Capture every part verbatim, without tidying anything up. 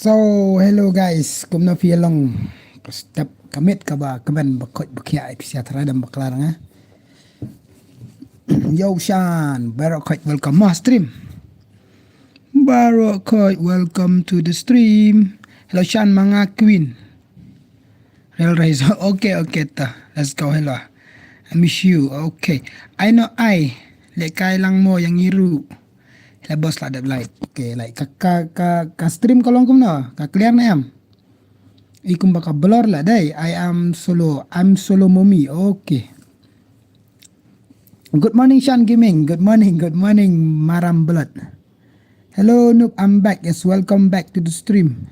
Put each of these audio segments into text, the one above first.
So, hello guys, kumno phi long? Ka step ka miet kaba kmen ba khoit ba khiah, phi sa tharai dam bakla nga. Yo Shan, baroh khoit welcome ma stream. Baroh khoit welcome to the stream. Hello Shan, ma nga Queen. Real Rise. Okay, okay ta. Let's go, hello. I miss you. Okay. Ai no ai. Leh kai lang mo ïa ngi ruh. Hello boss, la dep like. Okay, like ka ka ka, ka stream ka long kumno? Ka clear ne em? I kumba ka blur la dei. I am solo. I'm solo mommy. Okay. Good morning Shan Gaming. Good morning. Good morning Maram Blood. Hello Noob, I'm back. Yes, welcome back to the stream.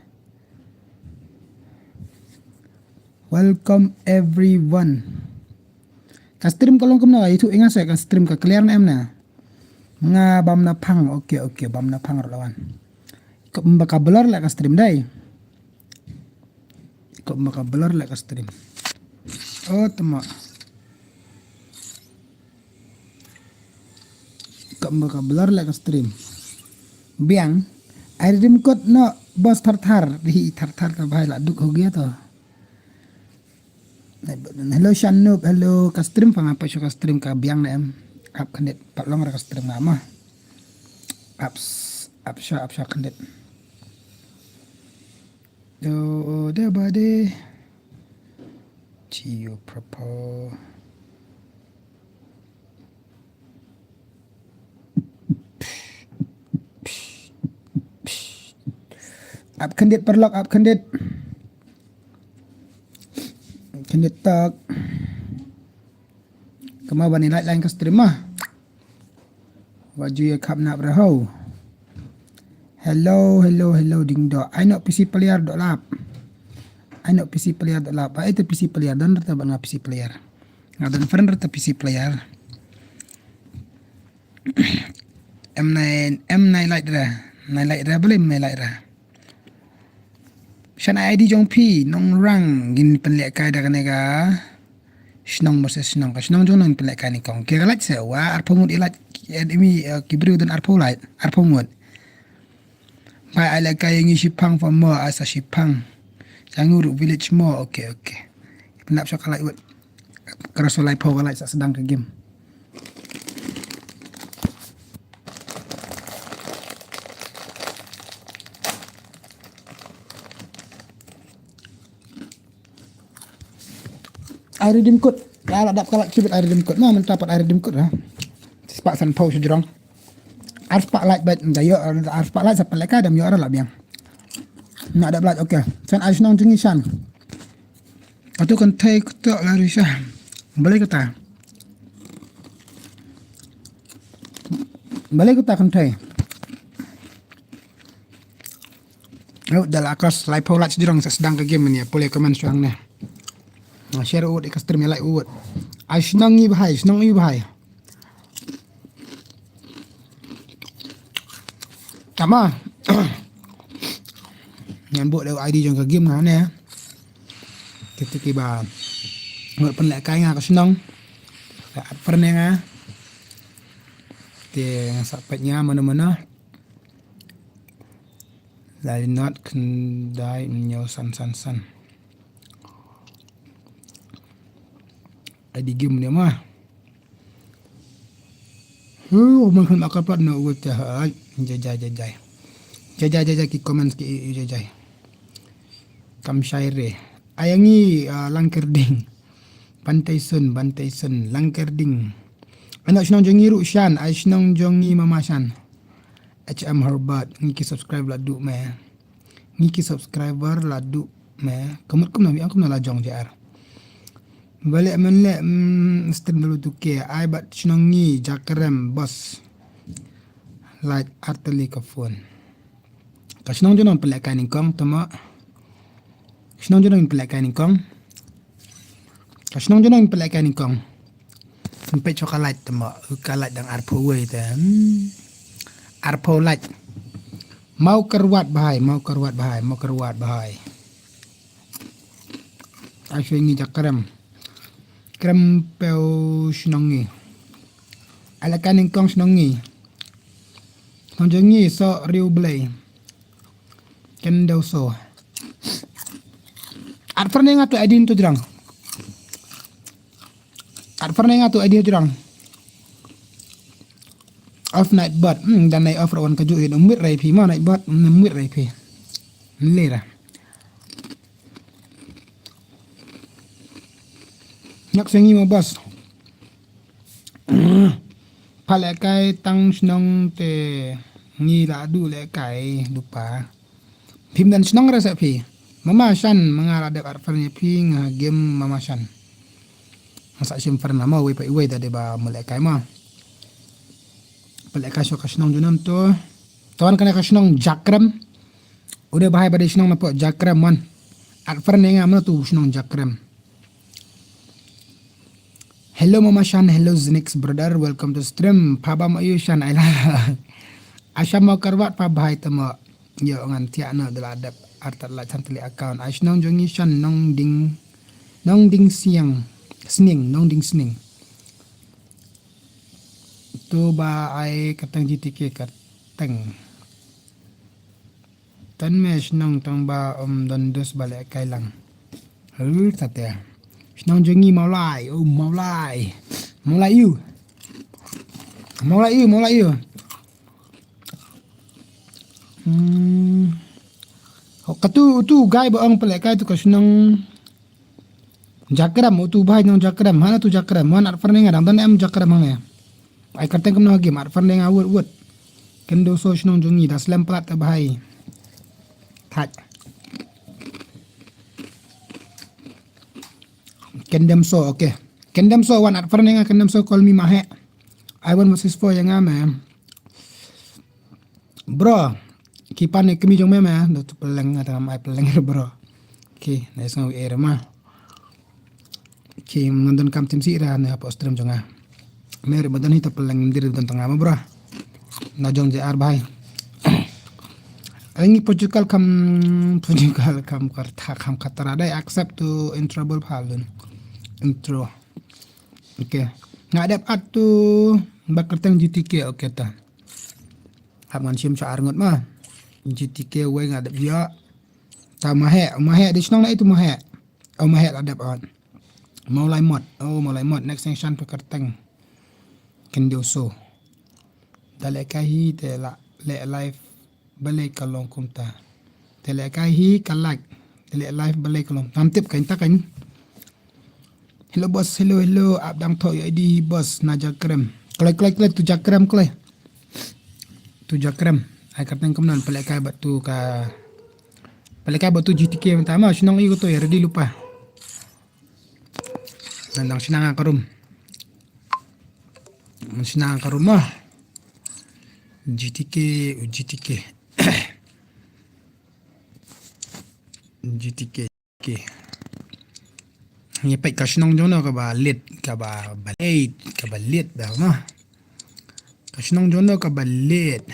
Welcome everyone. Ka stream ka long kumno? Itu inga sa ka stream ka clear ne em na? Nga bam na phang. Okay, okay, bam na phang ruh la wan. Kumba ka blur la ka stream dei. Kumba ka blur la ka stream. Oh, tama. Kumba ka blur la ka stream. Biang. Ai rim kot no boss thar thar. Di thar thar ka bhai la duk ho gaya to. Hello Shan Noob, hello ka stream pha nga pa shu ka stream ka biang ne em. Ap khandit pat long ra ka stream nga ma. Ap ap sha ap sha khandit. Do de ba de. Ci yo propo. Ap khandit paralok, ap khandit. Khandit tak. Kama bani like line ka stream ma. Wa ju ya khap nap ra ho. Hello, hello, hello ding do. Ai no P C player do lap. Ai no P C player do lap. Ai te P C player don rata ba nga P C player. Nga don friend rata P C player. Em nai em nai like ra. Nai like ra bele em nai like ra. Shan ID jong phi nong rang ngin pynleh kai da kane ka shnong versus shnong, ka shnong jong nong pynleh kai ni kong. Ke ka lait se wa arphew ngut i lait, eh, mi, eh, ki briew don arphew lait, arphew ngut. Bai ai leh kai ngi shipang fa mo, ai sa shipang. Sa ngi ruh village mo. Okay, okay. Pynlap sha ka lait wet. Kara so lai pho ka lait sa sdang ka game. Ai redeem code. Ya la dap ka lait chibit ai redeem code. Na mynta pat ai redeem code ha. Spah san pho shu jrong. Ar spah lait bait nda yo, ar spah lait sa pele ka dam yo ar la biang. Na dap lait, okay. San ai shnong jong ngi Shan. Atu kan thai kutok la risha. Balik kata. Balik kata kan thai. Ayo, da la kos lai pho lait sdrong sa sdang ka game ni, pule comment shuang ne. Share ut, ka stream ya like ut. Ai shnong ngi bhai, shnong ngi bhai. Tama. Ngan buh da ID jong ka game nga ne. Kita kiba ngut pynleh kai nga ka shnong. Ka at perne nga. Te nga sa pet nga mana mana. Lai not khyndai hynñiew san san san. Ai di game ne ma. Hu man khan akaplat no wut te hai. Jajai jajai. Jajai jajai ki comments ki jajai. Kam shaire. Ayangi, ah, Langkerding. Bantai sun, bantai sun, Langkerding. Anak shnong jong ngi ruh Shan, ai shnong jong ngi mama Shan. H M Herbert, ngi ki subscribe la duh me. Ngi ki subscriber la duh me. Kamut kumno mi ang kumno la jong J R. Bale men le, mm, stream dulu tu ke. Ai bat shnong ngi Jakrem boss. Like arteli ka phone. Ka shnong jong nong pynleh kai nyngkong tama. Ka shnong jong nong pynleh kai nyngkong. Ka shnong jong nong pynleh kai nyngkong. Pynpeit sha ka lait tama, ka lait dang arphew wei te. Hmm. Arphew lait. Mau kerwat bahai, mau kerwat bahai, mau kerwat bahai. Ai shu ngi Jakrem. Krem peu shnong ngi. Ala ka nyngkong shnong ngi. Shnong jong ngi so riu blei. Kendoso. At pernah ngatu adin tu jrang. At pernah ngatu adin tu jrang. Off night bird. Hmm, dan night off rawan kaju in umit rai phi ma night bird. Hmm, umit rai phi. Lera. Nyak sengi ma bas. Pha lehkai tang shnong te ngi la du lehkai dupa. Phim dan shnong rasa phi. Mama shan manga la dep arfan ya phi nga game mama shan. Masa shim farna ma wei pa iwei da deba mu lehkai ma. Pha lehkai sho ka shnong junam to. Tawan kana ka shnong Jakrem. Udah bahai pada shnong napo Jakrem man. Arfan ya nga mana tu shnong Jakrem. Hello Mama Shan, hello Zinix brother, welcome to stream. Pha ba ma yu Shan ai la. Asha ma karwat pha bhai tama. Yo ngan tiak na dela dep artat la chan teli account. Ai shnong jongi Shan nong ding nong ding siang sning nong ding sning. Tu ba ai katang G T K katang. Tan me shnong tang ba um don dus ba lehkai lang. Hul sate. Shnong jongi Maulai, oh Maulai. Maulai yu. Maulai yu, Maulai yu. Hmm. Katu tu gai ba ong pha lehkai tu ka shnong Jakrem, utu bhai nong Jakrem, hana tu Jakrem, hana arfar ne nga dang don em Jakrem hang ne. Ai karteng kum no game, arfar ne nga wut wut. Kendoso shnong jongi da slem plat ta bhai. Thaj. Kendem so, okay. Kendem so wan arfar ne nga kendem so call me mahe. I want message for yang ame. Bro, ki pan ne kemi jong me me, do tu peleng ada mai peleng bro. Ki, na isnga wi era ma. Ki mandon kam tim si ra ne hapo stream jong nga. Me re mandon hita peleng dir don tanga ma bro. Na jong J R bhai. Angi Portugal kam Portugal kam karta kam katara dai accept to in trouble phalun. Intro. Okay. Nga dep at tu ba kerteng G T K okay ta. Hap ngan shim sha arngut ma. G T K wei nga dep ya. Ta mahe, mahe di shnong na itu mahe. Oh mahe la dep at. Mau lai mot. Oh mau lai mot. Next yang shan pe kerteng. Kendioso. Da leh kai hi te la leh live balei ka long kumta. Te leh kai hi ka like. Te leh live balei ka long. Ngam tip kan ta kan. Hello boss, hello hello. Ap dang tho yo di boss na Jakrem. Kloi kloi kloi tu Jakrem kloi. Tu Jakrem. Ai kateng kumnan pha leh kai bad tu ka. Pha leh kai bad tu G T K mynta ma shnong i ko to ya ready lupa. Nang shnong ka rum. Shnong ka rum ma. G T K, G T K. G T K. Okay. Ngi peit ka shnong jong no kaba lit, kaba baleit, kaba lit da ma. Ka shnong jong no kaba lit.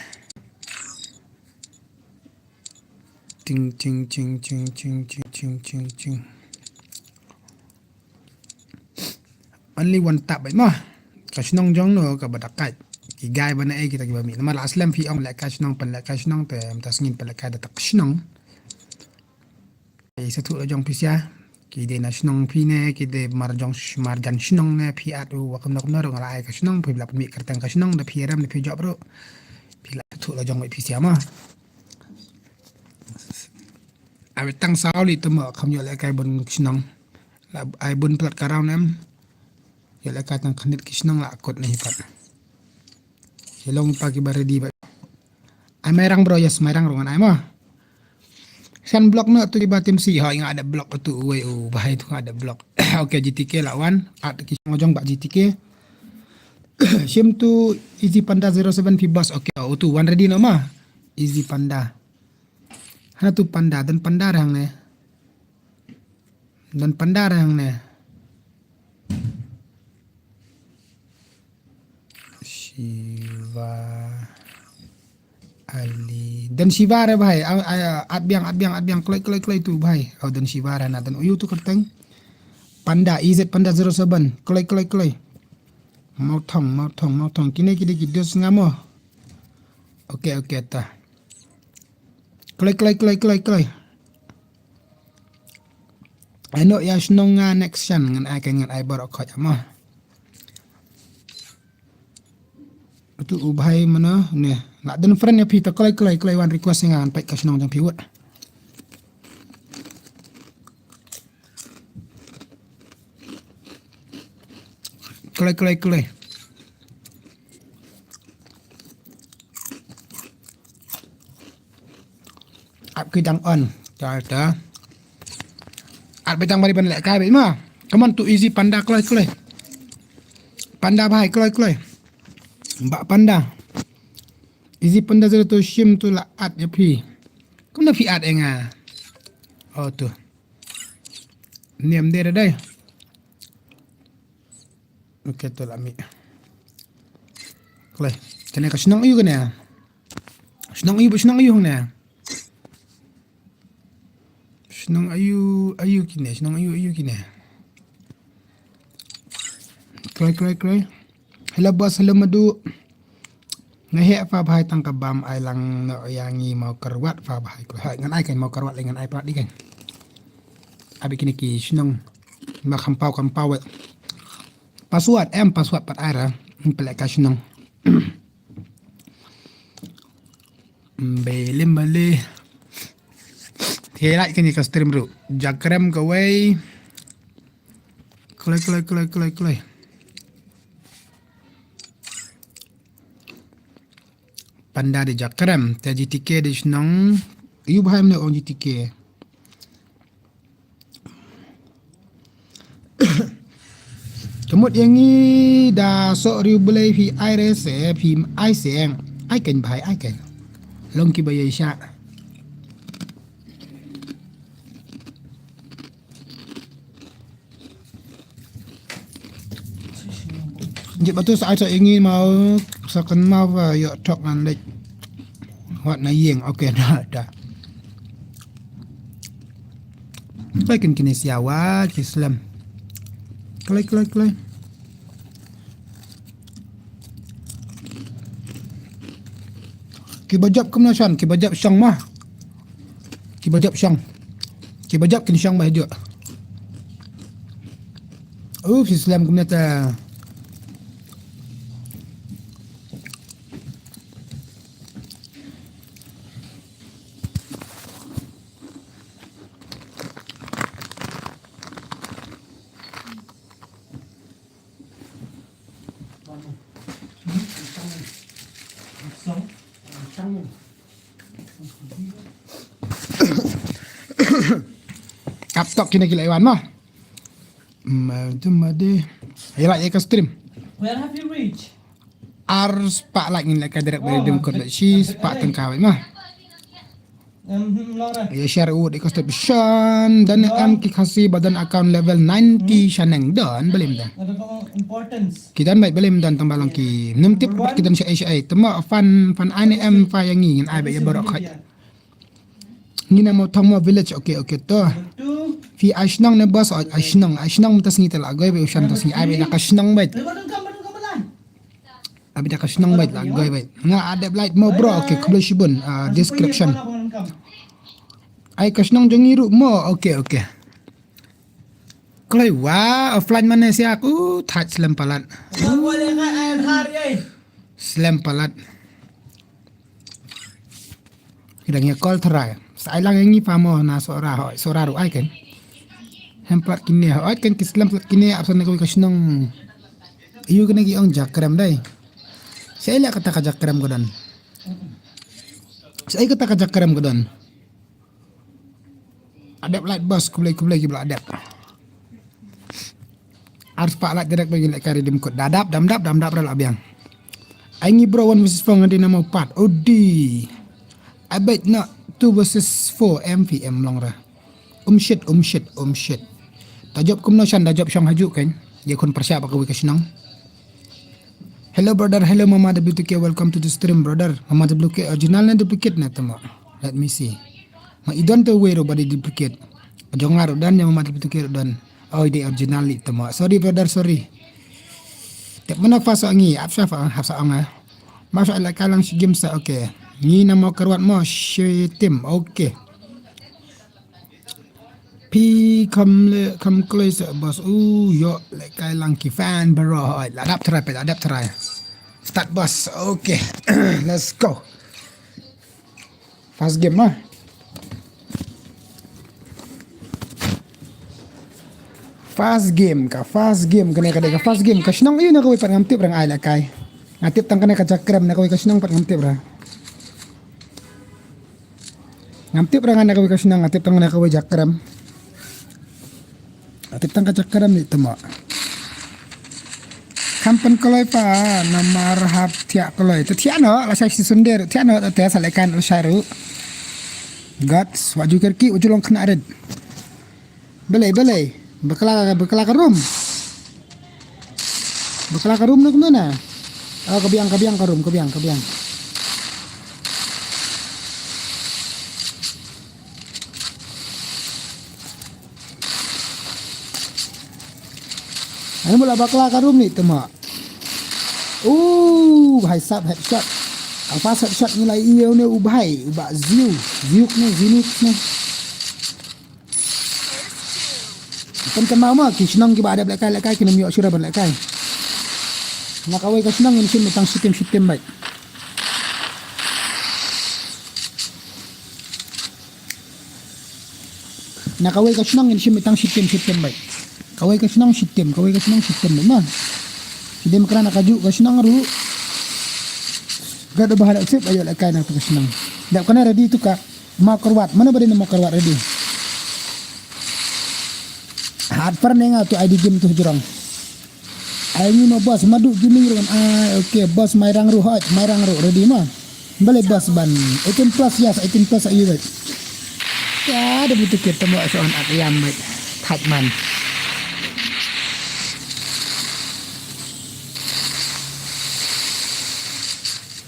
Ting ting ting ting ting ting ting ting ting. Only one tap bait ma. Ka shnong jong no kaba dakat. Ki gai bana e kita kiba mi. Namar la slem phi ong leh ka shnong pan leh ka shnong te mynta sngin pan leh ka da tak shnong. Ki sathu la jong phi sia. Ki dei na shnong phi ne ki dei mar jong sh- mar jan shnong ne phi at u wa kam nok nor nga la ai ka shnong phi la pynmih kerteng ka shnong da phi rem da phi jop ru. Phi la sathu la jong phi sia ma. Awi tang saw li tu ma kam yo leh kai bun shnong. La ai bun plat ka raw nem. Yo leh kai tang khnit ki shnong la kut ne hi pat. Shalong pa ki ba ready ba. Ai mai rang bro yes mai rang rongan ai ma. Shan block na tu ki ba tim si ha nga ada block tu wei u bahai tu nga ada block. Okay G T K la wan at ki shnong jong ba G T K. Shim tu Easy Panda zero seven phi bas okay u tu wan ready no ma. Easy Panda. Hana tu panda dan panda rang ne. Dan panda rang ne. Shiva Ali. Dan Shiva re bhai. At biang at biang at biang kloi kloi kloi tu bhai. Oh dan Shiva re na dan uyu tu kerteng. Panda E Z Panda zero seven kloi kloi kloi. Mau thong mau thong mau thong kine kide kide sngamo. Okay okay ta. Kloi, kloi, kloi, kloi, kloi. Ai noh ïa shnong nga next shan ngan ai ka ngan ai baroh khoit mo. Tu u bhai mano ne. Lah don friend ïa phi ta kloi, kloi, kloi wan request ïa nga ngan peit ka shnong jong phi wut. Kloi, kloi, kloi. Ap ki dang on. Ta ta. Ap beit tang bari ban leh kai beit ma. Come on, tu easy panda kloi kloi. Panda bhai kloi kloi. Ba panda. Easy panda zero tu shim tu la at ïa phi. Kumno phi at ïa nga. Oh tu. Niam dei da dei. Okay, tu la mih. Kloi. Kane ka shnong aiu kane? Shnong aiu, shnong aiu hangne? Shnong aiu, aiu kine? Shnong aiu, aiu kine? Kloi, kloi, kloi. Hello boss, hello Madu. Nga heh fa bhai tang ka bam ai lang noh ïa ngi Mawkyrwat fa bhai. Kloi, hai, ngan ai kan Mawkyrwat lei ngan ai pat di kan. Abi kine ki shnong ma kham paw kham paw. Password em, password pat ai ra. Ni pele ka shnong. Bele male. Te like kane ka stream ruh. Jakrem kawei. Kloi, kloi, kloi, kloi, kloi. Panda di Jakrem, te G T K di shnong. Yu bhai mane ong G T K. Ka mut ïa ngi da soh riewblei phi ai re se phi ai se. Ai kan bhai ai kan. Long kiba ïa sha. Jip batu sa ai sa ïa ngi mau sa kan mau ba ïoh thok ngan leit. Wat na ïing, okay, da da. Kloi kin kine siawa ki slem. Kloi, kloi, kloi. Kiba jop kumno shan, kiba jop shong ma. Kiba jop shong. Kiba jop kin shong ba jop. Uh, ki slem kumno ta. Kap tok kine ki la wan ma. Ma tu ma de. Ila ïa ka stream. Where have you reached? Ar spah like ngin leh ka direct ba dim kot shi spah tyngka wei ma. Ïa share u de ka step shan dan em ki Khasi ba don account level ninety shaneng don ba lim don. Ki don bait ba lim don tang ba long ki nym tip ki don sha ai sha ai tama fan fan ai ne em fa ïa ngi ngin ai bait ïa baroh khat. Ngi na mo thong mo village, okay okay to. Phi ai shnong ne boss, ai shnong ai shnong mynta sngi te la goi bait u shan ta sngi ai bait da ka shnong bait. Abi da ka shnong bait la goi bait. Nga adep light mo bro, okay, khublei shibun, ah, description. Ai ka shnong jong ngi ruh mo, okay okay. Kloi wa offline mane siak u thach slem palat. Slem palat. Ki dang ïa call tharai. Sa ai lang ïa ngi pa mo na Sohra hoi. Sohra ruh ai kan. Hem plat kine hoi kan ki slem plat kine ap sa na kawei ka shnong. Yu kine ki ong Jakrem dai. Sa ai la kata ka Jakrem ka don. Sa ai kata ka Jakrem ka don. Adep light boss, khublei khublei ki ba la adep. Ar spah light direct ba ngi leh ka redeem code. Da dap dam dap dam dap ra la biang. Ai ngi bro one versus four ngan dei na mo pat. Odi. I bet na two versus four M V M long ra. Um shit, um shit, um shit. Ta jop kumno shan da jop shong haju kan. Ye khun pyrshah ba kawei ka shnong. Hello brother, hello Mama W T K, welcome to the stream brother. Mama W T K original ne duplicate ne tama. Let me see. Ma i don te wei ruh ba dei duplicate. Jong nga ruh don ne Mama W T K ruh don. Oh, i dei original li tama. Sorry brother, sorry. Tep mana fa sa ngi, ap sa fa, hap sa ong ah. Ma sa la kalang shi game sa, okay. Ngi na Mawkyrwat mo, Shitim, okay. Phi kham le, kham kloi sa boss. U, ïoh lehkai lang ki fan baroh. Oi, la dap try, la dap try. Start boss. Okay. Let's go. First game lah. First game ka, first game kane ka dei ka first game. Ka shnong ïa na kawei pat ngam tip ra nga ai lehkai. Nga tip tang kane ka Jakrem, na kawei ka shnong pat ngam tip ra. Ngam tip ra nga na kawei ka shnong, nga tip tang na kawei Jakrem. Nga tip tang ka Jakrem ni temo. Kham pynkloi pa namar hap thiah kloi. Te thiah noh, lashai shi sunder, thiah noh te sa lehkai lashai ruh. Gat, wat ju kyrkieh, wat ju long khynnah rit. Balei, balei. Bakla, bakla ka room. Bakla ka room na kumno na. Oh, ka biang, ka biang ka room, ka biang, ka biang. Ani mula bakla ka room ni temo. Uh, bhai sab headshot. Ang pas headshot ngi la ïa une u bhai, u bah Ziu, Ziuk ne, Zinuk ne. Pynkan mau ma ki shnong kiba dep lehkai lehkai kin ym ïoh shuh ban lehkai. Na kawei ka shnong ngin shim tang shitim shitim beit. Na kawei ka shnong ngin shim tang shitim shitim beit. Kawei ka shnong shitim, kawei ka shnong shitim beit ma. Shitim kra na kajuh ka shnong ruh. Gat ba halak sip ayo lehkai na tu ka shnong. Dep kane ready tu ka. Mawkyrwat, mano ba dei na Mawkyrwat ready? Hat per ne nga tu I D game tu jrong. Ai ni ma boss, Madu Gaming ruh. Ai, okay, boss Mairang ruh hot, Mairang ruh ready ma. Balei boss ban. Eighteen plus, yes, eighteen plus ayu beit. Ya, da butuh kita mo so an at yam beit. Thait man.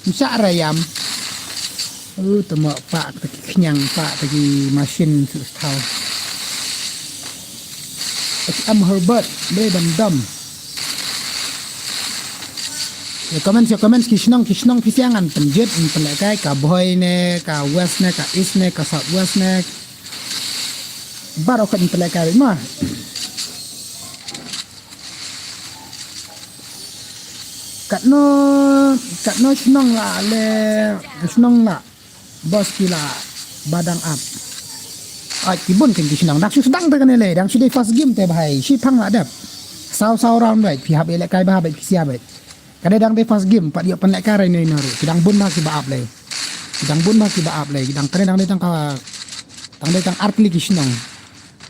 Msa rayam. Uh, temo pa ta ki khñiang, pa ta ki machine su stau. H M Herbert, bre ban dom. Ya comment, ya comment, ki shnong, ki shnong phi siang an pynjit, an pynlehkai, ka Bhoi ne, ka West ne, ka East ne, ka South West ne. Baroh kan pynlehkai ma. Katno, katno shnong la le, shnong la. Boss ki la ba dang ap. Ai ki bun kan ki shnong. Dang shu sdang te kane le, dang shu dei first game te bhai. Shi phang la dep. Saw saw round bhai. Phi hap ïalehkai ba bhai phi sia bhai. Ka dei dang dei first game, pat ïoh pynlehkai rai noi na ruh. Ki dang bun ma ki ba ap le. Ki dang bun ma ki ba ap le. Ki dang kane dang dei tang ka, dang dei tang artylli ki shnong.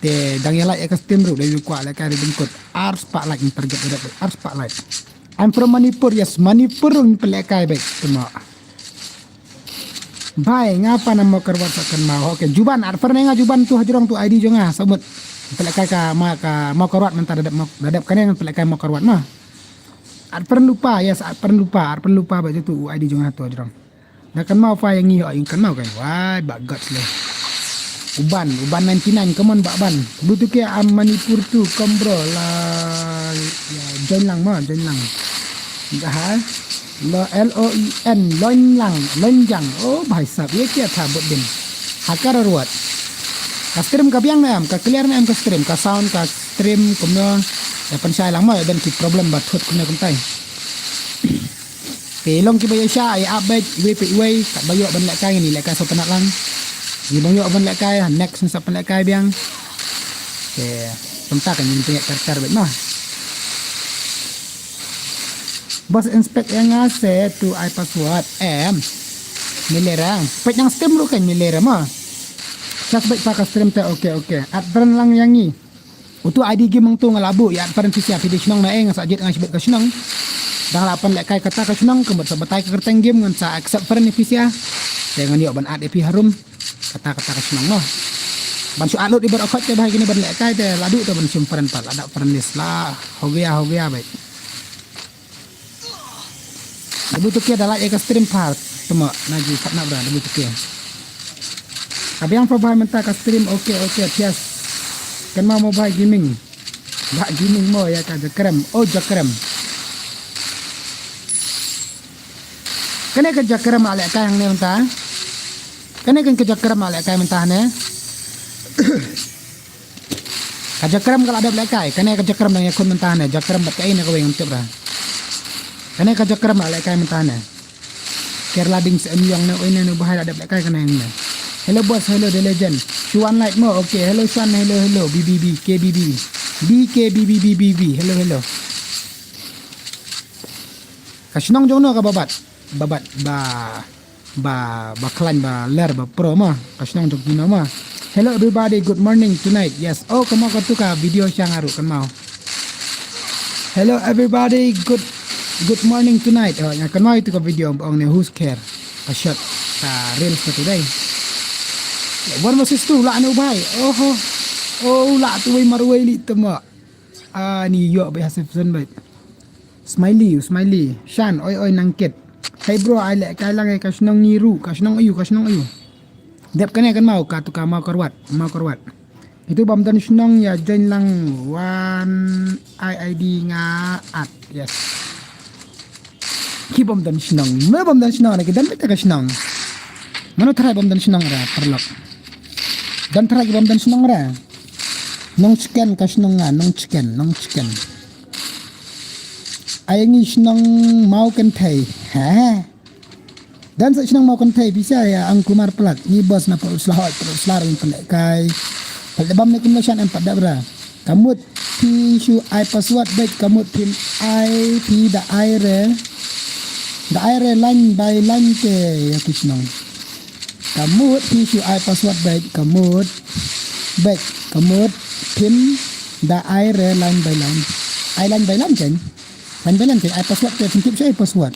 Te dang ïa like ïa ka stream ruh, dei kwah lehkai ri bengkut. Ar spah like in target ri, ar spah like. I'm from Manipur, yes, Manipur ruh in pynlehkai bek. Temo. Bhai, nga pan na Mawkyrwat sa kan mau. Okay, Juban, ar pernah nga Juban tu hajrong tu I D jong nga, sabut. Pynlehkai ka ma ka Mawkyrwat mynta da dep Maw-, da dep kane pynlehkai Mawkyrwat ma. Ar pernah lupa, yes, ar pernah lupa, ar pernah lupa bek tu I D jong nga tu hajrong. Da kan mau fa yang ngi ho yang kan mau kan. Wai, ba got le. Uban, uban ninety nine, come on, ba ban. Butuh ke am Manipur tu, come bro, la, ya, join lang ma, join lang. Dah ha? Lo, L O I N, loin lang, loin jang. Oh, bhai sab, ye kya tha bot din. Hakar ruat. Ka stream ka biang na em, ka clear na em ka stream, ka sound, ka stream, kumno. Ya, pynshai lang ma, ya, dan ki problem ba thut kumno kumtai. Te long kiba ïa sha, ïa update, iwei pa iwei, kat ba ïoh ban lehkai ngin ïa lehkai sa pynat lang. Ngi ba ïoh ban lehkai, next ngin sa pynlehkai biang. Te, kumta kan ngin pynlehkai ter ter beit ma. Boss inspect ïa nga se tu ai password, em. Milera. Peit nang stream ruh kan milera ma. Just beit pa ka stream te, okay, okay. At friend lang ïa ngi. Utu I D game hangtu nga la buh, ïa add friend phi sha, phi dei shnong na ei, nga sa jied nga shibit ka shnong. Dang la pynlehkai kata ka shnong, ka mut sa batai ka kyrteng game, ngan sa accept friend phi sha. Te ngan ïoh ban add ïa phi harum. Kata, kata ka shnong noh. Ban shu add lut i bar akhot te bha kine ban lehkai te, la duh te ban shim friend pat, la dap friend list la, ho gaya, ho gaya bhai. Double two K da like ïa ka stream part. Temo, na ji pat na bra, double two K. Ka biang pha bha mynta ka stream, okay, okay, thias. Kan ma mo bha gaming. Bha gaming mo ïa ka Jakrem, oh Jakrem. Kane ka Jakrem la lehkai hangne mynta. Kane ka Jakrem la lehkai mynta hangne. Ka Jakrem ka la dep lehkai. Kane ka Jakrem dang ïakhun mynta hangne. Jakrem bad kaei ne kawei ngam tip ra. Kane ka Jakrem la lehkai mynta hangne. Kerala Ding Seh Myong ne, oi ne, ne u Bhai la dep lehkai kane hangne. Hello boss, hello the legend. Shuan like mo, okay. Hello Shuan, hello, hello. B B B, K B B. B K B B B B B. Hello, hello. Ka shnong jong no ka Babat. Babat ba, ba, ba khlaiñ ba ler ba pro ma. Ka shnong jong kino ma. Hello everybody, good morning tonight. Yes. Oh, kynmaw katu ka video shang aru kynmaw. Hello everybody, good, good morning tonight. Oh, nga kynmaw itu ka video ba ong ne who's care. Ka shot ka reels ka today. One versus two la ne u Bhai. Oh, oh, la tu wei mar wei li tama. Ah, ni yo ba hasif zon ba. Smiley, smiley. Shan, oi, oi, nangkit. Hey bro, ai lehkai lang, eh, ka shnong ngi ruh, ka shnong aïu, ka shnong aïu. Dep kane kynmaw, katu ka Mawkyrwat, Mawkyrwat. Itu bym don shnong ïa join lang wan ai I D nga at. Yes. Ki bym don shnong, me bym don shnong, ki don beit ka shnong. Mano tharai bym don shnong ra, paralok. Don tharai ki bym don shnong ra. Nongchicken ka shnong nga, Nongchicken, Nongchicken. Ai ngi shnong Mawkynthei. Ha? Don sa shnong Mawkynthei pisa ïa ang Kumar Plat. Ngi boss na Pyrthei Sla hoi, Pyrthei Sla ring pynlehkai. Pynlehbam ne kumno shan em pat dep ra. Ka mut phi shu ai password beit, ka mut phim ai, phi da ai re. Da ai re line by line te ïa ki shnong. Ka mut phi shu ai password beit, ka mut beit, ka mut phim da ai re line by line. Ai line by line kan? Line by line kan, ai password te phim tip shu ai password.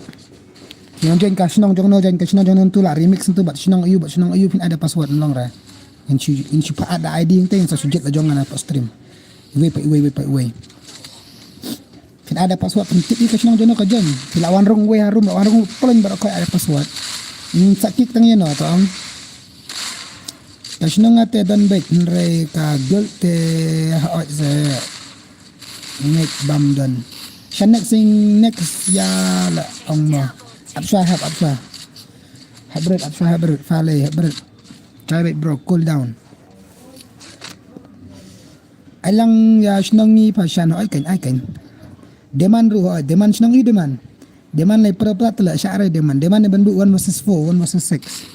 Ngan join ka shnong jong no, join ka shnong jong no, tu la remix tu bad shnong aïu, bad shnong aïu, phin ai da password, long ra. Ngan shu, ngan shu pat ai da I D te ngan sa shu jied la jong nga na pat stream. Iwei pa iwei, iwei pa iwei. Phin ai da password, phin tip ïa ka shnong jong no ka join. Phi la wan rung wei harum, la wan rung ploñ baroh khoit ai da password. Ngan sa kick tang ïa no to ong. Ka shnong nga te don beit, hynrei ka guild te ha oi se. Ngeit bam don. Sha next sing next ïa la ong mo. Ap shwa hap, ap shwa. Hap bret, ap shwa hap bret, fale hap bret. Try beit bro, cool down. Ai lang ïa shnong ngi pha shan, oi kan, ai kan. Deman ruh, oi, Deman shnong i Deman. Deman lai pra pra tla sha rai Deman. Deman ne ban bu one versus four, one versus six.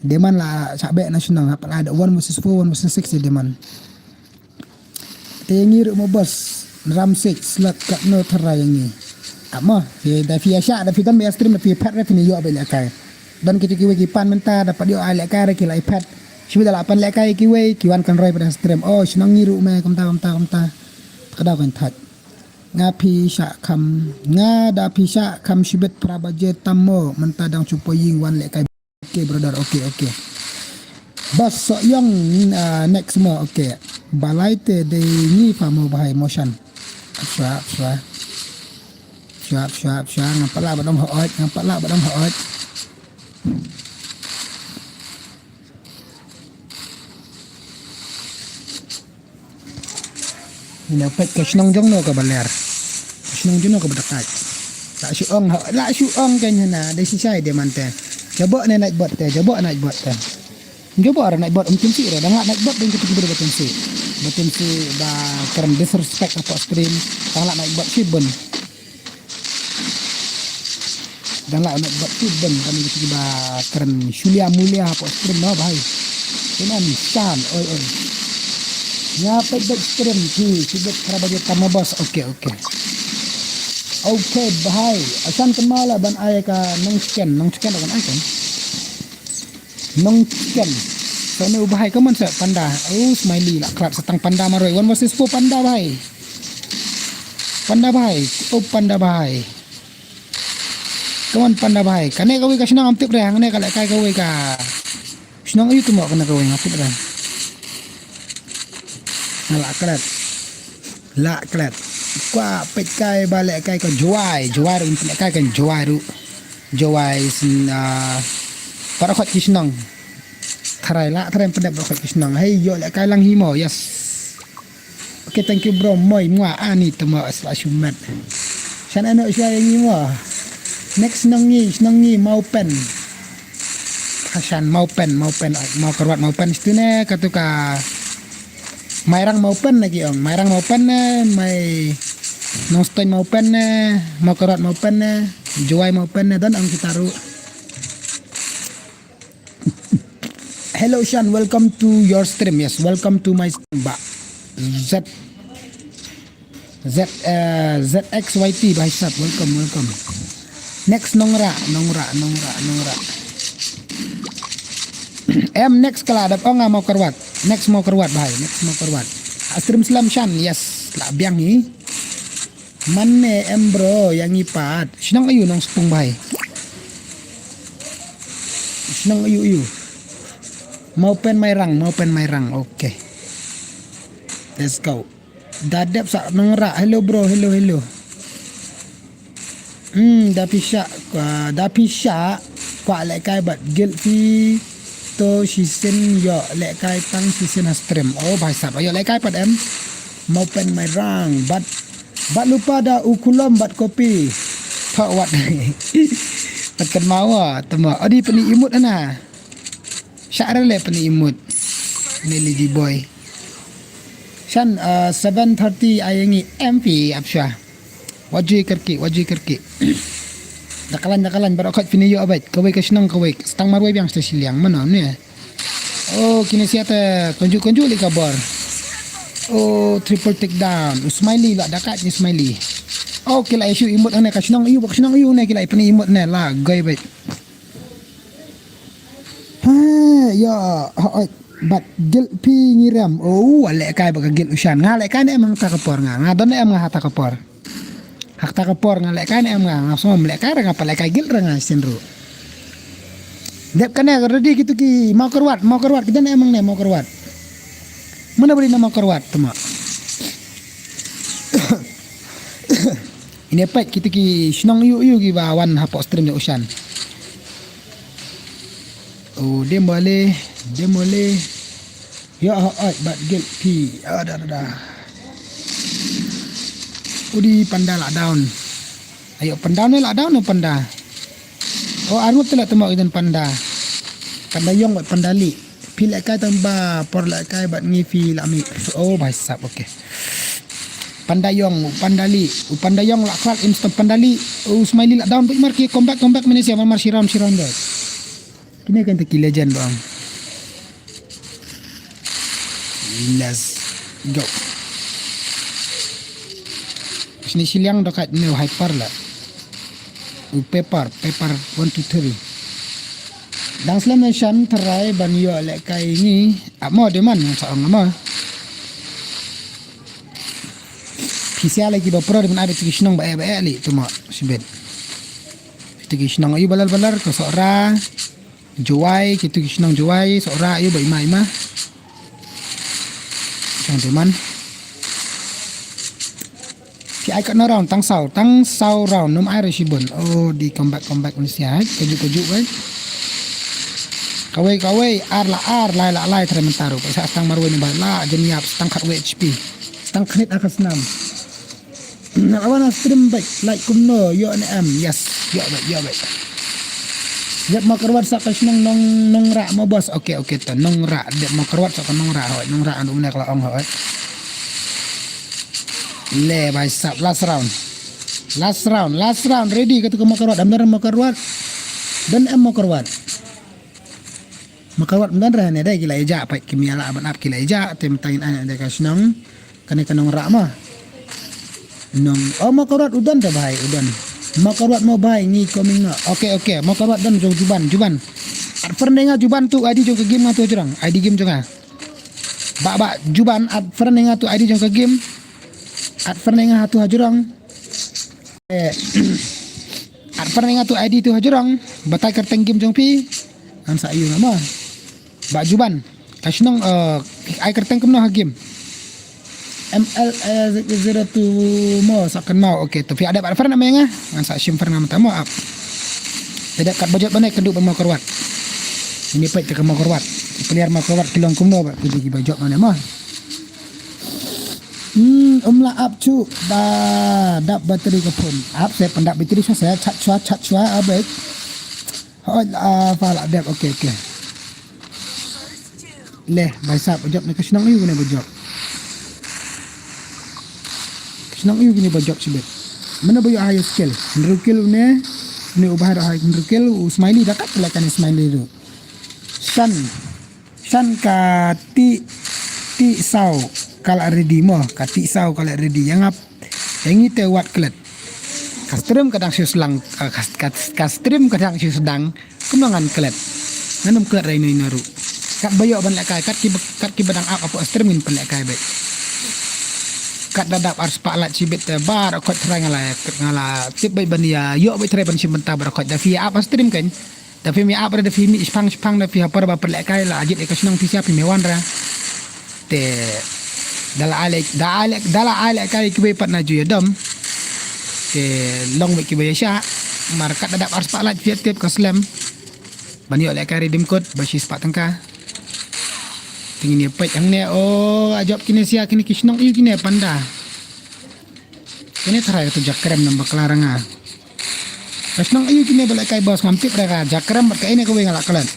Deman la sha beh na shnong, hap la da one versus four, one versus six ïa Deman. Te ngi ruh mo boss, ram six, slot kat no tharai ngi. Amo, phi da phi sha, da phi don beh stream, da phi pat ra phi ni ïoh beh lehkai. Don ki ki wei ki pan mynta, da pat ïoh ai lehkai ra ki lai pat. Shi da la pan lehkai ki wei, ki wan kan roi pada stream. Oh, shnong ngi ruh me, kumta, kumta, kumta. Ka da kan thaj. Nga phi sha kham, nga da phi sha kham shibit phra baje tam mo, mynta dang shu poi ïing wan lehkai. Okay brother, okay, okay. Boss Soyong, uh, next mo, okay. Balai te dei ngi pa mo Bhai mo shan. Ap shwa, ap shwa. Ap shwa, ap shwa, ap shwa. Ngam pat lah ba dong hooid, ngam pat lah ba dong hooid. Ina peit ka shnong jong no kaba ler. Ka shnong jong no kaba dakaid. La shu ong, la shu ong kan hana, dei shisha ïa Deman te. Jabok ne Nightbot te, jabok Nightbot te. Jabok ra Nightbot, um tynsi ra, dang la Nightbot dang kata kata ba tynsi. Ba tynsi ba kren disrespect hapoh stream, dang la Nightbot shi bun. Dang la Nightbot shi bun, kane kata ba kren shulia mulia hapoh stream no Bhai. Kane shan, oi, oi. Nga peit beit stream ki, ki beit khara baje tam mo boss. Okay, okay. Okay, Bhai. Asan kynmaw la ban ai ka Nongchicken, Nongchicken kan ai kan. Nongchicken. Sa ne u Bhai ka mon sa Panda. Oh, smiley la khlad sa tang Panda marwei. One versus four Panda Bhai. Panda Bhai. Oh, Panda Bhai. Ka mon Panda Bhai. Kane kawei ka shnong ngam tip re, hangne ka lehkai kawei ka. Shnong aïu tu mo kane kawei ngam tip re. Nga la klet. La klet. Kwah peit kai ba lehkai ka Jowai. Jowai ruh peit lehkai ka Jowai ruh. Jowai sin, ah, baroh khoit ki shnong. Tharai la, tharai pyndep baroh khoit ki shnong. Hei, ïoh lehkai lang hi mo, yes. Okay, thank you bro. Moi, mua, ani temo sla shumet. Shan ano sha ïa ngi mo. Next nong ngi, nong ngi Mawpen. Hashan Mawpen, Mawpen, Mawkyrwat Mawpen. Stune katu ka Mairang Mawpen lagi ong. Mairang Mawpen ne, mai Nongstoiñ Mawpen ne, Mawkyrwat Mawpen ne, Jowai Mawpen ne, don ong kita ruh. Hello Shan, welcome to your stream. Yes, welcome to my stream. Ba Z Z uh, Z X Y T, bhai sab, welcome, welcome. Next Nongra, Nongra, Nongra, Nongra. Em next kala dap ong Mawkyrwat. Next Mawkyrwat bhai, next Mawkyrwat. Stream slam Shan, yes, la biang hi. Mane em bro, yang ipat. Shnong ayu Nongspung bhai. Shnong ayu ayu. Mawpen Mairang, Mawpen Mairang. Okay. Let's go. Da dep sa Nongra. Hello bro, hello, hello. Hmm, da pisa, uh, da pisa kwah lehkai bad guilt phi to shisien ïoh lehkai tang shisien ha stream. Oh, bhai sab, ïoh lehkai pat em. Mawpen Mairang bad, bad lypa da u kulom bad kopi. Thok wat. Pat kan mawa, tama. Odi pyni imut ana. Shah re le pyni imut. Ne lady boy. Shan, uh, seven thirty ai ngi M P apsha. Waji kerki, waji kerki. Dakalan, dakalan, barokat pini yo abait. Kawai ka shnong kawai. Stang marwai biang sta shiliang. Mana ni? Oh, kini siata konju-konju li kabar. Oh, triple take down. Smiley la dakat ni Smiley. Oh, kila isu imut ane ka shnong iu, ka shnong iu ne kila ipini imut ne la gai bait. Ha, ya, ha, oi, bat gil pi ngiram. Oh, ale kai ba ka gil u Shan. Nga le kai ne em ha ta ka por nga. Nga don ne em nga ha ta ka por. Ha ta ka por nga le kai ne em nga. Nga sngom le kai ra nga pa le kai gil ra nga sien ru. Dep kane ready kitu ki Mawkyrwat, Mawkyrwat ki don ne em ne Mawkyrwat. Mana beri na Mawkyrwat tama. Ini pek kitu ki shnong yu yu ki ba wan hapoh stream ne u Shan. Oh, dem bale, dem bale. Ya, ha, ai, bat gate P. Ada, ada, ada. Udi panda lockdown. Ayo, panda ni lockdown ni panda. Oh, arngut telah temak idan panda. Panda yong bat panda li. Pi lekai tang ba, por lekai bat ngi pi lami. Oh, bhai sab, okay. Panda yong, panda li. U panda yong la klat im stem panda li. Oh, smiley lockdown, but mar ki comeback, comeback mini siapa mar siram, siram deh. Kini kan teki legend bang. Let's go. Sini siliang dokat ni hyper la. U paper, paper one two three. Dang slam nation terai ban yo lekai ni. Amo deman sa ong amo. Pisia lagi ba pro deman ada teki shnong ba eh ba eh li tuma sibet. Teki shnong ayu balar balar ko sokra. Jowai, kitu ki shnong Jowai, sokra ayu ba ima ima. Shnong deman. Pi ai kat no round, tang saw, tang saw round, num ai re shibun. Oh, di comeback, comeback ni siai, kaju, kaju, wei. Kawei, kawei, ar la ar, lai la lai, tre mentaru. Sa stang marwei ni ba la, jen yap, stang khat wei H P. Stang khnit akas nam. Nak awan stream baik, like kumno, yo ne em, yes, yo baik, yo baik. Yap Mawkyrwat sa ka shnong nong, nong ra ma bos, okay, okay, to, nong ra, dep Mawkyrwat sa ka nong ra, hoi, nong ra, anu ne kala ong, hoi. Le, bhai sab, last round. Last round, last round, ready, katu ka Mawkyrwat, am don Mawkyrwat. Don em Mawkyrwat. Mawkyrwat am don re ne dei ki la ija, pait ki mia la ban ap ki la ija, te mynta ngin ai ne dei ka shnong, kane ka nong ra ma. Nong, oh Mawkyrwat u don te bhai, u don. Mawkyrwat mo bhai, ngi coming no. Okay, okay, Mawkyrwat don jong Juban, Juban. At friend nga Juban tu, I D jong ka game nga tu jrong, I D game jong nga. Ba, ba, Juban, at friend nga tu I D jong ka game. At friend nga tu ha jrong. Eh, at friend nga tu I D tu ha jrong. Batai kyrteng game jong phi. Ngan sa ayu nama. Ba Juban. Ka shnong, eh, ai kyrteng kumno ha game. M L zero two mo sa kan mau. Okay, tu phi ada at friend nama nga. Ngan sa shim friend nama tamo ap. Tidak kat bajot bane kendu ba Mawkyrwat. Ini pait ka Mawkyrwat. Player Mawkyrwat kilong kumno ba. Kiji ki bajot mana mo. Hmm, um lah ap chu ba dap battery ka phone. Ap se pyndap battery shuwa se, chat shuwa, chat shuwa, abek. Hoi, ah, fa lah dep, okay, okay. Leh, bhai sahab, ba jop ne ka shnong ïu kine ba jop. Ka shnong ïu kine ba jop shibit. Mano ba ïoh highest kill? Hynriew kill une, une u bhai ruh hynriew kill, u Smiley da kat pela kane Smiley ruh. Shan, shan ka ti, ti saw ka la ready mo, ka ti saw ka la ready. Ïa nga, ïa ngi te wat klet. Ka stream ka dang shu sdang, ka, ka, ka, ka stream ka dang shu sdang. Kumno ngan klet? Ngan ym klet ra ino ino ruh. Kat ba ïoh ban lehkai, kat ki ba, kat ki ba dang ap hapoh stream ngin pynlehkai beit. Kat da dap ar spah like shibit te baroh khoit trai nga la, nga la tip beit ban ïa ïoh beit trai ban shim bynta baroh khoit. Da phi ap ha stream kan. Da phi mih ap ra, da phi mih shipang shipang, da phi ha por ba pynlehkai la jied ïa ka shnong phi sha phi mih wan ra. Te da la ai leh, da ai leh, da la ai lehkai kiwei pat na ju ïadom. Te long beit kiba ïa shah. Namar kat da dap ar spah like phi tip ka slem. Ban ïoh lehkai redeem code ba shi spah tyngka. Te ngin ïa peit hangne, oh, a jop kine sha kine ki shnong ïu kine panda. Kine tharai katu jakrem namba kla ra nga. Ka shnong ïu kine ba lehkai boss, ngam tip ra ka jakrem bad kaei ne kawei nga la klet.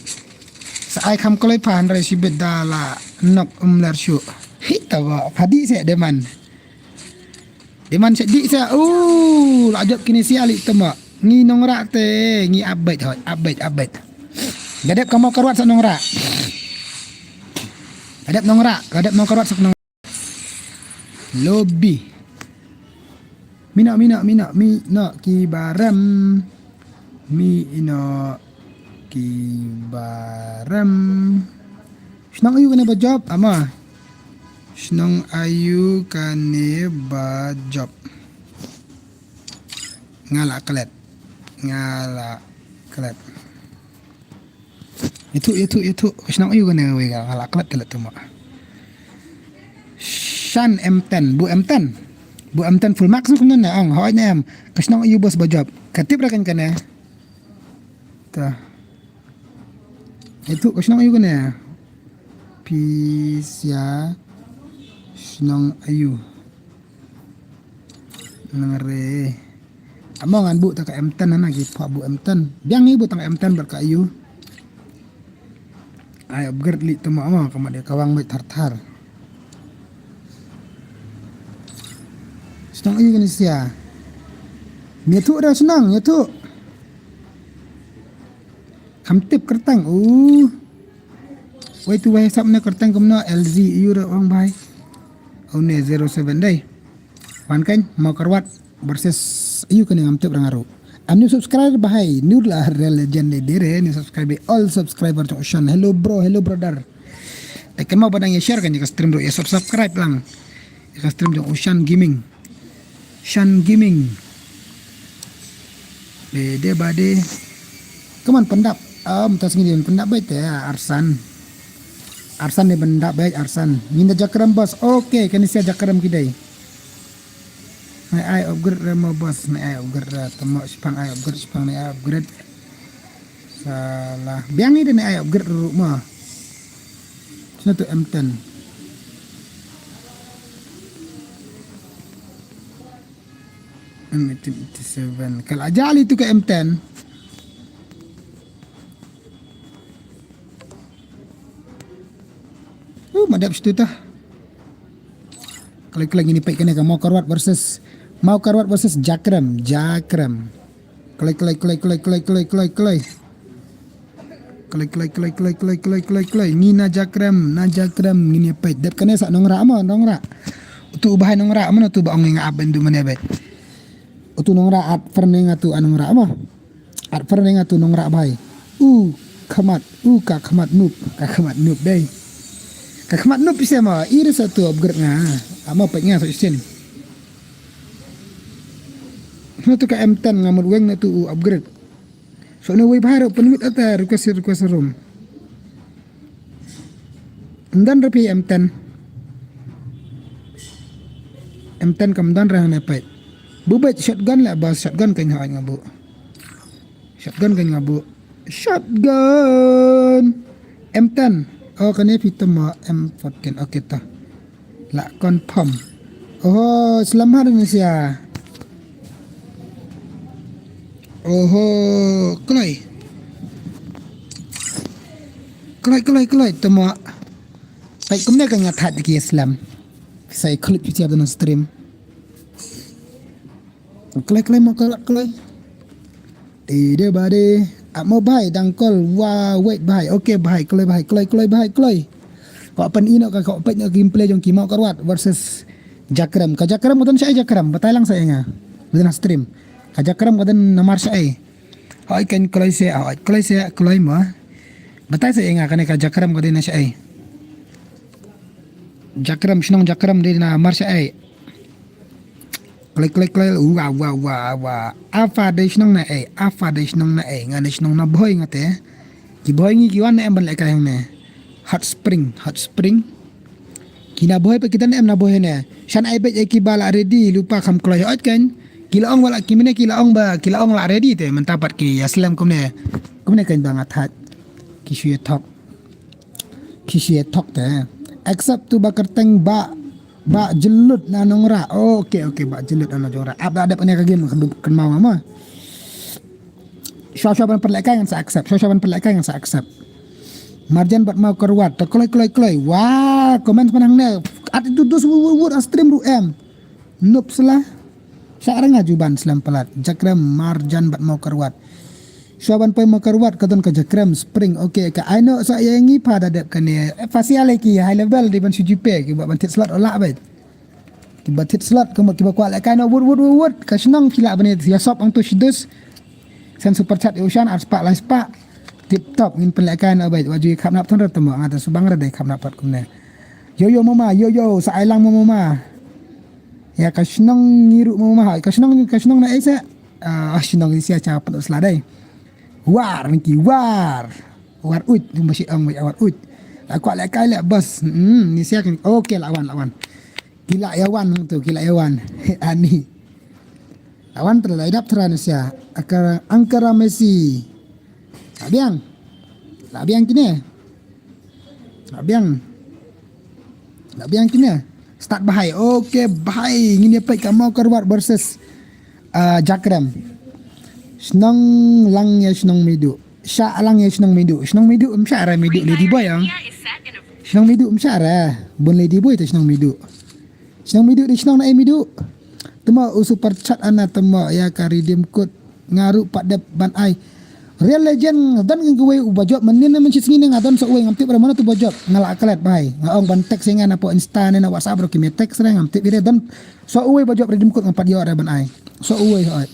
Sa ai kham kloi pha hynrei shibit da la nok um ler shuh. Hi ta ba, pha dih se dei man. Dei man se dih se, uh, la jop kine sia li temo. Ngi nongrah te, ngi ap beit hoi, ap beit, ap beit. Da dep ka Mawkyrwat sa nongrah. Da dep nongrah, da dep Mawkyrwat sa nongrah. Lobby. Mih noh, mih noh, mih noh, mih noh kiba rem. Mih noh kiba rem. Shnong aïu kane ba jop, ama? Shnong aïu kane ba jop? Nga la klet. Nga la klet. Ïathuh, ïathuh, ïathuh. Ka shnong aïu kane wei, nga la klet te la tuma. Shan M ten, bu M ten. Bu M ten full marks kumno ne ong, hoi ne em. Ka shnong aïu boss ba jop? Ka tip ra kan kane. Ta. Ïathuh, ka shnong aïu kane? Pisa shnong aïu? Nang re. Amo ngan buh ta ka M ten na ki pha buh M ten. Biang ngi buh ta ka M ten bad ka aïu. Ai upgrade li tama amo ka ma de ka wang bad thar thar. Shnong aïu kane sia? Ïathuh da shnong, ïathuh. Kham tip kyrteng. Uh. Wei tu wei sap ne kyrteng kumno L Z aïu ra ong bhai. Oh ne zero seven dei. Wan kan Mawkyrwat versus aïu kane ngam tip ra nga ruh. Am new subscriber bhai, new la re legend dei dei re, new subscriber, all subscriber jong u Shan. Hello bro, hello brother. Te kynmaw ba dang ïa share kan ïa ka stream ruh, ïa subscribe lang. Ïa ka stream jong u Shan Gaming. Shan Gaming. Bede bade. Kaman pyndap. Am ta sngi dei pyndap beit te Arsan. Arsan dei pyndap beit Arsan. Ngin da jakrem boss. Okay, kane sia jakrem ki dei. Nai ai upgrade re mo boss, nai ai upgrade re. Tamo shipang ai upgrade, shipang nai ai upgrade. Salah. Biang ngi dei nai ai upgrade ruh mo. Sino tu M ten. M eighteen eighty-seven. Kal ajal itu ke M ten. Uh, madep situ tah. Kalau kalau ngini pek kena ke Mawkyrwat versus Mawkyrwat versus Jakrem, Jakrem. Kalau kalau kalau kalau kalau kalau kalau. Kloi, kloi, kloi, kloi, kloi, kloi, kloi, kloi, kloi. Ngi na Jakrem, na Jakrem, ngin ïa peit. Dep kane sa Nongrah mo, Nongrah. Utu u bahai Nongrah, mano tu ba ong nga ap ban du mane beit. Utu Nongrah at ferneng atu a Nongrah mo. At ferneng atu Nongrah bahai. U khmat, u ka khmat nup, ka khmat nup dei. Ka khmat nup ise mo, iris atu upgrade nga. Amo peit nga so isin. Mano tu ka M ten nga mut weng na tu u upgrade. So ne wei bha ro pynwit ata request request room. Ndan re pi M ten. M ten kam ndan re hane pait. Bu bait shotgun la ba shotgun kan ha nga bu. Shotgun kan nga bu. Shotgun. M ten. Oh kane pi tama M fourteen. Okay ta. La confirm. Oho, slem ha Indonesia. Oho, kloi. Kloi, kloi, kloi, temo. Peit kumne ka nga thait ki slem. Sa ïa klik phi siap na stream. Kloi, kloi, mo kloi, kloi. Di de ba de. Ap mo bhai, dang call. Wa, wait bhai. Okay bhai, kloi bhai, kloi, kloi bhai, kloi. Ko pyn ino ka, ko peit no gameplay jong ki Mawkyrwat versus Jakrem. Ka Jakrem ka don shaei Jakrem. Batai lang sa ïa nga. Ba don ha stream. Ka Jakrem ka don namar shaei. Hoi kan kloi se, hoi kloi se, kloi mo. Batai sa ïa nga kane ka Jakrem ka don shaei. Jakrem, shnong Jakrem dei namar shaei. Kloi, kloi, kloi, wa, wa, wa, wa. Apa dei shnong na ei, apa dei shnong na ei, nga dei shnong na Bhoi nga te. Ki Bhoi ngi ki wan na em ban lehkai hangne. Hot Spring, Hot Spring. Ki na Bhoi pa kita na em na Bhoi ne. Shan ai beit ei ki ba la ready, lypa kham kloi hot kan. Ki la ong ba la ki mine ki la ong ba, ki la ong la ready te, mynta pat ki ïa slem kumne. Kumne kan ba nga thait. Ki shu ïa thok. Ki shu ïa thok te. Accept tu ba kyrteng ba, ba jyllud na nongrah. Oh, okay, okay, ba jyllud na nongrah. Ap da dep ne ka game kan, kan mau ma. Shwa shwa ban pynlehkai ngan sa accept. Shwa shwa ban pynlehkai ngan sa accept. Marjan bad Mawkyrwat. Ta kloi kloi kloi. Wah, comment pan hangne. At itu dus wut wut wut a stream ruh em. Nup sla. Sha ranga juban slem palat. Jakrem Marjan bad Mawkyrwat. Shwa ban poi Mawkyrwat ka don ka Jakrem Spring. Okay, ka ai no sa ïa ngi pa da dep kane. Fasia le ki high level di ban shu jipe ki ba ban thied slot ola beit. Ki ba thied slot ki ba kwah lehkai no wut wut wut wut. Ka shnong ki lah ban ïa sop ang tu shidus. Sen super chat ïa u shan ar spah lai spah. Tip top ngin pynlehkai no beit. Wa ju khap nap than rat temo nga ta subang rat dei khap nap pat kumne. Yo yo mama, yo yo sa ai lang mama. Ïa ka shnong ngi ruh mama, ka shnong, ka shnong na ei sa. Ah, shnong ni sia cha pynlut sla dei. War, niki war. War uit, ni ba shi ong war uit. La kwah lehkai leh bos. Hmm, ni sia kan. Okay, la wan, la wan. Ki la ïa wan tu, ki la ïa wan. Ani. La wan tra la ïa dap tra ni sia. Akar angkara Messi. La biang. La biang kine. La biang. La biang kine. Start bhai. Okay bhai. Ngin ïa peit ka Mawkyrwat versus, ah, Jakrem. Shnong lang ïa shnong Midu. Sha lang ïa shnong Midu. Shnong Midu em sha ra Midu Lady Boy ang. Shnong Midu em sha ra. Bun Lady Boy te shnong Midu. Shnong Midu di shnong na ei Midu. Temo u super chat ana temo ïa ka redeem code. Nga ruh pat dep ban ai. Real Legend don ngi kawei u ba jop mynnin na mynshi sngi ne nga don sa uwei ngam tip re mano tu ba jop. Nga la klet bhai. Nga ong ban text ïa nga na po Insta ne na WhatsApp ruh ki me text re ngam tip ire don sa uwei ba jop redeem code ngam pat ïoh re ban ai. Sa uwei hoi.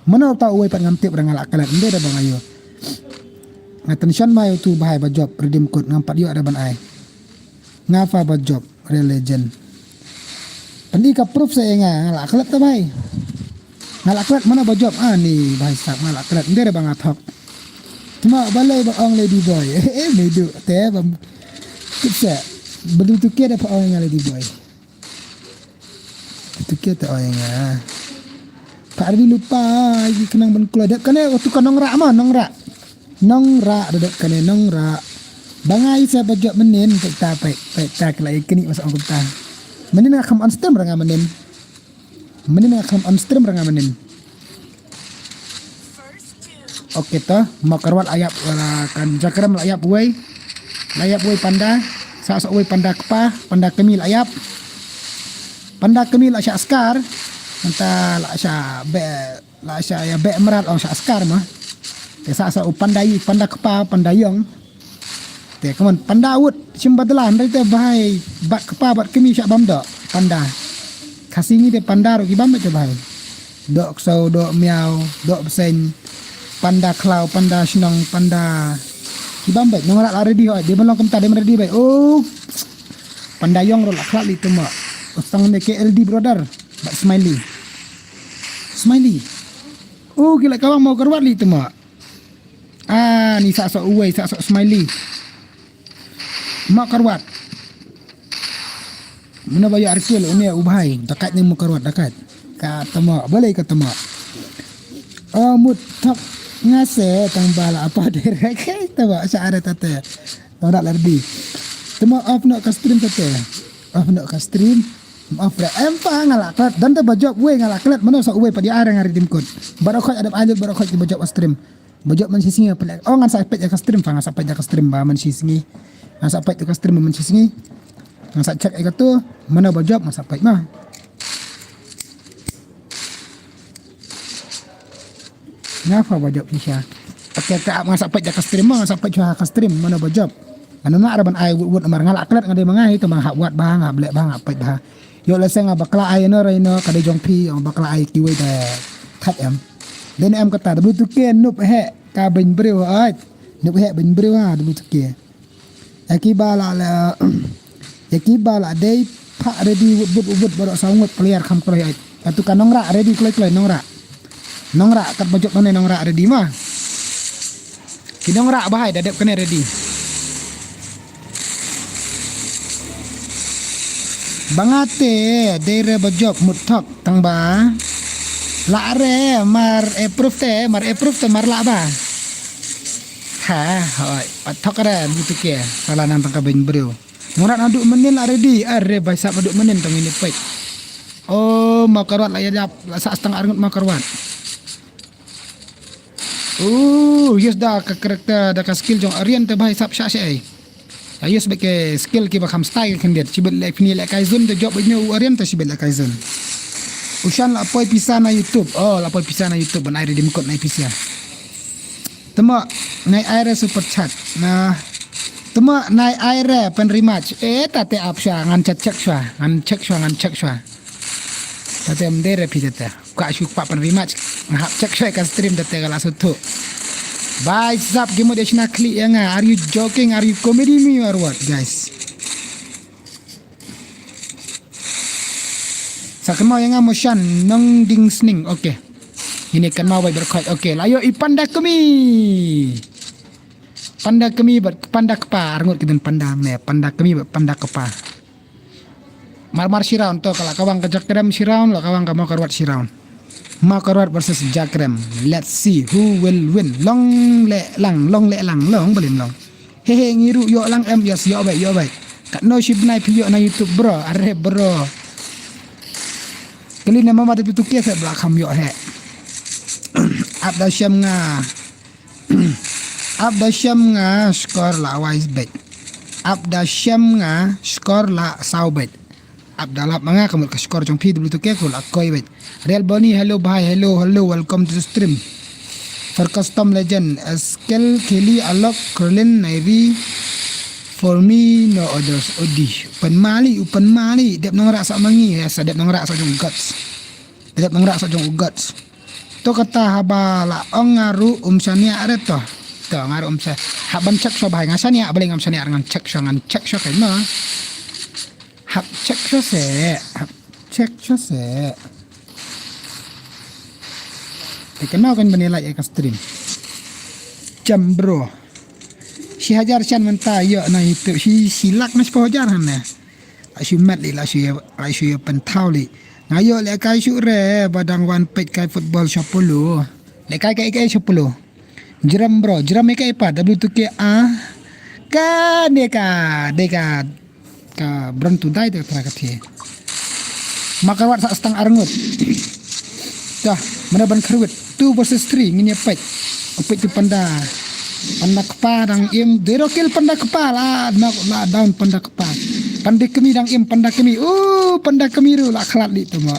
Mano ta uwei pat ngam tip re nga la klet ynde re ba nga ïoh. Nga tension mai utu bhai ba jop redeem code ngam pat ïoh re ban ai. Nga fa ba jop. Real Legend. Pyni ka proof sa ïa nga, nga la klet ta bhai. Nga la klet mano ba jop, ah ni bhai sap nga la klet, ynde re ba nga thok. Temo balei ba ong Lady Boy. Eh, Midu te ba kit sa. Bedu tu ke da ba ong nga Lady Boy. Tu ke ta ong nga. Pak Ardi lupa, ïa ki khnang ban kloi. Dep kane, oh, tu ka nongrah ma, nongrah. Nongrah, dep kane, nongrah. Ba nga ïa sa ba jop mynnin, peit ta, peit, peit ta, ki la ïa kini masa ong kumta. Mynnin nga kham on stream ra nga mynnin. Mynnin nga kham on stream ra nga mynnin. Okay to, Mawkyrwat la ïap, wala kan Jakrem la ïap wei. La ïap wei panda, sa sa wei panda kpa, panda kmie la ïap. Panda kmie la shah skar, mynta la shah be, la shah ïa be mrad ong shah skar ma. Te sa sa u panda i, panda kpa, panda ïong. Te kaman panda wut, shim badla, hynrei te bhai, bad kpa, bad kmie shah bam doh, panda. Khasi ngi te panda ruh ki bam te bhai. Doh ksew, doh miaw, doh bseiñ, panda khlaw, panda shnong, panda. Ki bam beit, nongrah la ready hoi, dei ban long kumta, dei ban ready beit. Oh. Panda ïong ruh la khlad li temo. Utang ne K L D brother, bad Smiley. Smiley. Oh, ki la kawang Mawkyrwat li temo. Ah, ni sa sok uwei, sa sok Smiley. Mawkyrwat. Mano ba ïa arkil une u bhai, dakat ne Mawkyrwat dakat. Ka temo, balei ka temo. Oh, mut thok ngase tang bala apa direct. Temo sa ada tate. Tong dak lardi. Temo off no ka stream tate. Off no ka stream. Off re em pa nga la klet. Dan te ba jop wei nga la klet. Mano sa uwei pa di are nga redeem code. Baroh khoit adep alut baroh khoit ki ba jop stream. Ba jop man shisngi pele. Oh ngan sa peit ya ka stream pa ngan sa peit ya ka stream ba man shisngi. Ngan sa peit ya ka stream ba man shisngi. Ngan sa check ya ka tu. Mano ba jop ngan sa peit ma. Nga fa ba jop shisha. Pake ka ap ngan sa peit da ka stream ma ngan sa peit shuwa ka stream mano ba jop. Ano na ra ban ai wut wut mar nga la klet nga dei ma nga hi to ma hap wat ba nga blek ba nga peit ba. Yo la se nga bakla ai no rai no ka dei jong phi yo bakla ai kiwei da that em. Dei ne em kata da bluetooth ke nup he ka ben briew ai. Nup he ben briew ha da bluetooth ke. Ya ki ba la la ya ki ba la dei pha ready wut wut wut baroh sa ngut player kham kloi ai. Atu ka nongrah ready kloi kloi nongrah. Nongrah kat ba jop mane nongrah ready ma. Ki nongrah bahai da dep kane ready. Ba nga te dei re ba jop mut thok tang ba. La re mar approve te mar approve te mar la ba. Ha, hoi, pat thok re butu ke. Sala nang tang ka ben briew. Nongrah na duk menin la ready. Are bai sap na duk menin tang ini peit. Oh, ma karwat la ya dap la sa stang arngut ma karwat. Oh, yes da ka character da ka skill jong Aryan te bai sap sha sha ai. Ya yes ba ke skill ki ba kham style khyndiat. Chibit le pini le kai zun te jop ba nyu Aryan te chibit le kai zun. Ushan la poi pisa na YouTube. Oh, la poi pisa na YouTube ban ai redeem code na pisa. Temo nai ai re super chat. Na temo nai ai re pen rematch. Eh ta te ap sha ngan check check sha. Ngan check sha ngan check sha. Ta te em de re pi te. Ka shu pa pen rematch. Nga hap check sha ka stream ta te ka la su tu. Bai sap ki mo de shna klik ya nga. Are you joking? Are you comedy me or what guys? Sa kan mau ya nga mo shan nong ding sning. Okay. Ini kan mau bai berkhot. Okay. Layo i panda kami. Panda kami bat panda kepa arngut kita panda me panda kami bat panda kepa. Mar mar shiraun to kala kawang ka Jakrem shiraun la kawang ka Makarwat shiraun. Makarwat versus Jakrem. Let's see who will win. Long le lang long le lang long belim long. Hehe ngiru yo lang em yes yo bai yo bai. Kat no shi bnai phi yo na YouTube bro are bro. Kali na mama tu tu ke fe bla kham yo he. Ap da shem nga. Ap da shem nga skor la wise bet. Ap da shem nga skor la saw bet. Ap da lap ma nga kamut ka skor jong P W two ke ko la koi bet. Real Boni hello bhai hello hello welcome to the stream. For custom legend skill kili alok krelin naivi. For me no others odi. Upan mali upan mali dep nongrah sa mangi ya sa dep nongrah sa jong guts. Dep nongrah sa jong guts. To kata haba la ong nga ruh um shaniah re to. To nga ruh um sha. Hap ban check sha bhai nga shaniah bale ngam shaniah ngan check sha ngan check sha kai ma. Hap check sha se. Hap check sha se. Te kena kan bani like ka stream. Jam bro. Shi hajar shan menta yo na itu shi shi lak na shi hajar han ne. La shu met li la shu la shu penthaw li. Nga yo le kai shu re ba dang wan pet kai football shapulu. Le kai kai kai shapulu. Jram bro, jram kai pa W two K A. Ka ne ka de ka ka bron tu dai de tra ka the. Makarwat sa stang arngut. Dah, mana ban kharwit. Two versus three ngin ïa peit. Peit tu panda. Panda kpa dang im. Dero kill panda kpa la. Knock la down panda kpa. Panda kami dang im panda kami. Uh, panda kami ru la khalat li tu ma.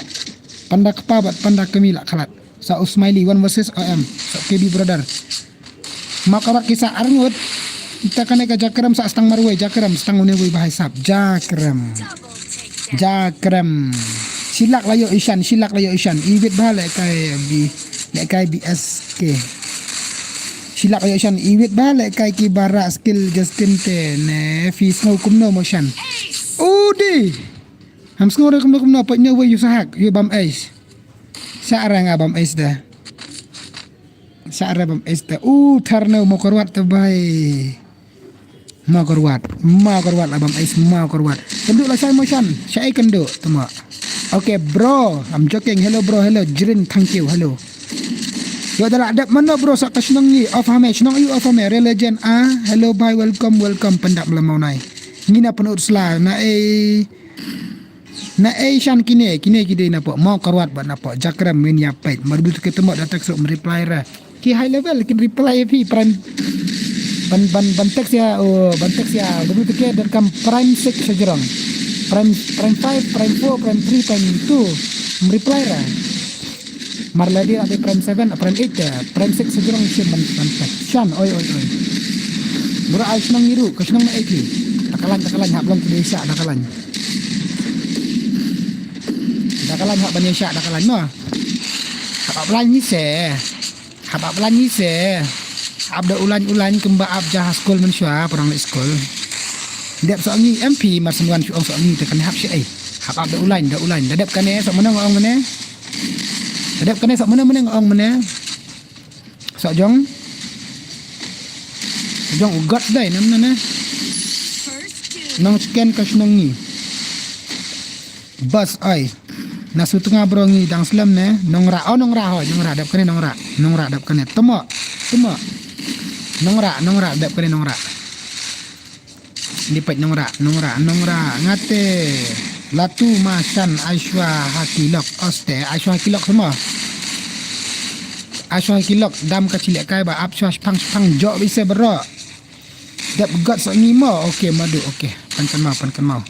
Panda kpa bat panda kami la khalat. Sa u smiley one versus O M. Sa K B brother. Makarak kisa arngut. Ita kane ka Jakrem sa stang marwei Jakrem stang une wei bahai sap Jakrem. Jakrem. Silak layo ishan silak layo ishan iwit bah le kai bi le kai B S K. Silak layo ishan iwit bah le kai ki bara skill Justin te ne fi snow kumno motion. Udi. Ham snow re kumno kumno pa ne wei yu sahak yu bam ais. Sa ranga bam ais da. Sa ra bam ais ta. U thar ne mo korwat ta bai. Mo korwat. Mo korwat la bam ais mo korwat. Kendu la sai mo shan. Sai kendu tuma. Okay bro, I'm joking. Hello bro, hello Jrin, thank you. Hello. Yo dala dap mano bro sa ka shnong ni of hame shnong yu of hame real legend ah. Hello bye welcome welcome pendap mala mau nai. Ngina penut sla na eh. Na ei shan kine, kine ki dei na pok Mawkyrwat bad na pok Jakrem, ngin ïa peit. Mar du te ki tymok da text ruh ym reply ra. Ki high level kin reply ïa phi, prime. Ban, ban, ban text ïa, oh, ban text ïa, ba du te ki donkam prime six sha jrong. Prime, prime five, prime four, prime three, prime two. Ym reply ra. Mar lade la dei prime seven, prime eight, eh, prime six sha jrong shim ban, ban text. Shan, oi, oi, oi. Bro, ai shnong ngi ruh, ka shnong na ei phi. Da ka lain, da ka lain, hap long ki dei sha, da ka lain. Da ka lain hap ban ïa shah da ka lain mo. Hap ap lain ngi se. Hap ap lain ngi se. Ap da u lain u lain kumba ap ja ha skul mynshuwa, parang leh skul. Dep soh ngi em phi mar sngewsih ong soh ngi te kan hap shi ei. Hap ap da u lain, da u lain. Da dep kane soh mano nga ong mane. Da dep kane soh mano mane nga ong mane. Soh jong. Jong u God dei nam nane. Nong chicken ka shnong ngi. Bas ai. Na Sutnga bro ngi dang slem ne. Nongrah, oh Nongrah hoi, Nongrah dep kane Nongrah. Nongrah dep kane. Temo. Temo. Nongrah, Nongrah dep kane Nongrah. Di peit Nongrah, Nongrah, Nongrah. Ngate. Latu ma shan Aishwa ha ki lok. Oste, Aishwa ha ki lok semua. Aishwa ha ki lok dam ka chilek kai ba ap shwa shpang shpang jok bise bro. Dep God soh ngi mo. Okay, madu, okay. Pan kan mau, pan kan mau.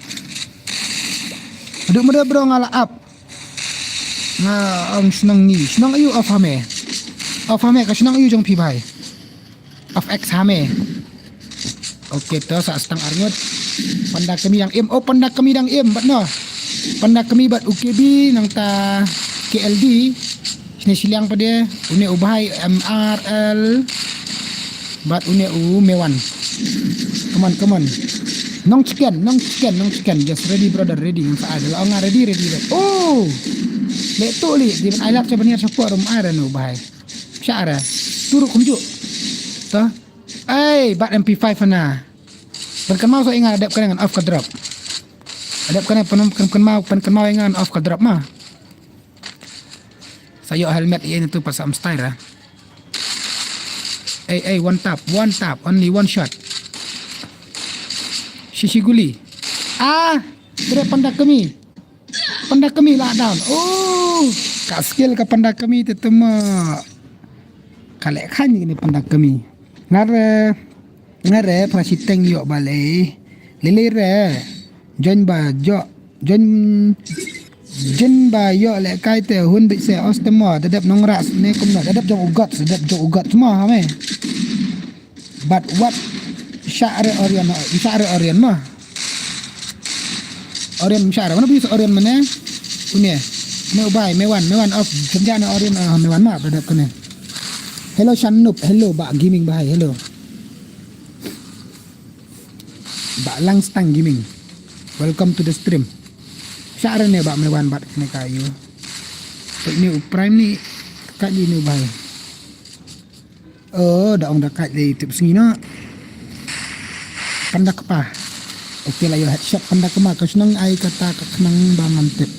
Madu, madu bro nga la ap. Nga ong shnong ngi. Shnong ayu of hame. Of hame ka shnong ayu jong phi bai. Of X hame. Okay, to sa stang arngut. Panda kami dang im. Oh, panda kami dang im. Bat no. Panda kami bat U K B nang ta K L D. Sini siliang pada. Une u bahai M R L. Bat une u Mewan. Come on, come on. Nong chicken, nong chicken, nong chicken. Just ready, brother, ready. Ngan sa ada. La nga ready, ready, ready. Oh! Le tu li. Di ban ailat sa baniar sa kuat rum ai ra nu bahai. Sha ra. Turuk kumjuk. Ta. Ai, bat M P five na. Pan kan mau so ingat adep kan ngan off ka drop. Adep kan pan kan mau pan kan mau ingat off ka drop ma. Sa ïoh helmet ïa ntu pat sa mstai ra. Ei, ei, one tap, one tap, only one shot. Shishi guli. Ah, tre panda kami. Panda kami la down. Oh, ka skill ka panda kami te tuma. Ka leh khan ni panda kami. Ngar, eh, Nga re phra shiteng ïoh ba lei. Lei lei re. Jon ba jo. Jon, jon ba ïoh leh kai te hun bit se os te mo. Da dep Nongrah ne kumno. Da dep jong u God. Da dep jong u God mo ha me. But what? Shah re Orion. Shah re Orion mo. Orion shah re. Mano bi Orion mane? Une. Ne u bai, Mewan, Mewan of. Jom jane Orion, ah, Mewan ma. Da dep kane. Hello Shanup. Hello ba gaming bahai. Hello. Ba Langstang Gaming. Welcome to the stream. Shah re ne ba Mewan bat ne ka yu. Pek ni u Prime ni ka ni ni bai. Oh, da ong da ka le tip sngi no. Panda kpa. Okay la ïoh headshot panda kma ka shnong ai kata ka khnang ba ngan tip.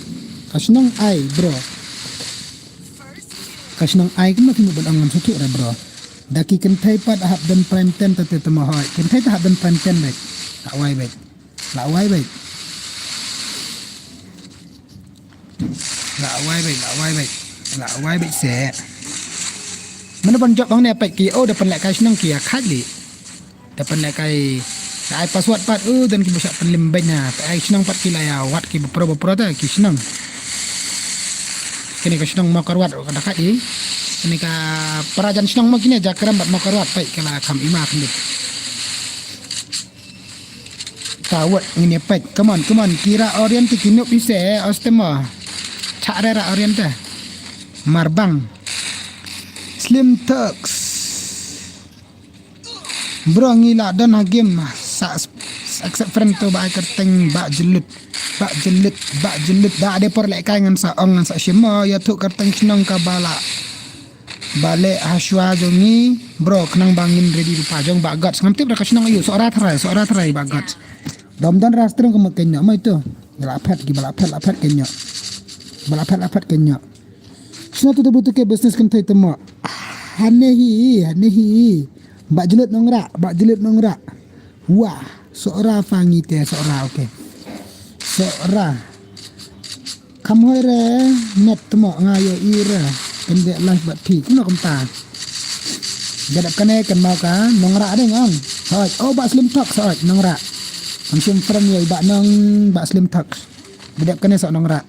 Ka shnong ai, bro. Ka shnong ai kumno phi mut ban ong ngam sngewthuh re bro. Da ki kynthei pat hap don prime ten ta te tama hoi. Kynthei ta hap don prime ten bek. La wai bek. La wai bek. La wai bek. La wai bek se. Mano ban jop ong ne pek ki o da pan leh kai shnong ki ya khat li. Da pynlehkai. Da ai password pat u don ki ba shah pynlem beiñ na. Ai shnong pat ki la ïa wat ki ba pro ba pro ta ki shnong. Kine ka shnong Mawkyrwat ka da ka i. Kine ka para jan shnong ma kine Jakrem bad Mawkyrwat peit ka la kam ima khyndiat. Ta wat ngin ïa peit. Come on, come on. Kira Orion te ki nup ise, eh, ostema. Chak re ra Orion te. Marbang. Slim Thugs. Bro ngi la don ha game sa accept friend to ba ai kyrteng ba jyllud. Ba jyllud, ba jyllud. Da de por lehkai ngan sa ong ngan sa shim mo ïathuh kyrteng shnong ka ba la. Ba leh ha shuwa jong ngi bro khnang ba ngin ready rupa jong ba God ngam tip da ka shnong ayu Sohra Tharai, Sohra Tharai ba God. Dom don ra strong ka mut kynnoh mo ito. Ba la phet ki ba la phet la phet kynnoh. Ba la phet la phet kynnoh. Sna tu da butu ke business kan thai tama. Hane hi, hane hi. Ba jyllud Nongrah, ba jyllud Nongrah. Wah, Sohra fa ngi te Sohra, okay. Sohra. Kam hoi re, net tmo nga ïohi re. Kan dei live bad phi. Kumno kumta. Ka dep kane kan mau ka nongrah dei nga ong. Hoi, oh, Bah Slim Talk, hoi, nongrah. Kan shim friend ïa i Bah Nong, Bah Slim Talk. Ka dep kane soh nongrah.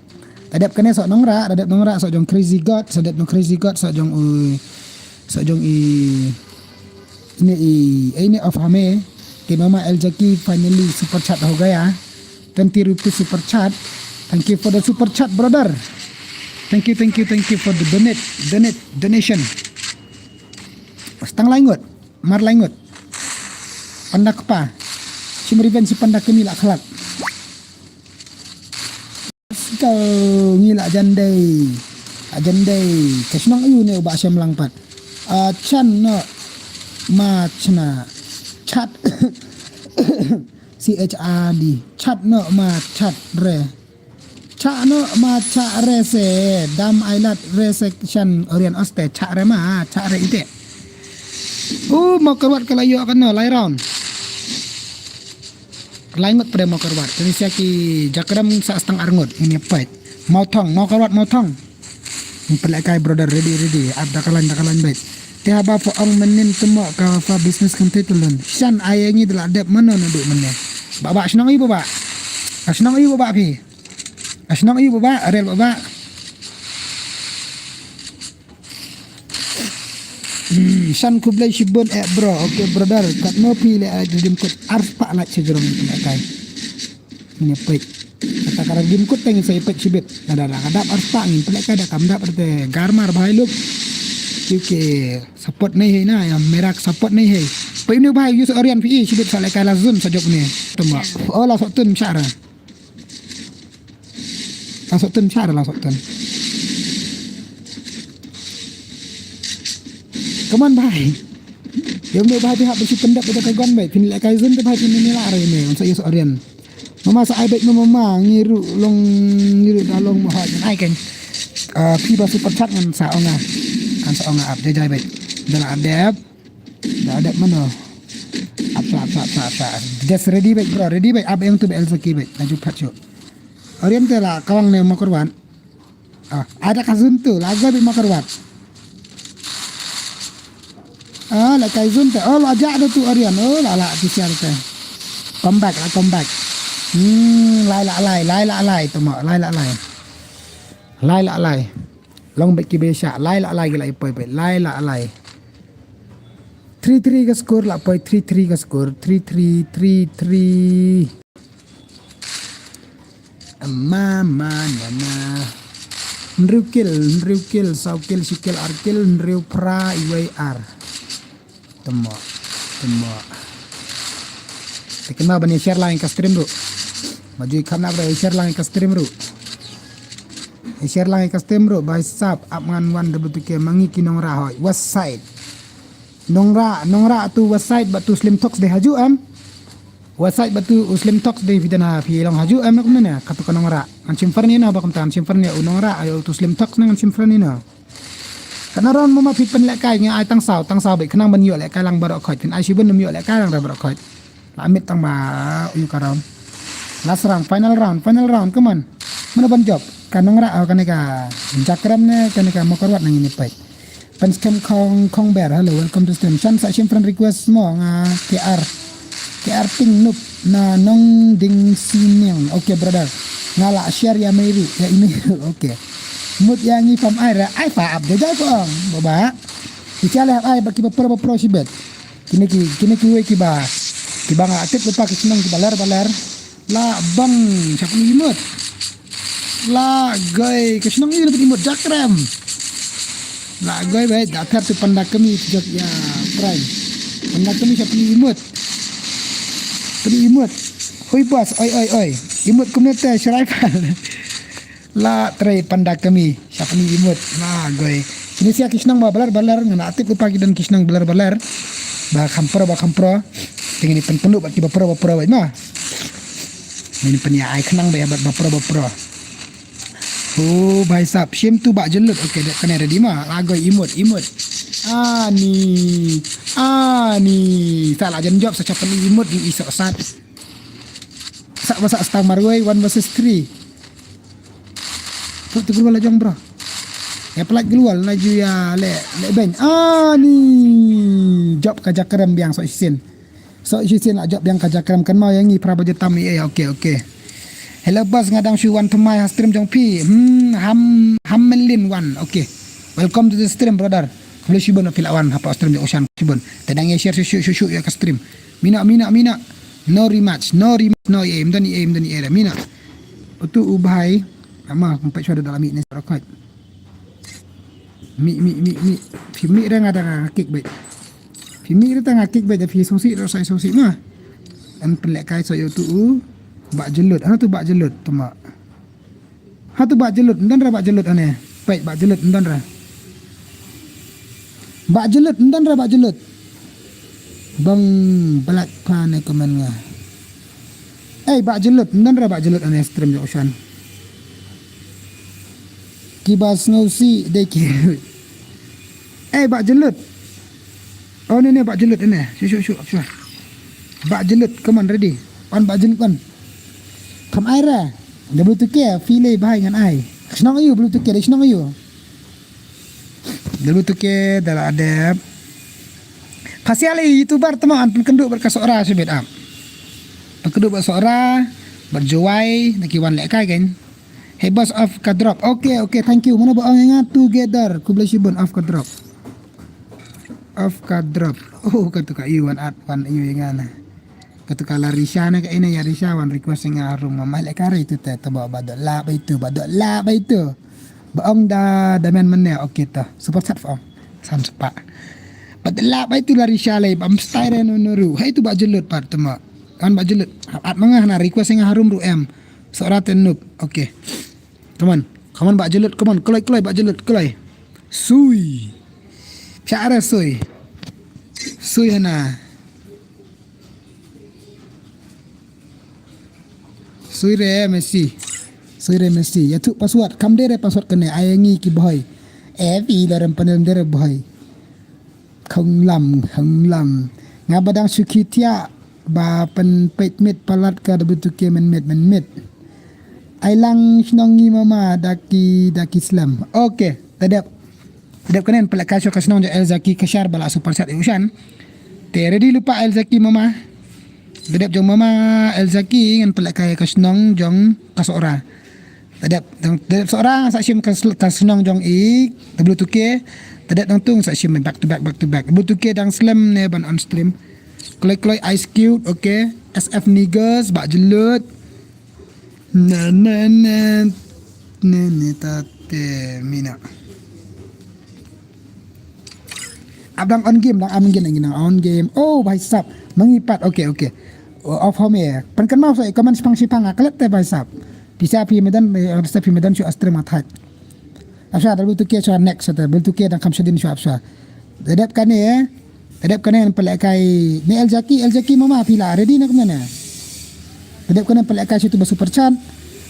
Ka dep kane soh nongrah, ka dep nongrah soh jong Crazy God, ka dep nong Crazy God soh jong u, soh jong i, ini i, ini of hame. Ke Mama El Jackie finally super chat ho gaya. Twenty rupees super chat. Thank you for the super chat, brother. Thank you, thank you, thank you for the donate, donate, donation. Stang lai ngut, mar lai ngut. Panda kpa. Shim revenge shi panda kmie la khlad. Let's go. Ngi la jan dei. La jan dei. Ka shnong aïu ne u Bah Shem Langpat. Ah, chan no ma chna. Chat. C H A D. Chat no ma chat re. Chat no ma chat re se. Dam ailat re se chan Orian oste. Chat re ma, chat re ite. U ma karwat ka la ïoh ka no lai round. Lai ngut pre mo karwat. Kani sia ki jakrem sa stang ar ngut. Ini pait. Mau thong, mo karwat mau thong. Ini pelek kai brother, ready, ready. Ap da ka lain, da ka lain bait. Te haba pha ong mynnin tmo ka pha business kan te tulun. Shan ai ngi da la dep mano na du mynne. Ba ba shnong i ba ba. Ka shnong i ba ba phi. Ka shnong i ba ba, rel ba ba. Hmm, Shan khublei shibun eh bro. Okay brother, katno phi leh like redeem code? Arspah like sha jrong pynlehkai. Ngin ïa peit. Kata ka redeem code te ngin sa ïa peit shibit. Lada da ka dap arspah ngin pynlehkai, da kam dap te garmar bha ïa luk. Kyuki support nei hei na, ïa merak support nei hei. Peit une u bha ïa u Yusuf Orian phi i shibit sa lehkai la zun sa jop ne. Tuma. Oh la soh tun shara. La soh tun shara la soh tun. Come on bhai. Ïa une bhai phi hap ba shi pyndep ïa ka gon bhai. Phin lehkai zun te bhai phin ïa la re ne. Sa Yusuf Orian. Mama sa ai beit mama, mama ngi ruh long, ngi ruh da long mo ha ai kan. Ah, phi ba super chat ngan sa ong nga. Ngan sa ong nga ap jai jai beit. Da la dep. Da dep mano. Ap sa ap sa ap sa ap sa. Just ready beit bro, ready beit. Ap yang tu beit el saki beit. Laju pat shu. Orian te la kawang ne mo korwan. Ah, ada ka zun tu, la goi beit mo karwat. Ah, la kai zun te. Oh, la jak da tu Orian. Oh, la la ti sial te. Come back, la come back. Hmm, lai la lai, lai la lai tu mo, lai la lai. Lai la lai. Long beit ki be sha, lai la lai ki la i poi beit, lai la lai. Three three ka score la poi, three three ka score, three three, three three. Ma, ma, na, na. Hynriew kill, hynriew kill, saw kill, shi kill, ar kill, hynriew phra, iwei ar. Tymmo, tymmo. Te kynmaw ban ïa share lang ïa ka stream ruh. Ma ju kham nap ruh ïa share lang ïa ka stream ruh. Ïa share lang ïa ka stream ruh, bhai sab, ap ngan wan da bluetooth ke, ma ngi ki nongrah hoi. West side. Nongrah, nongrah tu West side, ba tu Slim Talks de haju em. West side ba tu u Slim Talks de phi dana phi long haju em na kumne ne, katu ka nongrah. Ngan shim fern ïa no ba kumta, ngan shim fern ïa u nongrah, ïa u tu Slim Talks ne ngan shim fern ïa no. Katno round mama phi pynlehkai, ngi ai tang saw, tang saw beit, khnang ban ïoh lehkai lang baroh khoit, phin ai shibun ym ïoh lehkai lang re baroh khoit. La miet tang ba u ka round. Last round, final round, final round, come on. Mano ban jop? Ka nongrah, oh, kane ka jakrem ne, kane ka mokorwat nang ini peit. Pen skem khong, khong ber, hello, welcome to stream. Shan sa shim friend request mo, nga K R. K R Ting Nup na nong ding siniang. Okay, brother. Nga la share ïa mei ruh, ïa email ruh, okay. Mut ïa ngi pam ai ra, ai fa ap jajal ko ong, baba. Ki cha leh ai ba ki ba pro ba pro shibet. Kine ki, kine ki wei ki ba, ki ba nga tip lupa ki shnong ki ba ler ba ler. La bang, shap ni imut. La goi, ki shnong ni imut jakrem. La goi bai, da ter tu panda kami tu jok ya prime. Panda kami shap ni imut. Kami imut. Hui bas, oi, oi, oi. Imut kumne te, shrai pal. La trei panda kami, shap ni imut. La goi. Kini sia ki shnong ba balar balar, nga na tip lupa ki don ki shnong balar balar. Ba khampro, ba khampro. Tingin ni pen pendu ba ki ba pro, ba pro, ba ma. Ini pen ya ai khnang ba ya ba pro, ba pro. Oh, bhai sab, shim tu ba jelut. Okay, dep kane ready ma. La goi imut, imut. Ani, ani. Sa la jan jop sa shap ni imut di isok sat. Sa ba sa stang marwei, one versus three. Put tu glwal la jong bro. Ya plat glwal na ju ya le le ben. Ah ni. Jop ka jakrem biang so isin. So isin la jop biang ka jakrem kan mau yang ni pra baje tam ye. Okay, okay. Hello boss, nga dang shu wan thymmai ha stream jong phi. Hmm, ham ham melin wan. Okay. Welcome to the stream brother. Khublei shibun phi la wan hapoh stream jong Ushan shibun. Te dang ya share shu shu shu ya ka stream. Mina mina mina. No rematch, no rematch, no ye. Mdan ye, mdan ye mina. Utu u bhai. Ama kumpai shwa da dalam ni sa rakat. Mi mi mi mi. Phi mi re nga da nga kick bait. Phi mi re ta nga kick bait da phi songsi ro sai songsi ma. An pynlehkai so yo tu u. Ba jelut. Ano tu ba jelut tu ma. Ha tu ba jelut. Ndan ra ba jelut ane. Pait ba jelut ndan ra. Ba jelut ndan ra ba jelut. Bang black pa ne komen nga. Ei ba jelut ndan ra ba jelut ane stream yo Ushan. Kiba sngewsih dei ki. Ei ba jelut. Oh ne ne ba jelut ne. Shu shu shu shu. Ba jelut, come on, ready. Wan ba jelut wan. Kam ai ra. Double two K, phi lei bhai ngan ai. Shnong ayu, double two K, dei shnong ayu. Double two K, da la dep. Phasia lei YouTuber tama an pynkynduh bad ka Sohra shibit ap. Pynkynduh bad Sohra, bad Jowai, na ki wan lehkai kan. Hey boss, off ka drop. Okay, okay, thank you. Mano ba ong nga together. Khublei shibun, off ka drop. Off ka drop. Oh, ka tu ka iu wan at wan iu yang ana. Ka tu ka Larisha na ka ina ya Risha wan request nga room ma le kare tu te tu ba ba do la ba itu ba do la ba itu. Ba ong da da men men ne okay tu. Super chat fa. San sepa. Ba do la ba itu Larisha le ba mstai re no no ru. Hai tu ba jelut pat tu ma. Kan ba jelut. At manga na request nga harum ru em. Sohra te nup. Okay. Come on. Come on ba jelut. Come on. Kloi kloi ba jelut. Kloi. Sui. Pya ara sui. Sui hana. Sui re Messi. Sui re Messi. Ya tu password. Kam dere password kane. Ayangi ki boy. Eh, pi la rem panel dere boy. Khonglam, khonglam. Nga ba dang shu khie thiah ba pynpeit miet palat ka da butuke mynmiet mynmiet. Ai lang shnong ngi mama da ki da ki slem. Okay, tadep. Tadep kane pynlehkai shuwa ka shnong jong El Zaki Kashar ba la super chat ïa u shan. Te ready lypa El Zaki mama. Tadep jong mama El Zaki ngan pynlehkai ka shnong jong ka Sohra. Tadep dang tadep Sohra sa shim ka sl- ka shnong jong i. Tadep tu ke. Tadep dang tung sa shim back to back, back to back. Tadep tu ke dang slem ne ban on stream. Kloi kloi Ice Cube, okay. S F Niggas ba jelut. Na na na na na ta te mina. Abdang on game dang am game dang on game. Oh bhai sab. Mangi pat, okay okay. Off home ya. Pynkan mau sa comment sipang sipang aklet te bhai sab. Pisa pi medan pisa pi medan shu astrim athaj. Asha da butuke shu next da butuke dang kam shadin shu apsha. Dadep kane eh. Dadep kane ngan pynlehkai ni El Jackie, El Jackie mama phi la ready na kumne ne. Dadep kane pynlehkai shu tu ba super chat.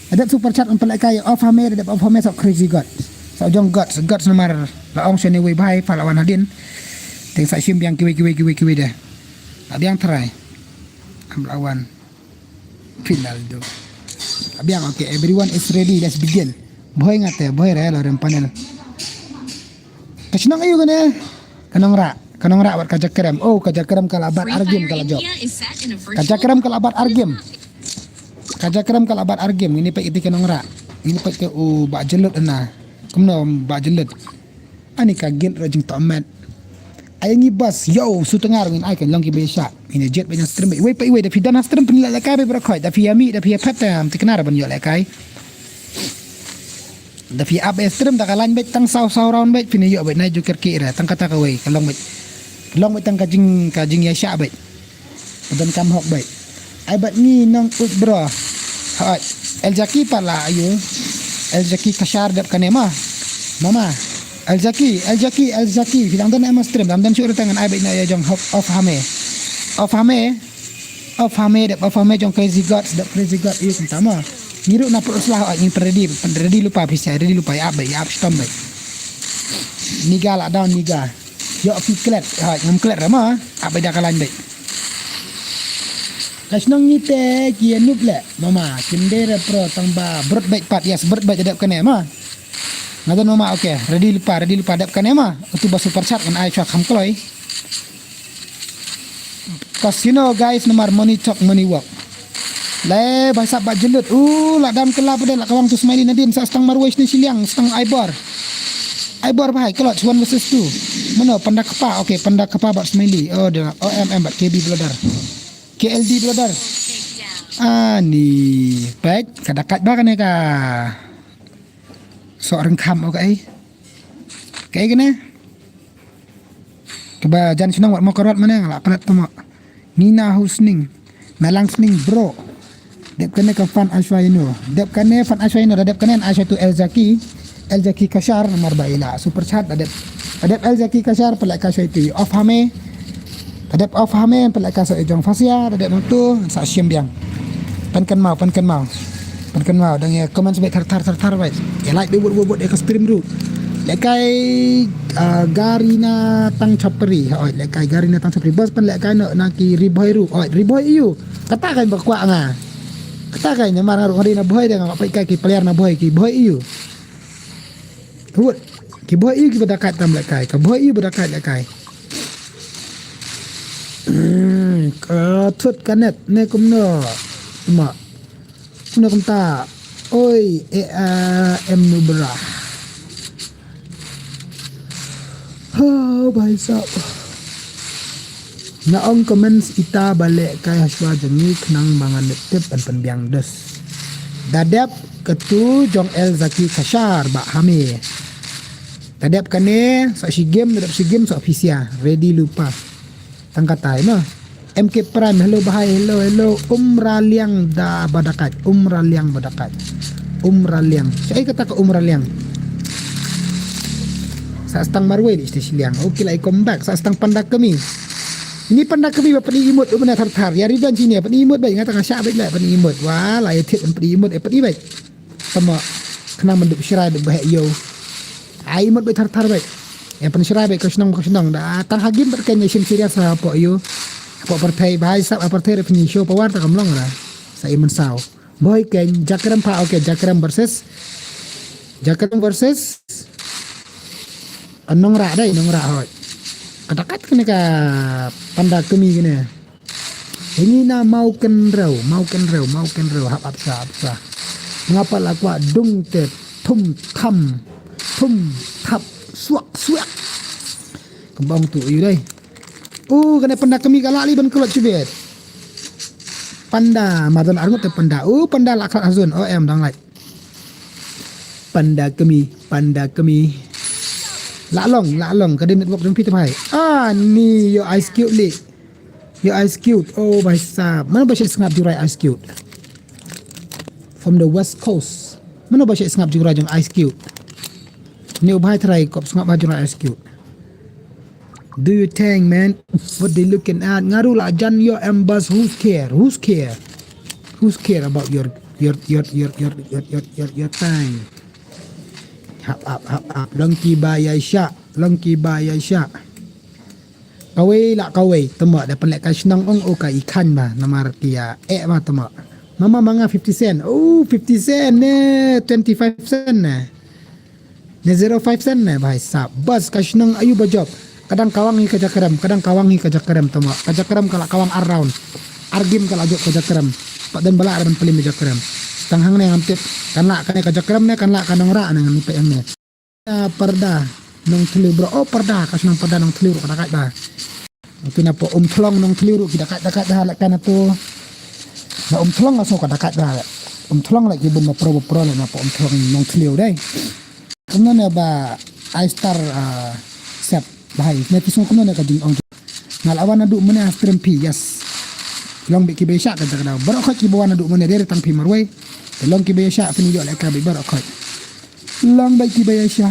Dadep super chat ngan pynlehkai off hame, dadep off hame sok crazy god. Sok jong god, god namar la ong shane wei bhai pha la wan hadin. Teng sa shim biang kiwei kiwei kiwei kiwei de. La biang tharai. Am la wan. Pinaldo. La biang, okay, everyone is ready, let's begin. Bhoi ngate, bhoi re la rem panel. Ka shnong ayu kane. Ka nongrah, ka nongrah wat ka jakrem. Oh, ka jakrem ka la bat argim ka la jop. Ka jakrem ka la bat argim. Ka jakrem ka la bat argim. Ini pek iti ka nongrah. Ini pek ke u ba jelut na. Kumno ba jelut. Ani ka git ra jing tomet. Ai ngi bas yo su tengar ngin ai ka long ki be sha. Ini jet ba stream. Wei pa wei da fidan stream pin la kai be bra khoi da fi ami da fi pet tam tiknar ban yo la kai. Da phi ap stream da ka lain beit tang saw saw round beit phi ne ïoh beit nai ju ker ki ra tang kata ka wei ka long beit. Long beit tang ka jing ka jing ya sha beit. Don kam hok beit. Ai bat ngi nong ut bro. Hai. El Jaki pala ayu. El Jaki kashar dep kane ma. Mama. El Jaki, El Jaki, El Jaki. Phi dang don em stream dang don shu ra tangan ai beit na ya jong hok off hame. Off hame. Of hame dep of hame jong crazy god dep crazy god yu kumta mo. Ngi ruh na pur slah oi ngi ready ready lupa pisa ready lupa ya bai ya stom bai. Niga la down niga. Yo ki klet ha ngam klet ra ma. Abai da kalan bai. Ka shnong ngi te ki nup le mama kim de re pro tang ba brut bai pat yes brut bai dep kane ma. Nga don mama, okay. Ready lypa, ready lypa, dep kane ma. Utu ba super chat kan ai chwa kham kloi. Casino guys, namar money talk, money walk. Le, bha sap ba jylliew. U, la dam kylla pat de la kawang tu Smiley nadien sa stang marwei shane shiliang, stang Aibor. Aibor bha, klot, one versus two. Mano, Panda Kpa, okay, Panda Kpa bad Smiley. Oh, de, oh, M M bad K B brother. K L D brother. Ani, pek, ka dakat ba kane ka. Sok rengkham, okay. Kaei kane? Kaba jan shnong wat mo karwat mane nga la klet tama. Nina Husning. Nalang Sning bro. Dep kane ka fan Ashwa ino. Dep kane fan Ashwa ino, da dep kane Ashwa tu El Zaki. El Zaki Kashar namar ba ila super chat da dep. Da dep El Zaki Kashar pelak Kashar tu off hame. Tadep off hame pelak ka sa ejong fasia, tadep nang tu sa shim biang. Pen kan mau, pen kan mau. Pen kan mau dang ya comment sbe thar thar thar thar bai. Ya like de wut wut wut ya ka stream ru. Lekai ah, gari na tang chapri. Oi, lekai gari na tang chapri. Bos pen lekai no na ki riboi ru. Oi, riboi iu. Kata kai ba kwah nga. Kata kai ne mar ngaru ngari na boi de nga pai kai ki player na boi ki boi iu. Wut. Ki boi iu ki badakat tam lekai. Ka boi iu badakat lekai. Hmm, ka thut ka net ne kumno. Ma. Kumno kumta. Oi, e a em nubra. Ha, bhai sahab. Na ong comments ita ba leh kai hashwa jong ngi khnang ba ngan leh tip ban pynbiang dus. Da dep katu jong El Zaki Kashar ba hame. Da dep kane sa shi game, da dep shi game sa pisia. Ready lupa. Tang katai ma. M K Prime, hello bahai, hello, hello. Umra liang da badakat, umra liang badakat. Umra liang. Sa ai kata ka umra liang. Sa stang marwei di station liang. Okay, lai come back. Sa stang panda kami. Ini panda kami ba pani imut umna thar thar. Ya riban sini pani imut bai ngata ka sya bai la pani imut. Wah, lai thit pani imut eh pani bai. Tama khnang ban dup shrai dup bahek yo. Ai imut bai thar thar bai. Ya pan shrai bai ka shnong ka shnong da tang hagim bai kan ya shim serious ha po yo. Po partai bai sap partai rep ni show power ta kam long ra. Sa iman saw. Boy ken Jakrem pha, okay, Jakrem versus Jakrem versus Nongrah dai, Nongrah hoi. Kata kat kene ka panda kami kene. Ini na mau kenrau, mau kenrau, mau kenrau hap hap sa hap sa. Ngapa la kwah dung te thum tham, thum thap suak suak. Kembang tu iu dai. Uh, kene panda kami ka la li ban kelot chibet. Panda madan arngut te panda. Uh, panda la khat hazun. Oh em dang lai. Panda kami, panda kami. La long, la long ka dei network jong phi te bhai. Ah, ni yo Ice Cube li. Yo Ice Cube. Oh bhai sahab. Mano ba shait sngap jurai Ice Cube? From the West Coast. Mano ba shait sngap jurai jong Ice Cube? Ni u bhai trai kop sngap ba jurai Ice Cube. Do you think, man? What they looking at? Ngaru la jan yo ambas. Who's care? Who's care? Who's care about your your your your your your your your, your time? Hap hap hap hap. Long ki ba ya sha. Long ki ba ya sha. Kawei la kawei. Tama da pen lek ka shnong ong o ka ikan ba. Namar ki ya eh ba tama. Mama manga fifty cent. Oh, fifty cent ne. Twenty-five cent ne. Ne zero five cent ne bhai sahab. Bas ka shnong ayu ba jop. Kadang kawang hi ka Jakrem, kadang kawang hi ka Jakrem tama. Ka Jakrem ka la kawang ar round. Ar game ka la jop ka Jakrem. Pat den bala ban plim Jakrem. Tang hangne ngam tip. Kan la kane ka Jakrem ne, kan la ka Nongrah ne ngam pek hangne. Ah, Parda Nongthliew bro. Oh, Parda ka shnong Parda Nongthliew ka dakat ba. Kina po Umthlong Nongthliew ruh ki dakat dakat da lek kan tu. Na Umthlong aso ka dakat da. Umthlong lek ki bun ma pro pro lek na po Umthlong Nongthliew dai. Kumno ne ba ai star ah, sep bahai. Ne tisung kumno ne ka jing ong. Ngal awan adu mene ha stream phi, yes. Long bit ki be sha ka jaka da. Barok khot ki bawan adu mene dere tang phi marwei. Long ki be sha phi ni yo lek ka be barok khot. Long bait ki ba ya sha.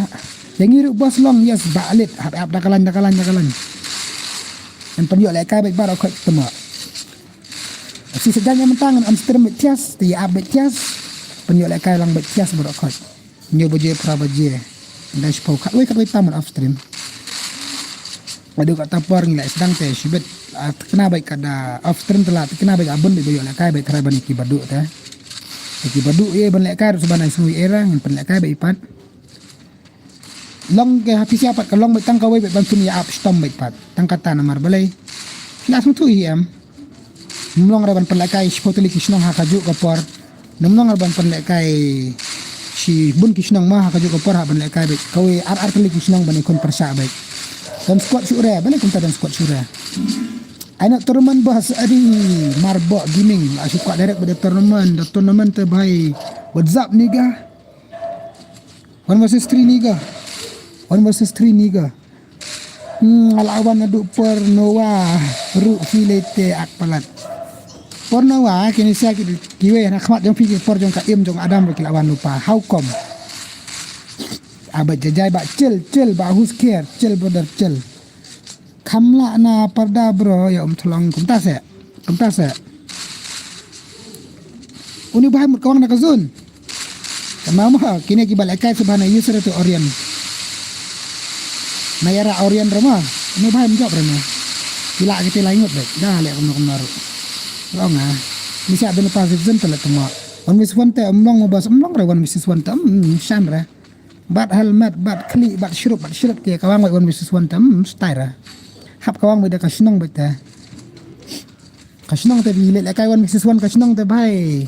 Yang ngi ruh bos long yes ba alit hap hap da kalan da kalan da kalan. Em pynyoh leh kai bait bar khot tama. Si sejan yang mentang am stream bait tias ti ap bait tias. Pynyoh leh kai lang bait tias bar khot. Nyo baje pra baje. Dai shpau khat wei khat wei taman off stream. Aduh kata por ngi leh sedang te shibit. Ah, tekna bait kada off stream tela tekna bait abun bait bayoh leh kai bait trai ban ki badu te. Ki badu ye ban leh kai ruh sebanai sngui era ngin pynleh kai bait ipat. long ka ha pisa pat ka long beit tang kawei beit ban pynïa ap stom beit pat. Tang kata namar balei. Phi la sngewthuh hi em. Ym long re ban pynlehkai shiphew tylli ki shnong ha kajuh ka por. Ym long re ban pynlehkai shibun ki shnong ma ha kajuh ka por ha ban lehkai beit. Kawei ar ar tylli ki shnong ban ïakhun pyrshah beit. Don squad shuh re, balei kumta don squad shuh re. Ai na tournament ba sa adi Marbok Gaming. La shu kwah direct ba da tournament, da tournament te bhai. What's up nigga? One versus three nigga. One versus three nigga. Hmm, ala wan adu por Noah. Ru filete ak palat. Por Noah, kini sa ki kiwe na khmat jong fi ki por jong ka im jong Adam ro ki la wan lupa. How come? Aba jajai ba chill, chill ba who's care, chill brother, chill. Khamla na parda bro, ya um thlong kumta se. Kumta se. Uni bahai mut kawang na ka zone. Kama mo, kine ki bal ekai subhana yusra tu Orion. Na yara Orion rama. Uni bahai mjok rama. Kila kita langut dek. Dah lek kumno kumno ru. Rong ah. Misa bin pasif zone telat tuma. One miss one te umlong mo bas umlong re one miss one te. Hmm, shan re. Bat helmet, bat kli, bat shrup, bat shrup ke kawang wai one miss one te. Hmm, style re. Hap kawang wai da ka shnong wai te. Ka shnong te bi leh leh kai one versus one ka shnong te bhai.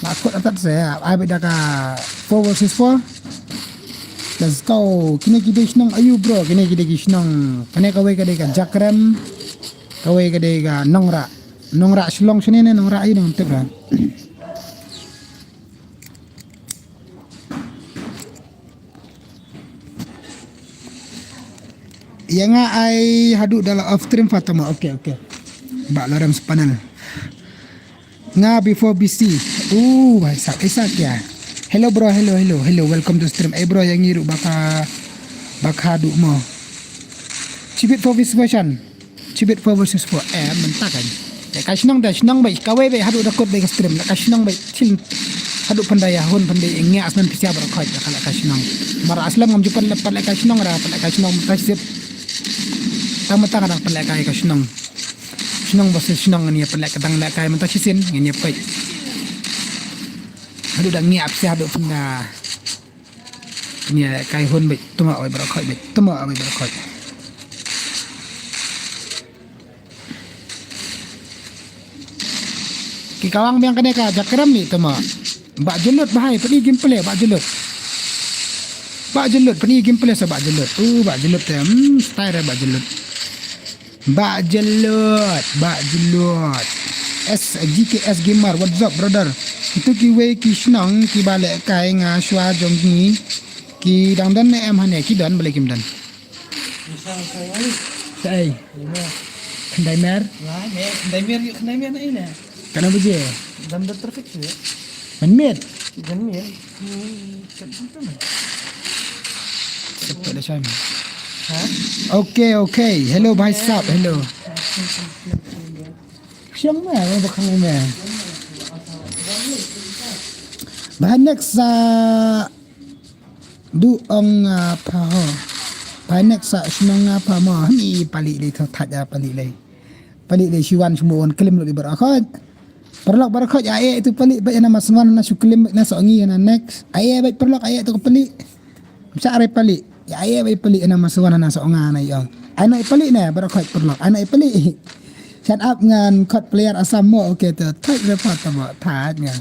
Ba kut atat se ai bit da ka four versus four. Let's go. Kine ki dei shnong ayu bro, kine ki dei ki shnong. Kane kawei ka dei ka Jakrem. Kawei ka dei ka Nongrah. Nongrah Shillong shane ne Nongrah ayu nang tip ra. Ïa nga ai haduh da la off stream Fatima. Okay, okay. Ba lorem sepanel. Nga before B C. Uh, wai sak isa kya. Hello bro, hello, hello, hello. Welcome to stream. Eh bro, yang ngiru baka baka haduh mo. Chibit for this version. Chibit four versus four. Eh, mynta kan. Ya ka shnong da shnong bai kawei bai haduh da kut bai ka stream. Da ka shnong bai chin haduh pandai ya hun pandai ngi asnan pisia bar khoi da ka la ka shnong. Mar aslam ngam jupan lepat la ka shnong ra pat la ka shnong mynta sip. Tang mynta ka dang pat la ka ka shnong. Shnong versus shnong ngi pat la ka dang la ka mynta sisin ngi nyep khoi. Haduh da ngi apsia haduh panda. Ngi kai hun bai tuma bai bar khoi bai tuma bai bar khoi. Ki kawang biang kane ka Jakrem ni tuma. Ba jelut bahai peni gameplay ba jelut. Ba jelut peni gameplay sa ba jelut. Uh ba jelut te. Hmm, style ba jelut. Ba jelut, ba jelut. S G K S Gamer, what's up brother? Itu kiwei ki shnong kiba lehkai nga shwa jong ngi ki dang don ne em hane ki don balei kim don. Sa ai. Khyndai mer. Wah, mer, khyndai mer, khyndai mer na ina. Kana buje. Dam da traffic tu. Man met. Dan mer. Hmm, kat tu na. Sepet da shai. Ha? Okay, okay. Hello bhai sahab, hello. Siang ma, ba khang ma. Bhai next sa du ong apa ho. Bhai next sa shnong apa mo. Ni pali le tho thaj pali le. Pali le shiwan shmo on klim lo di bar akhoj. Paralok bar khoj ai itu pali ba ina maswan na shu klim na so ngi na next. Ai ba paralok ai itu pali. Sa re pali. Ya ai ba pali ina maswan na so nga na yong. Ai no pali na bar khoj paralok. Ai no pali. Shut up ngan khot player Assam mo okay tu. Thaj re pat mo thaj nga.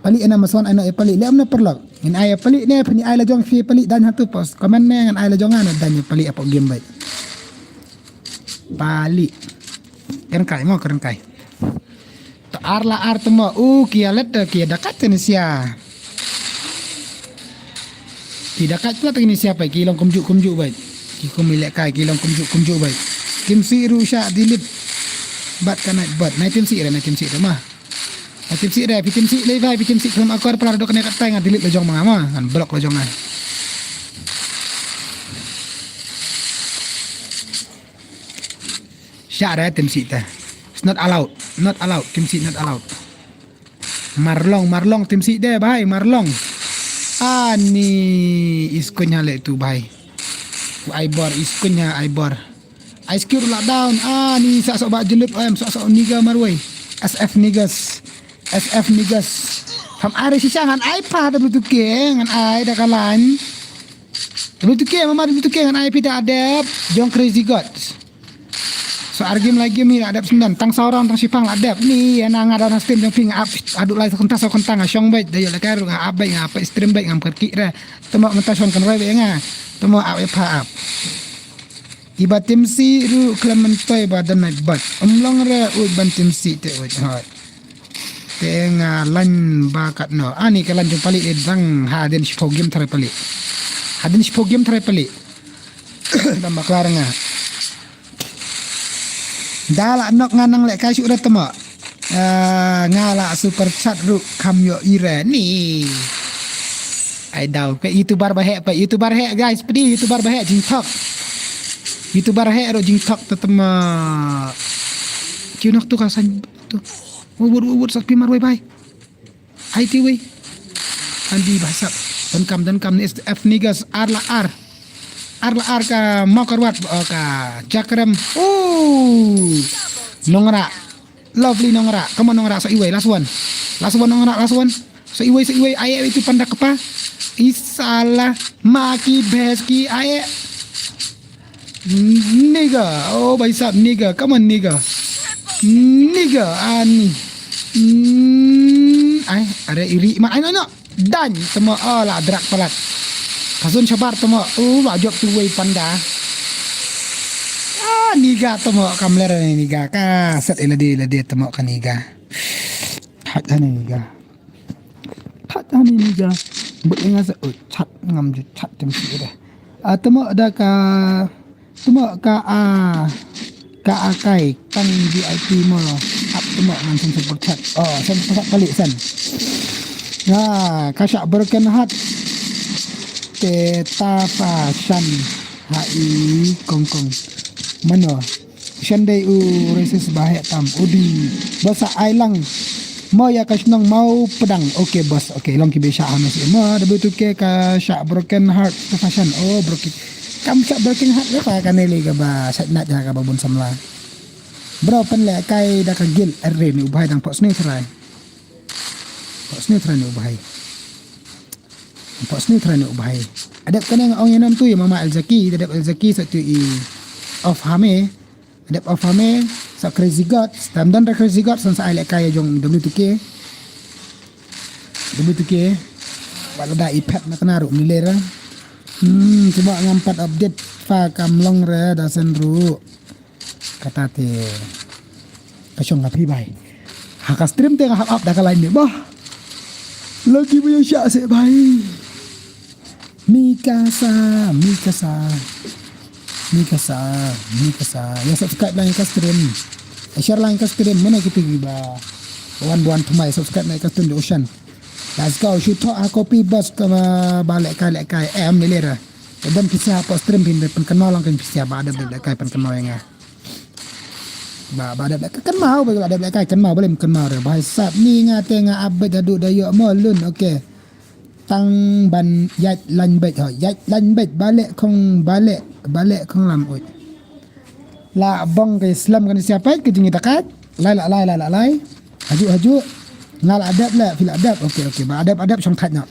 Pali ina maswan ai no pali. Le amna paralok. Ngin ai pali ne phani ai la jong phi pali dan hatu post. Comment ne ngan ai la jong ana dan pali apo game bai. Pali. Kren kai mo kren kai. To ar la ar temo u ki alet ki dakat ni sia. Ki dakat pula ni sia pai ki long kumju kumju bai. Ki kumi lek kai ki long kumju kumju bai. Kim si ru sha dilip. Bat kanai bat nai tim si re nai tim si re ma. Nai tim si re pi tim si le bai pi tim si kem akor pula dok ne katai ngat dilip le jong ma ma ngan blok le jong ai. Sha re tim si te. It's not allowed. Not allowed. Tim si not allowed. Marlong, marlong tim si de bai, marlong. Ani iskunya le tu bai. Ai bor iskunya ai bor. Ice cube la down. Ani sa sok ba jelut em sa sok niga marwei. S F niggas. S F niggas. Pam are shisha ngan ai pa da bluetooth ke ngan ai da kalan. W two K, mama W two K ngan ai phi da adep jong Crazy Gods. So ar game lai game hi la adep sendon, tang saw round tang shipang la adep. Ni ïa na nga da na stream jong phi nga ap haduh lai sa kynta sa kynta nga shong beit, da ïoh la ka ruh nga ap beit, nga ap beit, stream beit, ngam kyrkieh re. Temo mynta shon kan roi beit nga. Temo ap ïa pha ap. Iba timsi ruh khlem myntoi ba don night bot. Ym long re uid ban timsi te uid hoi. Te nga lain ba katno. Ani ka lain jong pali de dang hadien shiphew game tharai pali. Hadien shiphew game tharai pali. Dang bakla nga. Da la nok nga nang lehkai shuh re temo. Ah, nga la super chat ruh kham ïohi re ni. Ai daw peit YouTuber ba heh, peit YouTuber heh guys, peit YouTuber ba heh jingthok. YouTuber heh ruh jingthok te temo. Ki nok tu ka san tu. Wut wut wut sak pi marwei bai. Ai ti wei. Andi ba sap. Donkam donkam ni F niggas ar la ar. Ar la ar ka Mawkyrwat, oh, ka Jakrem. Oh. Nongrah. Lovely Nongrah. Come on Nongrah, sa iwei, last one. Last one Nongrah, last one. Sa iwei, sa iwei, ai ai tu panda kpa. Isala ma ki bhes ki ai. Nigga, oh bhai sahab, nigga, come on nigga. Nigga, ani. Hmm, ai, are iri ma, ai no no. Dan, temo, oh la drak palat. Pasun shabar temo, oh ba jop tu wei panda. Ah, nigga temo, kam ler ni nigga. Ka set ilade ilade temo ka nigga. Hat ani nigga. Hat ani nigga. But inga sa, oh, chat ngam ju chat tem si dah. Ah, temo da ka Temo ka a ka a kai tang V I P mo. Ap temo ngan sen super chat. Oh, sen super chat balik sen. Ya, ka shah broken heart. Te ta pa shan ha i kong kong. Mano? Shan dei u racist ba heh tam. Udi. Ba sa ai lang. Mo ya ka shnong Mawpdang. Okay, boss. Okay, long ki be shah ha mes. Mo, da betul ke ka shah broken heart ka fashion. Oh, broken. Kam shah broken heart ka fa ka ne le ka ba sait nat ya ka ba bun samla. Bro, pen le kai da ka gil. Arre ni u bhai dang pok sni trai. Pok sni trai ni u bhai. Pok sni trai ni u bhai. Adep kane nga ong ya nam tu ya mama El Zaki, adep El Zaki sa tu i off hame. Adep off hame, sa Crazy God, tam don da Crazy God, san sa ai le kai jong W two K. W two K. Wala da i pet na kana ru ni lera. Hmm, cuba ngam pat update fa kam long re da sen ru. Kata te ka shong ka phi bai. Ha ka stream te ka hap up da ka line ni bah. Lagi punya syak sik bai. Mikasa, Mikasa. Mikasa, Mikasa. Ya subscribe lang ka stream. Ya share lang ka stream. Mana kita ba wan buan thamai subscribe na ka stream di Ocean. Let's go. Shu thok ha copy bus ka ba lek kai lek kai. Em ni lera. Ka dam pisa ha stream pin pin kan mau lang kan pisa ba ada lek kai pin kan mau yang ah. Ba, ba dep kan mau, ba dep kan mau, ba lem kan mau re. Bhai sahab ni nga te nga update haduh da ïoh mo lun, okay. Tang ban ïaid lain beit ho, ïaid lain beit, balek khong, balek, balek khong lam uit. La bong ke slem kan siapa ke jingi takat. Lai la lai, lai la lai. Haju, haju. Nga la dep le, phi la dep. Okay, okay. Ba dep, dep shong khat na.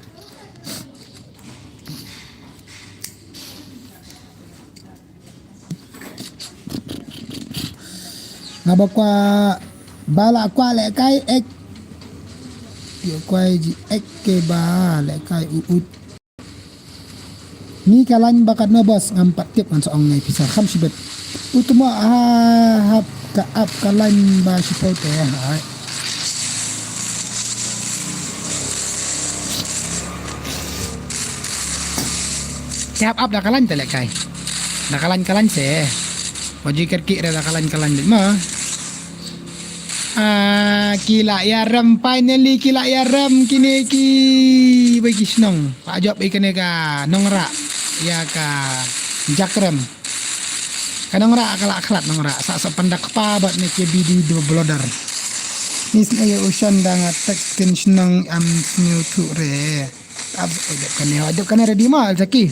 Nga ba kwah ba la kwah lehkai ek. Ïa kwah ji ek ke ba lehkai u ut. Ni ka lain ba katno bos ngam pat tip ngan sa ong ngai pisa kham shibet. Utma ha hap ka ap ka lain ba shipol te hai. Te hap ap da ka lain te lehkai. Da ka lain ka lain se. Waji kerki re da ka lain ka lain ma. Ah, ki la ïa rem, finally ki la ïa rem kine ki bai ki shnong. Ba jop i kane ka nongrah ïa ka jakrem. Ka nongrah ka la khlad nongrah sa sa pandak pa bat ne ke bidi do blodar. Ni sne ïa usan da nga text kin shnong am sniu tu re. Ab, dep kane, dep kane ready ma, Zaki.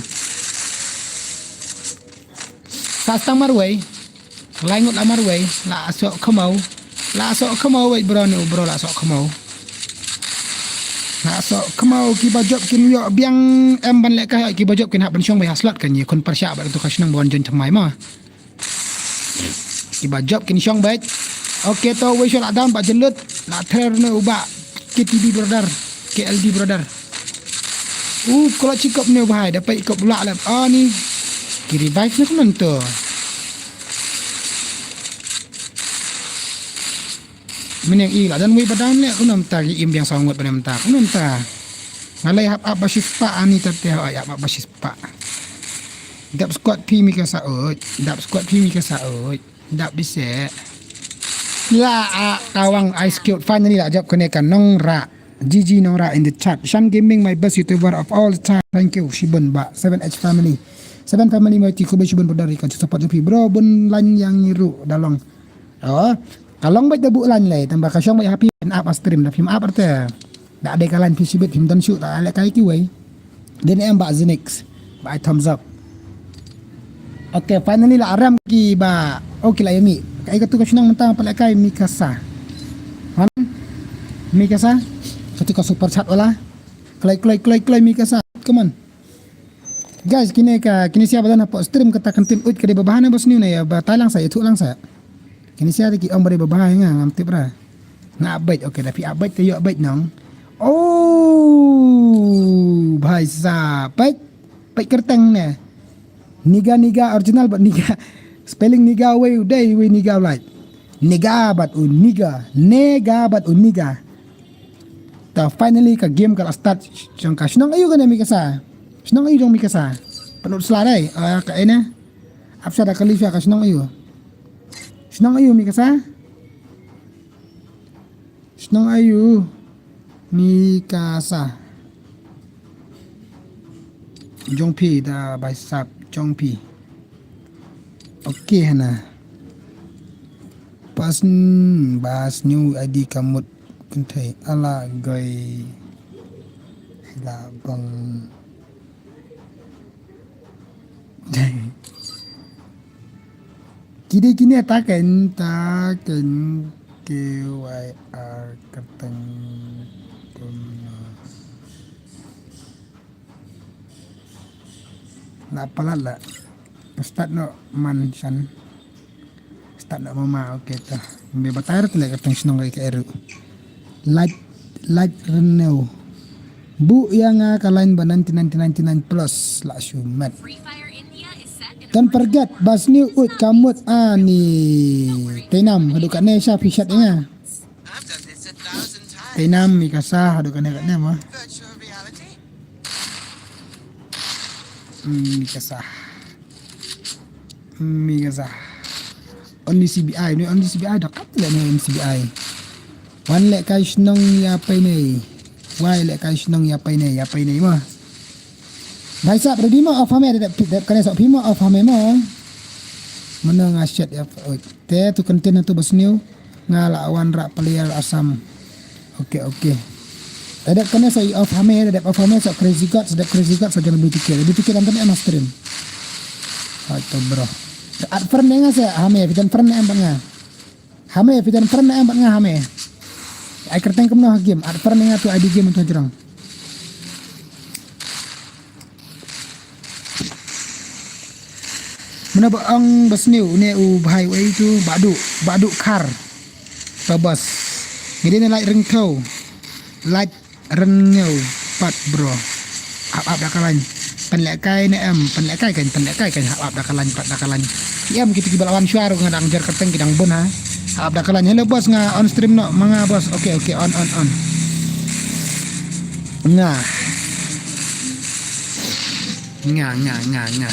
Sa stang marwei. Lai ngut la marwei, la sok khmau. La sok khmau wei bro ni u bro la sok khmau. Ha, so kemau kiba jop kin ïoh biang em ban lehkai, kiba jop kin hap ban shong beit ha slot kan ïa khun pyrshah bad tu ka shnong ba wan join thymmai mo. Kiba jop kin shong beit. Okay, to wei shu la down ba jylliew la threr ne u ba K T B brother, K L D brother. U klot chi kop ne u ba hai da peit kop la lep ani. Ki revive ne kumno to. Myneng i la don wei ba down le, u namta ki im biang saw ngut ba namta, u namta. Nga lei hap ap ba shispah ani, tat te hap ap ba shispah. Dap squad phi mi ka sa oi, dap squad phi mi ka sa oi, dap bise. La a kawang Ice Cube finally la jop kane ka Nongrah. G G Nongrah in the chat. Shan Gaming, my best YouTuber of all time. Thank you shibun ba seven H family. Seven family mai ti khublei shibun brother ka support jong phi bro, bun lain ïa ngi ruh da long. Oh, ka long beit da buh lain lei, tang ba ka shong beit ha phi ban ap ha stream, da phim ap arte. Da dei ka lain phi shibit phim don shuh, ta lehkai kiwei. Dei ne em ba Zenix, ba ai thumbs up. Okay, finally la aram ki ba, oh, ki la ïa mih. Kaei katu ka shnong mynta, pynlehkai Mikasa. Han? Mikasa? Katu ka super chat wala. Kloi, kloi, kloi, kloi Mikasa. Come on. Guys, kine ka, kine sia ba don hapoh stream kata kan tip, uid ka dei ba bha ne ba sniew ne ïa ba tai lang sa, ïathuh lang sa. Kine sia te ki ong ba dei ba bha ïa nga, ngam tip ra. Nga ap beit, okay, da phi ap beit te ïoh beit nong. Oh, bhai sahab, beit. Beit kyrteng ne. Niga, niga original bad niga. Spelling niga wei u dei, wei niga u lait. Niga bad u niga. Niga bad u niga. Ta finally ka game ka la start. Jong ka shnong aiu kane Mikasa? Shnong aiu jong Mikasa? Pynlut sla dei. Ah, ka ene. Ap sha da ka live sha ka shnong aiu? Shnong aiu Mikasa? Shnong aiu Mikasa? Jong phi da bhai sahab, jong phi. Okay hana. Pas n-, bas new I D ka mut kynthei ala goi la bang. Ki dei kine ta ken, ta ken K Y R kyrteng kumno. La palat la. Start noh man shan. Start noh mama, okay ta. Mbe batai ruh te leh kyrteng shnong ka eru. Lait, lait renew. Buh ïa nga ka line ba ninety, ninety, ninety-nine plus la shu met. Don't forget, bas new uid ka mut ani. Teinam, haduh katne sha phi shat ïa nga. Teinam, Mikasa, haduh katne katne ma. Hmm, Mikasa. Hmm, Mikasa. Only C B I, no, only C B I, dak kat le no, only C B I. Wan lehkai shnong ïa pei nei. Wai lehkai shnong ïa pei nei, ïa pei nei ma. Bhai sahab, ready mo, off hame, dep, dep kane sok phi mo, off hame mo. Mano nga shet ïa, oi. Te tu kenten tu bas new. Nga la wan rah player Assam. Okay, okay. Te dep kane sa off hame, te dep off hame sa Crazy God, sa dep Crazy God sa jong B T K. B T K dang kane em stream. Hai to bro. At friend ne nga sa hame, phi don friend ne em bad nga. Hame, phi don friend ne em bad nga hame. Ai kyrteng kumno ha game, at friend ne nga tu I D game tu jrong. Mano ba ong ba sniew ne u bhai wei tu, Badu, Badu Khar. To bas. Ngi dei ne lait rengthew. Lait rengthew pat bro. Ap ap da ka lain. Pynlehkai ne em, pynlehkai kan, pynlehkai kan, ap ap da ka lain, pat da ka lain. Ki em kita kiba la wan shuwa ruh nga dang jer kyrteng ki dang bun ha. Ap ap da ka lain. Hello boss, nga on stream noh ma nga boss. Okay, okay, on, on, on. Nga. Nga, nga, nga, nga.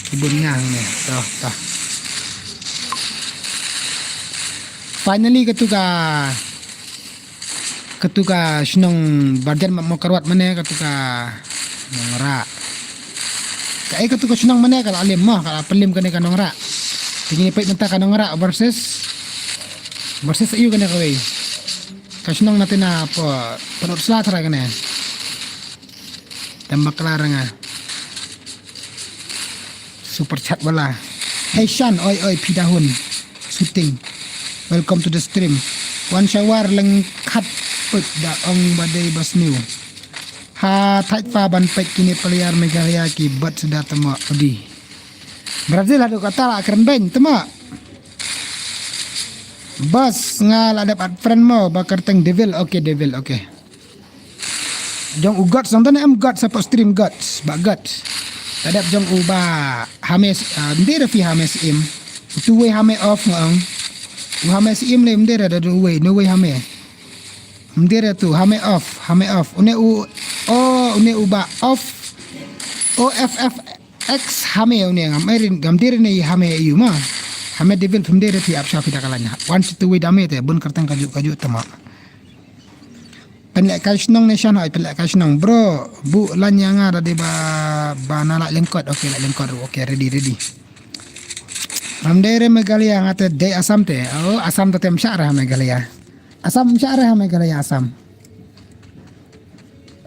Kibun nga ne. Toh, toh. Finally katu ka, katu ka shnong Barjan Mawkyrwat mane, katu ka Nongrah. Kaei katu ka shnong mane ka la lim mo, ka la pynlim kane ka Nongrah. Te ngin ïa peit mynta ka Nongrah versus, versus aiu kane kawei. Ka shnong na te na po, pynlut sla tharai kane. Tang bakla ra nga. Super chat wala. Hey Shan, oi oi, phi da hun. Shooting. Welcome to the stream. Wan shawar lyngkhat Peit da ong ba dei ba sniew. Ha thait pa ban peit kine player Meghalaya ki bad sdang tama udi. Brazil haduh kata la kren beng tama. Bas nga la dep add friend mo ba kyrteng Devil, okay Devil, okay. Jong u God sang tane em God sa pa stream God ba God. Ta dep jong u ba Hames, ah, mdira fi Hames im. Utu wei Hame off nga ong. U Hames im le mdira da du wei, no wei Hame. Mdira tu Hame off, Hame off. Une u, oh, une u ba off. O F F X Hame une ngam erin, ngam dira ne Hame yu ma. Hame Devil pum dira ti ap shafi da kalan. Wan situ wei dame te bun kyrteng kaju kaju tama. Pynleh kai shnong ne shan hoi pynleh kai shnong bro. Bu lan ya nga da dei ba ba na la lengkot, okay la lengkot ru, okay ready ready. Ram dei re Meghalaya nga te dei Assam te. Oh Assam te tem sha re Meghalaya. Assam sha re Meghalaya Assam.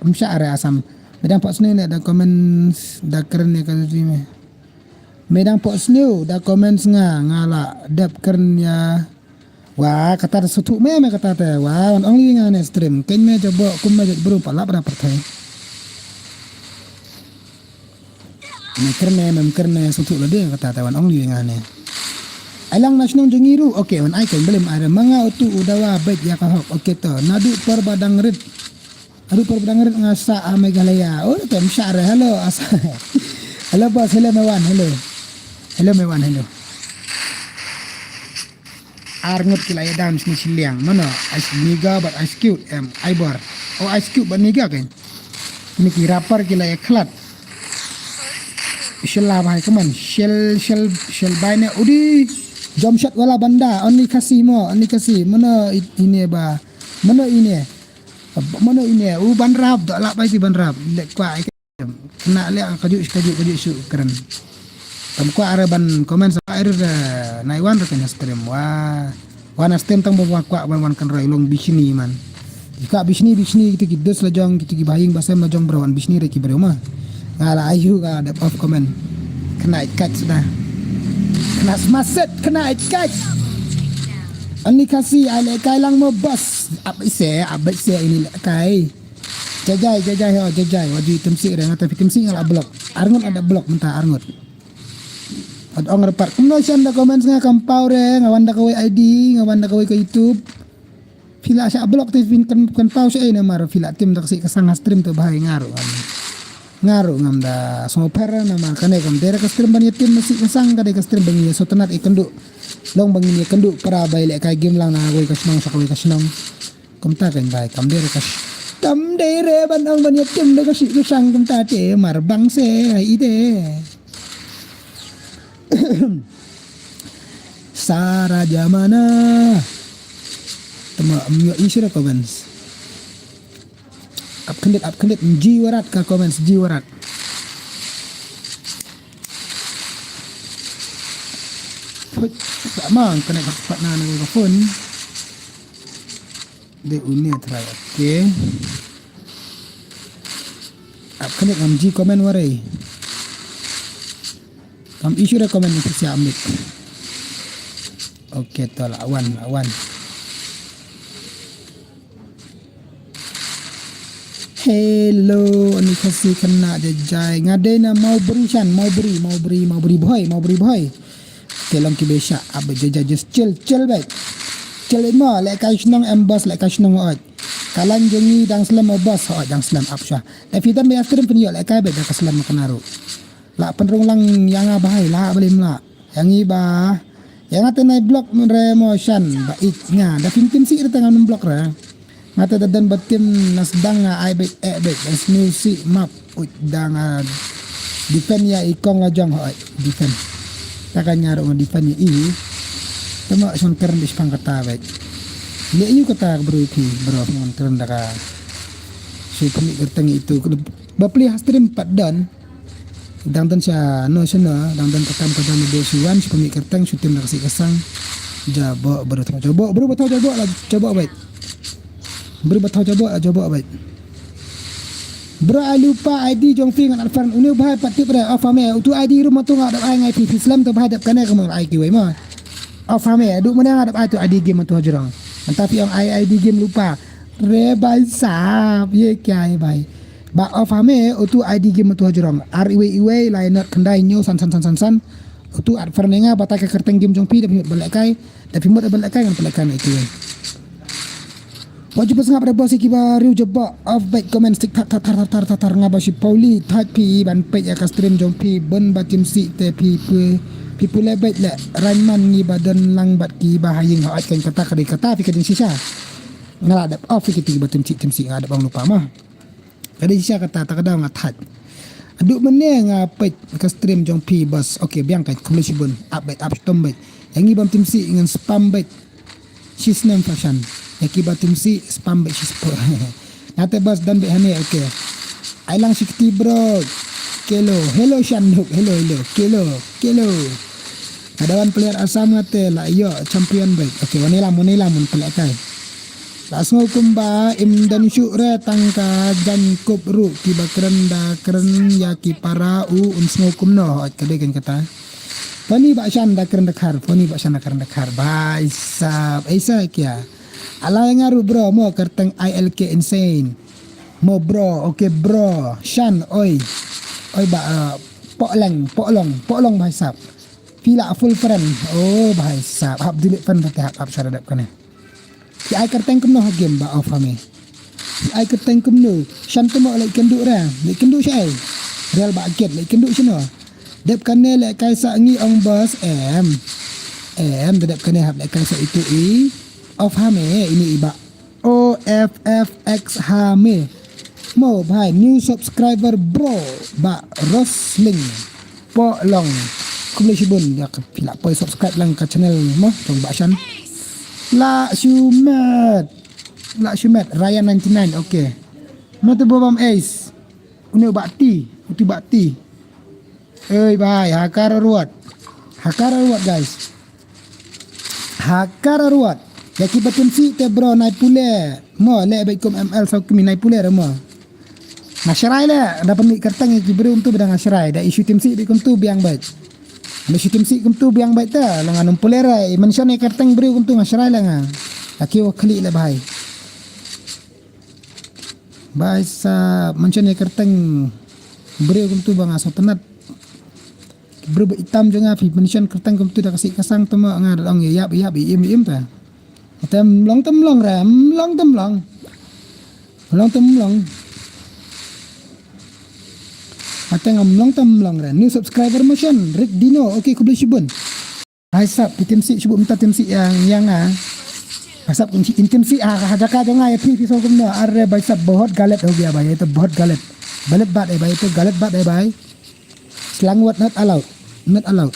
Am sha re Assam. Medang pok sniew ne da comments da kren ne ka tu me. Medang pok sniew da comments nga nga la dep kren ya. Wa kata te sutu me me kata te wa wan ong li nga ne stream ken me jabo kum me jat bru pa lap da perthai. Me kerne mem kerne sutu la de kata te wan ong li nga ne. Alang na shnong jong ngi ru, okay wan ai ken belim ai manga utu u dawa bej ya ka hok, okay to nadu por ba dang rit. Adu por ba dang rit nga sa a Meghalaya. Oh tem sha re hello asa. Hello bos, hello me wan, hello. Hello me wan, hello. Ar ngut ki la ïa dance ni shiliang. Mano? Ice Niga bad Ice Cube em Ibor. Oh Ice Cube bad Niga kan. Ni ki rapper ki la ïa khlat. Shella bahai kaman shell shell shell bai ne udi. Jom shot wala banda only Khasi mo only Khasi. Mano ine ba? Mano ine? Mano ine u ban rap do la bai ti ban rap. Lek kwa. Kena leh kaju kaju kaju su keren. Tam kwa are ban comment sa are nai wan re kena stream wa. Wan stream tang ba kwa ban wan kan roi long bishni man. Ka bishni bishni kita ki dus la jong kita ki bahing basem la jong bro wan bishni re ki bro ma. Nga la ayu ka dep off comment. Kena ikat sudah. Kena smaset kena ikat. Ani kasi ale kai lang mo bas. Ap ise ap ise ini le kai. Jajai jajai ho jajai waju item si re ngata fitem si ngala blok. Arngut ada blok menta arngut. Ad ong repat kumno shan da comments nga kam pau re nga wan da kawei I D nga wan da kawei ka YouTube. Pila sha blok te fin kan kan pau sha ina mar pila tim da kasi ka sang stream tu bahai ngaru. Ngaru ngam da songo per na mar kane kam dere ka stream ban yatim nasi ka sang ka de ka stream ban ya sotenat ikendu. Long ban ya kendu para bai le kai game lang na kawei ka shnong sa kawei ka shnong. Kumta kan bai kam dei re kas kam dei re ban ong ban yatim da ka shi ka shang kumta te mar bang se ai ide. Sara jamana. Tama amyo isra comments. Ap kendit ap kendit ji warat ka comments ji warat. Put sama kena ka phone na ka phone. De une try okay. Ap klik ngam ji comment warai. Kam issue da comment ni siap amik. Okay to la wan la wan. Hello ani kasi kena jajai ngadai na mau beri shan mau beri mau beri mau beri boy mau beri boy. Te long ki be sha ap be jaja just chill chill be. Chill mo le kai shnong em boss le kai shnong oj. Kalan jong ngi dang slem o boss oj dang slem ap sha. Te fitan be astrim pin yo le kai be da ka slem ka naru. La pynrung lang yang a bahai la blim la. Yang i ba yang ate nai blok re mo shan ba ik nga da fin tim si re tang blok re. Nga te da don ba tim na sdang nga ai bek eh bek da sniw si map uj da nga defend ya i kong la jong hoi defend. Ta ka nyaru nga defend ya i. Tama shon keren di shpang kata bek. Le yu kata bro pi bro ngon keren da ka. Shi puni kerteng itu ba pli ha stream pat don. Dang don sha no sha no dang don ka kam ka dang de shu wan shu pynmih kyrteng shu tim da ka sih ka sang. Jabo bro thaw jabo bro ba thaw jabo la jabo bait. Bro ba thaw jabo la jabo bait. Bro ai lupa I D jong phi ngan alfan uni bhai pat tip re of ame utu I D rum tu nga dap ai ngai phi phi slem tu bhai dap kane ka mo ai kiwei ma. Of ame du mane nga dap ai tu I D game tu hajrong. Anta phi ong ai I D game lupa. Re bhai sahab, ye kya hai bhai? Ba off hame, utu I D game utu hajrong. Ar iwei iwei, lai not khyndai hynñiew san san san san san. Utu at friend nga, batai ka kyrteng game jong phi, da phi mut ban lehkai, da phi mut ban lehkai, ngan pynlehkai na itu. Wat ju pynsngap re boss, ïa kiba riew jabok, off bad comment stick thar thar thar thar thar thar, nga ba shi Pauli, thait phi ban peit ïa ka stream jong phi, bun ba tim sih te phi pu, phi pule bad le, Rayman ngi ba don lang bad kiba ha ïing ha ot, kan kata ka dei kata phi ka jingshisha. Nga la dep off ïa kiti kiba tim sih tim sih, nga dep ong lypa mo. Ka dei shisha kata, ta ka daw nga thait. Haduh mynne nga peit ka stream jong phi boss. Okay, biang ka, khublei shibun. Ap bad, ap shitom bad. Ïa ngi bym tim sih ngan spam bad. Shi snem fashion. Ïa kiba tim sih spam bad shi spam. Nate boss, done bad hane, okay. Ai lang shi kti bro. Kelo. Hello Shanuk. Hello, hello. Kelo. Kelo. Ka da wan player Assam ngate la ïoh champion bad. Okay, wan ïalam, wan ïalam, wan pynlehkai. La sngew kumba im don shuh re tang ka jaiñkup ruh, kiba kren da kren ïa ki para u, un sngew kumno, hooid ka dei kan kata. Poni ba shan da kren da khar, poni ba shan da kren da khar, bhai sahab, aisa kya? Ala ïa nga ruh bro, mo kyrteng I L K insane. Mo bro, okay bro, shan, oi. Oi ba, uh, poleng, polong, polong bhai sahab. Phi la full friend, oh bhai sahab, hap delete friend, hap, hap, hap, sha da dep kane. Phi ai kyrteng kumno ha game ba off hame? Phi ai kyrteng kumno? Shan te mo leh kynduh re, leh kynduh shaei? Real ba kit, leh kynduh shano? Dep kane lehkai sa ngi ong boss em. Em, da dep kane hap lehkai sa itu i. Off hame, ini i ba. O F F X hame. Mo bhai, new subscriber bro. Ba Rosling. Polong. Khublei shibun ïa ka phi la poi subscribe lang ka channel mo jong ba shan. La shu met. La shu met. Ryan ninety nine, okay. Mo te bo bam ace. Une ba ti, uti ba ti. Oi bhai, ha ka ruat. Ha ka ruat guys. Ha ka ruat. Ïa kiba tim sih te bro nai pule. Mo leh bad kum M L saw kmie nai pule re mo. Nga shrai leh, da pynmih kyrteng ïa ki briew kumtu ba da nga shrai, da i shu tim sih bad kumtu biang bad. Ba shu tim sih kumtu biang bad te, la nga num pule re, i mention ïa kyrteng briew kumtu nga shrai leh nga. Ïa ki wa khlieh leh bhai. Bhai sahab, mention ïa kyrteng briew kumtu ba nga sngewtynnat. Briew ba itam jong nga phi mention kyrteng kumtu da ka sih ka sang te mo nga da ong ïap ïap ïap im im ta. Te mlong te mlong re, mlong te mlong. Mlong te mlong. Ate nga mlong te mlong re. New subscriber mention Rick Dino. Okay, khublei shibun. Bhai sahab, phi tim sih, shu buh mynta tim sih ïa, ïa nga. Bhai sahab, in tim sih ha, ha jaka jong nga ïa phi, phi sngewthuh kumno, are bhai sahab, bahut galat ho gaya bhai, ye to bahut galat. Galat baat hai bhai, ye to galat baat hai bhai. Slang word not allowed. Not allowed.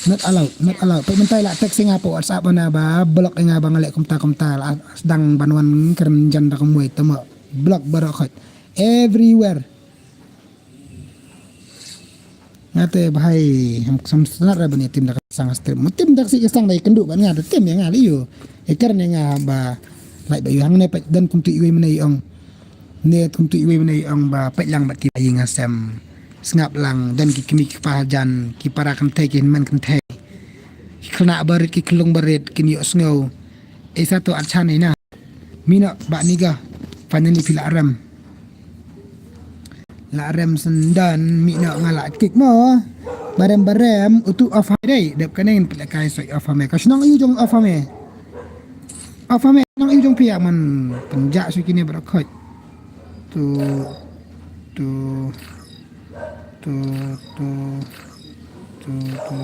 Not allowed, not allowed. Peit mynta i la text ïa nga pa WhatsApp, na ba block ïa nga ba nga leh kumta kumta, la sdang ban wan kren jan da kumwei, te mo block baroh khoit. Everywhere. Nga te bhai, ham ksam snar ra ban ïa tim da ka sang ha stream. Mo tim da ka sih ka sang da ïa kynduh ban nga te tim ïa nga leh ïoh. Ïa kren ïa nga ba lait ba ïoh hangne peit don kumtu iwei mynne i ong. Ne kumtu iwei mynne i ong ba peit lang bad ki ba ïing ha sem. Sngap lang don ki kmie ki kpa hajan, ki para kynthei ki hynmen kynthei. Ki khynnah barit ki khyllung barit kin ïoh sngew. Ei sa to at chan ei na. Mih noh ba ni ga. Finally phi la rem. La rem sendon, mih noh nga la kick mo. Barem barem utu off hame dei. Dep kane ngin pynlehkai soi off hame. Ka shnong aiu jong off hame? Off hame, shnong aiu jong phi ïa man pynjah soi kine baroh khoit. Tu tu tu tu tu tu.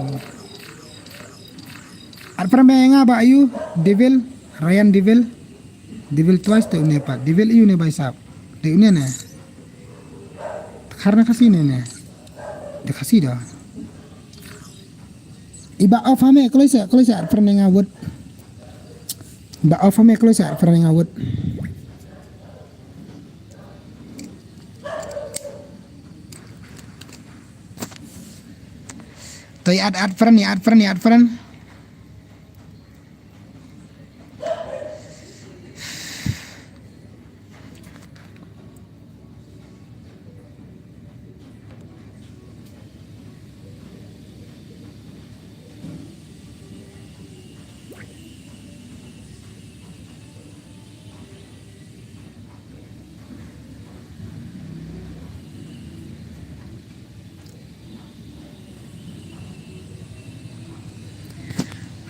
At pyrshah nga ba aiu, Devil, Ryan Devil. Devil twice te une pat. Devil aiu ne bhai sahab? Te une ne. Khar na Khasi ne ne. Te Khasi da. Iba off hame kloi sa, kloi sa at pyrshah nga wut. Ba off hame kloi sa at pyrshah nga wut. Toi at at friend ni at friend ni at friend.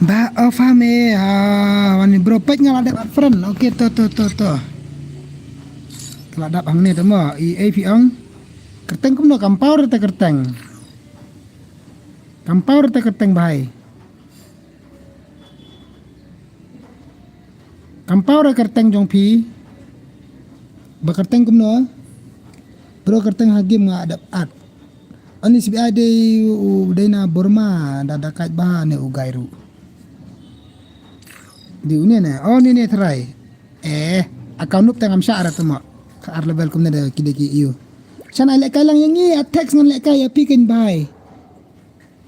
Ba ofa me ha wan bro pek nga la dep add friend. Okay to to to to. Ka la dap hangne to mo i ei phi ong. Kyrteng kumno kam paw re te kyrteng. Kam paw re te kyrteng bhai. Kam paw re kyrteng jong phi. Ba kyrteng kumno. Bro kyrteng ha game nga dep add. Ani sbi ai dei u dei na Burma da da kaj ba ne u gai ru. Di une ne. Oh ni ne try. Eh, account nup tang am sha ara tama. Ka ar level kumne da kide ki iu. Shan ai lek kai lang yang ngi a text ngan lek kai ya pi ken bai.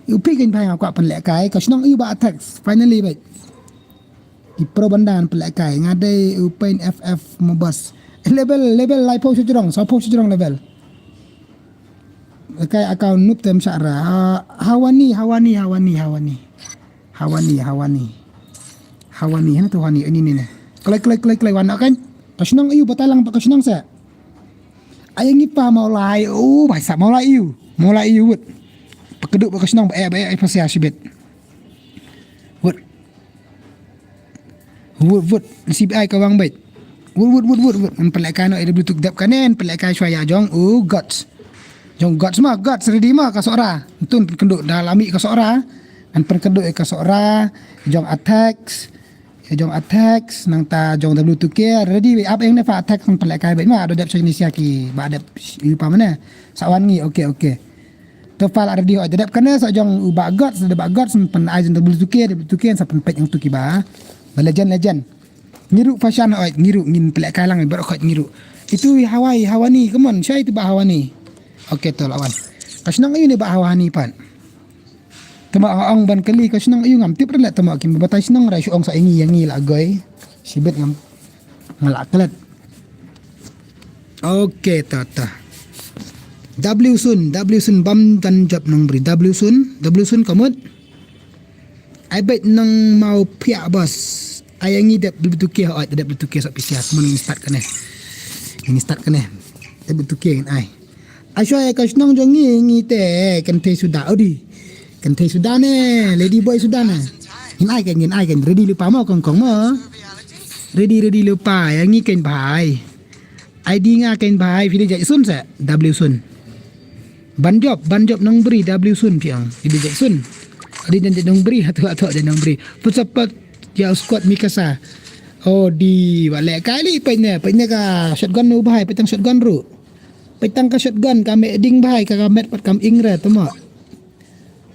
U pi ken bai nga kwah pen lek kai ka shnong iu ba a text. Finally bai. Ki pro bandan pen lek kai nga dei u pen F F mo bas. Level level lai pau sejrong, sa pau sejrong level. Kai account nup tem sha ra. Hawani, Hawani, Hawani, Hawani. Hawani, Hawani. Hawani, hana tu Hawani ini ni ni. Klai klai klai klai wan kan. Ka shnong iu batalang ka shnong sa. Ayang ipa mau lai. Oh, bai sa mau lai iu. Mau lai iu wut. Pakeduk ka shnong ba eh ba eh pasia shibit. Wut. Wut wut, C B I ka wang bait. Wut wut wut wut wut. An pelek kai no A W tu dep kane an pelek kai shwa ya jong u guts. Jong guts ma guts ready ma ka sora. Tun kendu da lami ka sora. An pen kendu ka sora. Jong attacks. Jong attacks nang ta jong W two K ready ap eng ne fa attacks an pelek kai bait ma do dep shwa ni sia ki ba dep iu pa mane. Sawan ngi okay okay. To fal ar di oi dep kane sa jong u ba got sa ba got sa pen ai jong W two K W two K sa pen pet yang tu ki ba. Ba legend legend. Ngiru fashion oi ngiru ngin pelek kai lang ber khot ngiru. Itu Hawaii Hawani come on shai itu ba Hawani. Okay to lawan. Ka shnong iu ni ba Hawani pan. Tama ong ban kali ka shnong iu ngam tip rela tama kim batai shnong ra shu ong sa ingi yang ngi la goi. Sibet ngam. Nga la klet. Okay ta ta. W sun W sun bam dan jop nong bri W sun W sun kamut. Ai bet nang mau pia bos. Ai ngi dep W two K oi dep W two K sok pisia. Kemon ngi start kane. Ngi start kane. W two K ngan ai. Ashwa ya ka shnong jong ngi ngi te kan te suda odi. Kan te suda ne lady boy suda ne. Ngin ai kan ngin ai kan ready lupa mo kong kong mo. Ready ready lupa ya ngi kan bai. I D nga kan bai phi de jai sun sa W sun. Ban jop ban jop nong bri W sun phi ang phi de jai sun. Adi dan jai nong bri hatu hatu jai nong bri. Put sapat ya squad Mikasa. Oh di wale kali pet ne pet ne ka shotgun nu bai pet tang shotgun ru. Pet tang ka shotgun ka me ding bai ka ka met pat kam ingre tama.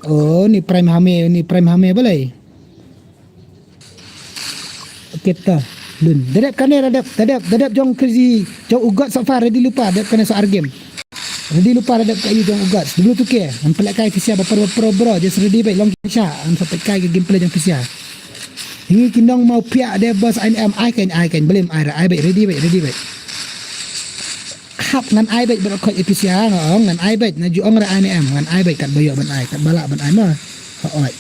Oh ni prime hame ni prime hame balai. Kita lun dedep kane dedep dedep dedep jong crazy jong ugot so far ready lupa dedep kane so argem. Ready lupa dedep ka yu jong ugot dulu tu ke an pelak kai kisia ba pro pro bro just ready bai long kisha an so pet kai ke gameplay jong kisia. Ini kinong mau pia de bos ai am ai kan ai kan belim ai ai bai ready bai ready bai. Hap ngan ai bait bro khot episia nga ong ngan ai bait na ju ong ra ai ne em ngan ai bait kat bayo ban ai kat bala ban ai ma. Ha oi.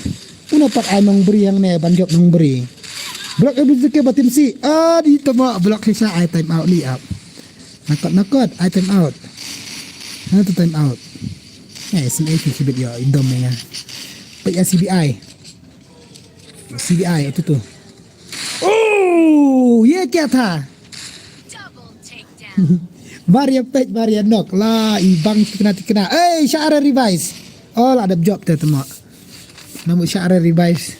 Uno pat ai nong bri yang ne ban jop nong bri. Blok ibu zike batim si. Ah di tama blok hisa ai time out li ap. Nakot nakot ai time out. Na tu time out. Eh sini ai sibit yo idom ne nga. Pet ya C B I. C B I itu tu. Oh, ye kya tha? Double takedown. Bar ya pet bar ya nok la i bang tikna tikna. Eh, share revise. Oh, la dap job te tama. Namu share revise.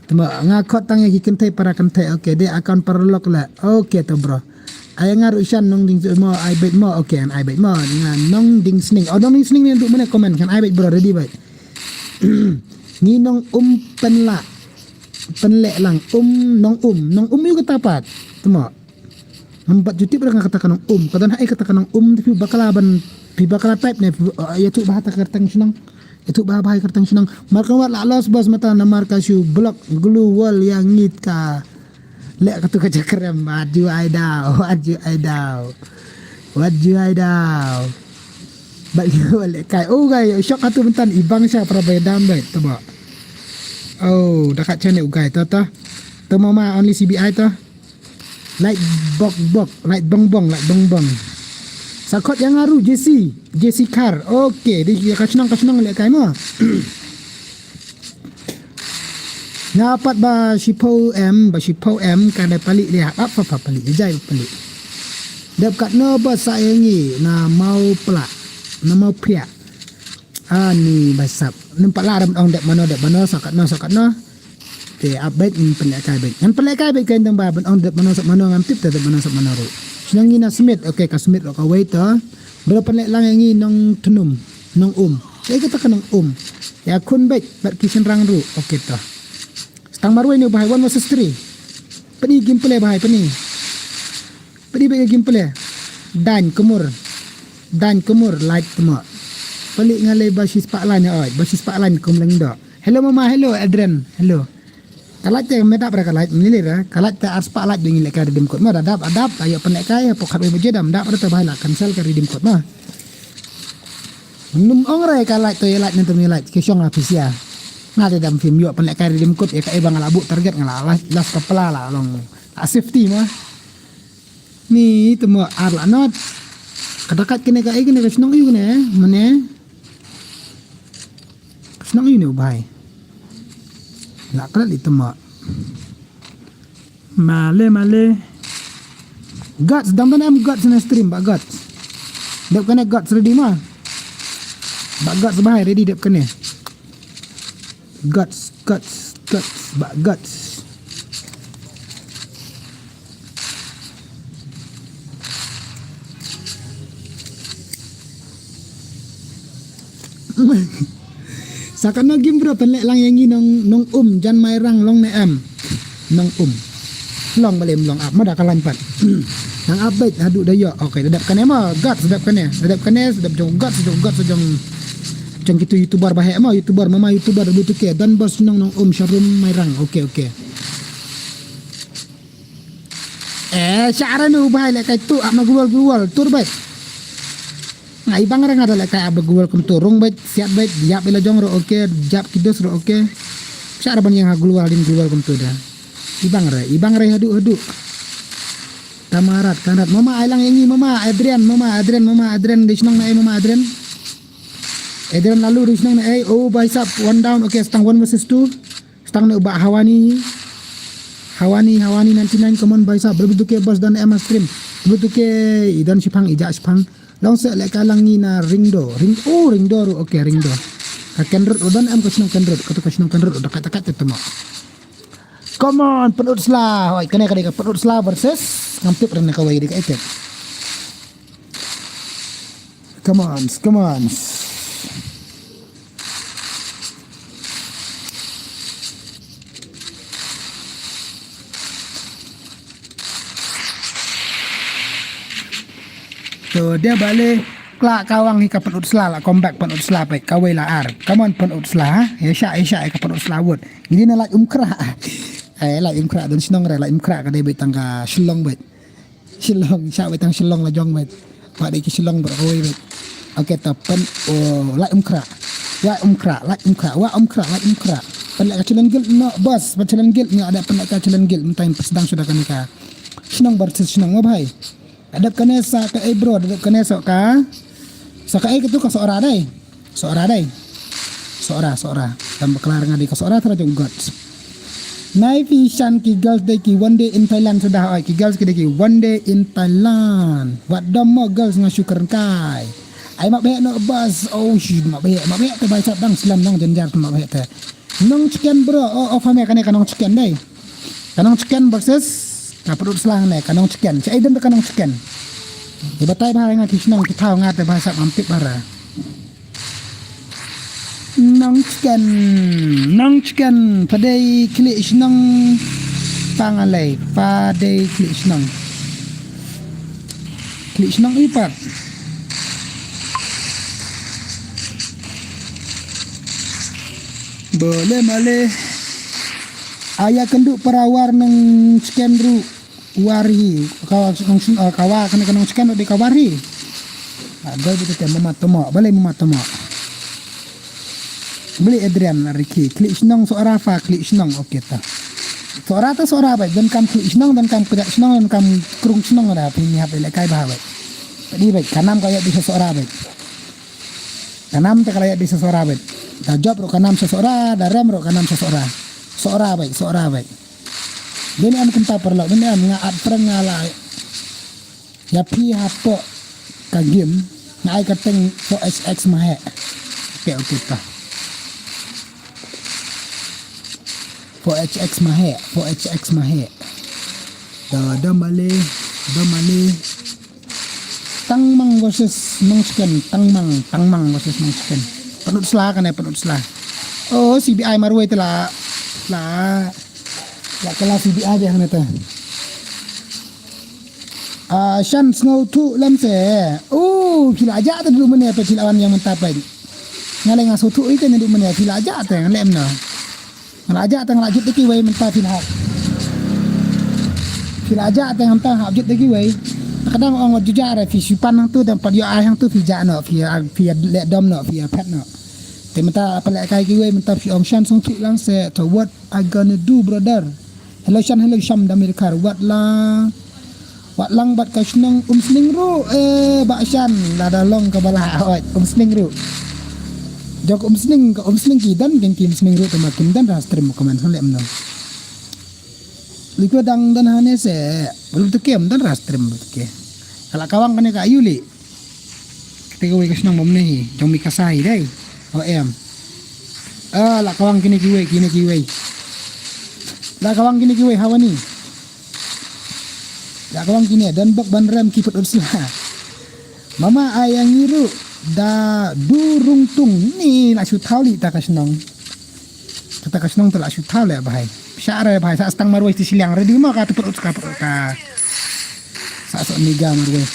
Tama nga khot tang ya ki kenthe para kenthe. Okay, de account para lok la. Okay to bro. Ai nga ru shan nong ding mo ai bet mo. Okay, an ai bet mo. Nga nong ding sning. Oh, nong ding sning ni du mana comment kan ai bet bro ready bet. Ngi nong um pen la. Pen le lang um nong um nong um yu kata pat. Tama. Nambat jutip rang kata kanong um. Kata na ai kata kanong um tapi bakala ban pi bakala type ne ya tu bahata kertang senang. Ya tu bah bahai kertang senang. Marka wat la los bos mata na marka shu blok glue wall yang ngit ka. Lek katu ka jakrem wat ju ai dau wat ju ai dau. Wat ju ai dau. Bat ju lek kai. Oh gai shok katu bentan ibang sha para bedam bai tama. Oh, dakat chane ugai to to. To mama only C B I to. Light bok bok, light bong bong, light bong bong. Sakot yang aru J C, J C car. Okay, di ya kachnong kachnong le kai mo. Nga pat ba shiphew em, ba shiphew em, ka dei pali le hap, hap, hap, pali, jai pali. Dep katno ba sa ïa ngi, na mau pla, na mau pria. Ani ba sap. Nym pat la ram ong dep mano, dep mano, sa katno, sa katno. Te ap beit, ngin pynlehkai beit. Ngan pynlehkai beit kein tang ba ban ong dep mano, sa mano, ngam tip te dep mano, sa mano ruh. Shnong ngi na Smit, okay, ka Smit ruh kawei to. Bro pynleh lang ïa ngi Nongtnum, Nongum. Te kita ka Nongum. Ïa khun beit, bad ki shynrang ruh, okay to. Stang marwei ne u bahai, one versus three. Pyni gameplay bahai, pyni. Pyni beit ka gameplay. Dain kemur. Dain kemur, like tmo. Pali nga lei ba shispah line oi, ba shispah line kum leng doh. Hello mama, hello Adrian, hello. Ka like te me dap re ka like, ngi lei re. Ka like te arspah like dei ngi lehkai redeem code. Ma da dap, adap, ayo pynlehkai, hapoh khatwei baje dam dap re te bahai la cancel ka redeem code ma. Nym ong re ka like to ïa like ne to ïa like, ki shong ha phi sia. Nga te dam phim ïoh pynlehkai redeem code ïa kaei ba nga la buh target nga la las, las ka pla la long. A safety ma. Ni tmo ar la not. Ka dakat kane kaei kane ka shnong ïu kane, mane. Ka shnong ïu ne u bahai. La klet li tmo. Male, male. Guts, dang dang em Guts na stream, ba Guts. Dep kane Guts ready ma. Ba Guts bahai ready dep kane. Guts, Guts, Guts, ba Guts. Sa katno game bro, pynleh lang ïa ngi Nong, Nongum, Jan Mairang, long ne em. Nongum. Long balei ym long ap, ma da ka line pat. Nang ap beit, haduh da ïoh. Okay, da dep kane ma, Guts, da dep kane. Da dep kane, da dep jong Guts, jong Guts, jong, jong kitu YouTuber baheh ma, YouTuber, mama YouTuber, da butuh ke, Don Bos Nong, Nongum, Sharum, Mairang. Okay, okay. Eh, sha re nu bahai lehkai tu, ap na global global, tur beit. Nga i bang re nga da lehkai ap global kumtu, rung beit, siat beit, jap ila jong ro okay, jap kidos ro okay. Sha re ban ïa nga global din global kumtu da. I bang re, i bang re haduh haduh. Tamarat, Kanrat, mama ai lang ïa ngi, mama, Adrian, mama, Adrian, mama, Adrian, dei shnong na ei, mama, Adrian. Adrian lalu dei shnong na ei, oh, bhai sahab, one down, okay, stang one versus two. Stang ne u bah Hawani. Hawani, Hawani ninety-nine, come on, bhai sahab. Bru tu ke bos don em stream. Bru tu ke i don shipang, i jah shipang. Long se lehkai lang ngi na Ringdo. Ring, oh, Ringdo ru, okay, Ringdo. Ka Kenrut, u don em ka shnong Kenrut. Katu ka shnong Kenrut, u dakat dakat te temo. Come on, Pynut Sla. Hoi, kane ka dei ka Pynut Sla versus. Ngam tip re ne kawei dei ka etek. Come on, come on. To, dia bale, kla kawang hi ka Pynut Sla la, comeback Pynut Sla peit, kawei la ar. Come on, Pynut Sla, ha? Ïa shah, ïa shah, ïa ka Pynut Sla wut. Ngi dei na Laitumkhrah. Eh, Laitumkhrah, don shnong re, Laitumkhrah ka dei beit tang ka Shillong beit. Shillong, shah beit tang Shillong la jong beit. Wa dei ki Shillong bro, kawei beit. Okay, ta pyn, oh, Laitumkhrah. Laitumkhrah, Laitumkhrah, Laitumkhrah, Laitumkhrah. Pynleh ka challenge guild no, boss, pynleh challenge guild, nga da pynleh ka challenge guild, mynta ngin pynshah shuwa da kane ka. Shnong versus shnong, mo bhai. Da dep kane sa kaei bro, da dep kane sa ka. Sa kaei katu ka Sohra dei. Sohra dei. Sohra, Sohra. Tam bakla nga dei ka Sohra tara jong Guts. Nai phi shan ki girls dei ki one day in Thailand suda, oi, ki girls ki dei ki one day in Thailand. Wat dom mo girls nga shu kren kai. Ai ma beh no bas, oh shit, ma beh, ma beh te bhai sahab dang slam dang jenjar ma beh te. Nongchken bro, oh, oh, fam ïa kane ka Nongchken dei. Ka Nongchken versus ka Pynut Sla ne, ka Nongchken. Shaei don ka Nongchken. Ïa batai bha nga ki shnong ki thaw nga te bha sahab ngam tip bha re. Nongchken, Nongchken, pha dei khlieh shnong, pha nga lei, pha dei khlieh shnong. Khlieh shnong i pat. Bole male. Aya kynduh para war Nongchken ruh war hi. Ka wa Nong, ka wa kane ka Nongchken ruh dei ka war hi. Ah, dei beit te mama temo, balei mama temo. Beli Adrian Riki, khlieh shnong Sohra pha khlieh shnong, okay ta. Sohra ta Sohra beit, donkam khlieh shnong, donkam kjat shnong, donkam krung shnong da, phi ngi hap lehkai bha beit. Phi beit, ka nam ka ïa dei sha Sohra beit. Ka nam te ka la ïa dei sha Sohra beit. Da jop ruh ka nam sha Sohra, da rem ruh ka nam sha Sohra. Sohra beit, sohra beit. Dei ne em kumta paralok, dei ne em nga at prank nga la. Ïa phi hapoh ka game nga ai ka teng four H X ma heh. Okay, okay ta. Four H X ma heh, four H X ma heh. Da da male, da male. Tangmang versus Nongchicken, Tangmang, Tangmang versus Nongchicken. Pynlut sla kane, pynlut sla. Oh, C B I marwei te la, la, la kala C B I de hane te. Ah, shan sngewthuh lem se. Oh, phi la jah te duh mynne, phi la wan ïa mynta phi. Nga leh nga sngewthuh ite ne duh mynne, phi la jah te, nga leh em no. Nga la jah te nga la jut da kiwei mynta phi la hap. Phi la jah te nga mynta hap jut da kiwei. Ka dang ong wat ju jah re phi shu pan hangtu dang pat ïoh ai hangtu phi jah noh, phi, phi leh dom noh, phi phet noh. Te mynta pynlehkai kiwei mynta phi ong shan sngewthuh lang se, to what I gonna do, brother? Hello shan, hello sham da Amerika, wat la Wat lang bad ka shnong Umsning ruh, eh, Bah Shan, lada long kaba la, oi, Umsning ruh. Jong ka Umsning, ka Umsning ki don, kin ki Umsning ruh, te ma kim don ra stream, comment, leh em no. Liko dang don hane se, belum tu kim don ra stream, belum tu ke. Ka la kawang kane ka Ayu li. Kata kawei ka shnong bym ne hi, jong mi ka sa hi dei. O em. Ah, la kawang kine kiwei, kine kiwei. La kawang kine kiwei, hawa ni. La kawang kine, don bok ban rem ki pynlut sla. Mama ai ïa ngi ruh da du rung tung ni la shu thaw li ta ka shnong. Kata ka shnong te la shu thaw le bhai. Sha re bhai, sa stang marwei ti shiliang ready mo ka te pynlut ka pynlut ka. Sa sok ni ga marwei.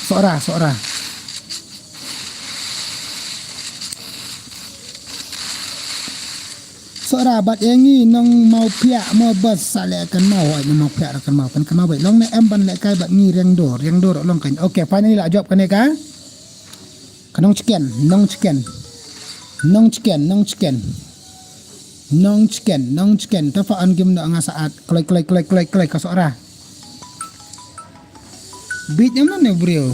Sohra, sohra. Sohra bad ïa ngi nong Mawphiah mo bas sa leh kan maw, oi nong Mawphiah ra kan maw, kan kan maw beit long ne em ban lehkai bad ngi Riangdo, Riangdo ruh long kan. Okay, finally la jop kane ka. Ka Nongchicken, Nongchicken. Nongchicken, Nongchicken. Nongchicken, Nongchicken. Te fa on game noh nga sa at. Kloi, kloi, kloi, kloi, kloi ka Sohra. Bit nyam ne briew.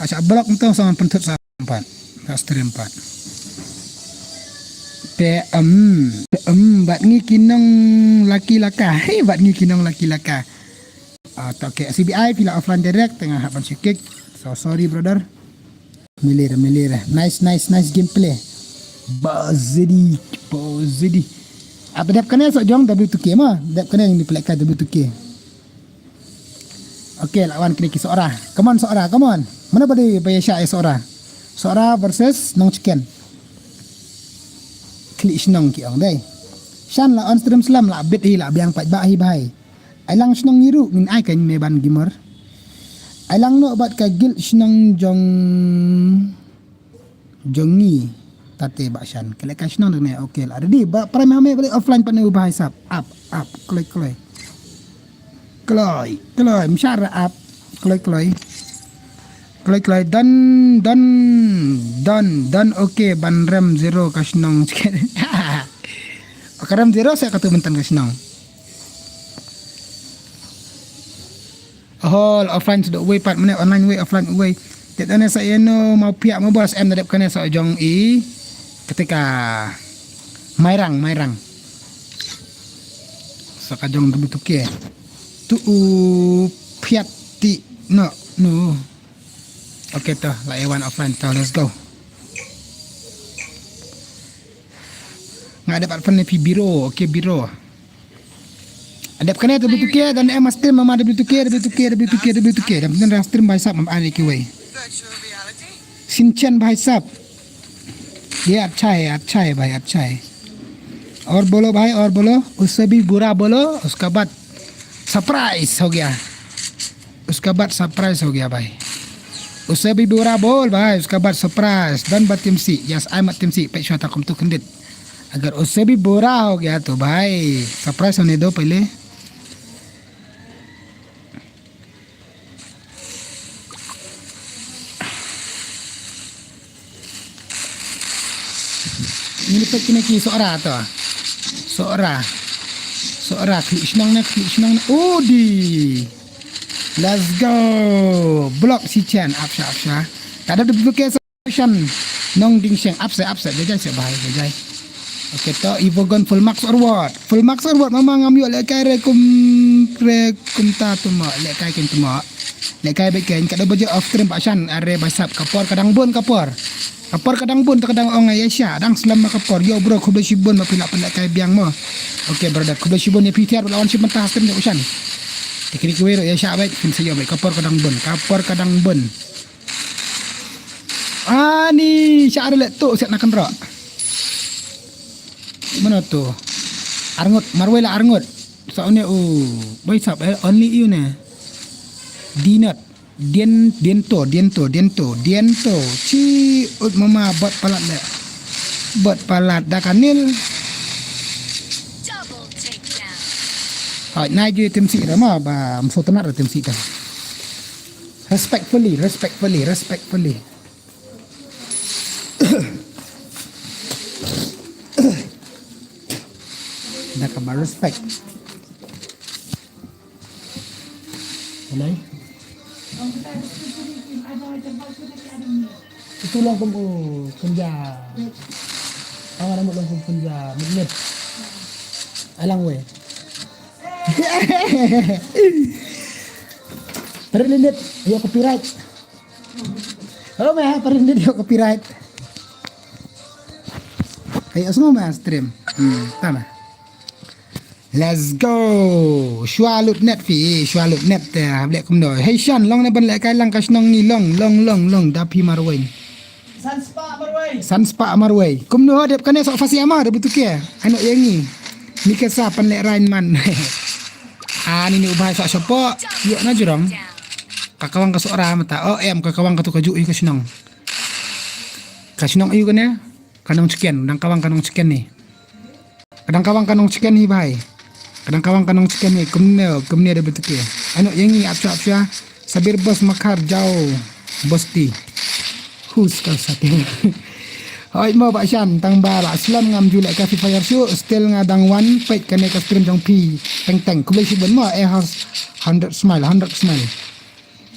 Asa block mtong sa pyntut sa pat. Sa stream pat. Te em, te em, bad ngi ki nong laki laka. Hei, bad ngi ki nong laki laka. Ah, to, okay, C B I phi la offline direct, te nga hap ban shu kick. So sorry brother. Milir, milir. Nice, nice, nice gameplay. Bazidi, bazidi. Apa dep kane sok jong W two K ma? Dep kane yang di play ka W two K. Okay, lawan kine ki Sohra. Come on Sohra, come on. Mana ba dei ba ïa sha ïa Sohra. Sohra versus Nongchicken. Klik shnong ki ong dei. Shan la on stream slam la bit hi la biang pat ba hi bhai. Ai lang shnong ngi ruh ngin ai ka me ban gimor. Ai lang noh bad ka guild shnong jong, jong ngi. Tate Bah Shan. Kele ka shnong ne. Okay la ready. Ba prime hame balik offline pat ne u bhai sap. Up, up. Kloi, kloi. Kloi, kloi. Mshar up. Kloi, kloi. Kloi, kloi. Done, done, done, done. Okay, ban rem zero ka shnong. Ka rem zero sa ka tu mentan ka shnong. Hol offline sdok wei pat mane online wei offline wei. Dep kane sa ïano Mawphiah mo bas em dep kane sa jong i ketika Mairang, Mairang. Sa ka jong W two K. Tu u phiat ti no, no. Okay to, la ïa wan offline to, let's go. Nga dep at fan ne phi biro, okay biro. Dep kane W two K, dan em stream mama W two K, W two K, W two K, W two K. Dan dan stream bhai sap mam ani kiwei. Sinchen bhai sap. Ye achai, achai bhai, achai. Aur bolo bhai, aur bolo. Usse bhi bura bolo, uska baad surprise ho gaya. Uska baad surprise ho gaya bhai. Usse bhi bura bol bhai, uska baad surprise. Dan ba timsi, yes, ai mat timsi, pek shwa ta kum tu khindit. Agar usse bhi bura ho gaya to bhai, surprise hone do pehle. Ngi pek kine ki Sohra to. Sohra. Sohra, klik shnong ne, klik shnong ne. Udi. Let's go. Block si chen, apsha, apsha. Kada de block shan. Nong ding sheng, apse, apse, jajai se bhai, jajai. Okay, to Evogon full marks reward. Full marks reward, mama ngam ïoh lehkai re kum, re kumta tu mo, lehkai kin tu mo. Lehkai bad kin, ka dei ba jia off stream ba shan, are ba sap ka por ka dang bun ka por. Ka por ka dang bun, ta ka dang ong ïa sha, dang slem ma ka por. Yo bro, khublei shibun ma phi la pynlehkai biang mo. Okay brother, khublei shibun ïa phi tiar ba la wan shim mynta ha stream jong u shan. Te kri kiwei ruh ïa sha bad, phin sa ïoh bad, ka por ka dang bun, ka por ka dang bun. Ani, sha are leh tu, siat na kynroh. Mano tu? Arngut, marwei la arngut. Sa une u, boy sap, eh, only you ne. Dinot, dien, diento, diento, diento, diento. Chi, ut mama, bot palat le. Bot palat, da kanil. Double takedown. Hai, nai ju tim si rama, ba, msotanat tim si ta. Respectfully, respectfully, respectfully. Da kaba respect. Hello? Itu long kum u kunja. Ang ada mo long kum kunja. Mit mit. Alang we. Terlinit. Ya copyright. Oh, meh, pernah dia copyright. Kayak semua meh stream. Hmm, tama. Let's go. Shwa lut net phi, shwa lut net te, ha, blek kumno. Hey Shan, long ne ban lehkai lang ka shnong ngi long, long, long, long, da phi marwei. San spah marwei. San spah marwei. Kumno dep kane sok fasi ama, da betul ke. Ano yang ni. Ni ke sa pan leh rain man. Ah, ni ni u bhai sok sopo. Yo na jurong. Ka kawang ka Sohra mynta. Oh, em, ka kawang ka tu ka ju ïa ka shnong. Ka shnong ïa kane. Ka nong chicken, dang kawang ka nong chicken ni. Ka dang kawang ka nong chicken ni bhai. Ka dang kawang ka nong chicken ni, kumne, kumne da betul ke. Ano, yang ni apsha apsha. Sabir bos makhar jao bosti. Hus ka sate. Hoi mo ba shan, tang ba la slem ngam ju lehkai Free Fire shu, still nga dang wan peit kane ka stream jong phi. Teng teng, khublei shibun mo, eh has hundred smile, hundred smile.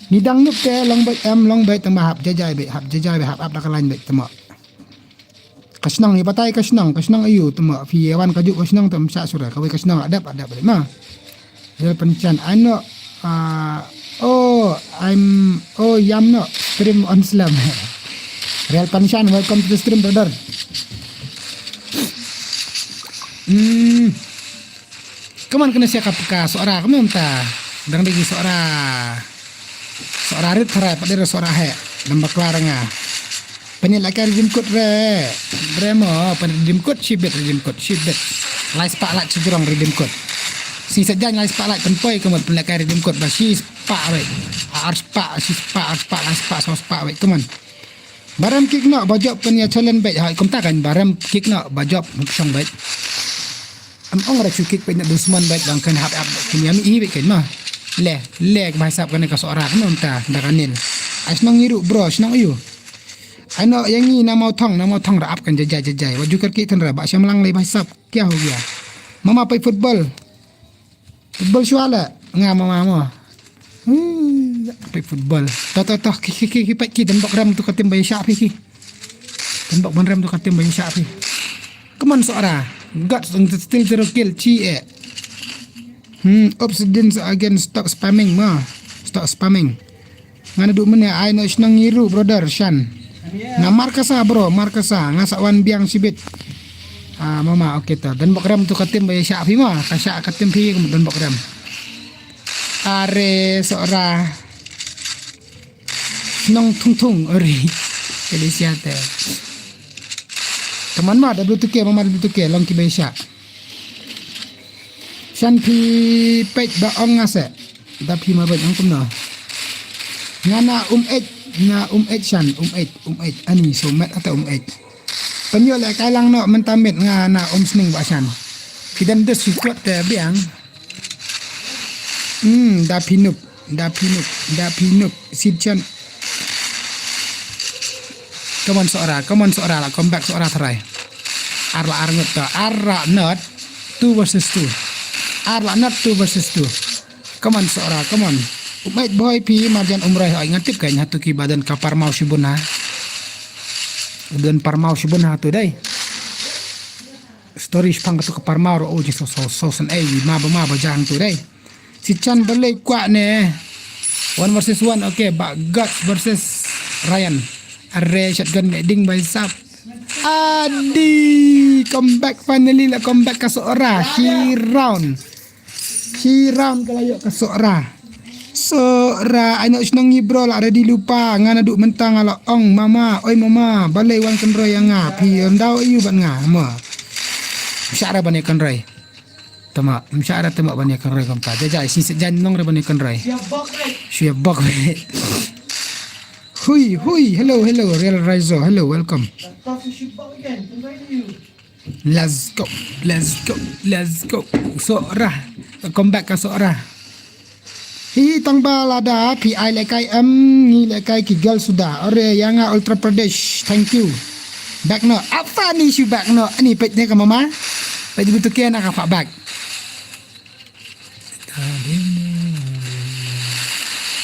Ni dang nuk te long bait em, long bait tang ba hap jajai bait, hap jajai bait, hap ap da ka line bait tamo. Ka shnong ni batai ka shnong, ka shnong ayu tamo. Phi wan ka ju ka shnong tam sha sura, kawei ka shnong adap, adap bait ma. Real Panshan, ano, ah, oh, I'm, oh, yam no, stream on slem. Real Panshan, welcome to the stream, brother. Hmm. Kaman kane sia ka peka Sohra, kaman ta. Dang degi Sohra. Sohra rit tharai, pat dei Sohra he. Dang bakla ranga. Pynlehkai redeem code re. Re mo, pynredeem code shibit, redeem code shibit. Lai spah lait sejrong redeem code. Shi sa jan lai spah lait pynpoi kaman pynlehkai redeem code ba shi spah wei. Ar spah, shi spah, ar spah, lai spah, saw spah wei. Kaman. Barem kick no, ba jop pyn ïa challenge beit. Hai, kumta kan, barem kick no, ba jop, muk shong beit. Am ong ra chu kick peit na dusman beit, bang kan hap hap, kin ïa mi i beit kan ma. Le, le, ba hisap kan ka Sohra, kan mynta, da kan nil. Ai shnong ngi ruh, bro, shnong ayu. Ai no, yang ngi na mau thong, na mau thong ra ap kan jajai, jajai. Wa ju kar ki than ra, ba sham lang le, ba hisap, kya ho gaya. Mama peit football. Football shwa la, nga mama mo. Hmm, peit football. To, to, to, ki, ki, ki, ki, peit ki, don bok rem tu ka tim ba ïa shah phi ki. Don bok ban rem tu ka tim ba ïa shah phi. Come on, Sohra. Got still zero kill, chi eh. Hmm, obsidian again, stop spamming, ma. Stop spamming. Nga naduh mynne ai no shnong ngi ruh, brother, shan. Na Markasa, bro, Markasa. Nga sa wan biang shibit. Ah, mama, okay to. Don bok rem tu ka tim ba ïa shah phi ma. Ka shah ka tim phi, don bok rem. Are Sohra. Shnong thung thung, ori. Kali sia te. Kaman ma, da blutuke, mama da blutuke, long ki ba ïa shah. Shan phi peit ba ong nga se. Da phi ma beit ong kumno. Nga na um eit, na um eit shan, um eit, um eit. Ani so met ata um eit. Pynïoh lehkai lang no mynta met nga na um sning ba shan. Phi dan dus phi kwat te biang. Hmm, da phi nuk, da phi nuk, da phi nuk. Sit shan. Come on, Sohra. Come on, Sohra. La come back, Sohra, tharai. Ar la ar ngut to. Ar la not. Two versus two. Ar la not two versus two. Come on, Sohra. Come on. Umait boy phi marjan umrai hoi. Nga tip ka nya tu ki ba don ka parmau shibun ha. Don parmau shibun ha tu dai. Story shipang katu ka parmar o ji so so so san ei ma ba ma ba jang tu dei. Si chan balei kwah ne. One versus one, okay, ba Guts versus Ryan. Are shotgun me ding bai sap. Adi, come back finally la, come back ka Sohra. Shi round. Shi round ka la ïoh ka Sohra. Sohra, ai noh shnong ngi bro, la ready lypa, nga naduh mynta nga la ong mama, oi mama, balei wan kynroi ïa nga, phi ym daw ïa u bad nga, mo. Shah ra ban ïa kynroi. Tama, shah ra tama ban ïa kynroi kumta. Ja ja, shi se jan nong ra ban ïa kynroi. Shu ïa bok. Hui, hui, hello, hello, Real Raizo, hello, welcome. Let's go, let's go, let's go. Sohra, come back ka Sohra. Hi tang ba lada phi ai lehkai em, ngi lehkai ki girl suda. Ore ïa nga Uttar Pradesh, thank you. Back no, apa ni shu back no, ani peit ne ka mama. Peit butuh ke na ka fa back.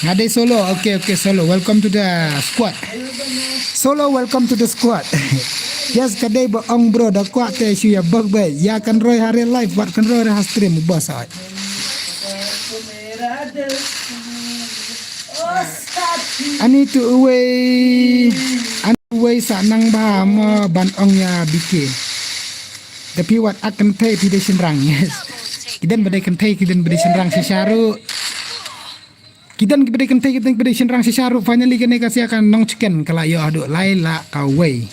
Nga dei solo, okay, okay, solo. Welcome to the squad. Solo, welcome to the squad. Yes, ka dei ba ong bro, da kwah te shu ïa bok bai. Ïa kynroi ha real life, wat kynroi ha stream, boss ai. Ani tu uwei, ani uwei sa nang ba mo ban ong ïa B K. Da phi wat ak kynthei phi dei shynrang, yes. Ki don ba dei kynthei, ki don ba dei shynrang shisha ruh. Ki don ki ba dei kynthei, ki don ki ba dei shynrang shisha ruh. Finally kane ka sia ka nong chicken ka la ïoh haduh lai lak kawei.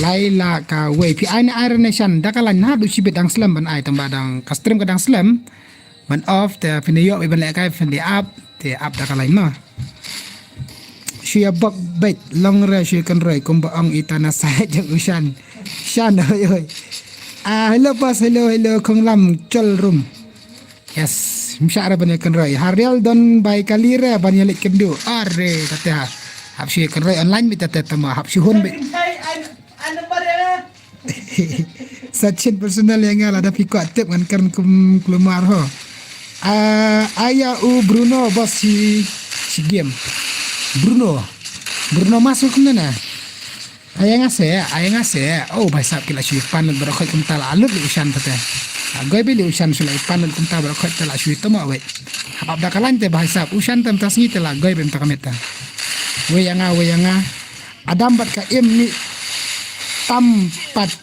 Lai lak kawei. Phi ai na ai re ne shan da ka lain haduh shibit dang slem ban ai tang ba dang ka stream ka dang slem. Ban off te phin ïoh ban lehkai phin ap te ap da ka lain ma. Shu ïa bok beit long re shu kynroi kumba ong ita na sa jong u shan. Shan oi oi. Ah, hello boss, hello, hello, khonglam chol room. Yes, mshah re ban ïa kynroi. Harial don bai kali re ban ïa leit kynduh. Are, kata ha. Hap shu ïa kynroi online beit tata tama. Hap shu hun beit. Sachin personal ïa nga lada phi kwah tip ngan kren kum kulmar ho. Ah, aya u Bruno boss si si game. Bruno. Bruno masuk kumne na. Aya nga se, aya nga se. Oh, bai sap ki la shu pan lut barokhot kumta la lut li u shan te. Goi bi li u shan shu la pan lut kumta barokhot te la shu tama wei. Hap ap da ka lain te bai sap u shan te mynta sngi te la goi bi mynta ka met te. Wei ïa nga, wei ïa nga. Adam bad ka im ni tam pat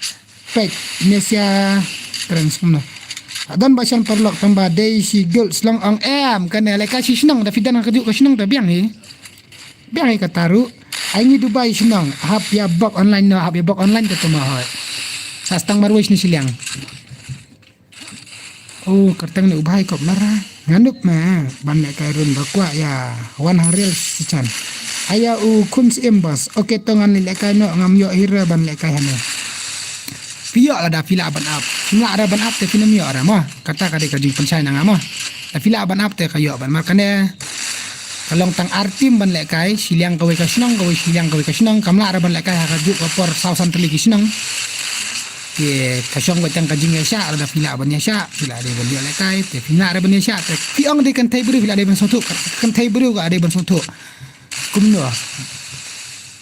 pek Mesia trans kumno. Adam ba shan parlok tang ba dei shi gul slong ong em kane lehkai shi shnong da phi don ka juk ka shnong da biang hi. Biang hi kata ruh. Ai ngi Dubai shnong hap ïa bok online no, hap ïa bok online ka tama hoi. Sa stang marwei shini shiliang. Oh, kyrteng ne u bhai kop lara. Nga nup ma ban lehkai run ba kwah ïa wan ha reels si chan. Aya u khun Siem boss. Okay to ngan lehkai no, ngam ïoh hi re ban lehkai hane. Phi ïoh lada phi lah ban ap. Phi lah re ban ap te phin ym ïoh re mo. Kata ka dei ka jingpynshai na nga mo. Lada phi lah ban ap te ka ïoh ban, mar kane ka long tang ar team ban lehkai, shiliang kawei ka shnong, kawei shiliang kawei ka shnong, kam lah re ban lehkai ha ka juk ka por saw san tylli ki shnong. Te ka shong beit tang ka jingïashah, lada phi lah ban ïashah, phi lah dei ban ïoh lehkai, te phi lah dei ban ïashah, te phi ong dei kynthei briew, phi lah dei ban sngewthuh, kynthei briew ka dei ban sngewthuh. Kumno?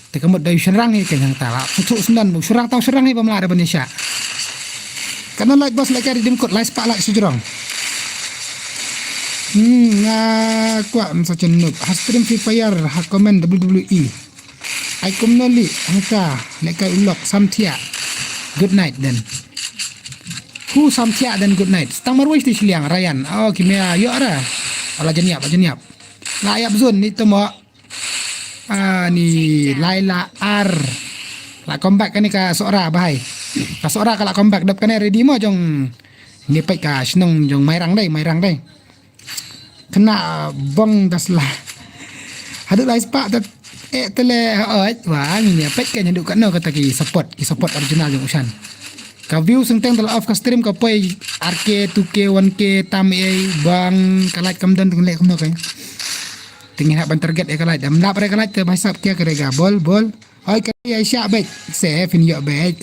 Te ka mut dei u shynrang hi ka jingta la. Sngewthuh sngewdon u shynrang tang u shynrang hi ba mlah dei ban ïashah. Katno like boss lehkai ri dim kut lai spah like shu jrong. Hmm, nga kwah sa chen nup. Ha stream Free Fire, ha comment W W E. Ai kumno li, hangta, lehkai u lok, Samthiah. Good night then. Who Samthiah then good night. Stang marwei shiti shiliang, Ryan. Oh, ki mia, ïoh ra. Ala jeniap, jeniap. La ïap zone ni temo. Ah, ni Laila R. La comeback kane ka Sohra bahai. Ka Sohra ka la comeback dap kane ready mo jong. Ni peit ka shnong jong Mairang dei, Mairang dei. Kena bong das la. Haduh lai spah tat eh tele hoi. Wah, ngi nia peit ka nyandu kat no kata ki support, ki support original jong Ushan. Ka view sengteng tala off ka stream ka poi R K, two K, one K, tam ei bang ka like kam don teng lek kumno kai. Teng hak ban target eh ka like. Dam lap re ka like te bhai sap kia ka rega bol bol. Hoi ka ya sha bek se fin yo bek.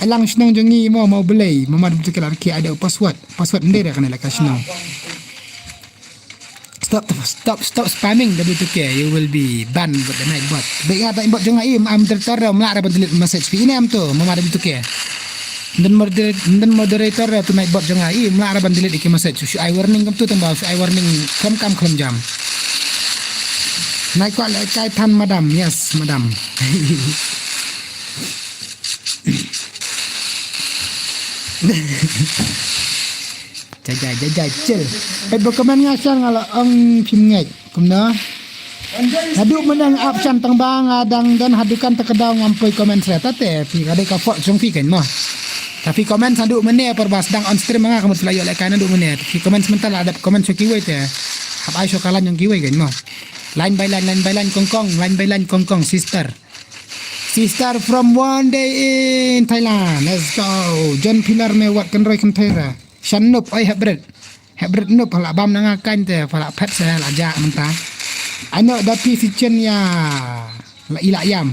Alang shnong jong ngi mo mo belei mo mad betul kelar ki ada password. Password ndai re kana laka shnong. Stop, stop, stop spamming W two K. You will be banned with the night bot. Baik ada bot jong ai am ter ter mla ra ban delete message pi inem tu mama W two K. Ym don moderator, ym don moderator, eh, tonight bot jong nga. I, mla ra ban delete ïa ki message. Shu ai warning kumtu tang ba, shu ai warning khlem kam khlem jam. Nai kwah lehkai than madam. Yes, madam. Jai jai jai jai chill. Peit ba comment nga sha nga la ong phim ngeit. Kumno? Haduh mynne nga ap shan tang ba nga dang don haduh kan ta ka daw ngam poi comment shuh, te phi ka dei ka fault jong phi kein mo. Te phi comment haduh mynne por ba sdang on stream nga ka mut phi la ïoh lehkai naduh mynne. Phi comment mynta la dep comment sha kiwei te. Hap ai sha ka line jong kiwei kein mo. Line by line, line by line, kong kong, line by line, kong kong, sister. Sister from one day in Thailand. Let's go. John Pilar me wat kan roi kan thaira. Shan nup, oi hybrid. Hybrid nup, la bam na nga kan te, pala pet se, la ja mynta. Ano da pi si chen ya, la ila yam.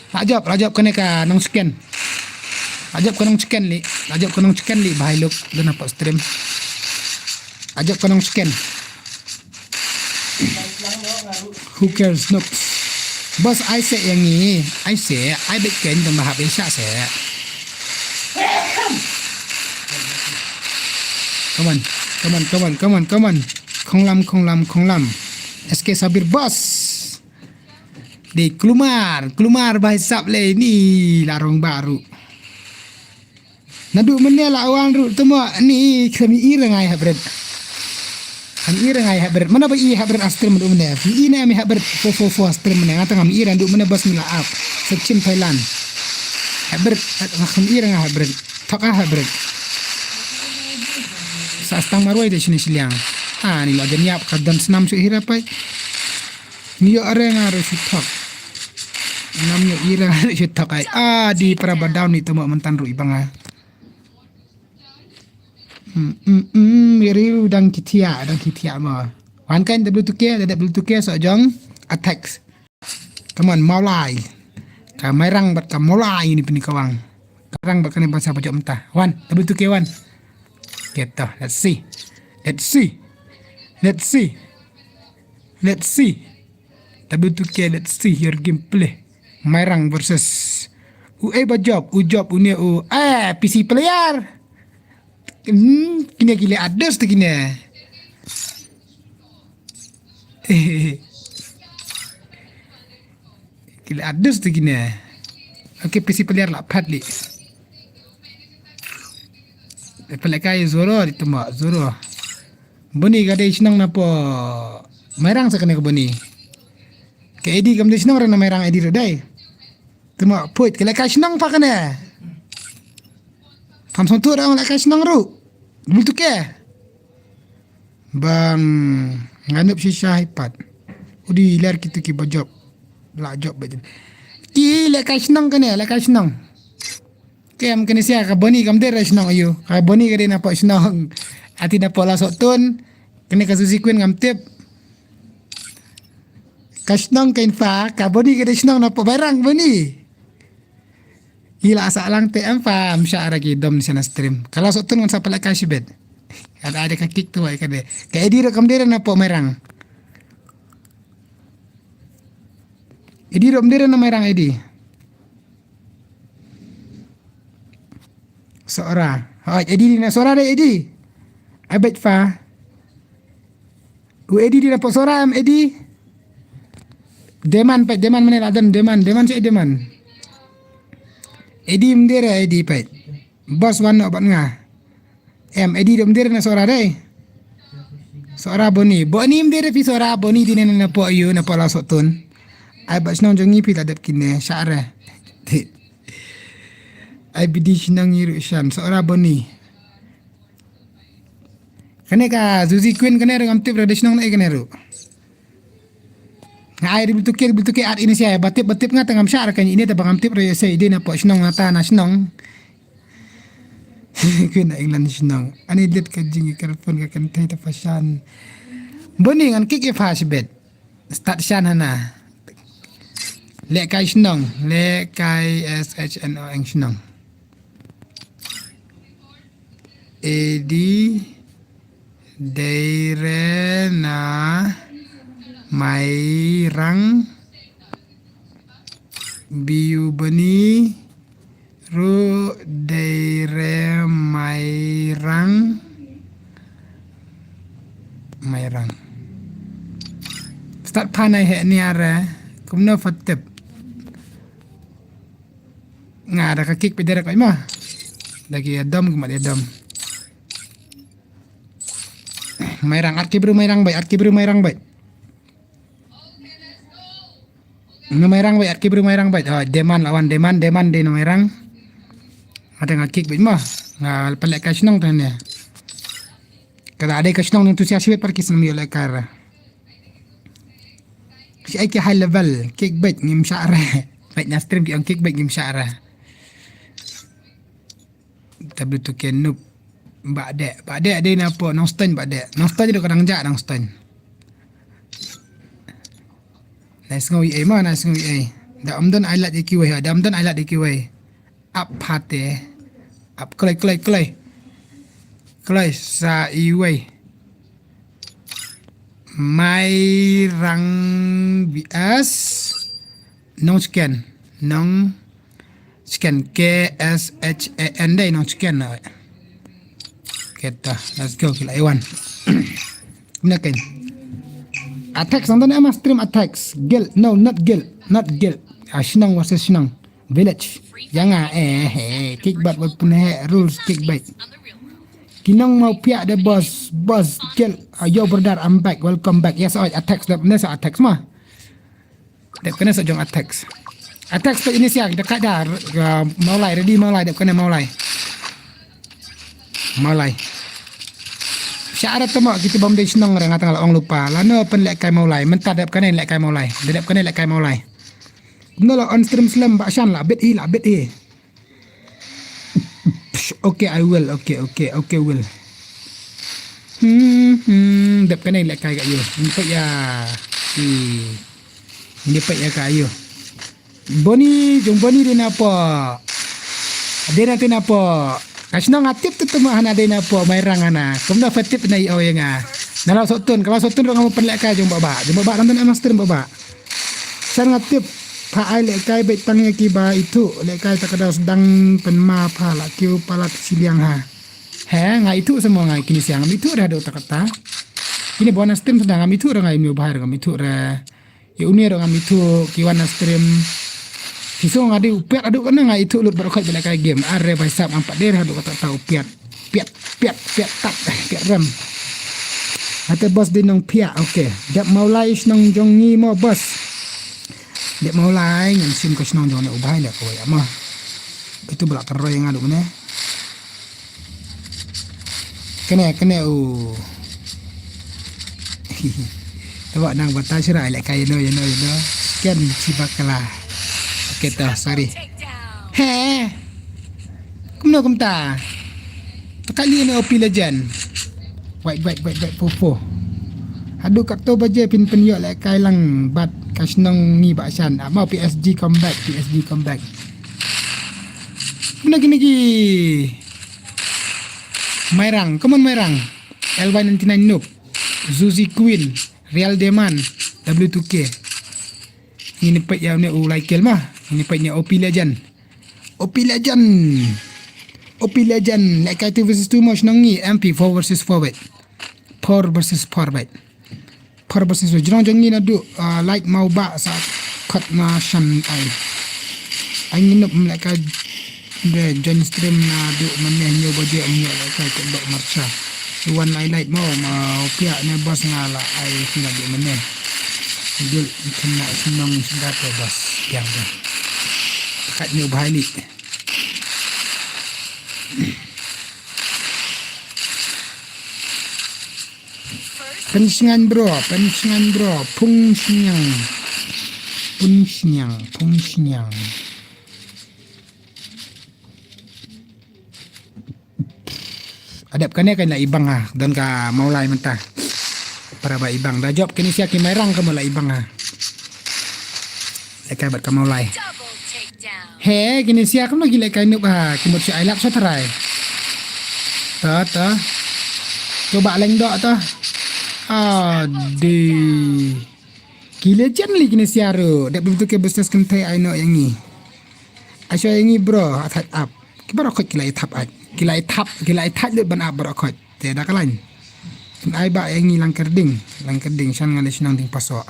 La jop, la jop kane ka nong chicken. La jop ka nong chicken li, la jop ka nong chicken li, bahai luk, dana pa stream. La jop ka nong chicken. Who cares? Nope. Boss, ai se yang ni, ai se, ai bet ken dan bahap ya sha se. Come on, come on, come on, come on, come on. Konglam, konglam, konglam. S K Sabir boss. Di klumar, klumar bahai sap le ni larong baru. Naduh mynne la wan ruh temo ni khlem i rangai hybrid. Khlem i rangai hybrid. Mana ba i hybrid astrim naduh mynne. Phi i ne mi hybrid fo fo fo astrim mynne. Ngata ngam i ran duh mynne bas ni la ap. Sa chin Thailand. Hybrid. Khlem i rangai hybrid. Thok a hybrid. Sa stang marwai de shini shiliang. Ah, ni la jan yap ka don snam shu hira pai. Ngi ïoh re nga ruh shu thok. Ngam ïoh i re nga ruh shu thok ai. Ah, di para ba down ni temo myntan ruh i banga. Hmm, hmm, hmm, ri u dang ki thiah, dang ki thiah mo. Wan kan W two K, da W two K so jong attack. Come on, Maulai. Ka Mairang bad ka Maulai ni pini kawang. Ka Mairang bad kane bangsa ba jop mynta. Wan, W two K wan. Get to, let's see. Let's see. Let's see. Let's see. W two K, let's see your gameplay. Mairang versus. U ai ba jop, u jop, u ne u. Eh, P C player. Hmm, kine kile adus tu kine. Kile adus tu kine. Okay, P C player la phat li. Pelekai Zoro di temo, Zoro. Boni ka dei shnong napo Mairang sa kane ka Boni. Ka Edi kam dei shnong re na Mairang Edi re dei. Temo puit ka lehkai shnong pa kane. Pam song tu orang lehkai shnong ru. Bul tu ke. Bang nganup shisha hipat. Udi ler kitu ki bajop. La jop bajop. Ki lehkai shnong kane, lehkai shnong. Kem kene sia ka Boni kam dei ra shnong ayu. Ka Boni ka dei napo shnong. Ati napo la sok tun. Kene ka Suzy Queen ngam tip. Ka shnong ka infa, ka Boni ka dei shnong napo Mairang Boni. Ila sa lang te em fa am sha ara ki dom ni sana stream. Ka la sok tun ngan sa pala ka shibet. Ada ada ka kik tu ai ka dei. Ka Edi ro kam dei ra napo Mairang. Edi ro kam dei ra na Mairang Edi. Sora. Hoi, Edi di na Sora de Edi. Abet fa. U Edi di na po Sora am Edi. Deman pet, Deman mane la dan Deman, Deman si Deman. Edi mdere Edi pet. Bos wan no bat nga. Em, Edi dom dere na Sora de. Sora Boni. Boni mdere fi Sora Boni di na na po yu na po la sok tun. Ai bat shnong jongi fi la dep kine, share. Ai bidi shnong ngi ru shan. Sora Boni. Kane ka Suzy Queen kane ru ngam tip ra de shnong na kane ru. Nga ai ri bluetooth ke, bluetooth ke at ini sia, batip, batip nga tengam shar kan ini ta bangam tip ra sia ide na po shnong na ta na shnong. Queen na England shnong. Ani dit ka jing ka phone ka kan thai ta fashion. Boni ngan kik e fast bet. Start shan hana. Lehkai shnong, lehkai S H N O N shnong. Edi dei re na Mairang biu Boni Ru dei re Mairang. Mairang. Start pha nai he nia re. Kumno pha tip. Nga da ka kick phi direct ma. Da ki dom ki ma de dom. Mairang, at ki bru Mairang bai, at ki bru Mairang bai. No Mairang bai, at ki bru Mairang bai. Oh, Deman lawan Deman, Deman de no Mairang. Ada nga kick bai ma. Nga pynlehkai shnong tane. Kada ada ka shnong nang tu sia siwit par ki snam yo lehkai ra. Si ai ki high level, kick bai ngim sha ra. Bai na stream ki ong kick bai ngim sha ra. W two K noob. Ba de, ba de, de na po, Nongstoiñ ba de. Nongstoiñ do kadang ja Nongstoiñ. Nice ngoi ai ma, nice ngoi ai. Da om don ai lat ki wei, da om don ai lat ki wei. Ap phate. Ap kloi, kloi, kloi. Kloi sa i wei. Mairang V S Nongchkhen. Nongchkhen K S H A N dei Nongchkhen na. Keta, let's go, kila iwan. Nakin. Attacks, nonton ama stream attacks. Guild, no, not guild, not guild. Ah, Shnong versus Shnong. Village. Yang ah, eh, eh, kick back, wat pun he, rules, kick back. Ki nong mau piak de boss, boss, kill. Ah, yo brother, I'm back, welcome back. Yes, oh, attacks, dep ne sa attacks ma. Dep kane sa jong attacks. Attacks tu ini siang, dekat dah, uh, Maulai, ready Maulai, dep kane Maulai. Maulai. Sha ara tama kita bam dei Shnong re nga tang la ong lupa. Lano pynlehkai Maulai, mynta dep kane lehkai Maulai. Dep kane lehkai Maulai. Kumno la on stream slem ba shan la bit hi, la bit hi. Okay, I will. Okay, okay, okay, will. Hmm, hmm, dep kane lehkai ka yu. Ni peit ya. Hi. Ni peit ya ka yu. Boni, jong Boni dei na po. Dei na te na po. Ka Shnong nga tip tu tu ma hana dei na po, Mairang hana. Kumno pha tip na i o ya nga. Na la sotun, ka la sotun ruh nga mo pynlehkai jong baba. Jong baba nang tu na master baba. Shan nga tip, pha ai lehkai beit tang ïa kiba ithuh, lehkai ta ka daw sdang pynma pha la kiew palat shiliang ha. He, nga ithuh sa mo nga kine siang, ngam ithuh re haduh ta kata. Kine bonus stream sdang ngam ithuh re nga ïa u bhai re ngam ithuh re. Ïa une re ngam ithuh, ki wan na stream. Ki song nga dei u piat haduh kane nga ithuh lut baroh khoit ba lehkai game. Are bhai sap ngam pat dei re haduh kata ta u piat. Piat, piat, piat tat, piat rem. Ate boss dei nong piat, okay. Dep Maulai shnong jong ngi mo boss. Dep Maulai ngan sim ka shnong jong ne u bhai le ko ya mo. Itu bela keroi nga duk ne. Kene, kene u. Taba nang batai sira lehkai ino, ino, ino. Scan si bakala. Okay to, sorry. He. Kumno kumta. Takali ne O P Legend. Wait, wait, wait, wait, po, po. Haduh katto baje phin pynïoh lehkai lang bad ka shnong ngi ba shan. Amo P S G comeback, P S G comeback. Kumno kine ki Mairang, come on Mairang. L Y ninety-nine Noob, Zuzi Queen, Real Deman, W two K. Ngin peit ïa une u Laikel ma. Ngin peit ïa O P Legend. O P Legend. O P Legend. Lehkai two versus two mo shnong ngi. M P four versus four wait. Four versus four wait. Four versus four. Jrong jong ngi naduh, ah, light mau ba sa khot ma shan ai. Ai ngi nup lehkai de join stream naduh mane hynñiew baje, hynñiew lehkai kut dok marcha. Wan ai light mo ma piak ne bos nga la ai kina di mane. Dul kena senang sedap ya bos. Yang dah. Kat ni bahai ni. Pensngan bro, pensngan bro, pung snyang. Pung snyang, pung snyang. Adep kane kan la ibang ha, don ka Maulai mynta. Para ba ibang da jop kini sia ki Mairang ka mo la ibang ha. Lehkai bad ka Maulai. He kini sia ka mo gi lehkai nup ha, ki mut si ai lap sa tharai. Ta ta. Coba leng dok ta. Adi. Ki legend li kini sia ru. Dep betul ke business kentai ai no yang ni. Ai sha ïa ngi bro, ha thait ap. Ki baroh khoit ki la ïa thap ai. Ki la ïa thap, ki la ïa thait lut ban ap baroh khoit. Te da ka lain. Phin ai ba ïa ngi Langkyrding, Langkyrding shan nga leh shnong Diengpasoh.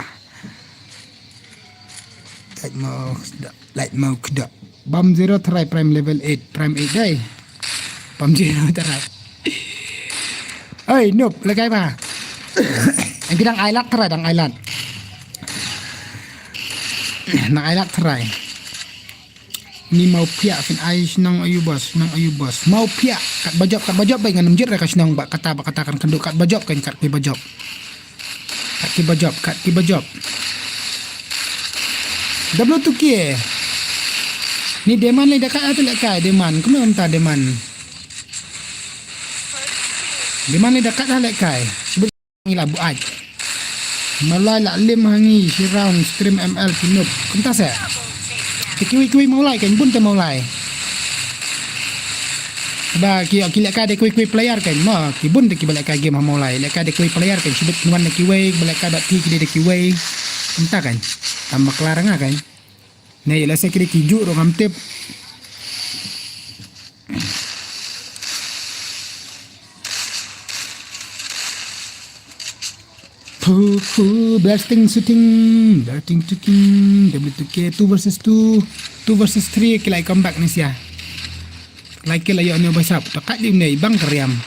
Lait mo kdok, lait mo kdok. Bam zero tharai prime level eight, prime eight dei. Bam zero tharai. Oi, noob, leh kai ba. Ang ki dang ai lad tharai, dang ai lad. Dang ai lad tharai. Ni Mawphiah phin ai shnong aiu boss, shnong aiu boss. Mawphiah, kat ba jop, kat ba jop ba ngan ym jied re ka shnong ba kata, ba kata kan kynduh kat ba jop kan kat ki ba jop. Kat ki ba jop, kat ki ba jop. W two K. Ni Deman lei da kat atu leh kai Deman. Kumno mynta Deman? Deman lei da kat ha leh kai. Shibit ngi la buaid. Mawlai la lim ha ngi shi round stream M L ki noob. Kumta se. Te kiwei kiwei Mawlai kan bun te Mawlai. Ba ki, ki leh kai da kiwei kiwei player kan mo, ki bun te ki ba leh kai game ha Mawlai. Leh kai da kiwei player kan shibit wan da kiwei, ba leh kai dot P ki dei da kiwei. Kumta kan. Tam bakla ra nga kan. Ne ïa lehse ki dei ki juh ruh ngam tip. Phu, phu, blasting shooting, blasting shooting, W two K, two versus two, two versus three, ki la ïa comeback ni sia. Like la ïoh ne ba sap, ta kat di ne bang ka riam.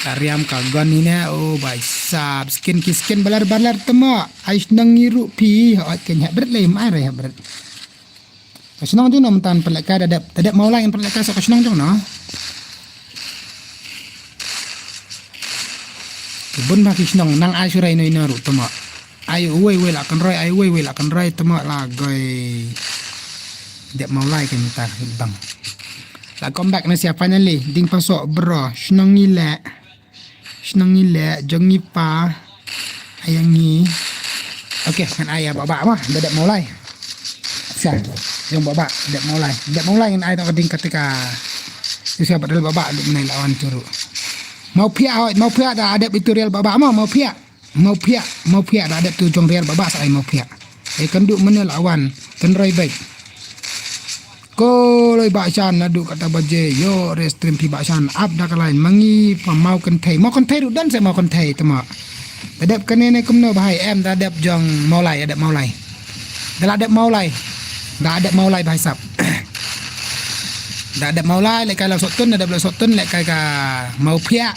Ka riam ka gun ni ne, oh ba sap, skin ki skin balar balar temo. Ai shnong ngi ruh phi, hot ken hap bret lei mai re hap bret. Ka shnong jong no mynta pynlehkai da dep, da dep Mawlai pynlehkai sa ka shnong jong no. Bun ba ki shnong nang ai shurai no ino ruh temo. Ai uwei uwei la kan roi, ai uwei uwei la kan roi temo la goi. Dep Mawlai kan mynta bang. La comeback na sia finally, Diengpasoh bro, shnong ngi leh. Shnong ngi leh, jong ngi pa. Ai ngi. Okay, ngan ai ïa Bah Bah mo, da dep Mawlai. Sia, jong Bah Bah, dep Mawlai. Dep Mawlai ngan ai tang ka ding katika. Sia Bah Bah dep Bah Bah, dep Mawlai la wan turu. Mawphiah hoi, Mawphiah da dep itu real Bah Bah mo, Mawphiah. Mawphiah, Mawphiah da dep tu jong real Bah Bah sa ai Mawphiah. Ai kan du mane la wan, kan roi bek. Ko loi Bah Shan naduh kata baje, ïoh re stream phi Bah Shan, ap da ka lain, ma ngi pa Mawkynthei. Mawkynthei ruh don se Mawkynthei temo. Da dep kane ne kumno bahai em, da dep jong Mawlai, da dep Mawlai. Da la dep Mawlai. Da dep Mawlai bahai sap. Da dep Mawlai, lehkai la Sohtun, da dep la Sohtun, lehkai ka Mawphiah.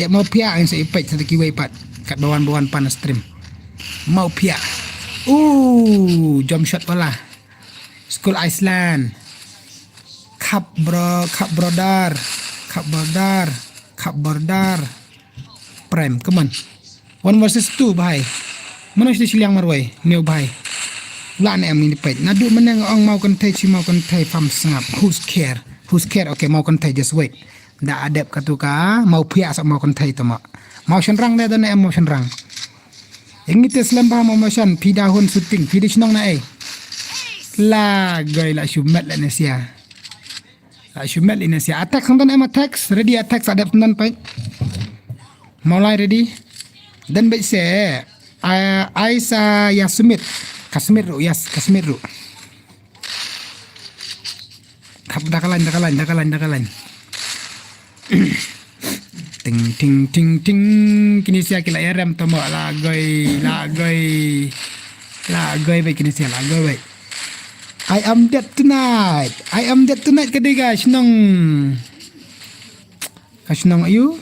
Dep Mawphiah, ang sa ipek sa kiwei pat. Kat ba wan ba wan pan stream. Mawphiah. Uh, jump shot wala. School Island. Cup bro, cup brother. Cup brother. Cup brother. Prime, come on. One versus two, bahai. Mano shi shiliang marwei, neo bahai. La ne em ni peit. Naduh mane nga ong Mawkynthei shi Mawkynthei pam sngap. Who's care? Who's care? Okay, Mawkynthei, just wait. Da adep katu ka, Mawphiah sa Mawkynthei temo. Mawshynrang de da ne em Mawshynrang. Ïa ngi te slem ba Mawshan, phi da hun shooting, phi da shnong na ei. La goi la shu met la ne sia. La shu met la ne sia. Attack khang don em attack, ready attack sa dep don pai. Mawlai ready. Dan beit se. Ai sa ïa Smith. Ka Smith ruh, yes, ka Smith ruh. Khap da ka lain, da ka lain, da ka lain, da ka lain. Ting, ting, ting, ting. Kine sia ki la ïarem temo la goi, la goi. La goi beit kine sia, la goi beit. I am dead tonight. I am dead tonight ka dei ka shnong. Ka shnong aiu?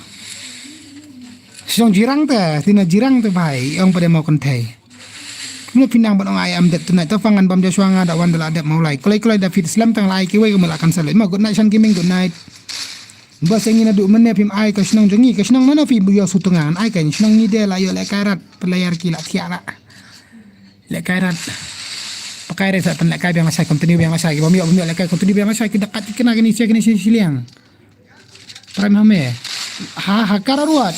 Shnong Jirang te, tina Jirang te bahai, ong pade Mawkynthei. Kumno phi nang ban ong I am dead tonight, to pha ngan bam Joshua nga da wan da la dep Mawlai. Kloi kloi da phi slem tang la ai kiwei kumno la kan saloi. Ma good night Shan Gaming, good night. Ba seng ina du mane phim ai ka shnong jong ngi, ka shnong nano phi ïoh sutnga, ai ka shnong ngi de la ïoh lehkai rat, player ki la thiah la. Lehkai rat. Pakai re sa pynlehkai biang la shai, continue biang la shai, ki bam ïoh, bam ïoh lehkai, continue biang la shai, ki da kat ki kena kini sia kini sia shiliang. Prime hame. Ha, ha, kara ruat.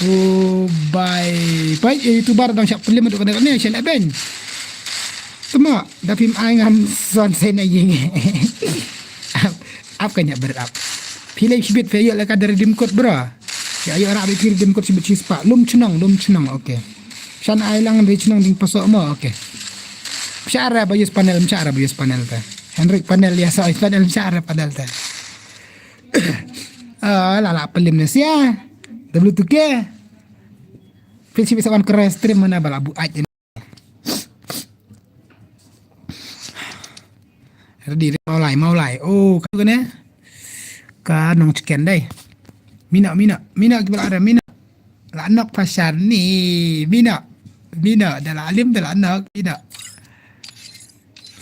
Oh, bye. Bye, eh, YouTuber dang siap pelim untuk kena kena, siap ben. Temo, da phim ai ngam son sen ai ying. Ap, ap kan ïa ber ap. Phi leh shibit phi ïoh lehkai da redeem code bro. Ïa ïoh rak phi redeem code shibit shispah. Lum chnong, lum chnong, okay. Shan ai lang ri chnong Diengpasoh mo, okay. Chara ba use panel, chara ba use panel te. Henrik panel ya sa panel, chara panel te. Ah, la la pelim ne sia. W two K. Pil si bisa wan kere stream mana ba la bu aj. Ready, ready, Mawlai, Mawlai. Oh, ka tu kane. Ka nong chicken dai. Mina, mina, mina ki bala ada mina. La nok pasar ni, mina. Mina, da la alim da la nok, mina.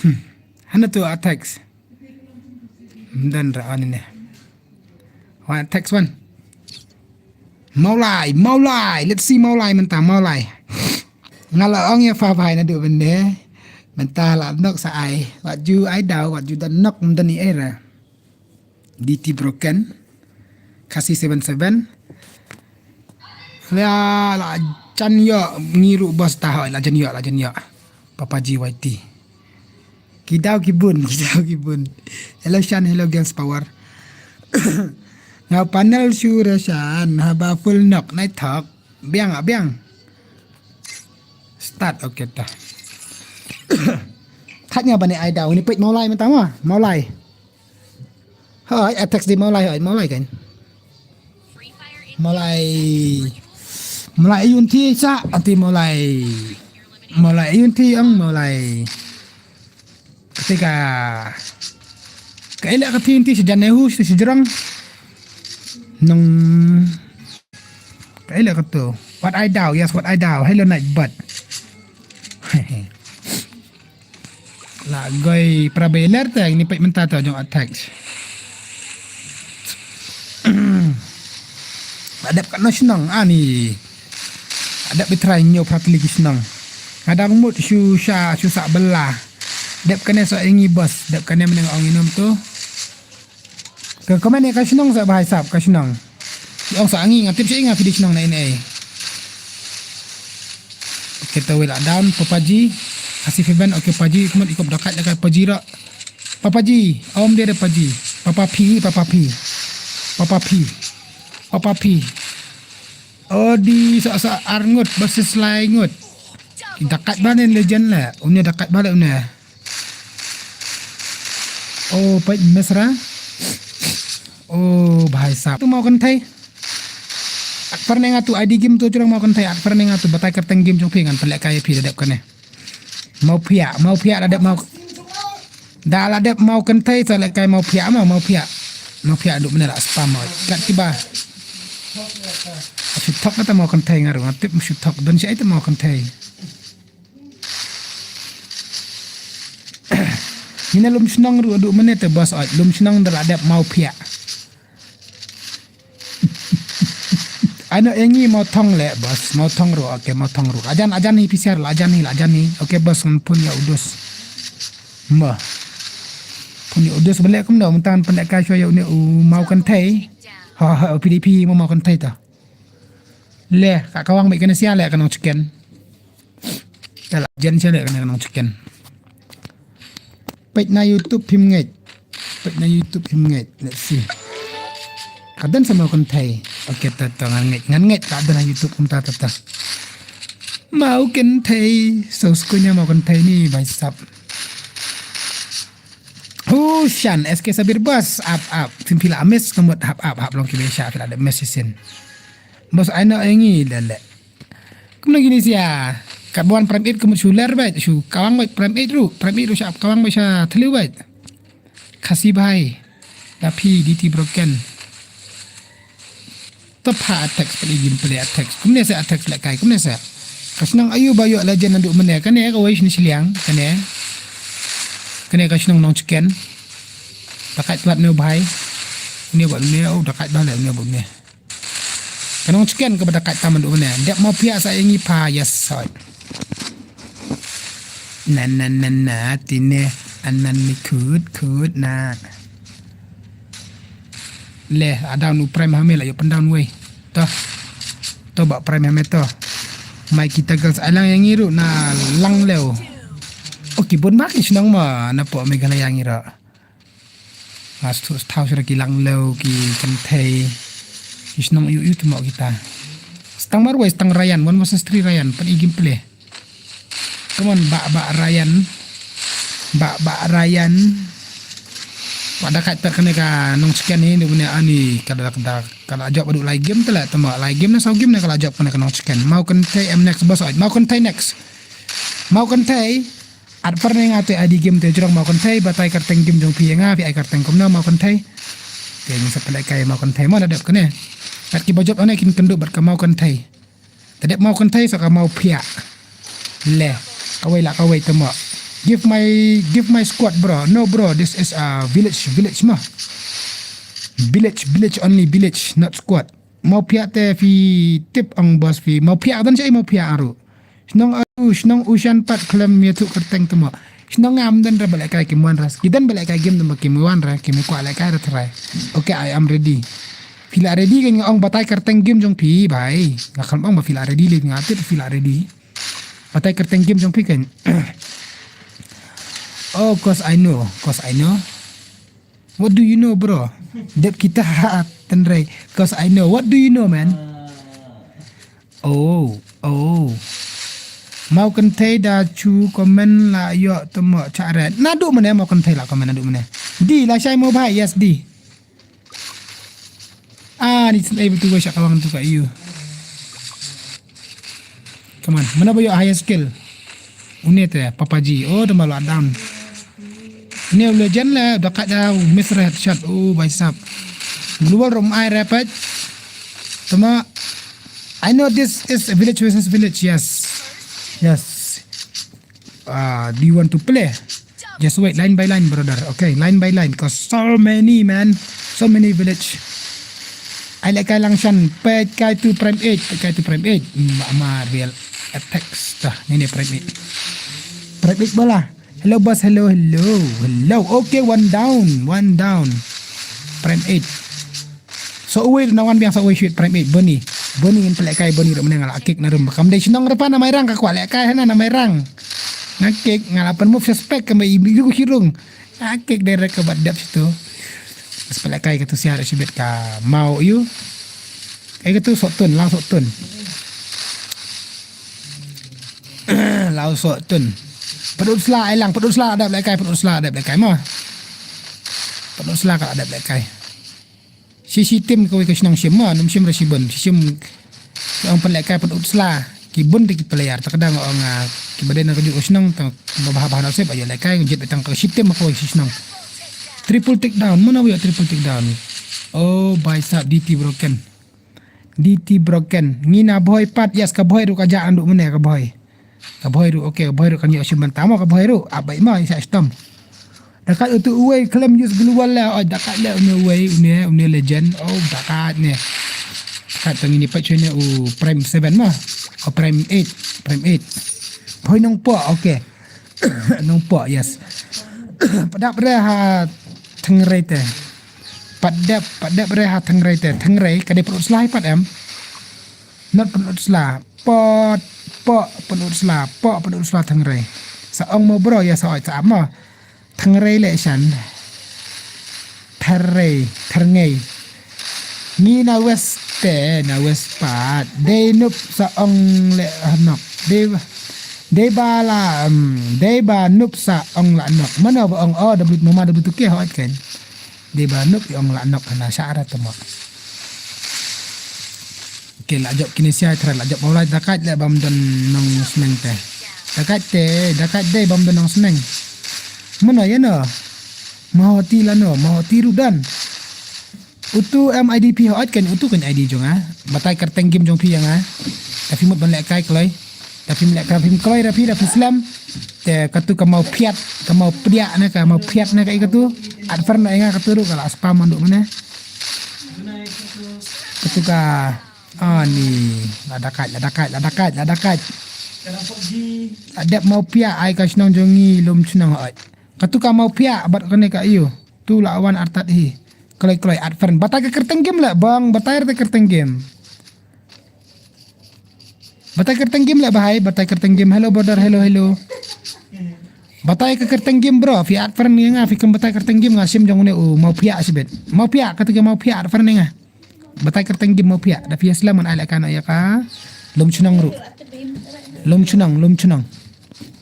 Hmm. Hana tu a text. Dan ra ani ne. Wan text wan. Mawlai, Mawlai. Let's see Mawlai mynta, Mawlai. Nga la ong ïa pha bhai naduh mynne. Mynta la nok sa ai. Wat ju ai daw, wat ju da nok mynta ni era. D T Broken. Khasi seven seven. La, la jan ïoh ngi ruh bos ta hoi, la jan ïoh, la jan ïoh. Papa G Y T. Ki daw ki bun, ki daw ki bun. Hello Shan, hello Girls Power. Nga panel shu re Shan, haba full nok, nai thok. Biang ah, biang. Start, okay ta. Thak nga bani ai daw, ni peit Mawlai mynta ma, Mawlai. Hoi, a text di Mawlai, hoi, Mawlai kan. Mawlai. Mawlai yun ti sa, anti Mawlai. Mawlai yun ti ang Mawlai. Ketika ka elek ka ti yun ti sejan nehu, sejrang. Nong ka elek ka tu. What I daw, yes, what I daw. Hello night bird. La goi para bailer te, ni peit mynta te jong attack. Adep ka no shnong ani. Adep bitrai nyo pratli ki shnong. Ngadang mut shu sha shu sa bela. Dep kane sa ingi bos, dep kane meneng ong inum tu. Ka komen ïa ka shnong sa bha hisap ka shnong. Ki ong sa ngi nga tip sha ngi nga phi dei shnong na ine. Okay, ta wei la down, Papa G. Kasi Fiban, okay, Paji, kumut ikop dakat dakat Paji rak. Papa G, om dia ada Paji. Papa P, Papa P. Papa P. Papa P. Oh, di sa sa arngut, basis lai ngut. Dakat bane legend la. Unya dakat bale unya. Oh, peit mesra. Oh, bhai sahab. Tu mau kynthei. At far ne nga tu I D game tu jurang mau kynthei. At far ne nga tu batai kyrteng game jong phi ngan pynlehkai phi da dep kane. Mau phiah, mau phiah da dep mau. Da la dep mau kynthei sa lehkai mau phiah mau, mau phiah. Mau phiah duk mane la spam mau. Kat kiba. Shu thok kata mau kynthei nga ruh nga tip shu thok don sha ita mau kynthei. Mina lum shnong ruh duk mane te bos ot lum shnong da la dep mau phiah. Ano engi mau thong le bos, mau thong ruh, okay, mau thong ruh. Ajan, ajan hi P C R la, ajan hi la, ajan hi. Okay, bos, ngan pun ïa u dus. Ma. Pun ïa u dus bele kumno, mynta ngan pynlehkai shwa ïa une u mau kynthei. Ha, ha, P D P mau, mau kynthei ta. Le, ka kawang bik kane sia le ka nong chicken. Ka la jen sia le ka nong chicken. Peit na YouTube phim ngeit. Peit na YouTube phim ngeit. Let's see. Ka don sa mau kynthei. Okay, ta ta ngan ngeit. Ngan ngeit ka don na YouTube kumta ta ta. Mau kynthei. So skunya mau kynthei ni bhai sahab. Hushan S K Sabir bos ap ap. Phim phi la miss kumut hap ap hap long ki besha phi la dep miss sin. Bos ai no engi lele. Kumno kine sia. Kat buan prime eight kumut shu ler bait, shu kawang bait prime eight ruh, prime eight ruh sha kawang bait sha thliew bait. Khasi bhai. Da phi D T Broken. To pha attack pali gim pali attack. Kumne sa attack lehkai, kumne sa. Ka shnong ayu ba ïoh legend naduh mynne kane ka wei shini shiliang kane. Kane ka shnong nong chicken. Dakat tuat ne u bhai. Ne ba ne, oh, dakat ba le ne ba ne. Ka nong chicken kaba dakat taman duk ne. Dep mau phiah sa ïa ngi pha, yes soi. Na na na na tine anan ni khut khut na. Le, a down u prime hame la ïoh pyndown wei. To. To ba prime hame to. Mai kita girls ai lang ïa ngi ruh na Langlew. Oh, ki bun ma ki shnong ma na po Meghalaya ngi ruh. Nga shu thaw sha ki Langlew ki kynthei. Ki shnong ïu ïu tu mo kita. Stang marwei stang Ryan, one versus three Ryan, pan i game play. Come on, ba ba Ryan. Ba, ba Ryan. Wa da kat pat kane ka nong chicken ni, ni bune ani ka da, ka da, ka da jop adu lai game te la, tama lai game na saw game na ka la jop kane ka nong chicken. Mau Kynthei em next boss oi. Mau Kynthei next. Mau Kynthei. At par ne nga te adi game te jrong Mau Kynthei, batai kyrteng game jong phi nga, phi ai kyrteng kumno Mau Kynthei. Te ni sa pynlehkai Mau Kynthei mo da dep kane. Kat ki ba jop ane kin kyndup bad ka Mau Kynthei. Te dep Mau Kynthei sa ka Mau Phiah. Le. Kawei la kawei te mo. Give my, give my squad, bro. No, bro, this is a village, village mo. Village, village only, village, not squad. Mau Phiah te phi tip ong boss phi. Mau Phiah dan sa Mau Phiah aru. Shnong aru, shnong ushan pat khlem ïathuh kyrteng te mo. Shnong ngam dan ra ba lehkai ki mon ra. Ki dan ba lehkai game te mo ki mon ra, ki mon kwah lehkai ra try. Okay, I am ready. Phi la ready kan nga ong batai kyrteng game jong phi, bai. Nga khlem ong ba phi la ready le nga tip phi la ready. Batai kyrteng game jong phi kan. Oh, cause I know, cause I know. What do you know, bro? Dep kita ha tynrai. Cause I know. What do you know, man? Oh, oh. Mau Kynthei da chu comment la ïoh te mo cha re. Naduh mynne Mau Kynthei la comment naduh mynne. Di la shai mo bhai, yes di. Ah, ni tsin ai betul wei sha kawang tu ka ïu. Come on, mana ba ïoh highest kill. Une te, Papa G. Oh, da ma la down. Une u legend le, da ka da u miss re headshot. Oh, bhai sahab. Global room ai re pet. Tama, I know this is a village versus village, yes. Yes. Uh, do you want to play? Just wait, line by line, brother. Okay, line by line, cause so many, man. So many village. Ai lehkai lang shan, peit kai tu Prime eight, peit kai tu Prime eight. Ma, ma real apex ta, ni ni Prime eight. Prime eight bola. Hello, boss, hello, hello, hello. Okay, one down, one down. Prime eight. So uwei na wan biang sa uwei shoot Prime eight, Bernie. Bernie ngin pynlehkai Bernie ruh mynne nga la kick na room. Kam dei shnong ruh pa na Mairang ka kwah lehkai hana na Mairang. Nga kick, nga la pynmove suspect ka ma i biru shirung. Nga kick direct ka bat dep situ. Ngas pynlehkai katu siar shibit ka mau ïu. Kai katu Sohtun, Lau Sohtun. Lau Sohtun. Pynut sla ai lang, pynut sla dep lehkai, pynut sla dep lehkai mo. Pynut sla ka dep lehkai. Shi shi team kawei ka shnong shim ma, num shim ra shibun, shi shim. Ong pynlehkai pynut sla, ki bun te ki player, ta ka dang ong, ah, ki ba dei na ka juh ka shnong, ta ba bha bha nasib, ayo lehkai, jit betang ka shi team kawei shi shnong. Triple takedown, mana wei triple takedown. Oh, bhai sahab, D T broken. D T broken. Ngi na Bhoi pat, yes, ka Bhoi ruh ka jah naduh mynne ka Bhoi. Ka Bhoi ruh, okay, ka Bhoi ruh kan ïoh shim bynta mo ka Bhoi ruh. Ap bai mo, i sa stom. Da kat utu uwei khlem use global la, oh, da kat le une uwei, une, une legend. Oh, da kat ne. Da kat tang ini pat ne u Prime seven mo. Oh, Prime eight, Prime eight. Bhoi Nongpoh, okay. Nongpoh, yes. Pat dep re ha Thengrei te. Pat dep, pat dep re ha Thengrei te. Thengrei, ka dei pynut sla pat em. Not pynut sla. Pot, poh, pynut sla. Poh, pynut sla Thengrei. Sa ong mo bro, ya sa oi sa ap mo. Thengrei le shan. Therei, Therngei. Ngi na west te, na west pat. Dei nup sa ong le hanok. Dei, dei ba la, em, dei ba nup sa ong la nok. Mano ba ong o, W, mama W tu ke hot kan. Dei ba nup i ong la nok hana sha ara te mo. Ke la jop kine sia tra la jop olai da kat le bam don nong sneng te. Da kat te, da kat dei bam don nong sneng. Mano ya no? Mahoti la no, mahoti ruh don. Utu M I D P hot kan utu kan I D jong nga. Batai kyrteng game jong phi ya nga. Da phi mut ban lehkai kloi. Da phi lehkai phi kloi da phi da phi slem. Te katu ka mau phiat, ka mau phiat ne ka mau phiat ne ka i katu. At far na nga katu ruh ka la spam mandu mane. Katu ka, ah, ni, la dakat, la dakat, la dakat, la dakat. La dep mau phiat ai ka shnong jong ngi lum shnong hot. Katu ka mau phiat bad kane ka ïu. Tu la wan artat hi. Kloi kloi at far. Batai ka kyrteng game la bang, batai ka kyrteng game. Batai kyrteng game la bahai, batai kyrteng game. Hello brother, hello, hello. Batai ka kyrteng game bro, phi at far ni nga, phi kem batai kyrteng game nga sim jong ne u mau phiat sibit. Mau phiat, katu ka mau phiat at far ni nga. Batai kyrteng game mau phiat, da phi slam an ai la ka no ya ka. Lum shnong ruh. Lum shnong, lum shnong.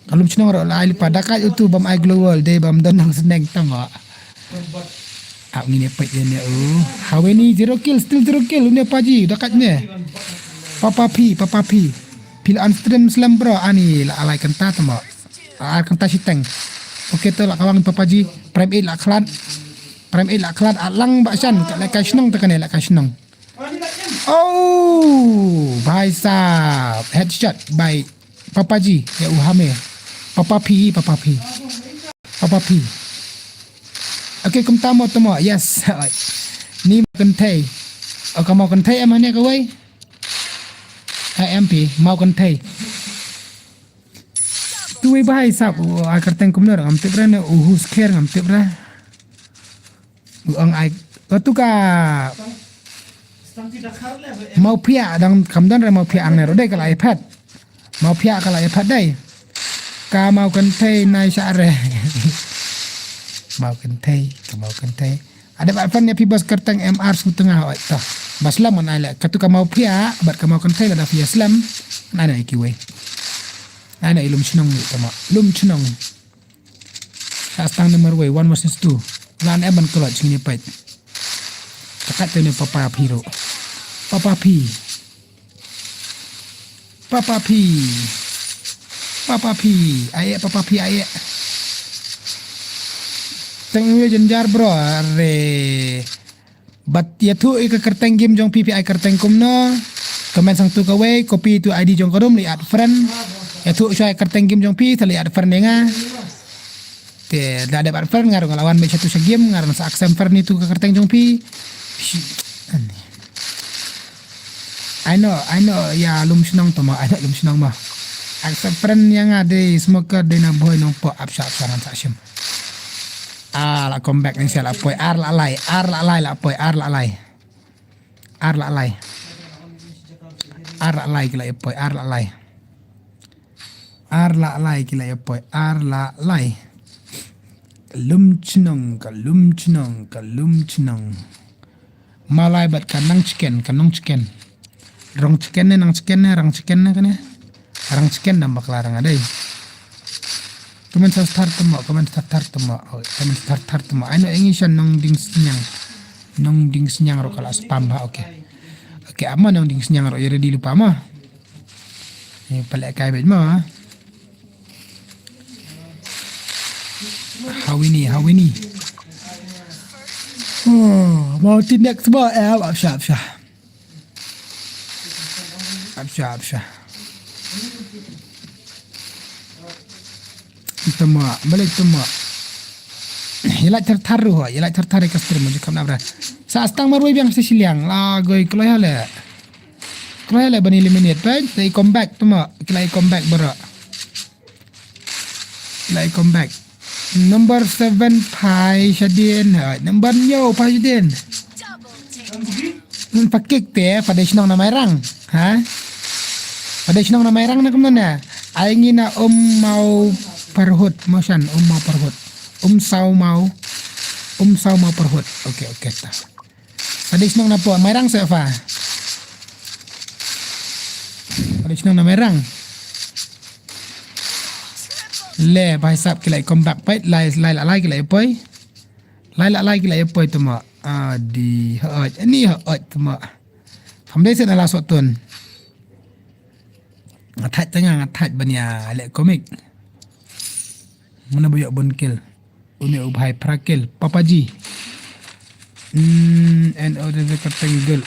Ka lum chnong ruh la ai lypa, da kait utu bam ai global, dei bam don nang sneng tang ba. Ap ngin ïa peit ïa ne u. Haweni zero kill, still zero kill, une Paji, da kait ne. Papa P, Papa P. Phi la unstream slem bro, ani la alai kynta tamo. Ar kynta shiteng. Okay to la kawang Papa G, Prime eight la khlad. Prime eight la khlad, a lang ba shan, ka la kai shnong ta kane la kai shnong. Oh, bhai sahab, headshot by Papa G, ya u hame. Papa P, Papa P. Papa P. Okay, kumta mo tamo, yes. Ni mo kynthei. Oh, ka mo kynthei em hane kawei. Ai em phi, mo kynthei. Tu wei bhai sahab, u ai kyrteng kumno ngam tip re ne, u Husker ngam tip re. U ong ai, katu ka Mawphiah dang kam don re Mawphiah ang ne ruh dei ka la ïa phet. Mawphiah ka la ïa phet dei. Ka maw kynthei nai sha re. Maw kynthei, ka maw kynthei. Ada bad fan ïa phi bas kyrteng M R Sutnga oi ta. Bas lam nai le katu ka Mawphiah bad ka maw kynthei lada phi ïa slem. Nai na kiwei. Nai na i lum chnong ni tama. Lum chnong. Sa stang number wei, one versus two. Lan em ban klot sini pait. Takat tu ni Papa P ruh. Papa P. Papa P. Papa P. Ai Papa P ai. Teng yu jenjar bro. Are. Bad ïathuh ïa ka kyrteng game jong phi, phi ai kyrteng kumno. Comment sangtu kawei, copy tu I D jong ka room, leit add friend. Ïathuh shuwa ïa kyrteng game jong phi, sa leit add friend ïa nga. Te da dep add friend nga ruh nga la wan beit shatu sha game, nga ruh sa accept friend ïa tu ka kyrteng jong phi. Shi-, ani. Ai no, ai no, ïa lum shnong to ma, ai no lum shnong ma. Accept friend ïa nga dei smoker dei na Bhoi Nongpoh, ap sha, ap sha ngan sa shim. Ah, la comeback ni sia la poi. Ar la lai, ar la lai la poi, ar la lai. Ar la lai. Ar la lai ki la ïa poi, ar la lai. Ar la lai ki la ïa poi, ar la lai. Ka lum chnong, ka lum chnong, ka lum chnong. Malai bad ka nang chicken, ka nong chicken. Rong chicken ne, nang chicken ne, rang chicken ne kane. Rang chicken dam bakla rang adai. Comment sa thar tama, comment sa thar tama. Oh, comment sa thar tama. Ai no English nong ding snyang. Nong ding snyang ruh ka la spam ba, okay. Okay, ama nong ding snyang ruh ïa ready lypa ma. Ni pale kai bej ma. Hawini, hawini. Oh, mau tindak semua eh, apa sya, apa sya. Apsha, apsha. Tama, balik tama. Ïa lait thar thar ruh, ïa lait thar thar ka stream mo jikam na bra. Sa stang marwei biang sa shiliang. La goi kloi hale. Kloi hale ban eliminate pai, dei comeback tama. Ki la comeback bro. Lai comeback. Number seven Pai Shadin. Hai, number nyo Pai Shadin. Nun pakik te, pada shnong na Mairang. Ha? Pada shnong na Mairang na kumna na. Ai ngi na um mau parhut, mau shan, um mau parhut. Um sau mau. Um sau mau parhut. Okay, okay ta. Pada shnong na po, Mairang se fa. Pada shnong na Mairang. Le, bai sap ki lai comeback pait, lai, lai la lai ki lai poi. Lai la lai ki lai poi tama. Adi, hot, ni hot tama. Ham dei sen ala sotun. Nga thait tanga, nga thait ban ïa leh comic. Mana ba ïoh bun kill. Une u bhai phra kill. Papa G. Hmm, N O T V kyrteng gel.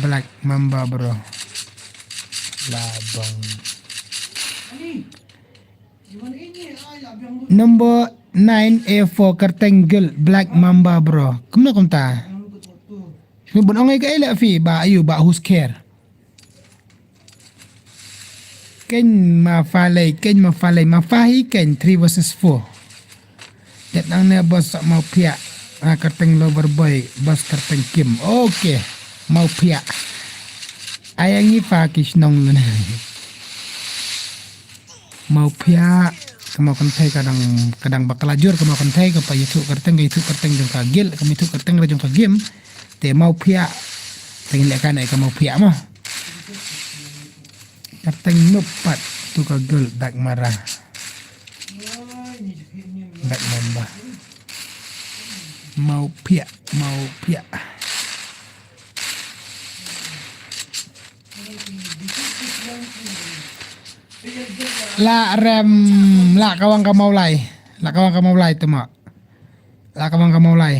Black Mamba bro. Labang. Number nine A four kyrteng gel. Black Mamba bro. Kumno kumta? Shim bun ong ai ka ele fi ba ayu ba who's care. Keny ma falei, keny ma falei, ma fahi keny three versus four. Det nang ne bos sa mau pia. Ah, kyrteng lover boy, bos kyrteng Kim. Okay, mau pia. Ai ngi fa ki shnong lun. Mau pia, ka mau kynthei ka dang, ka dang bakla jur ka mau kynthei ka pa ïathuh kyrteng, ka ïathuh kyrteng jong ka gel, ka ïathuh kyrteng jong ka game. Te mau pia. Te ngin leh ka ne ka mau pia mo. Kyrteng nup pat tu ka gel dak mara. Bad member. Mawphiah, Mawphiah. La rem, la kawang ka Mawlai. La kawang ka Mawlai tu ma. La kawang ka Mawlai.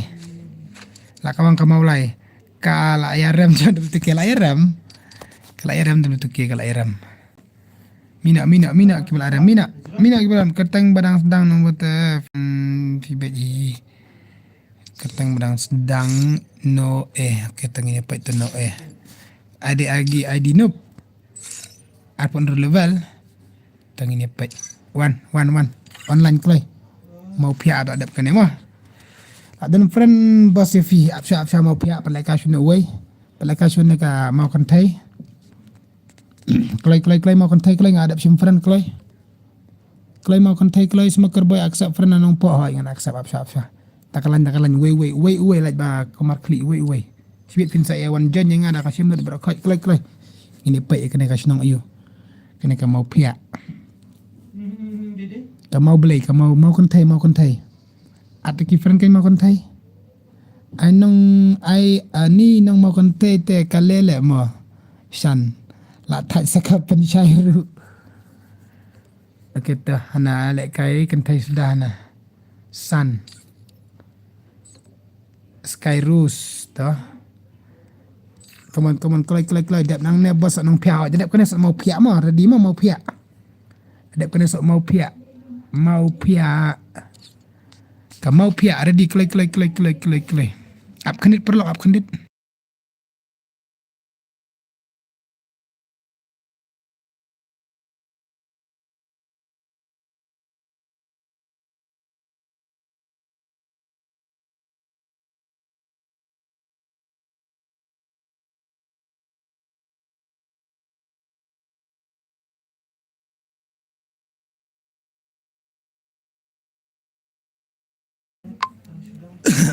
La kawang ka Mawlai. Ka la ïa rem jan tu ke la ïa rem. Ka la ïa rem tu ke ka la ïa rem. Mina, mina, mina, kiba la rem, mina, mina, kiba la rem, kyrteng ba dang sdang nong bata, hmm, phi bet i. Kyrteng ba dang sdang no eh, kyrteng ïa peit tu no eh. Ade agi, adi nup. Arpon level. Tang ïa peit. Wan, wan, wan. Online kloi. Mawphiah da dep kane ma. Adan friend bos ïa phi, ap sha, ap sha Mawphiah, pala ka shun wei. Pala ka shun ka Mawkynthei. Kloi, kloi, kloi, Mawkynthei, kloi, nga dep shim friend, kloi. Kloi, Mawkynthei, kloi, smoker boy, accept friend, anong po, hoi, ngan accept, ap sha, ap sha. Ta ka lain, ta ka lain, wei, wei, wei, wei, lait ba, kamar kli, wei, wei. Sibit phin sa ïa wan join ïa nga da ka shim lut bro, kloi, kloi, kloi. Ngin ïa peit ïa kane ka shnong aiu. Kane ka Mawphiah. Ka Mawblei, ka Maw, Mawkynthei, Mawkynthei. Ata ki friend ka Mawkynthei. Ai nong, ai, ani nong Mawkynthei te ka lele mo. Shan. La thait sa ka pynshai ruh. Okay, to, hana lehkai Kynthei suda hana. San. Sky Rose, to. Come on, come on, kloi, kloi, kloi. Dep nangne bos nong phiah. Dep kane sa Mawphiah mo, ready mo Mawphiah. Dep kane sa Mawphiah. Mawphiah. Ka Mawphiah, ready, kloi, kloi, kloi, kloi, kloi, kloi. Ap khyndiat paralok, ap khyndiat.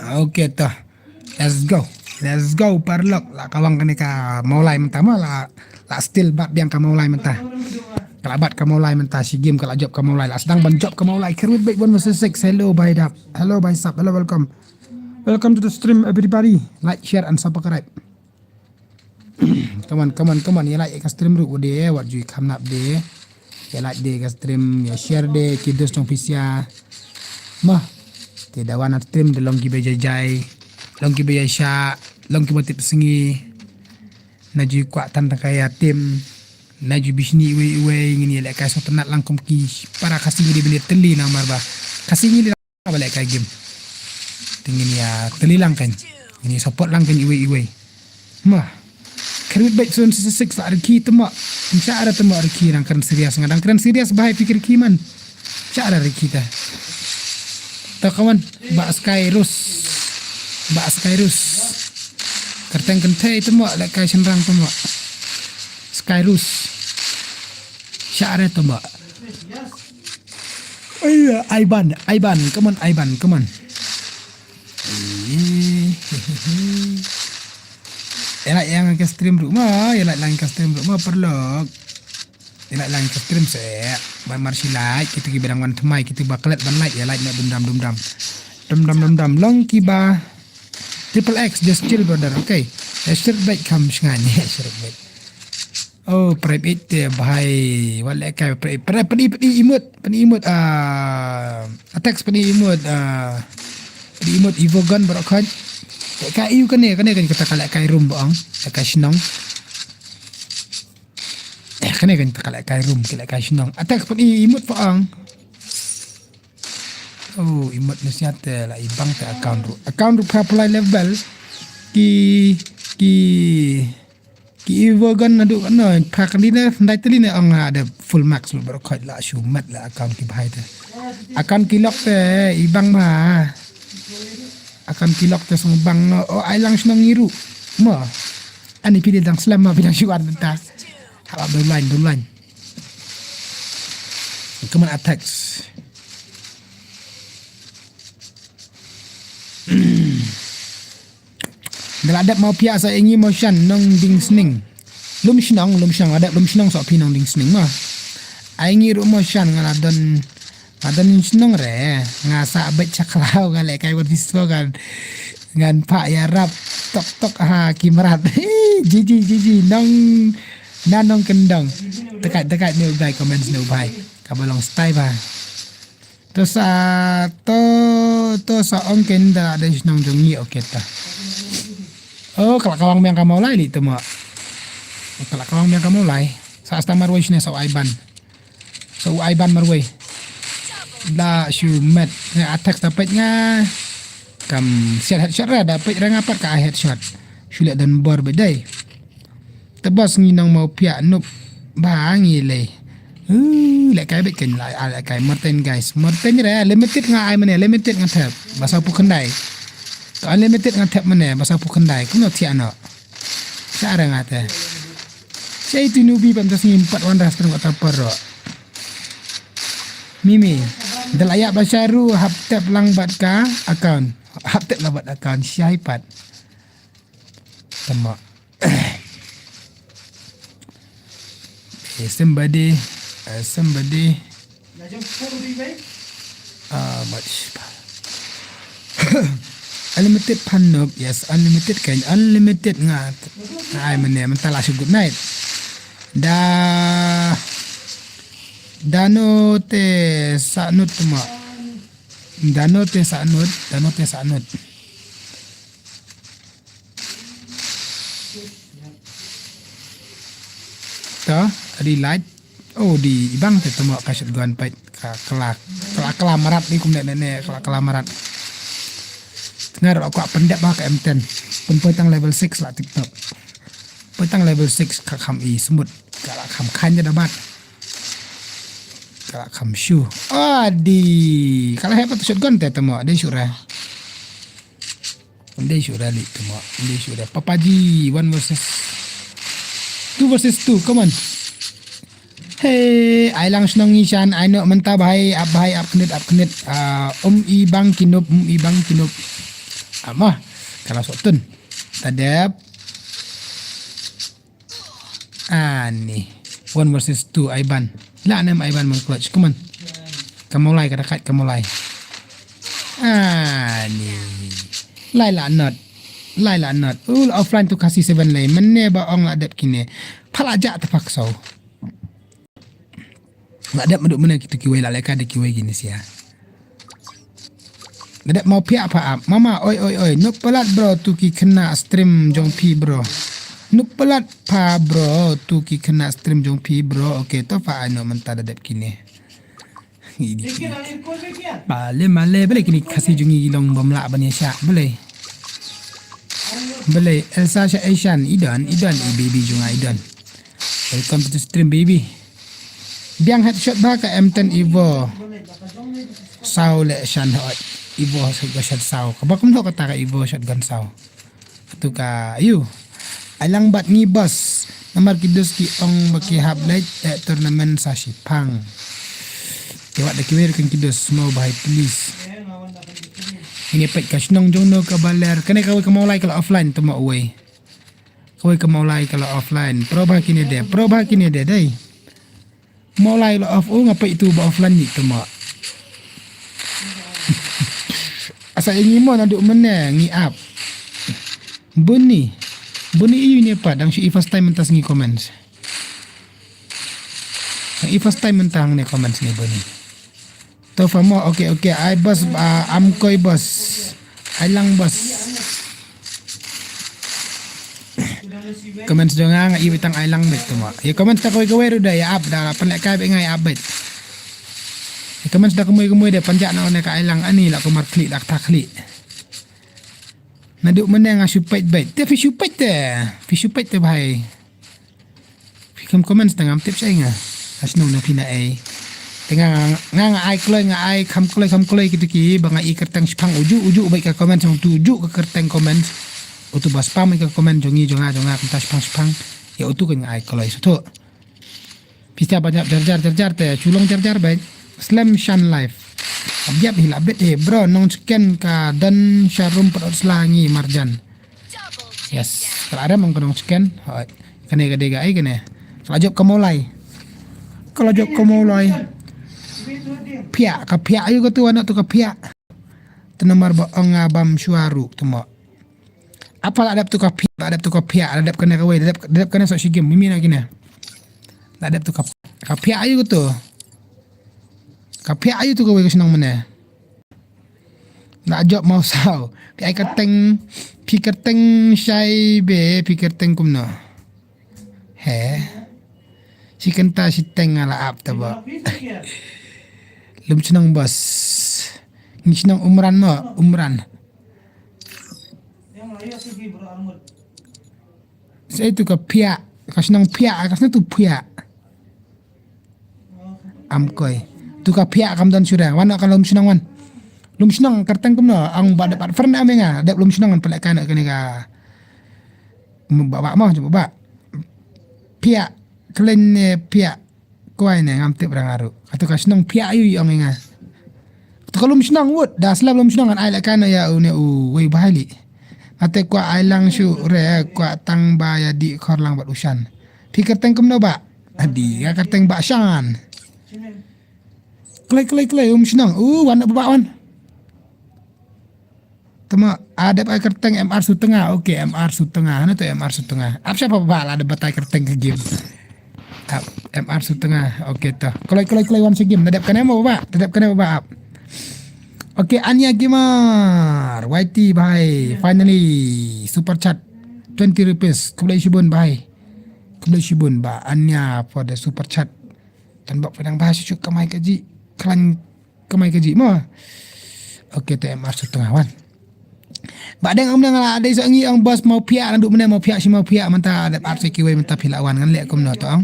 Okay, to. Let's go. Let's go, paralok. La kawang kane ka Mawlai mynta mo, la, la still bat biang ka Mawlai mynta. Ka la bat ka Mawlai mynta, shi game ka la jop ka Mawlai. La sdang ban jop ka Mawlai. Kyrwit beit one one six six. Hello, bye dap. Hello, bye sap. Hello, welcome. Welcome to the stream, everybody. Like, share, and subscribe. Come on, come on, come on. Ïa like ïa ka stream ruh, wat de, wat ju kham nap de. Ïa like de ka stream, ïa share de, ki dos tong pisa. Mah. Te da wan stream de long kiba jai jai. Long kiba jai sha, long kiba tip sngi. Na ju kwah tan ta ka ïa tim. Na ju bishni iwei iwei ngin ïa lehkai sngewtynnat lang kum ki para Khasi ngi dei ban ïa tylli namar ba. Khasi ngi dei ba lehkai game. Te ngin ïa tylli lang kan. Ngin ïa support lang kan iwei iwei. Mah. Kyrwit beit seven six six la rikhi tymma. Ncha ara tymma rikhi dang kren serious nga dang kren serious bahai phi rikhi man. Ncha ara rikhi ta. Ta kawan ba Sky Rose. Ba Sky Rose. Kyrteng Kynthei tymma lehkai shynrang tymma. Sky Rose. Ncha ara tymma. Iya, Aiban, Aiban, come on, Aiban, come on. Ïa la ïa ka stream ruh ma, ïa la lang ka stream ruh ma paralok. Ïa la lang ka stream se. Ba mar shi like, kita ki ba dang wan thymmai, kita ba klet ban like, ïa like na dum dam dum dam. Dum dam dum dam, long kiba. Triple X, just chill brother, okay. Eh, shirt bike kam shngan, eh, shirt bike. Oh, private te bahai. Wat lehkai private. Private pynï pynï imut, pynï imut, ah, Atex pynï imut, ah, pynï imut Evo gun baroh khoit. Lehkai aiu kane, kane kan kata ka lehkai room ba ong, lehkai shnong. Eh, kane kan kata ka lehkai room, ka lehkai shnong. Atex pynï imut ba ong. Oh, imut nasiat te la ibang te account ruh. Account ruh pha pulai level. Ki, ki, ki Evo gun naduh kano, pha kali ne, ndai tali ne ong ada full max lu baroh khoit la shu mat la account ki bahai te. Account ki lock te, ibang ba. Account ki lock te song bang no, oh, ai lang shnong ngi ruh. Mo. Ani phi dang slam ma phi dang shu an ta. Haba dum line, dum line. Come on, Atex. Da la dep Mawphiah sa ïa ngi Mawshan Nongdingsning. Lum shnong, lum shnong, la dep lum shnong sa phi Nongdingsning ma. Ai ngi ruh Mawshan nga la don Nga don shnong re, nga sah beit sha khlaw, nga lehkai versus four, ngan, ngan phah ïarap tok tok ha ki mrad. Jiji, jiji, nong, na nongkyndong. Te kat, te kat ne u bai, comments ne u bai. Kaba long style ba. To sa, to, to sa ong ken da de shnong jong ngi, okay ta. Oh, ka la kawang biang ka Mawlai lei te mo. Ka la kawang biang ka Mawlai. Sa asta marwei shane sa u Aiban. Sa u Aiban marwei. La shu met. Nga attack ta peit nga. Kam siat headshot ra da peit ra nga pat ka ai headshot. Shu leh don bor ba dei. Te boss ngi nong Mawphiah nup ba ngi lei. Uh, lehkai beit ken la, ah, lehkai Martin guys. Martin re limited nga ai mane, limited nga thep. Ba saw phew khyndai. Ka unlimited nga thep mane, ba saw phew khyndai. Kumno thiah noh. Sha re nga te. Sha itu nubi pam tas ngim pat wan rastring ka tapar ro. Mimi. Da la ïap ba sharu hap tep lang bad ka account. Hap tep lang bad account. Shai pat. Tama. Eh, somebody, eh, somebody. Ah, much. Unlimited pan nop, yes, unlimited kan, unlimited nga. Ai mane, mentala shu good night. Da, dano te sanut tuma. Dano te sanut, dano te sanut. Ta, adi light. Oh, di ibang te temo ka shotgun pait ka kela, kela, kela marat ni kum ne, ne, ne, kela, kela marat. Ngar aku pendep ba ka M ten. Pun poi tang level six la TikTok. Poi tang level six ka kham i semut. Ka la kham khan ja dabat. Ka la kham shu. Adi. Ka la hebat shotgun te temo. Adi syura. Adi syura li temo. Adi syura. Papaji one versus two versus two. Come on. Hey, ai lang shnong ngi shan, ai no menta bahai, ap bahai, ap knit, ap knit. Ah, um i bang kinup, um i bang kinup. Ama, kala sotun. Tadep. Ani. One versus two, Aiban. La nem Aiban man clutch. Come on. Kamolai kada kat kamolai. Ani. Lai la not. Lai la not. Ul offline tu kasi seven lai. Mene ba ong la dep kine. Pala ja tepak so. La dep madu mene kitu kiwei la leka de kiwei gini sia. La dep mau pia pa ap. Mama, oi, oi, oi. Nuk palat bro tu ki kena stream jong pi bro. Nuk palat pa bro tu ki kena stream jong pi bro. Okay, to pa ano menta la dep kine. Male, male, bale kini kasi jungi long bamla bani sya, bale. Bale, Elsa sya Asian, idan, idan, i baby junga idan. Welcome to the stream, baby. Biang headshot ba ka M ten Evo. Saw le shan hot. Evo shotgun shan saw. Ka ba kum hot kata ka Evo shotgun saw. Atu ka, ayu. Ai lang bat ngi bos. Namar ki dus ki ong ba ki hap leit, eh, tournament sa shipang. Ki wat da ki wer kan ki dus, mau bahai please. Ini pet ka shnong jong no ka baler. Kane ka wei ka mau lai ka la offline, tama wei. Kawei ka Mawlai ka la offline. Pro ba kine de. Pro ba kine de dai. Mawlai la off u nga peit tu ba offline ni tama. Asa ngi mo na du mene ngi up. Buni. Buni iu ne pa dang shi i first time mentas ngi comments. Dang i first time mentang ne comments ni buni. To fa mo, okay, okay. Ai bos, ah, am koi bos. Ai lang bos. Comments jong nga nga i witang ai lang bet tu mo. Ye comments da koi koi ruda ya up da pan lek kai be ngai up bet. Ye comments da kemoi kemoi de panjak na one ka ai lang ani la kumar klik da kata klik. Nadu mene nga shu peit bet. Te fi shu peit te. Fi shu peit te bhai. Phi kham comments te ngam tip shai nga. Asno na phi na ei. Te nga, nga, nga ai kloi, nga ai kham kloi, kham kloi kitu ki, ba nga i kerteng shipang uju, uju bai ka comments, utu uju ka kerteng comments. Utu ba spam ka comments, jong i, jong nga, jong nga, kumta shipang, shipang. Ya utu kan nga ai kloi, sutu. Pisa banyak jar jar, jar jar te, chulong jar jar bai. Slam shan life. Abiap hila bet he, bro, nong chicken ka dan sharum perot selangi marjan. Yes. Kalau ada mong kenong chicken, hoi. Kene ka dega ai kene. Kalau jop ka Mawlai. Kalau jop ka Mawlai. Phiah, ka phiah aïu katu, wan noh tu ka phiah. Te namar ba ong nga bam shuwa ruh tu mo. Apa la dep tu ka phiah, la dep tu ka phiah, la dep kane kawei, la dep, la dep kane sok shi game, mimi na kine. La dep tu ka, ka phiah aïu katu. Ka phiah aïu tu kawei ka shnong mane. La jop mau saw. Phi ai kyrteng, phi kyrteng shai be, phi kyrteng kumno. He. Shi kynta shi teng nga la ap ta ba. Lum shnong bos. Ngi shnong Umran mo, Umran. Sa itu ka phiah, ka shnong phiah, ka shnong tu phiah. Am koi. Tu ka phiah kam don shuh re. Wan ka lum shnong wan. Lum shnong kyrteng kumno, ang ba dep at fern am nga, dep lum shnong wan pelek kana kane ka. Ba ba mo, ba ba. Phiah, klen ne phiah. Kwai ne ngam tip rang aru. Katu ka shnong phiah aïu ong nga. Katu ka lum shnong wut, da slap lum shnong an ai lek kana ïa u ne u wei bahai li. Ate kwah ai lang shu re, kwah tang ba ïa di khor lang bad ushan. Phi kyrteng kumno ba? Adi, ka kyrteng ba shan. Klei, klei, klei, um shnong. U, wan ba wan. Tama, adep ai kyrteng M R Sutenga. Oke, M R Sutenga. Hana tu M R Sutenga. Ap siapa ba la dep batai kyrteng ka game. Ap, M R Sutenga. Oke tu. Kloi, kloi, kloi wan shi game. Nadep kane mo ba? Nadep kane mo ba ap. Oke, Anya Gamer. Y T bhai. Finally. Super chat. Twenty rupees. Khublei shibun bhai. Khublei shibun ba Anya for the super chat. Tan bok pynang ba shu kamai kaji. Klan kamai kaji mo. Oke, te M R Sutenga wan. Ba deng ong nang la dei sa ngi ong bos mau phiah, nang duk mene mau phiah shi mau phiah, mynta dep art sa kiwei mynta phi la wan ngan leh kumno to ong.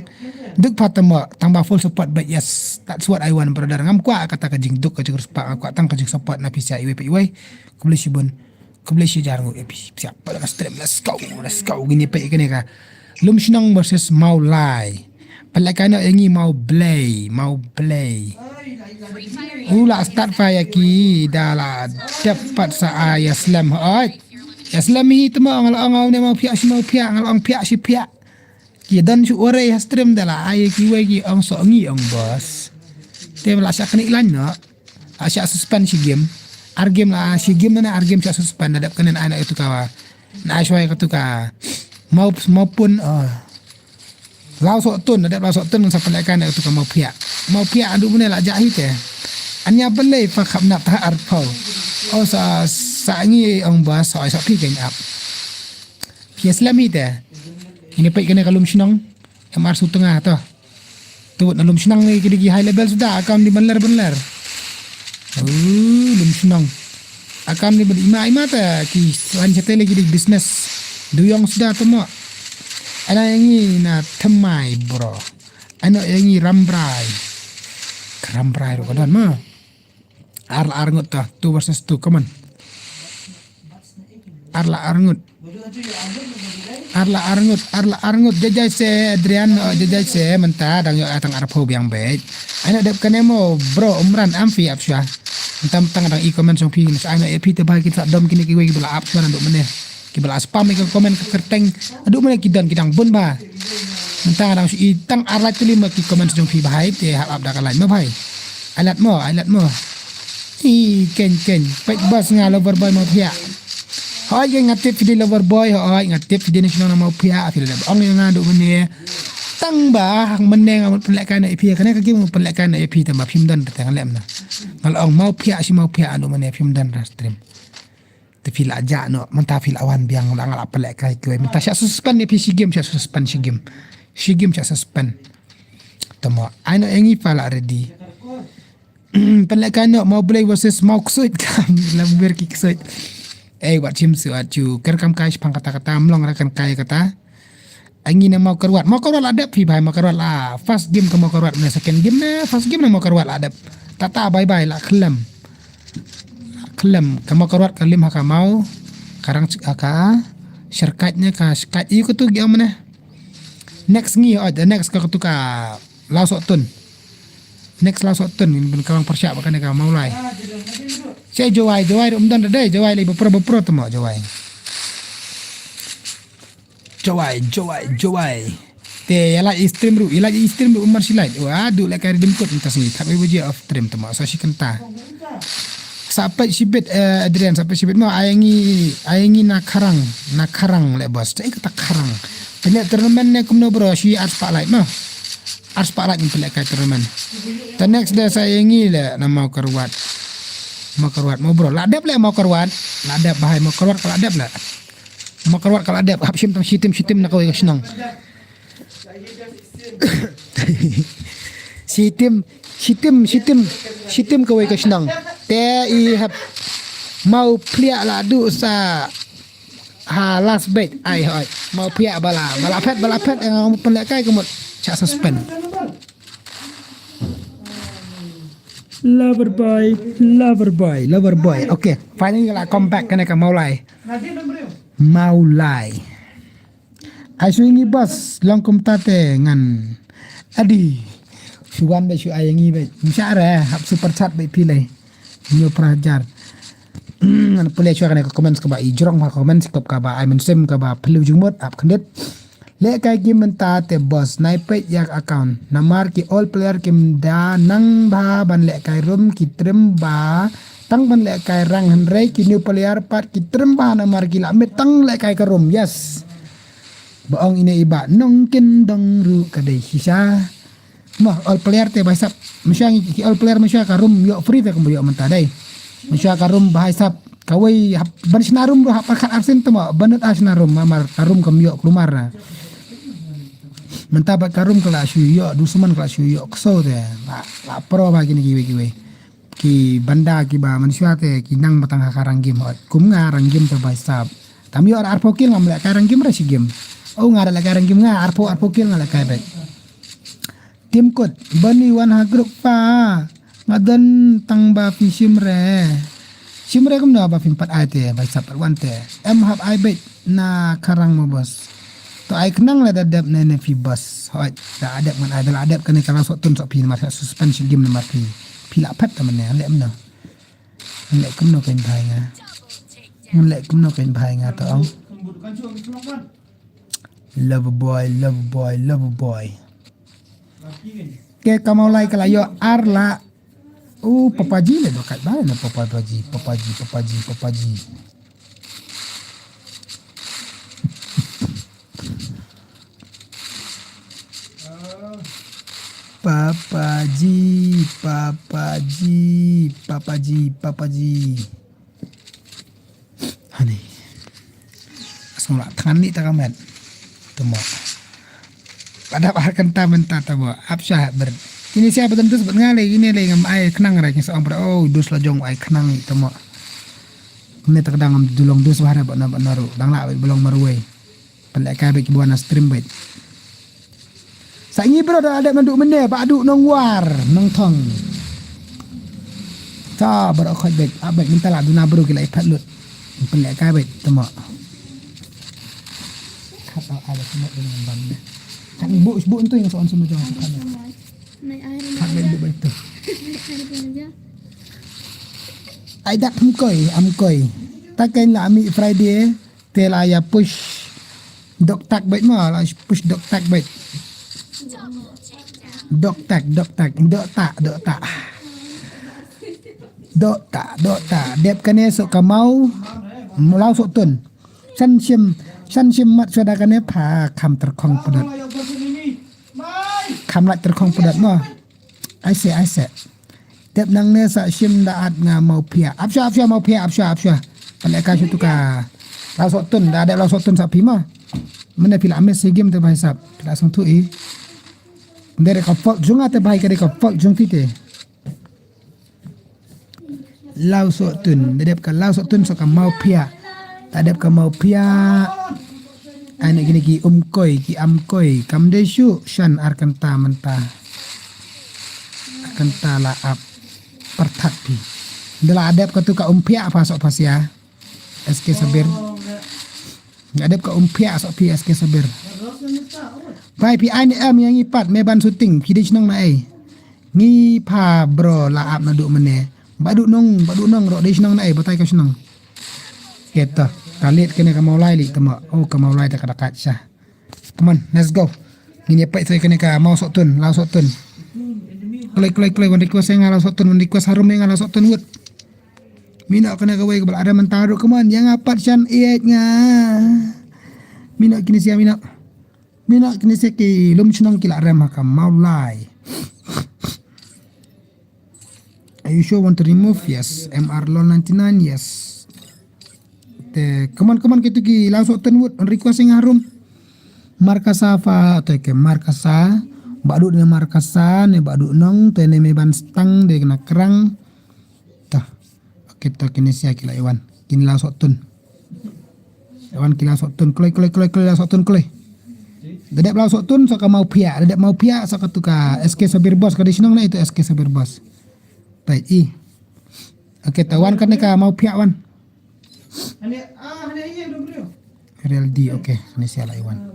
Duk pat mo, tang ba full support, but yes, that's what I want, brother. Ngam kwah kata ka jingduk, ka jingriewspah, ngam kwah tang ka jingsupport na phi sa iwei pa iwei. Khublei shibun. Khublei shi jar ngut ïa phi. Siap, let's go, let's go. Ngin ïa peit kane ka Lum Shnong versus Mawlai. Pynlehkai noh ïa ngi Mawblei, Mawblei. U la start fire ki da la dep pat sa ai ïa slem hooid. Ïa slem hi tma nga la ong ne Mawphiah shi Mawphiah, nga la ong phiah shi phiah. Ki don shu warei ha stream da la ai kiwei ki ong soh ngi ong bos. Te la shah knieh line noh. La shah suspend shi game. Ar game la shi game na ar game shah suspend da dep kane ai na itu kawa. Na ai shwai katu ka. Mau mau pun ah. Lau soh tun da dep lau soh tun sa pynlehkai na itu ka Mawphiah. Mawphiah adu mene la jah hi te. Anya pynlei pa khap nap ta ar pau. Oh sa sa ngi ong bos sa ai sa phi kein ap. Phi slem hi te. Ini peit kane ka Lum Shnong. M R Sutenga to. Tu na Lum Shnong ni ki dei ki high level suda, akam di banler banler. Uh, Lum Shnong. Akam di ban ima ima ta ki lan chate lagi di business. Duyong suda tu mo. Ana yang ni na temai bro. Ana yang ni rambrai. Rambrai ro kadan ma. Ar la ar ngut ta, two versus two, come on. Ar la ar ngut. Ar la ar ngut, ar la ar ngut. Jajai se Adrian, oh, jajai se mynta dang ïoh tang arphew biang beit. Ai noh dep kane mo bro Umran am phi ap shwa. Mynta mynta dang i comment shong phi, ai noh ïa phi te ba kin sa dom kine kiwei kiba la ap shwa naduh mynne. Kiba la spam ïa ka comment ka kyrteng. Aduh mynne ki don ki dang bun ba. Mynta dang shu i tang ar lai tylli ma ki comment jong phi bhai te hap ap da ka line ma bhai. Ai lad mo, ai lad mo. I ken ken. Peit bos nga lover boy Mawphiah. Hoi nga tip phi dei lover boy, hoi nga tip phi dei na shnong na Mawphiah, phi la dep ong ïa nga naduh mynne. Tang ba hang mynne nga mut pynlehkai noh ïa phi, kane ka game mut pynlehkai noh ïa phi tang ba phim don te nga lem na. Nga la ong Mawphiah shi Mawphiah naduh mynne phim don ra stream. Te phi la jah noh, mynta phi la wan biang la nga la pynlehkai kiwei. Mynta shah suspend ïa phi shi game, shah suspend shi game. Shi game shah suspend. Tama, ai noh ïa ngi pha la ready. Pynlehkai noh Mawblei versus Mawksuid kam. Lam ber ki ksuid. Eh, wat shim su at ju. Ker kam kai shipang kata kata, mlong ra kan kai kata. Ai ngi na Mawkyrwat. Mawkyrwat la dep phi bhai, Mawkyrwat la. First game ka Mawkyrwat na second game na, first game na Mawkyrwat la dep. Tata bye bye la khlem. Khlem ka Mawkyrwat ka lim ha ka maw. Ka rang ka syrkait ne ka syrkait ïa katu gi amne. Next ngi oh, the next ka katu ka Law Sohtun. Next Law Sohtun ngin bin ka bang pyrshah ba kane ka Mawlai. Che Jowai, Jowai um don da dei, Jowai lei bapro bapro tamo Jowai. Jowai, Jowai, Jowai. Te ïa lait i stream ruh, ïa lait i stream ruh, umar shi lait. Wa du lehkai redeem code mynta sngi. Thap wei baje off stream te mo. Sa shi kynta. Sa peit shibit, eh, Adrian, sa peit shibit mo. Ai ngi, ai ngi na kharang, na kharang leh boss. Te kata kharang. Te ne tournament ne kumno bro, shi ar spah lait mo. Ar spah lait ngi lehkai tournament. Te next day sa ai ngi leh na Mawkyrwat. Mawkyrwat mo bro. La dep leh Mawkyrwat. La dep bahai Mawkyrwat ka la dep leh. Mawkyrwat ka la dep. Hap shim tang shi tim, shi tim na kawei ka shnong. Shi tim, shi tim, shi tim, shi tim kawei ka shnong. Te i hap Mawphliah la duh sa ha last bet. Ai hoi. Mawphliah ba la, ba la phet, ba la phet, eh, pynlehkai ka mut. Chah suspend. Lover boy, lover boy, lover boy. Okay, finally la come back kane ka Mawlai. Mawlai. Ai shu ïa ngi boss, long kumta te ngan. Adi. Shu wan beit shu ai ïa ngi beit. Msha re, hap super chat beit phi lei. Hynñiew phra hajar. Ngan pule shuwa kane ka comments kaba i jrong ha comments kaba ai mynsiem kaba phylliew jingmut hap khyndiat. Lehkai game mynta te boss, nai peit ïa ka account. Namar ki all player kim da nang bha ban lehkai room ki trim bha. Tang ban lehkai rank hynrei ki new player pat ki trim bha namar ki la miet tang lehkai ka room. Yes. Ba ong ine i Bah Nongkyndong ruh ka dei shisha. Mo, all player te ba hisap. Mynshuwa ngi ki all player mynshuwa ka room ïoh free te kumba ïoh mynta dei. Mynshuwa ka room ba hisap kawei hap, ban shna room ruh hap pyrkhat arsien te mo, ban nud ar shna room, namar ka room kam ïoh kulmar. Mynta bad ka room ka la shu ïoh, dushman ka la shu ïoh ksew te. La, la pro ba kine kiwei kiwei. Ki banda kiba mynshuwa te ki nang ba tang ha ka rank game hoi. Kum nga rank game te ba hisap. Tam ïoh arphew kill ngam lehkai rank game re shi game. Oh nga da lehkai rank game nga arphew, arphew kill nga lehkai beit. Tim kut, bani wan ha group pa. Nga don tang ba phi shim re. Shim re kumno ba phim pat ai te, ba hisap pat wan te. Em hap ai beit na kharang mo boss. To ai khnang la da dep ne ne phi boss. Hoi, da dep ngan ai, da la dep kane ka la sok tun sok phi namar suspend shi game namar phi. Phi la phet ta mane, leh mano. Ngan leh kumno kein bhai nga. Ngan leh kumno kein bhai nga to ong. Lover boy, lover boy, lover boy. Ke ka Mawlai ka la ïoh ar la. Oh, Papaji le dokat ba na Papaji, Papaji, Papaji, Papaji. Papaji, Papaji, Papaji, Papaji. Hani. Asung la than ni ta ka met. Temo. Pada ba kan ta mynta temo. Ap sha ber. Kini sia ba dus bad nga le, kini le ngam ai khnang ra, kini sa ong bro. Oh, dus la jong ai khnang temo. Kini ta ka dang ngam dulong dus ba re ba na ba na ru. Dang la ba long marwei. Pynlehkai bad ki ba wan na stream bad. Sa ngi bro da dep naduh mynne ba duh Nongwar, Nongthong. Ta bro khoi bad, a bad mynta la duna bro ki la i phat lut. Pynlehkai bad temo. Khat ba ada temo dengan ban. Khat bu bu tu yang soal semua jong khat. Khat bad bu bad tu. Ai dak am koi, am koi. Ta kein la ami Friday. Te la ïa push dok tak bad mo, la push dok tak bad. Dok tak, dok tak, dok tak, dok tak. Dok tak, dok tak. Dep kane sok ka maw, mlaw sok tun. San shim, san shim mat shuwa da kane pha kham tyrkhong pdot. Kham lait tyrkhong pdot mo. Ai se, ai se. Tep nangne sa shim da at nga Mawphia. Ap sha, ap sha Mawphia, ap sha, ap sha. Pale ka shu tu ka. Law sok tun, da dep law sok tun sa phi ma. Mane phi la miss game te bha hisap. Phi la sngewthuh i. Dei ka fault jong nga te bha, ka dei ka fault jong phi te. Law sok tun, da dep ka law sok tun sok ka Mawphia. Da dep ka Mawphia. Ane kine ki um koi, ki am koi, kam dei shu shan ar kynta mynta. Ar kynta la ap pyrthat phi. Da la dep ka tu ka um phia pha sok pha sia. S K Sabir. Nga dep ka um phia sok phi S K Sabir. Bai phi ai ne em ïa ngi pat me ban shooting phi dei shnong na ei. Ngi pha bro la ap naduh mynne. Ba duh nong, ba duh nong ro dei shnong na ei, batai ka shnong. Keta ka leit kane ka Mawlai leit tama. Oh ka Mawlai ta ka dakat sha. Come on, let's go. Ngin ïa peit sa kane ka Mawsohtun, Lawsohtun. Kloi, kloi, kloi, wan request ïa nga Lawsohtun, wan request harum ïa nga Lawsohtun wut. Mino kane kawei kaba la rem mynta ruh, come on, ïa nga pat shan ïeit nga. Mino kine sia mino. Mino kine sia ki lum shnong ki la rem ha ka Mawlai. Are you sure want to remove? Yes. M R lol ninety-nine, yes. Te, come on, come on, kitu ki Lawsohtun wut, request ïa nga harum. Markasa fa, te ke Markasa, ba duk ne Markasa, ne ba duk nong, te ne me ban stang, de kena krang. Ta. Oke, ta kine sia ki la iwan. Kine Lawsohtun. Wan ki Lawsohtun, kloi, kloi, kloi, kloi, Lawsohtun, kloi. Da dep Lawsohtun, sa ka Mawphiah, da dep Mawphiah, sa katu ka S K Sabir Boss, ka dei shnong na itu S K Sabir Boss. Peit i. Oke, ta wan kane ka Mawphiah wan. Real D, oke, kane sia la iwan.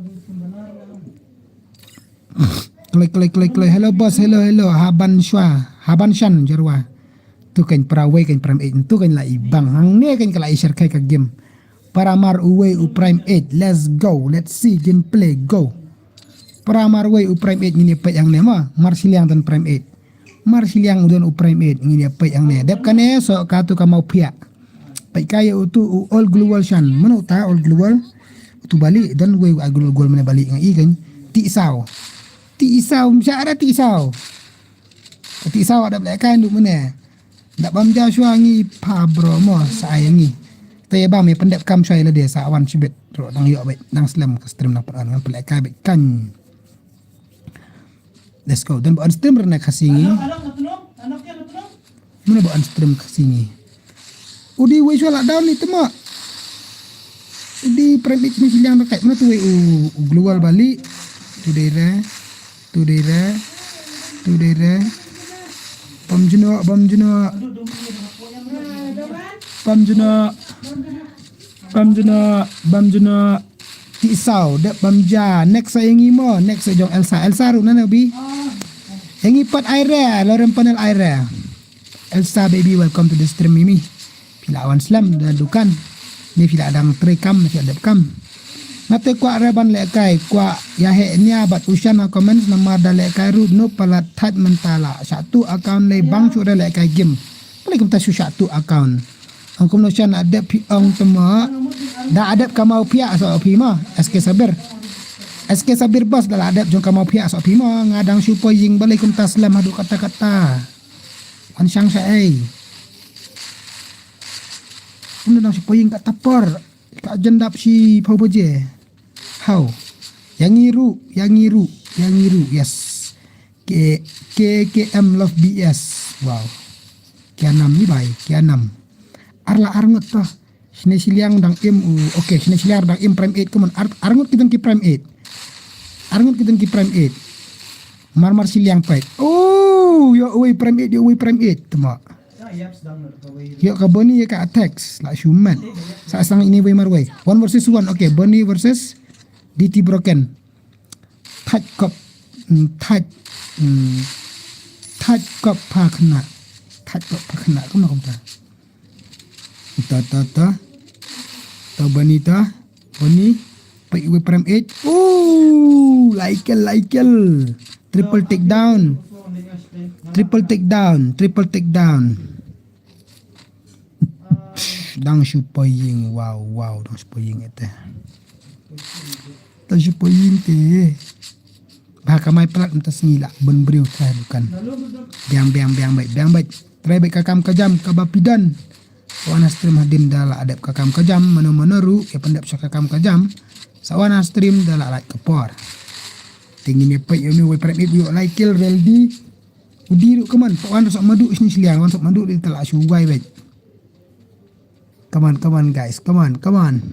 Kloi, kloi, kloi, kloi. Hello boss, hello, hello. Haban shwa, haban shan jarwa. Tu kan pra wei kan prime eight, tu kan la i bang. Hangne kan ka la i share kai ka game. Para mar uwei u prime eight. Let's go. Let's see gameplay. Go. Para mar wei u prime eight ngin ïa peit hangne ma. Mar shiliang dan prime eight. Mar shiliang u don u prime eight ngin ïa peit hangne. Dep kane so katu ka Mawphiah. Peit ka ïa utu u All Global shan. Mano uta All Global? Utu Bali dan wei u All Global mane Bali nga i kan. Ti Isaw. Ti Isaw, msha ada Ti Isaw. Ti Isaw ada blek kan du mane. Dak bam ja shwa ngi pa bro mo sa ai ngi. Te bam me pendep kam shwa la de sa wan shibit. Ro dang yo bet dang slem ka stream na pat ngan pelek kai bet kan. Let's go. Dan ba on stream rena Khasi ngi. Mano ba on stream Khasi ngi? Udi wei shwa la down ni tema. Udi private ni shiliang dekat. Mano tu wei u, u global balik. Tu dei re. Tu dei re. Tu dei re. Bam jeno, bam jeno. Bam jeno. Bam jeno, bam jeno. Ti Isaw, dep bam ja. Next sa ïa ngi mo, next sa jong Elsa. Elsa ruh na nabi. Ïa ngi pat ai re, lorem panel ai re. Elsa baby, welcome to the stream mimi. Phi la wan slem da dukan. Ni phi la dang trei kam, phi la dep kam. Ngate kwah re ban lehkai, kwah ïa heh nia bad u shan ha comments namar da lehkai ruh no palat thait mynta la. Shatu account lei bang shu re lehkai game. Pale kumta shu shatu account. Ong kumno shan adep phi ong temo. Da adep ka Mawphiah so phi mo. S K Sabir. S K Sabir bas da la adep jong ka Mawphiah so phi mo. Nga dang shu poi ïing balei kumta slem haduh kata kata. Wan shang sha ei. Kumno dang shu poi ïing kata por. Ka jan dap shi pau baje. Hau. Ïa ngi ruh, ïa ngi ruh, ïa ngi ruh. Yes. K, K K M Love B S. Wow. Kianam ni bai, kianam. Ar la ar ngut to. Shine shiliang dang im u. Okay, shine shiliang dang im prime eight, come on. Ar, ar ngut ki dang ki prime eight. Ar ngut ki dang ki prime eight. Mar mar shiliang pait. Oh, yo wei prime eight, yo wei prime eight. Tuma. Yo ka Boni ya ka attacks. La shuman. Sa sang ini wei mar wei. One versus one. Okay, Boni versus D T Broken. Thait kop, mm, thait, mm, thait kop pha khna. Thait kop pha khna, kumno kumta. Ta, ta, ta. Ta Bani ta. Bani. Pait wei prem eight. Ooh, Laikel, Laikel. Triple takedown. Triple takedown, triple takedown. Dang shu poi ïing, wow, wow, dang shu poi ïing ete. Dang shu poi ïing te. Ba ka mai plat mynta sngi la bun briew trai dukan. Biang, biang, biang bait, biang bait. Trai bait ka kam ka jam kaba phi don. Sa wan ha stream hadien da la dep ka kam ka jam, mano mano ruh ïa pyndep sha ka kam ka jam. Sa wan ha stream da la lait ka por. Te ngin ïa peit ïa une uwei prem eight, ïoh Laikel, Reldi. Udi ruh, come on, pat wan ruh sa madu shini shiliang, wan sa madu di tala shu wai bait. Come on, come on, guys, come on, come on.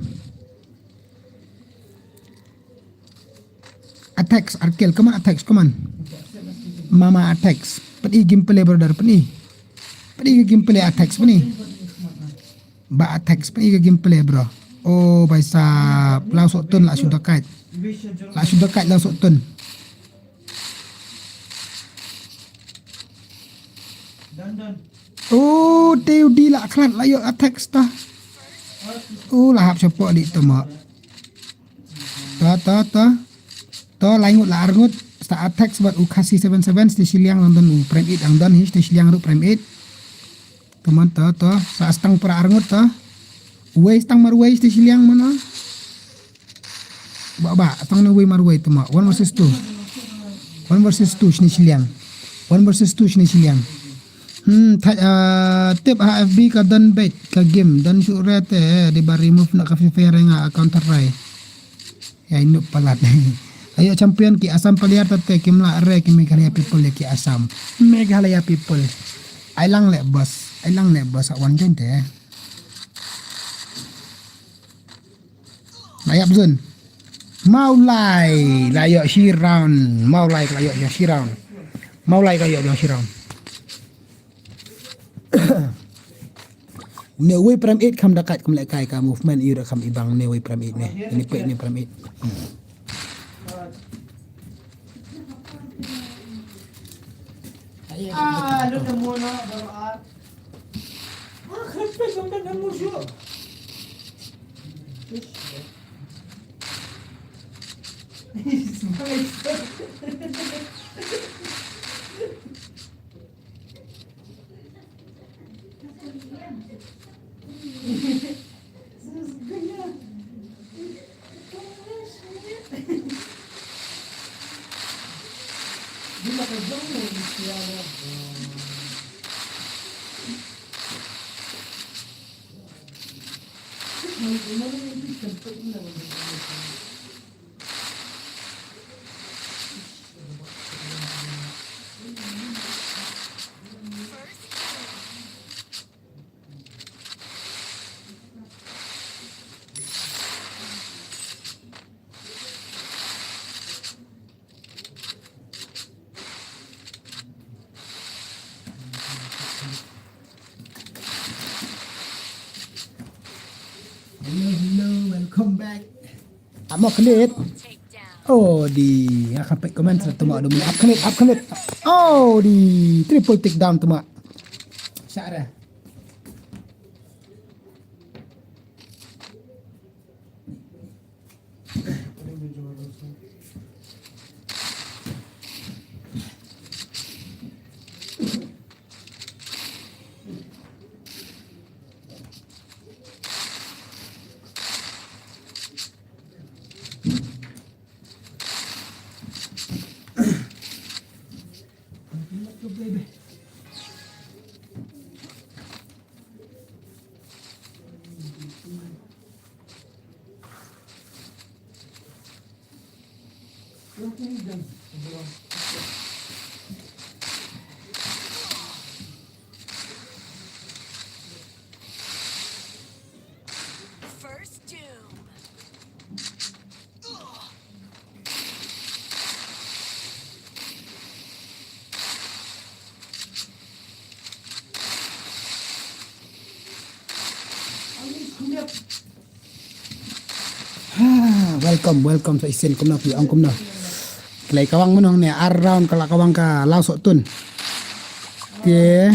Attacks, Arkel, come on, attacks, come on. Mama attacks. Pynï gameplay, brother, pynï. Pynï gameplay attacks, pynï. Ba attacks, pynï gameplay, bro. Oh, bai sa, Lau Sok Tun la shu dakat. La shu dakat Lau Sok Tun. Oh, te udi la khlad la ïoh attack sta. Oh, la hap shapoh di tama. Ta, ta, ta. To lai ngut la ar ngut, sa attack bad u Khasi seven seven, shisha shiliang dang don u Prem eight dang don hi, shisha shiliang ruh Prem eight. To man to, to, sa stang para ar ngut to. Uwei stang marwei shisha shiliang mano. Ba, ba, stang ne uwei marwei to ma. One versus two. One versus two shisha shiliang. One versus two shisha shiliang. Hmm, tha, ah, tip ha F B ka don beit ka game, don shu re te, di ba remove na ka Free Fire nga account tharai. Ya inu palat. Ayo champion ki Assam player tate kim lah re ki Meghalaya people ya ki Assam. Meghalaya people. Ai lang le boss. Ai lang le boss wan jon te. Layap zon. Maulai la yo shi round. Maulai la yo shi round. Maulai la yo shi round. Ne wei Prem eight kham dakat kham lekai ka movement yu da kham ibang ne wei Prem eight ne. Ini pe ne Prem eight. Ah, lu temu no baru ah. Ah, kepes sampai nemu syu. Semangat. Hello, hello, welcome back. Amo khnit. Oh, di, nga ka pek comment sa tuma dum. Up khnit, up khnit. Oh, di, triple take down tuma. Sara. First doom. Ha, welcome, welcome sa isin kumno phi ong kumno. Klei kawang menong ne ar round kala kawang ka lau sok tun. Ke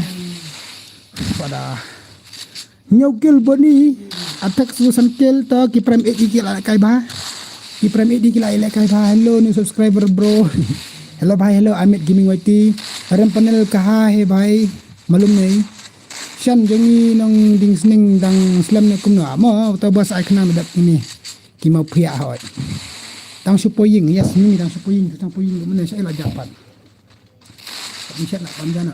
pada nyau kill boni attack susan kill to ki prem eight ki la kai ba. Ki prem eight ki la kai ba. Hello new subscriber bro. Hello bhai, hello Amit Gaming Y T. Rem panel kaha hai bhai. Malum nahi. Shan jong i nongding sning dang slem ne kumno. Mo to bas ai khnang dap ini. Ki mau phia hoi. Dang shu poying, yes, ni dang shu poying, dang poying, mana sha ila japan. Ni sha na pam jana.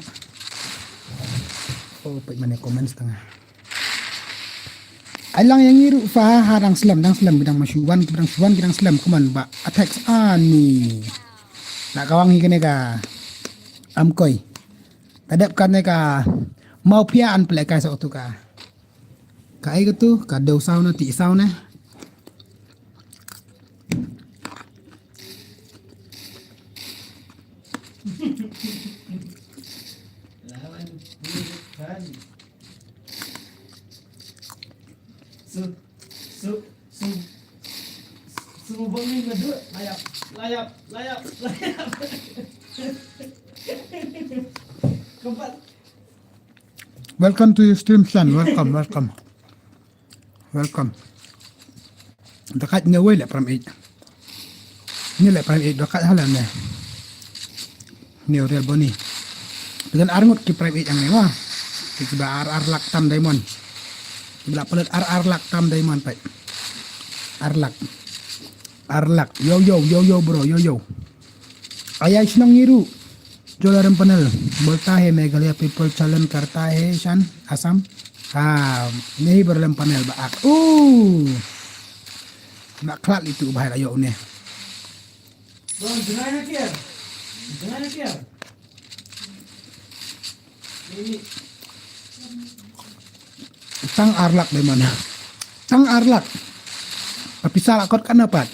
Oh, pek mana comments tanga. Ai lang yang iru fa ha dang slem, dang slem, dang mashuan, dang shuan, dang slem, kuman ba attack ani. Na kawang hi kene ka. Am koi. Tadep kane ka mau phia an pele kai sa tu ka. Ka ai ka tu ka deu sauna ti sauna. Su, su, su, su bangin na dua, layap, layap, layap, layap. Keempat. Welcome to your stream, son. Welcome, welcome. Welcome. Dekat nyawa lah pram eight. Ni leh Prime eight doh kat hala ne. Ni real boni. Dengan arngut ki Prime eight yang ni wah. Ki ba ar ar lak tam diamond. Ki ba pelet ar ar lak tam diamond pai. Ar lak. Ar lak. Yo yo yo yo bro yo yo. Ayai shnong ngiru. Jola rem panel. Bolta hai Meghalaya people challan karta hai shan Assam. Ha, nahi bar lem panel ba ak. Uh. Nak klat itu bahai la yo ne. Bro, jangan nak kira. Jangan nak kira. Ini. Tang ar lak diamond. Tang ar lak. Pisa la kot katno pat.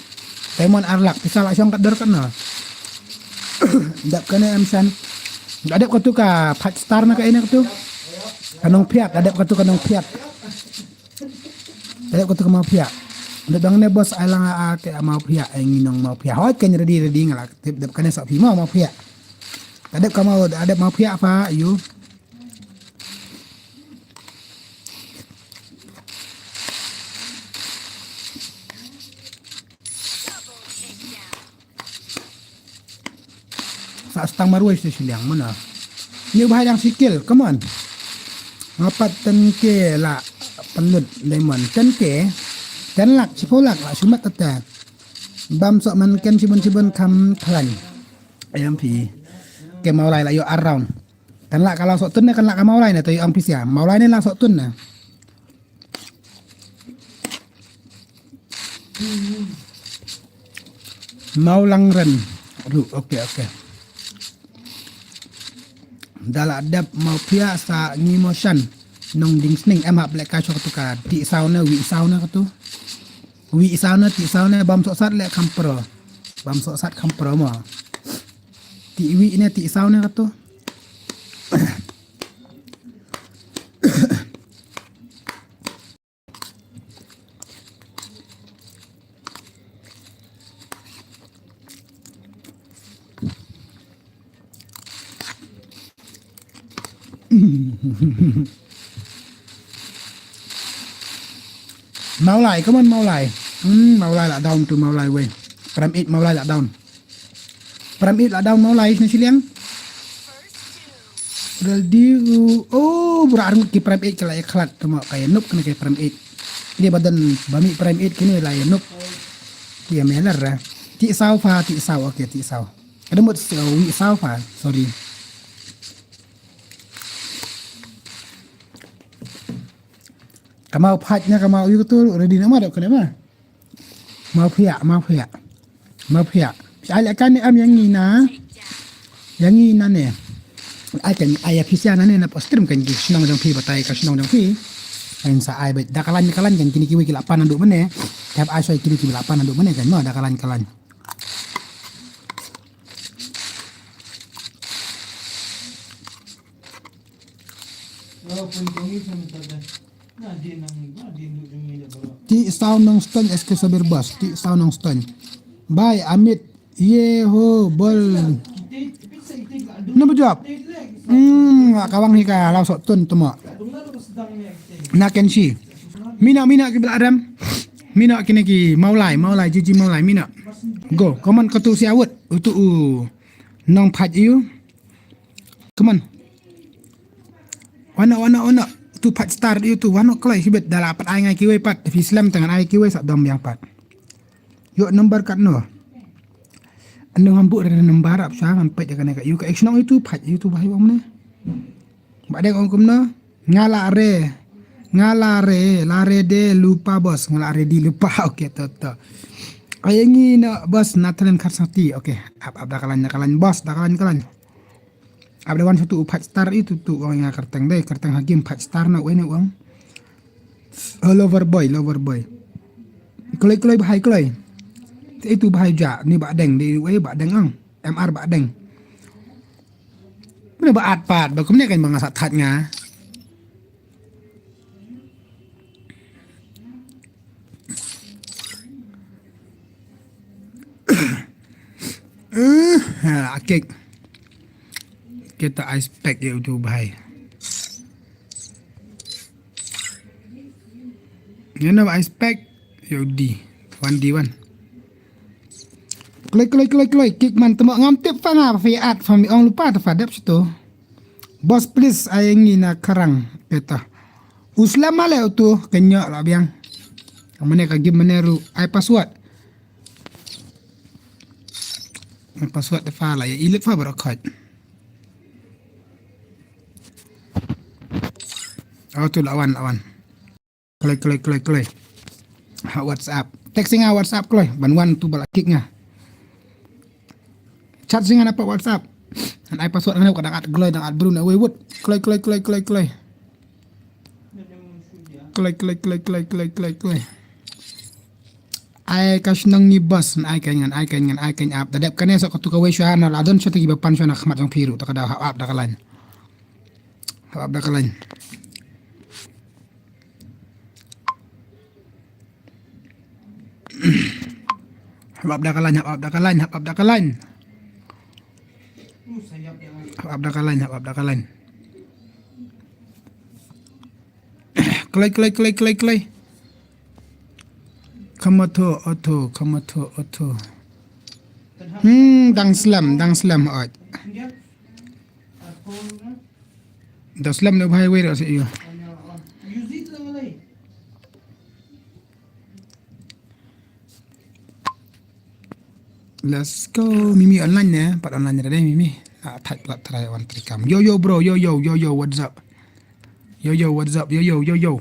Diamond ar lak. Pisa la shong katdor katno. Dep kane em shan. Dep katu ka five star na ka ina katu. Ka nongphiah. Dep katu ka nongphiah. Dep katu ka mawphiah. Dep dang ne boss ai lang a ke mawphiah ai ngi nongmawphiah. Hoi kan ready ready nga la. Dep kane sa phi mawphiah. Dep ka maw dep mawphiah pha yu. Sa stang marwei sa shiliang mana. Ni bahai dang sikil, come on. Ngapat ten ke la pelut lemon. Ten ke, ten lak, sepuluh lak la sumat tata. Bam sok man ken sibun sibun kam klan. Ayam pi. Ke mau lai la yo around. Kan lah kalau sok tun ne kan lah ka mau lai ne to yo ang pisia. Mau lai ne lah sok tun ne. Mau lang ren. Aduh, oke oke. Dala dep mau pia sa ngi mo shan. Nong ding sning em hap lek ka shok tu ka ti sau ne wi sau ne ka tu. Wi sau ne ti sau ne bam sok sat lek kam pro. Bam sok sat kam pro mo. Ti wi ne ti sau ne ka tu. Mawlai, come on Mawlai. Hmm, Mawlai lah down tu Mawlai weh. Prime eight Mawlai lah down. Prime eight lah down Mawlai sini siliang. Real di u oh bura arngut ki Prime eight kala eklat tama kaya nup kena kaya Prime eight. Ini badan bami Prime eight kini lah ya nup. Kaya melar lah. Ti sau fa ti sau oke ti sau. Ada mut wi sau fa sorry. Kamau phat nya kamau yu tu ready nama dok kena ma. Mafia, mafia. Mafia. Ai la kan ne am yang ni na. Yang ni na ne. Ai kan ai pisa na ne na post stream kan gi shnong jong phi batai ka shnong jong phi. Kan sa ai bet da kalan kalan kan kini kiwi ki la pan andu mane. Tap ai soi kini kiwi la pan andu mane kan ma da kalan kalan. Ti sau nong ston S K Sabir bas. Ti sau nong ston. Bai amit ye ho bol. Nang bujop. Hmm, kawang hi ka lau sok tun tuma. Na ken si. Mina mina ki bela adam. Mina kini ki maulai maulai jiji maulai mina. Go, kaman katu si awut. Utu u nong phat iu. Come on. Wana wana wana tu pat star yu tu wana klai hibet dala pat ai ngai kiwei pat fi slam tangan ai kiwei sa dom yang pat. Yo number kat no. Anu ngambu re number ap sa ngan pet jaga neka yu ka action yu tu pat yu tu bahi wang ne. Ba dek ong kumno. Nga la re. Nga la re la re de lupa bos nga la re di lupa oke to to. Ayangi na bos na talen kar sati oke. Ap ap da kalan da kalan bos da kalan kalan. Abda wan satu u five star itu tu wang ïa kyrteng dei kyrteng ha game five star na wei ne wang. Oh, lover boy lover boy. Kloi kloi bahai kloi. Itu bahai ja ni ba deng dei wei ba deng ang. M R ba deng. Mene ba at pat ba kumne kan ba nga sat that nga. Eh, ha, akik. Kita ice pack ya udah bahai. Ngano ice pack ya udi. One D one. Kloi, kloi, kloi, kloi, kick man temo ngam tip fa nga, fa ïa at, fa mi ong lypa, ta fa dep shito. Boss, please, ai ngi na karang, peta. U slem ale utu, kenyok la biang. Mane ka game mane ru, ai password. Ai password te fa la, ïa ilik fa baroh khot. Oh, tu lawan, lawan. Kloi, kloi, kloi, kloi. Ha WhatsApp. Text nga WhatsApp kloi. Ban wan tu ba la kick nga. Chat sing nga na pa WhatsApp. Ngan ai password nga ne ka dang at gloi, dang at bru ne wei wut. Kloi, kloi, kloi, kloi, kloi. Kloi, kloi, kloi, kloi, kloi, kloi, kloi. Ai ka shnong ngi boss, ngan ai ka, ngan ai ka, ngan ai ka ap. Da dep kane sa ka tu ka wei shwa na la don shwa ta ki ba pan shwa na khmat jong phi ruh, ta ka daw hap ap da ka line. Hap ap da ka line. Hap ap da ka line, hap ap da ka line, hap ap da ka line. Hap ap da ka line, hap ap da ka line. Kloi, kloi, kloi, kloi, kloi. Kamato, oto, kamato, oto. Hmm, dang slem, dang slem, ot. Dang slem ne bhai wei ra se iyo. Let's go. Mimi online ne, pat online ra dei Mimi. Ah, thait plat try one three kam. Yo, yo, bro, yo, yo, yo, yo, what's up? Yo, yo, what's up? Yo, yo, yo, yo.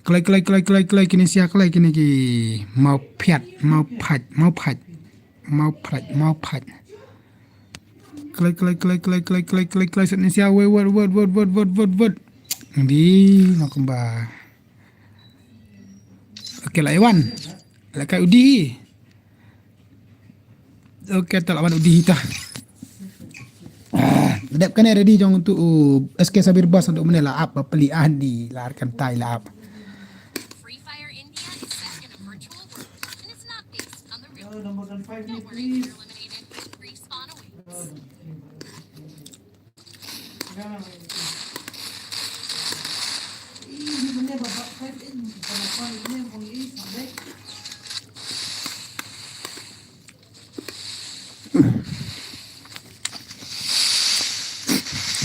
Kloi, kloi, kloi, kloi, kloi, kine sia kloi, kine ki mau phiat, mau phat, mau phat, mau phat, mau phat. Kloi, kloi, kloi, kloi, kloi, kloi, kloi, kloi, sat ne sia, woi, woi, woi. Di, no kumba. Okay, la Iwan. La kai udi. Okay, ta la wan udi ta. Ah, dep kane ready jong tu, uh, S K Sabir Bas untuk mane la ap, ba peli ah di, la arkan tai la ap. Free Fire India is set in a virtual world, and it's not based on the real world. Don't worry, you're eliminated with free spawn awaits.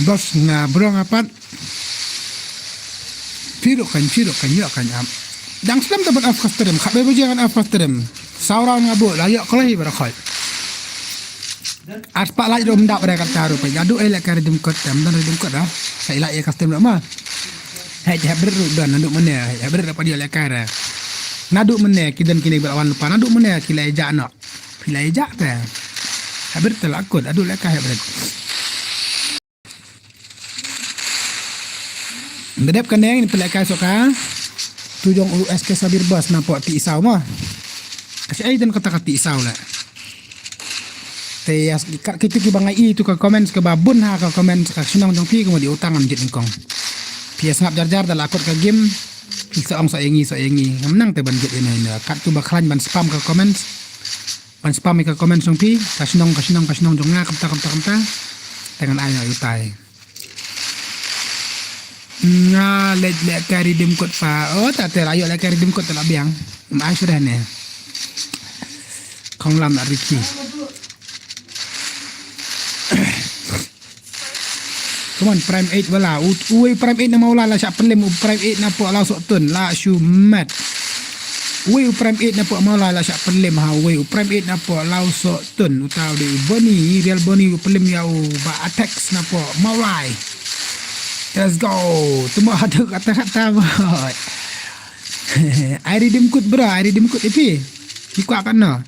Bas nga bro nga pat. Phi ruh kan, phi ruh kan, ïoh kan ap. Dang slem ta ban off ka stream, khat wei baje ngan off ka stream. Saw round nga buh, la ïoh kloi baroh khoit. Ar spah lait ruh ym dap re kata ruh peit. Naduh ei lehkai Redeem Code te, ym don Redeem Code ah. Sa i lait ïa ka stream ruh ma. Hei, hei bret ruh don, naduh mynne, hei bret ruh pat ïoh lehkai re. Naduh mynne ki don kine ba la wan lypa, naduh mynne ki la ïa jah noh. Phi la ïa jah te. Hei bret te la kut, naduh lehkai hei bret. Ba dep kane ngin pynlehkai soh ka. Tu jong u S K Sabir Bas napoh Ti Isaw mo. Ka shaei don kata ka Ti Isaw la. Te ïa ki, ka, kitu kiba nga i tu ka comments kaba bun ha ka comments ka shnong jong phi ka mut ïa utang ngam jied nyngkong. Phi ïa sngap jar jar da la kot ka game. Phi sa ong sa ïa ngi, sa ïa ngi. Ngam nang te ban jied ïa ne ïa ne. Kattu ba khlaiñ ban spam ka comments. Ban spam ïa ka comment jong phi, ka shnong, ka shnong, ka shnong jong nga, kumta, kumta, kumta. Te ngan ai ïa utai. Nga leit lehkai Redeem Code pa. Oh, ta te la ïoh lehkai Redeem Code te la biang. Ym ai shuh ne. Khonglam la Ricky. Come on, Prime Eight wala. U, uwei u Prime Eight na Mawlai la shah pynlem, u Prime Eight napoh Lawsohtun la shu met. Uwei u Prime Eight napoh Mawlai la shah pynlem ha, uwei u Prime Eight napoh Lawsohtun. Uta u dei u Boni, Real Boni u pynlem ïa u Bah Atex napoh Mawlai. Let's go. Tuma haduh kata kata bot. Ai Redeem Code bro, ai Redeem Code ïa phi. Phi kwah katno?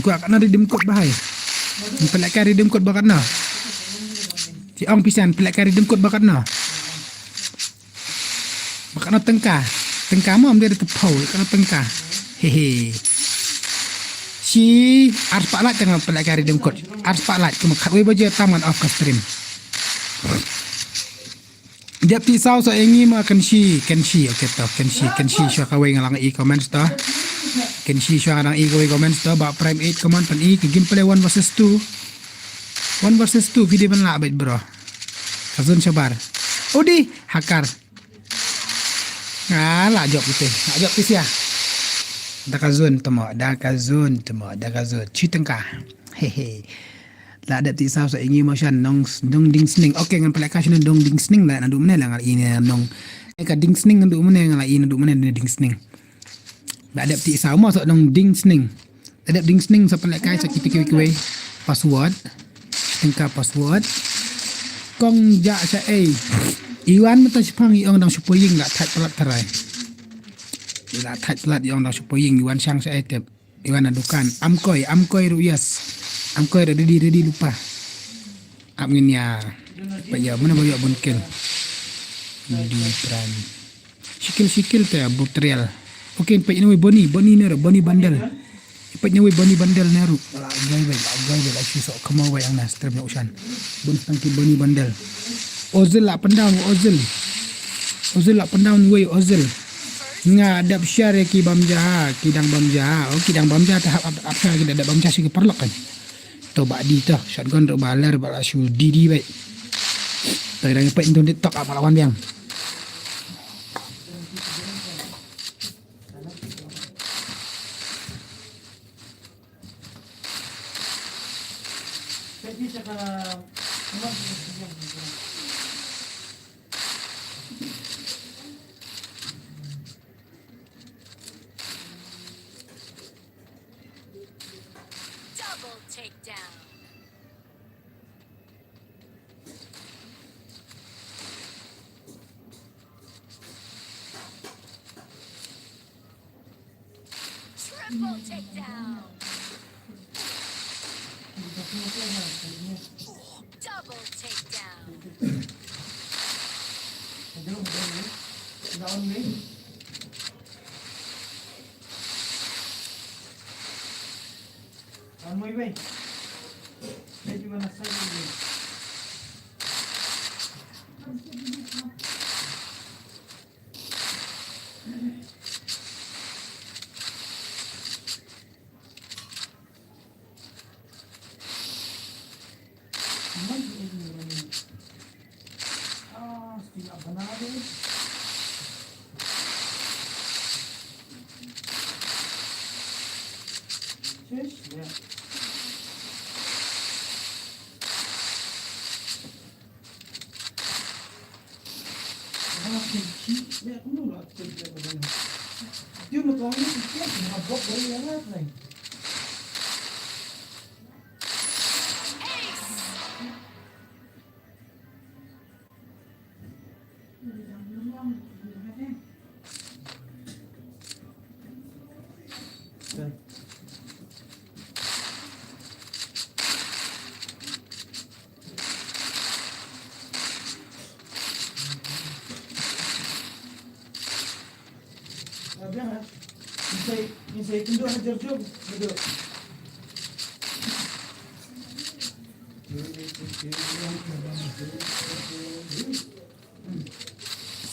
Kwah katno Redeem Code bahai. Pynlehkai Redeem Code ba katno? Ki ong pisan pynlehkai Redeem Code ba katno? Ba katno tyngka? Tyngka mo ym dei da tephew, katno tyngka? Hehe. Shi ar spah lait tang pynlehkai Redeem Code. Ar spah lait kumba khatwei baje tam ngan off ka stream. Dep Ti Isaw sa ïa ngi ma Kenshi, Kenshi, okay to, Kenshi, Kenshi shuwa kawei nga la i comments to. Kenshi shuwa nga dang i kawei comments to, ba Prime Eight comment pan i ka gameplay one versus two. One versus two, phi dei ban lah beit bro. Ka zone shabar. Udi, hakar. Ah, la jop ite, la jop ite sia. Da ka zone temo, da ka zone temo, da ka zone. Chi tyngka. Hehe. La dep ti saw sa ingi motion nong, nong ding sning. Okay, ngan pynlehkai shano nong ding sning la naduh mynne la ngan i ne nong. Eh, ka ding sning naduh mynne ngan la i naduh mynne ne ding sning. La dep ti saw mo sa nong ding sning. La dep ding sning sa pynlehkai sa kita kiwei kiwei. Password. Tyngka password. Kong ja sa ei. Iwan mata shipang i ong dang shupoying la thait palat tarai. La thait palat i ong dang shupoying Iwan shang sa ei tep. Iwan na dukan. Amkoi, amkoi ruh yes. Amkoi ruh ready, ready lupa. Ap ngin ya. Pa ya, mana ba ya bun kel. Di pran. Shikil, shikil te butrial. Okay, pa ini wei Boni, Boni ne ruh, Boni bandel. Pa ini wei Boni bandel ne ruh. Bala gai bai, bala gai bai, la shi sok kama wei ang na stream ya ushan. Bun tang ki Boni bandel. Ozil la pyndown, Ozil. Ozil la pyndown wei, Ozil. Nga dep share ki bam jaha, ki dang bam jaha. Oh, ki dang bam jaha, te hap, hap, hap share ki dang dep bam jaha shi ki paralok kan. To ba di to, shotgun to ba ler ba la shu di di bai. To dang pek into TikTok apa lawan biang. Double takedown. Triple takedown. Double takedown.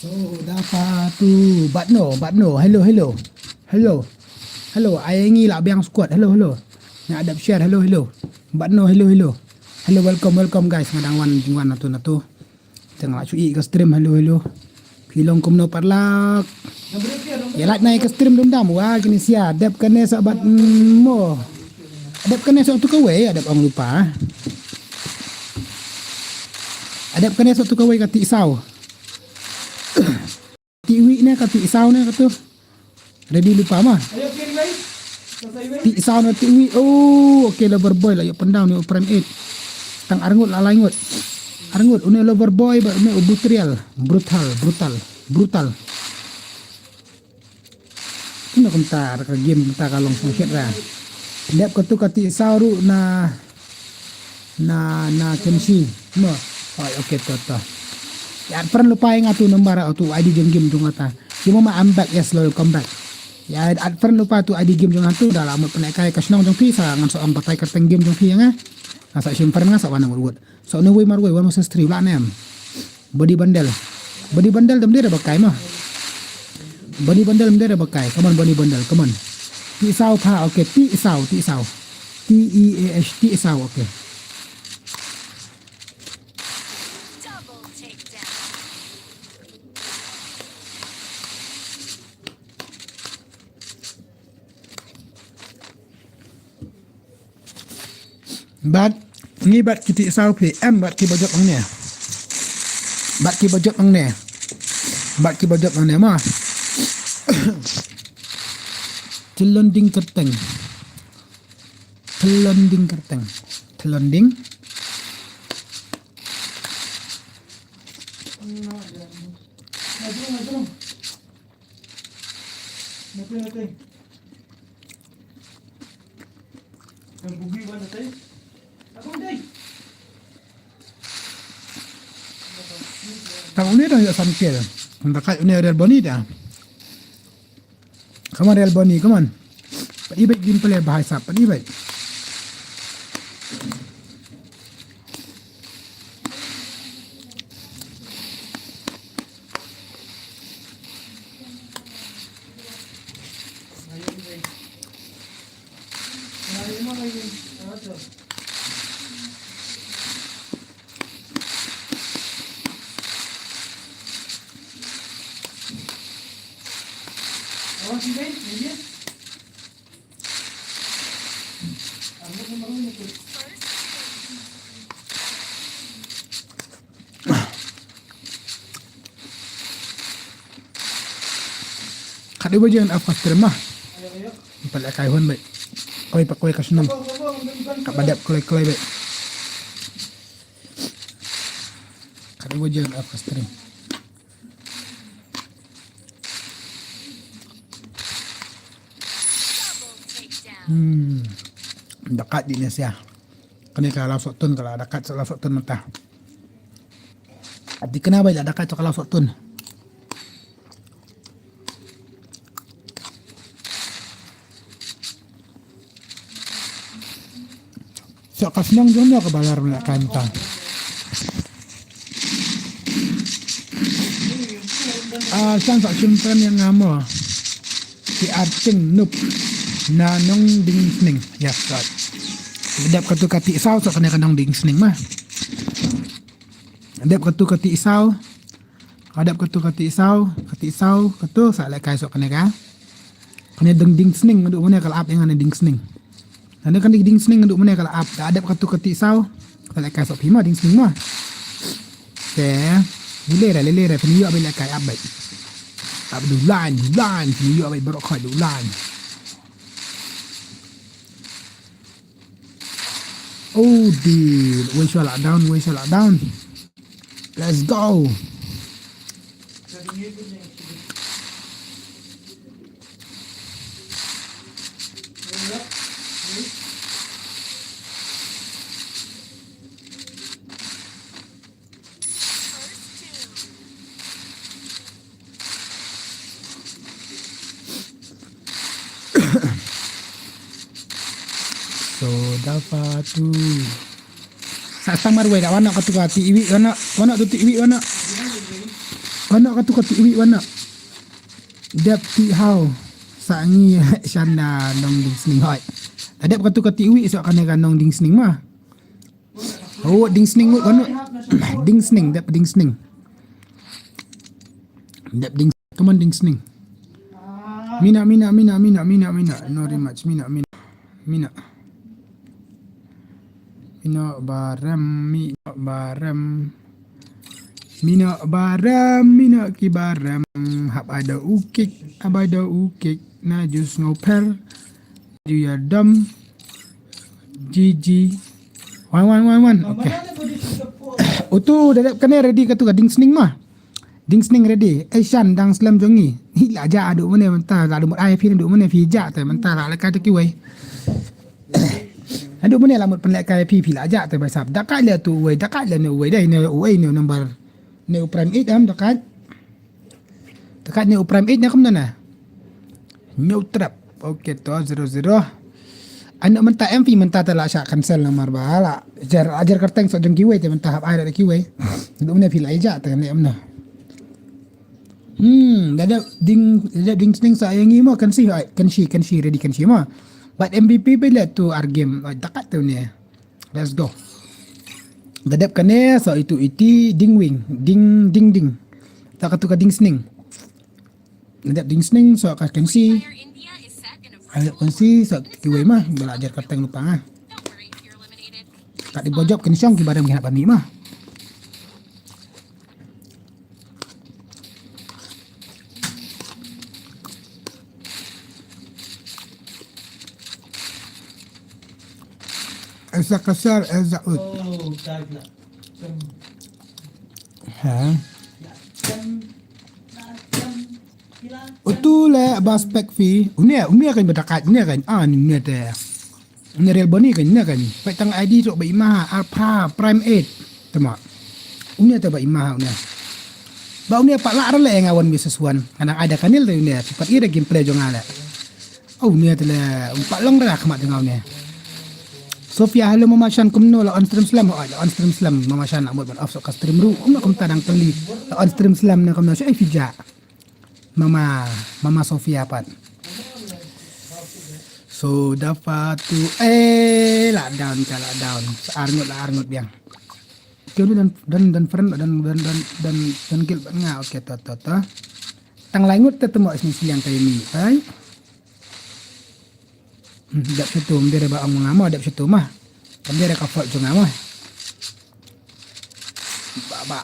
So, da pa tu, Batno, Batno, hello, hello. Hello. Hello, ai ngi la biang squad. Hello, hello. Nga dep share, hello, hello. Batno, hello, hello. Hello, welcome, welcome guys. Nga dang wan, jingwan natu, natu. Tang la shu i ka stream, hello, hello. Phi long kumno paralok. Ïa like na ïa ka stream dum dam, wa kine sia, dep kane sa bat, mm, mo. Dep kane sa tu kawei, dep ong lupa. Dep kane sa tu kawei ka ti saw. Ti wi ne ka ti saw ne ka tu. Ready lupa ma. Ti saw ne ti wi. Oh, okay, lover boy la ïoh pyndown ne u Prime eight. Tang arngut la laingut. Arngut une lover boy ba une u butrial. Brutal, brutal, brutal. Kumno kumta ka game kumta ka long song shet ra. Dep ka tu ka ti saw ruh na Na, na Kenshi. Mo. Oi, okay, to, to. Ïa add friend lypa ïa nga tu number, tu I D game game tu nga ta. Ki mo ma, I'm back, yes, welcome back. Ïa add friend lypa tu I D game jong nga tu, da la mut pynlehkai ka shnong jong phi, sa ngan sa ong batai kyrteng game jong phi ïa nga. Nga sa shim friend nga sa wan nang wut wut. So ne wei mar wei, wan mo sa stream la nem. Body bundle. Body bundle dam dira bakai ma. Body bundle dam dira bakai. Come on, body bundle. Come on. Ti saw pha. Okay. Ti saw. Ti saw. T E A H. Ti saw. Okay. Double takedown. Bad ngi bad ki ti saw phi em bad ki ba jop hangne. Bad ki ba jop hangne. Bad ki ba jop hangne ma. Tylon ding kyrteng. Tylon ding kyrteng. Tylon ding. Tang une dang ïa samkel. Nda kai une rel boni da. Come on, rel boni, come on. Pat i bait gin pele bahai sap, pat i bait. Khat i ba jeng af ka stream ma. Pale kai hun bai. Koi pa koi ka shnong. Ka ba dep kloi kloi bai. Khat i ba jeng af ka stream. Hmm. Dakat di Indonesia. Kane ka la soh tun, ka la dakat sa la soh tun mynta. Ati kena bai la dakat sa ka la soh tun. Sa ka shnong jong no ka ba lar na kan ta. Ah, san sa shim pran yang ngamo. Ki arting nup na Nongdingsning. Yes, right. Dep katu kati saw sa kane ka Nongdingsning ma. Dep katu kati saw. Adep katu kati saw, kati saw, katu sa lehkai sok kane ka. Kane dang Dingsning, adu mane ka la ap ïa nga ne Dingsning. Kane kane Dingsning, adu mane ka la ap, da adep katu kati saw, sa lehkai sok phi ma Dingsning ma. Te, lele re, lele re, phi ïoh bai lehkai ap bai. Ap du line, du line, phi ïoh bai barok khoi du line. Oh dear, wei sha lockdown, wei sha lockdown. Let's go. So da patu. Sa samar wei da wana katu kati iwi wana wana tu ti iwi wana. Wana katu kati iwi wana. Dep ti hau. Sa ngi shan da Nongdingsning hoi. Da dep katu kati iwi so kane ka Nongdingsning ma. Oh, Dingsning mut kanu. Dingsning, dep Dingsning. Dep Ding, come on Dingsning. Mina, mina, mina, mina, mina, mina. No rematch, mina, mina. Mina. Mina barem, mina barem. Mina barem, mina ki barem. Hap ada ukik, hap ada ukik. Na jus ngoper. Ju ya dam. G G. Wan, wan, wan, wan. Okay. Utu da dep kane ready katu ka Dingsning ma. Dingsning ready. Eh, shan dang slem jong ngi. Hi la ja adu mane mynta la adu mut ai phi adu mane phi ja te mynta la lehkai te kiwei. Adu mane la mut pynlehkai phi phi la ja te bai sap. Dakat le tu wei, dakat le ne wei dai ne wei ne number. Ne u prime eight am dakat. Takat ne u prime eight ne kumno na. New trap. Okay to zero zero. Ano mynta M V mynta ta la sha cancel namar ba la. Ajar ajar kyrteng sa jong kiwei te mynta hap ai da kiwei. Dum ne phi la ija te ne amna. Hmm, da da ding da ding sning sa yang imo kan si ai kan si kan si ready kan si mo. But M V P be le tu ar game. Takat tu ne. Let's go. Da dep kane so itu iti ding wing, ding ding ding. Ta katu ka Dingsning. Da dep Dingsning so ka kan si. Ayo kan si so kiwei ma bala ajar kyrteng lupa nga. Kat di bojop kin shong ki barim ki hap ba mih ma. Esa kasar esa ut. Ha. Utu le ba spek fi. Unia unia kan betakat unia kan. Ah ni unia te. Ni real boni kan unia kan. Pek tang I D tu ba ima ha. Alpha Prime eight. Tama. Unia te ba ima ha unia. Ba unia pak lak rele ngawan bises wan. Anak ada kanil te unia. Cepat ira gameplay jong ale. Oh, ni ata le umpat long dah khmat tengah ni. Sofia, hello Mama Shan, kumno la on stream slem? Oh, la on stream slem Mama Shan, nak mut ban off sok ka stream ru. Kumno kumta dang teli la on stream slem na kumno? Shu ai fija. Mama, Mama Sofia pat. So dapat tu eh lockdown ka lockdown. Sa arngut la arngut biang. Kyo ni dan dan dan friend dan dan dan dan dan gil ban nga. Okay, to to to. Tang lai ngut te temo sini siliang kai ni. Ai. Hmm, dep situ, mbe re ba ong nga mo, dep situ mah. Mbe re ka fault jong nga mo. Ba ba.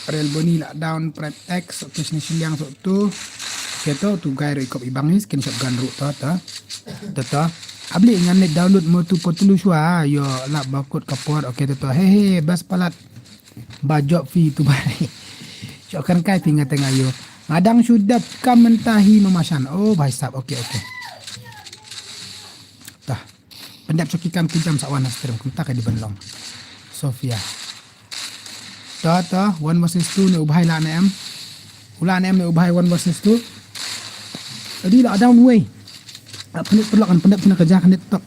Real boni la down prep X, okay, sini siliang so tu. Okay, to tu guy ro ikop ibang ni, screenshot gun ru to to. To to. Abli ngan ne download mo tu potulu shwa, yo la bakut kapor, okay, to to. He he, bas palat. Ba jop fi tu bari. Chok kan kai fi nga tengah yo. Ngadang shu dep ka mynta hi Mama Shan. Oh, bhai sahab. Okay, okay. Tah. Pyndep chok ki kam ki jam sa wan ha stream. Kumta ka di ban long. Sofia. Tah, tah. One versus two ne u bhai la ne em. U la ne em ne u bhai one versus two. Adi la down wei. Ah, pyndep pynlok kan pyndep kena ka ja kan tok.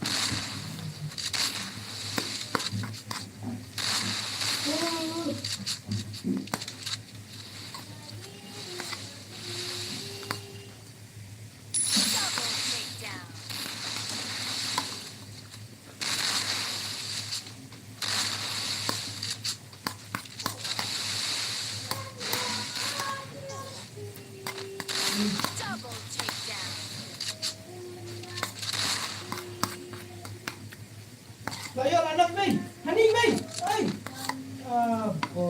Double takedown. Layo anak mei, hani mei, ai. Apa?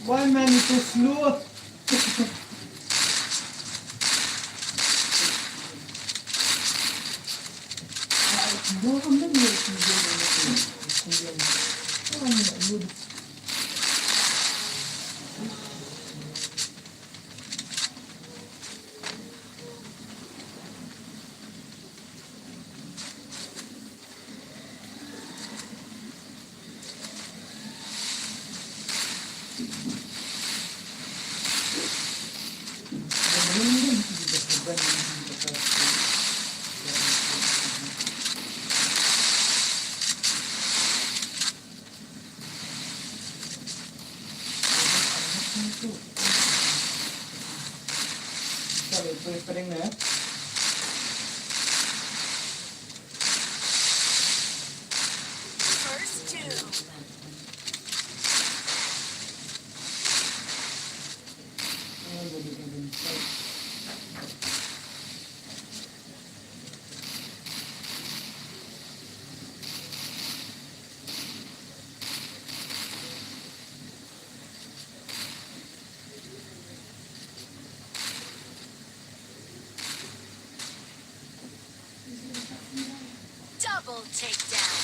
Why man is so slow? First two. Double takedown.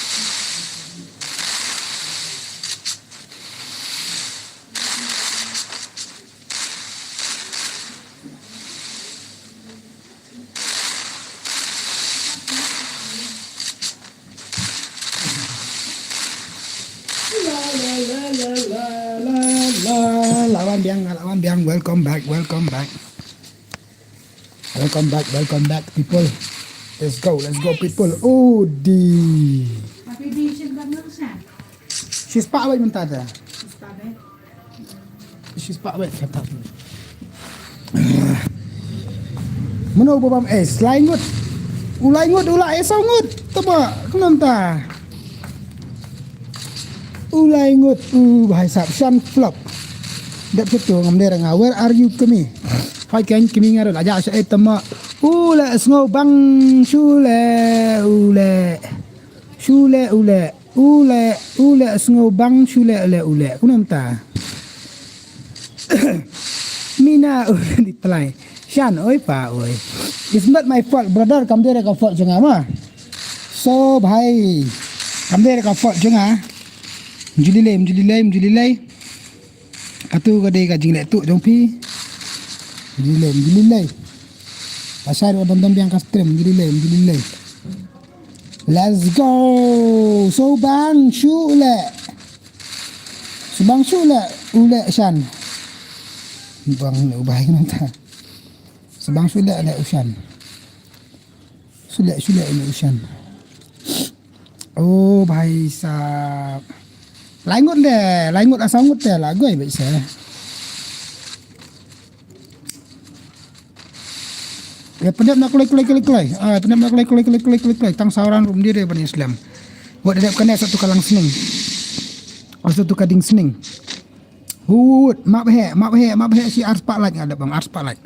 La, la, la, la, la, la, la. Lawan Biang, Lawan Biang, welcome back, welcome back. Welcome back, welcome back, people. Let's go, let's go, people. Oh, di. She's pa away mynta ta. She's pa away kata. Mano ba bam eh, lai ngut. U lai ngut, u la eh, saw ngut. Tama, kumno mynta. U lai ngut, u bhai sahab, Shan flop. Dep situ ngam dei nga, where are you kami? Pait kan kmie nga ruh la jah sha eh tama. U leh sngewbang shu leh u leh. Shu leh u leh. U leh u leh sngewbang shu leh u leh u leh. Kumno mynta? Mina u di tlai. Shan oi pa oi. It's not my fault brother, kam dei re ka fault jong nga ma. So bhai, kam dei re ka fault jong nga. Mjulilei, mjulilei, mjulilei. Katu ka dei ka jingleh tu jong phi. Mjulilei, mjulilei. Pasal wa dam dam biang ka stream, mjulilei, mjulilei. Let's go. So bang shu leh. So bang shu leh u leh shan. Bang leh u bai nanta. So bang shu leh leh u shan. Shu leh, shu leh u leh u shan. Oh bhai sahab. Lai ngut de, lai ngut asam ngut de la goi bhai sahab. Ya, pyndep na kloi, kloi, kloi, kloi. Ah, pyndep na kloi, kloi, kloi, kloi, kloi, kloi. Tang sauran rum diri ban slem. Wat dep kane satu ka lang sning. Oh, satu ka ding sning. Hut, map he, map he, map he si ar spotlight nga dep bang, ar spotlight.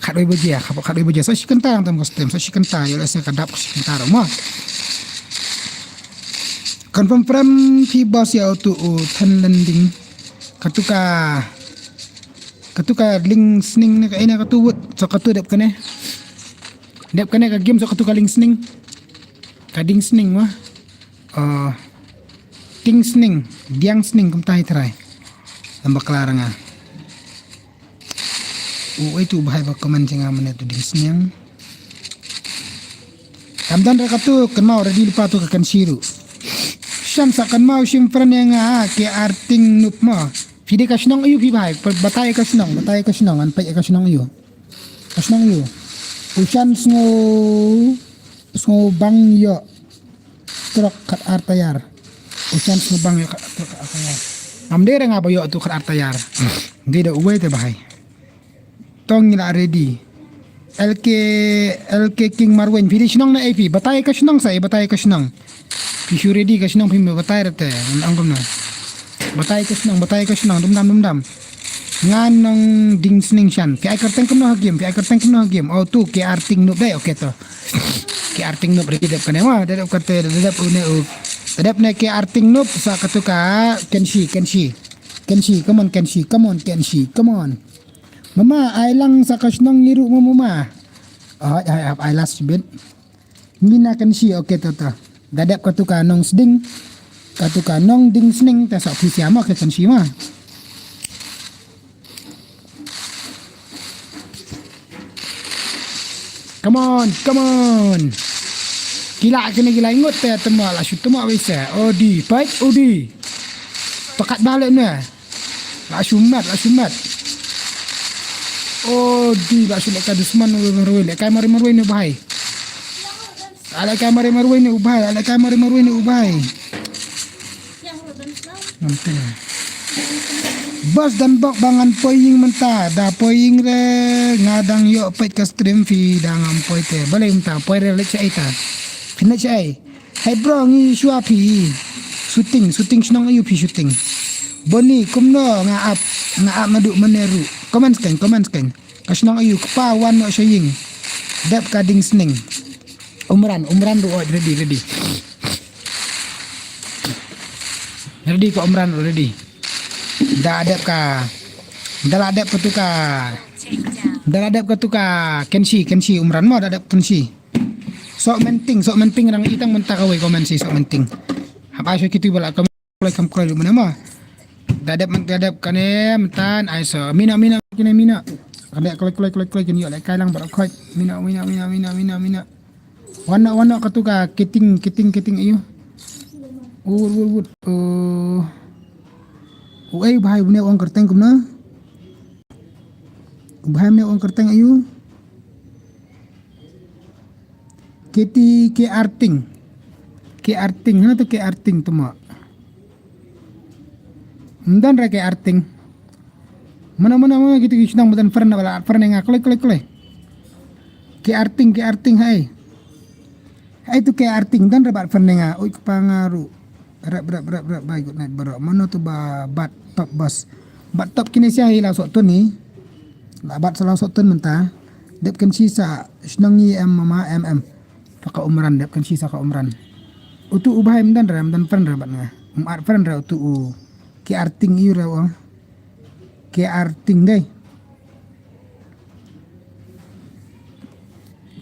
Khat wei baje, khat, khat wei baje. Sa shi kynta tam ka stem, sa shi kynta, yo la sa ka dap shi kynta ro ma. Confirm frame phi boss ya tu u than landing. Katu ka, katu ka ling sning ne ka ina katu wut, so katu dep kane. Dep kane ka game so katu ka ling sning. Ka ding sning wa. Uh, ting sning, diang sning kumta hi trai. Lamba klar nga. U ai tu bahai ba comment jing nga mane tu ding sning. Kam don ra katu kan mau ready lepa tu ka kan shiru. Shan sa kan mau shim friend yang nga ke arting nup ma. Phi dei ka shnong ayu phi bhai, batai ka shnong, batai ka shnong, an peit ka shnong ayu. Ka shnong ayu. U shan sngew, sngew bang yo. Trok khat ar tayar. U shan sngew bang yo khat trok khat ar tayar. Ngam dei ra nga ba yo tu khat ar tayar. Dei da uwei te bhai. Tong ngi la ready. L K, L K King Marwin. Phi dei shnong na A P. Batai ka shnong sa, batai ka shnong. Phi shu ready ka shnong phi me batai rate. Ngan ong kumno. Batai ka shnong, batai ka shnong, dum dam, dum dam. Ngan nong ding sning shan. Phi ai kyrteng kumno ha game, phi ai kyrteng kumno ha game. Oh, tu, K R Ting Nup dei, okay to. K R Ting Nup ready dep kane ma, dep kate, dep une u. Dep ne K R Ting Nup, sa katu ka, Kenshi, Kenshi. Kenshi, come on, Kenshi, come on, Kenshi, come on. Mama, ai lang sa ka shnong ngi ruh ma mama. Ai, ai, ai, ai last bit. Mina kan shi, okay, to, to. Da dep katu ka nong sding. Katu ka nong ding sning, ta sa phi sia ma, ka kan shi ma. Come on, come on. Kila kene kila ingot te temo la shu temo wei se. Odi, pait, odi. Pakat balik ne. La shu mat, la shu mat. Odi, la shu leka dusman marwei marwei, leka marwei marwei ne u bhai. Leka marwei marwei ne u bhai, leka marwei marwei ne u bhai. Ngam teng. Bos dan bok ba ngan poi ïing mynta, da poi ïing re nga dang ïoh peit ka stream phi da ngam poi te. Balei mynta poi re leit shaei ta. Phin leit shaei. Hei bro ngi shuwa phi. Shooting, shooting shnong aïu phi shooting. Boni kumno nga ap, nga ap naduh mane ruh. Comment skeng, comment skeng. Ka shnong aïu kpa wan noh sha ïing. Dep ka ding sning. Umran, Umran ruh ot ready, ready. Ready ka Umran ruh ready. Da dep ka. Da la dep ka tu ka. Da la dep ka tu ka. Kenshi, Kenshi Umran mo da dep Kenshi. Sok menting, sok menting rang itang mynta kawei comment si sok menting. Hap ai so kitu bala comment kloi kam kloi mane ma. Da dep mynta, da dep kane mynta ai so mina mina kine mina. Kane kloi kloi kloi kloi kine yo le kai lang bala khoi. Mina mina mina mina mina mina. Wan noh wan noh katu ka kiting kiting kiting aïu. Wut wut wut. Uh. U ai bhai bune ong kyrteng kumno. U bhai bune ong kyrteng aïu. Kiti ke arting. Ke arting, hana tu ke arting tu ma. Mdan ra ke arting. Mana mana mana kitu ki shnong mdan fern na bala fern nga kloi kloi kloi. Ke arting, ke arting hai. Hai tu ke arting dan ra bat fern nga. Oi kpa nga ruh. Rap rap rap rap bai good night bro. Mano tu ba bat. Top boss. Bad top kine sia hi la soh tun ni. La bad sa la soh tun mynta. Dep kan shi sa shnong ngi em mama em em. Paka Umran dep kan shi sa ka Umran. Utu u Bhai mdan re, mdan friend re bad nga. Um at friend re utu u. Ki arting iu re u. Ki arting dei.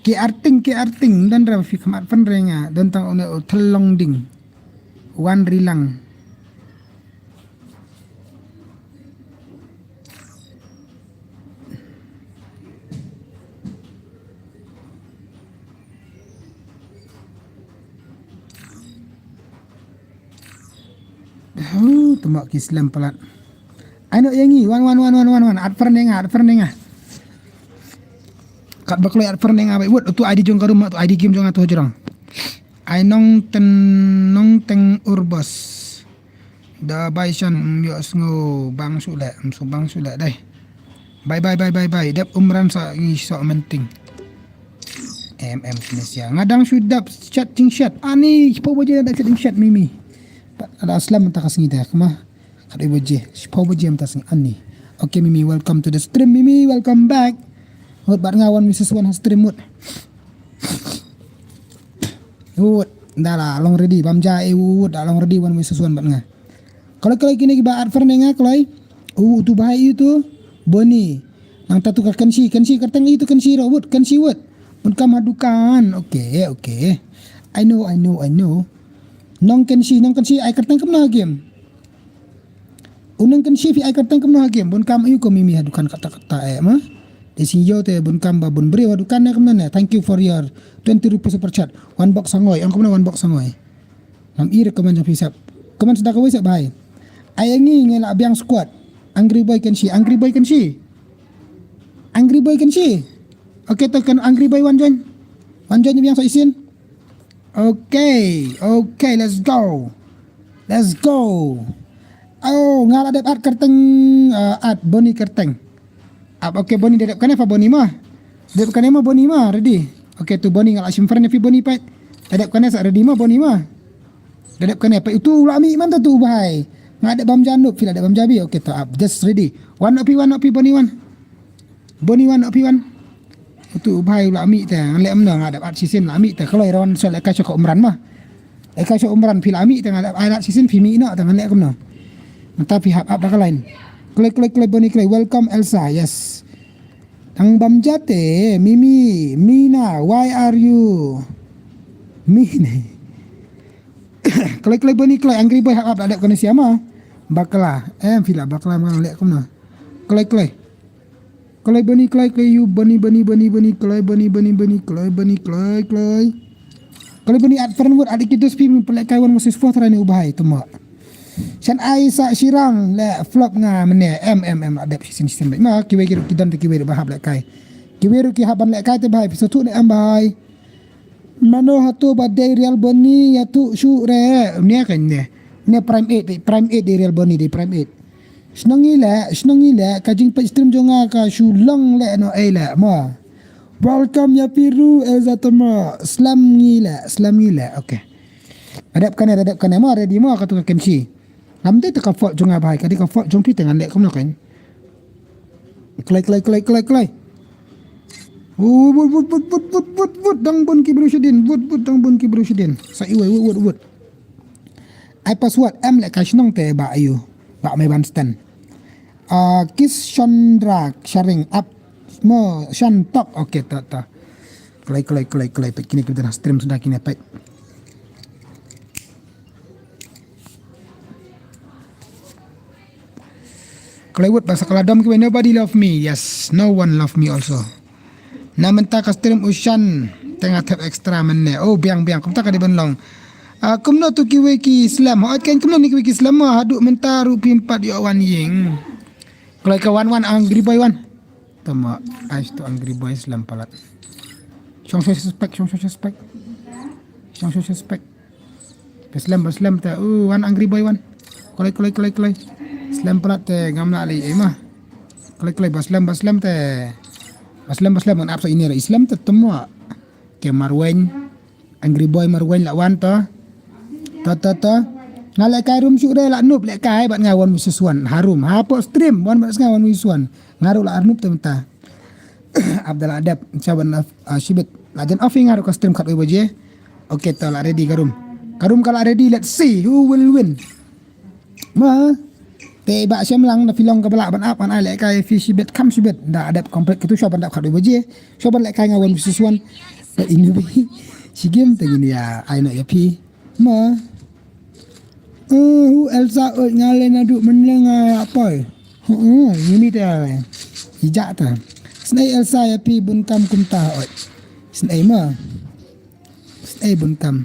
Ki arting, ki arting, mdan re phi khmat friend re nga, don tang une u Thelong Ding. Wan Rilang. Huh, tuma ki slem palat. Ai no yangi, wan, wan, wan, wan, wan, wan. At friend nga, at friend nga. Kat ba kloi at friend nga, bai wut, tu I D jong ka rumah, tu I D game jong nga tu jrong. Ai nong ten, nong teng urbos. Da bai shan, mm, yo sngo bang sule, mm, so bang sule, dai. Bye, bye, bye, bye, bye. Dep Umran sa ngi so menting. Em, em, Tunisia. Nga dang shu dap chat ting chat. Ani, shiphew baje dap chat ting chat, Mimi. Pat ada aslam mynta ka sngi te, kma. Khat baje, shiphew baje mynta sngi, ani. Okay, Mimi, welcome to the stream, Mimi, welcome back. Wut bad nga wan missus wan ha stream wut. Wut, da la long ready, bam ja e wut, da long ready wan missus wan bad nga. Kalau, kalau kine ki ba at friend nga, kalau. U, tu Bhai itu, Boni. Nang tatu ka Kenshi, Kenshi, kyrteng itu Kenshi ro, wut, Kenshi wut. Bun kam ha dukan. Okay, okay. I know, I know, I know. Nong Kenshi, nong Kenshi, ai kyrteng kumno game. U nong Kenshi phi ai kyrteng kumno game. Bun kam ayu ko Mimi ha dukan kata kata eh ma. Dei sing yo te bun kam ba bun briew ha dukan ne kumno ne. Thank you for your twenty rupees super chat. One box sangoi, ong kumno one box sangoi. Ngam i recommend jong phi sep. Comment sda kawei sep Bhai. Ai ngi ngi la biang squad. Angry Boy Kenshi, Angry Boy Kenshi. Angry Boy Kenshi. Okay, to kan Angry Boy wan join. Wan join biang so isin. Okay, okay, let's go. Let's go. Oh, nga la dep at kyrteng, uh, at Boni kyrteng. Ap, okay, Boni da dep kane pha Boni ma. Dep kane ma Boni ma, ready. Okay, tu Boni nga la shim friend phi Boni pait. Da dep kane sa ready ma Boni ma. Da dep kane pait utu la mi man tu Bhai. Nga dep bam ja nup phi la dep bam ja bi. Okay, tu ap. Just ready. Wan up phi, wan up phi Boni wan. Boni wan up phi wan. Utu Bhai la mi te ngan leh mno nga dep at sisin la mi te kloi rawan so leh ka sha ka Umran ma. Leh ka sha Umran phi la mi te nga dep ai la sisin phi mi no te ngan leh kumno. Mynta phi hap ap da ka line. Kloi, kloi, kloi, Boni kloi. Welcome Elsa. Yes. Tang bam jate, Mimi, Mina, why are you? Mini. Kloi, kloi, Boni kloi, Angry Boy hap ap da dep kane siama. Bakla. Em, phi la bakla ma leh kumno. Kloi, kloi. Kloi Boni, kloi, kloi, you Boni, Boni, Boni, Boni, kloi Boni, Boni, Boni, kloi Boni, kloi, kloi. Kloi Boni at friend wut at ki dus phi min pelek kai wan musis fourth rani u Bhai tuma. Shan ai sa shirang le flop nga mene em em em adep sisin sisin baik ma kiwei ki ruki dan te kiwei ba hap lek kai. Kiwei ruki hap ban lek kai te Bhai phi so tu ne em Bhai. Mano hatu ba dei real Boni ya tu shu re. Nia kan ne. Ne prime eight, prime eight dei real Boni dei prime eight. Shnong ngi le, shnong ngi le, ka jingpeit stream jong nga ka shu long le no ei le mo. Welcome ya piru Elza Tama. Slam ngi le, slam ngi le. Okay. Adep kane, adep kane mo, ready mo ka tu ka kemsi. Ngam dei te ka fault jong nga Bhai, ka dei ka fault jong phi te ngan leh kumno kan. Kloi, kloi, kloi, kloi, kloi. Wut, wut, wut, wut, wut, wut, wut, dang bun ki bru shadin, wut, wut, dang bun ki bru shadin. Sa iwei, wut, wut, wut. Ai password em leh ka shnong te ba ayu. Ba mai ban sten. Ah, kis Chandra sharing up. Mo shan tok. Okay, ta, ta. Kloi, kloi, kloi, kloi. Pek kini kita stream sudah kini pek. Kloi wut ba sa ka la dom kiwei, nobody love me. Yes, no one love me also. Na mynta ka stream u Shan te nga thep extra mynne. Oh, biang biang kumta ka dei ban long. Ah, kumno tu kiwei ki slem. Hooid kan kumno ni kiwei ki slem ma haduh mynta ruh phim pat ïoh wan ïing. Kloi ka wan wan Angry Boy wan. Tama, ais tu Angry Boy slem palat. Shong shong suspek, shong shong suspek. Shong shong suspek. Ba slem, ba slem te. Uh, wan Angry Boy wan. Kloi, kloi, kloi, kloi. Slem palat te ngam lah lei ei ma. Kloi, kloi, ba slem, ba slem te. Ba slem, ba slem ngan ap sa ini ra slem te tama. Ke Marweng. Angry Boy Marweng la wan to. To, to, to. Nga lehkai room shuh re, la noob lehkai bad nga one versus one. Ha room, hapoh stream, one versus nga, one versus one. Nga ruh la noob te mynta. Abdallah Adep, shaban, ah, shibit. La jan off ïa nga ruh ka stream khatwei baje. Okay, to la ready ka room. Ka room ka la ready, let's see who will win. Ma. Te Bah Shemlang, da phi long kaba lah ban ap, ban ai lehkai ïa phi shibit, kham shibit. Da dep complete katu, shuwa ban dep khatwei baje. Shuwa ban lehkai nga one versus one. But anyway, shi game te ngin ïa ai noh ïa phi. Ma. Uh, hu Elsa, oi, nga leh naduh mynleng, ah, poi. Hu, hu, ngini te, eh, ijak te. Snei Elsa ïa phi bun kam kumta, oi. Snei ma. Snei bun kam.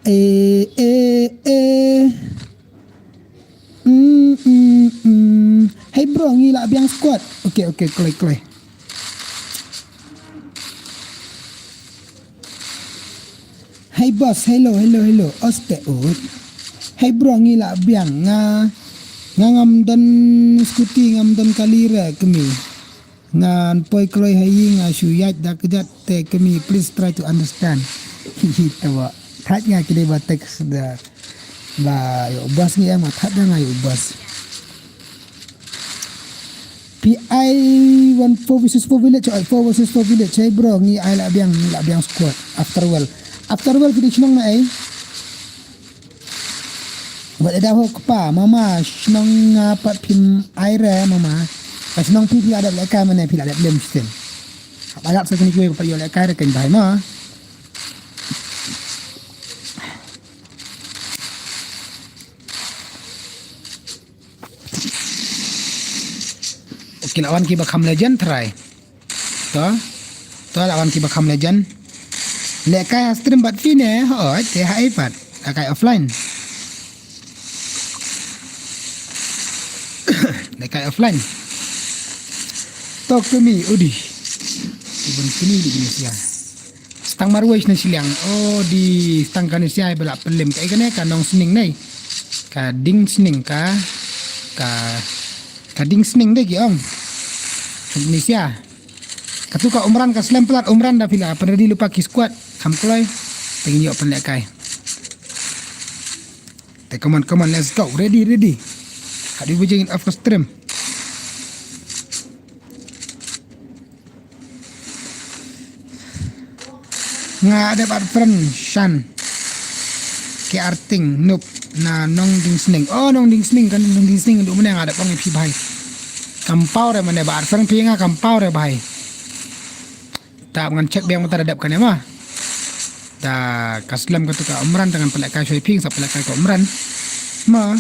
Eh, eh, eh. Mm, mm, mm. Hey bro, ngi lah biang squad. Okay, okay, kloi, kloi. Hey boss, hello, hello, hello. Oste ut. Hey bro, ngi lah biang, nga, nga ngam don scooty, ngam don kali re kmie. Ngan poi kloi ha ïing, nga shu ïaid da kjat te kmie, please try to understand. Hi hi, te ba thait nga ki dei ba text da ba ïoh bus ngi em, ba thait da nga ïoh bus. P I one four versus four village, oh, four versus four village, hey bro, ngi ai lah biang, ngi lah biang squad. After well. After well, phi dei shnong na ei? Wat ïa da ho kpa, mama, shnong nga pat phim ai re, mama. Ka shnong phi phi la dep lehkai mane phi la dep lem shisien. Hap ayap sa kini kiwei pat ïoh lehkai re kan bhai ma. Okay, la wan kiba kham legend try. To. To la wan kiba kham legend. Lehkai ha stream bad phi ne, hooid, te ha ei pat. Lehkai offline. Lehkai offline. To kmie, udi. Ibun kmie di Indonesia. Stang marwei shna shiliang. Oh, di stang ka Indonesia ba la pynlem. Ka ei kane ka Nongsning ne. Ka Dingsning ka, ka, ka Dingsning de ki ong. Indonesia. Katu ka Umran ka slem palat Umran da phi la pynready lypa ki squad. Kham kloi. Te ngin ïoh pynlehkai. Te come on, come on, let's go. Ready, ready. Khatwei baje ngin off ka stream. Nga dep add friend shan. Ki arting noob na Nongdingsning. Oh, Nongdingsning, kan Nongdingsning, duk mane nga dep ong ïa phi bhai. Kam paw re mane ba add friend phi nga kam paw re bhai. Ta ngan check biang mynta da dep kane ma. Da ka slem katu ka Umran, ta ngan pynlehkai shuwa ïa phi, sa pynlehkai ka Umran. Ma.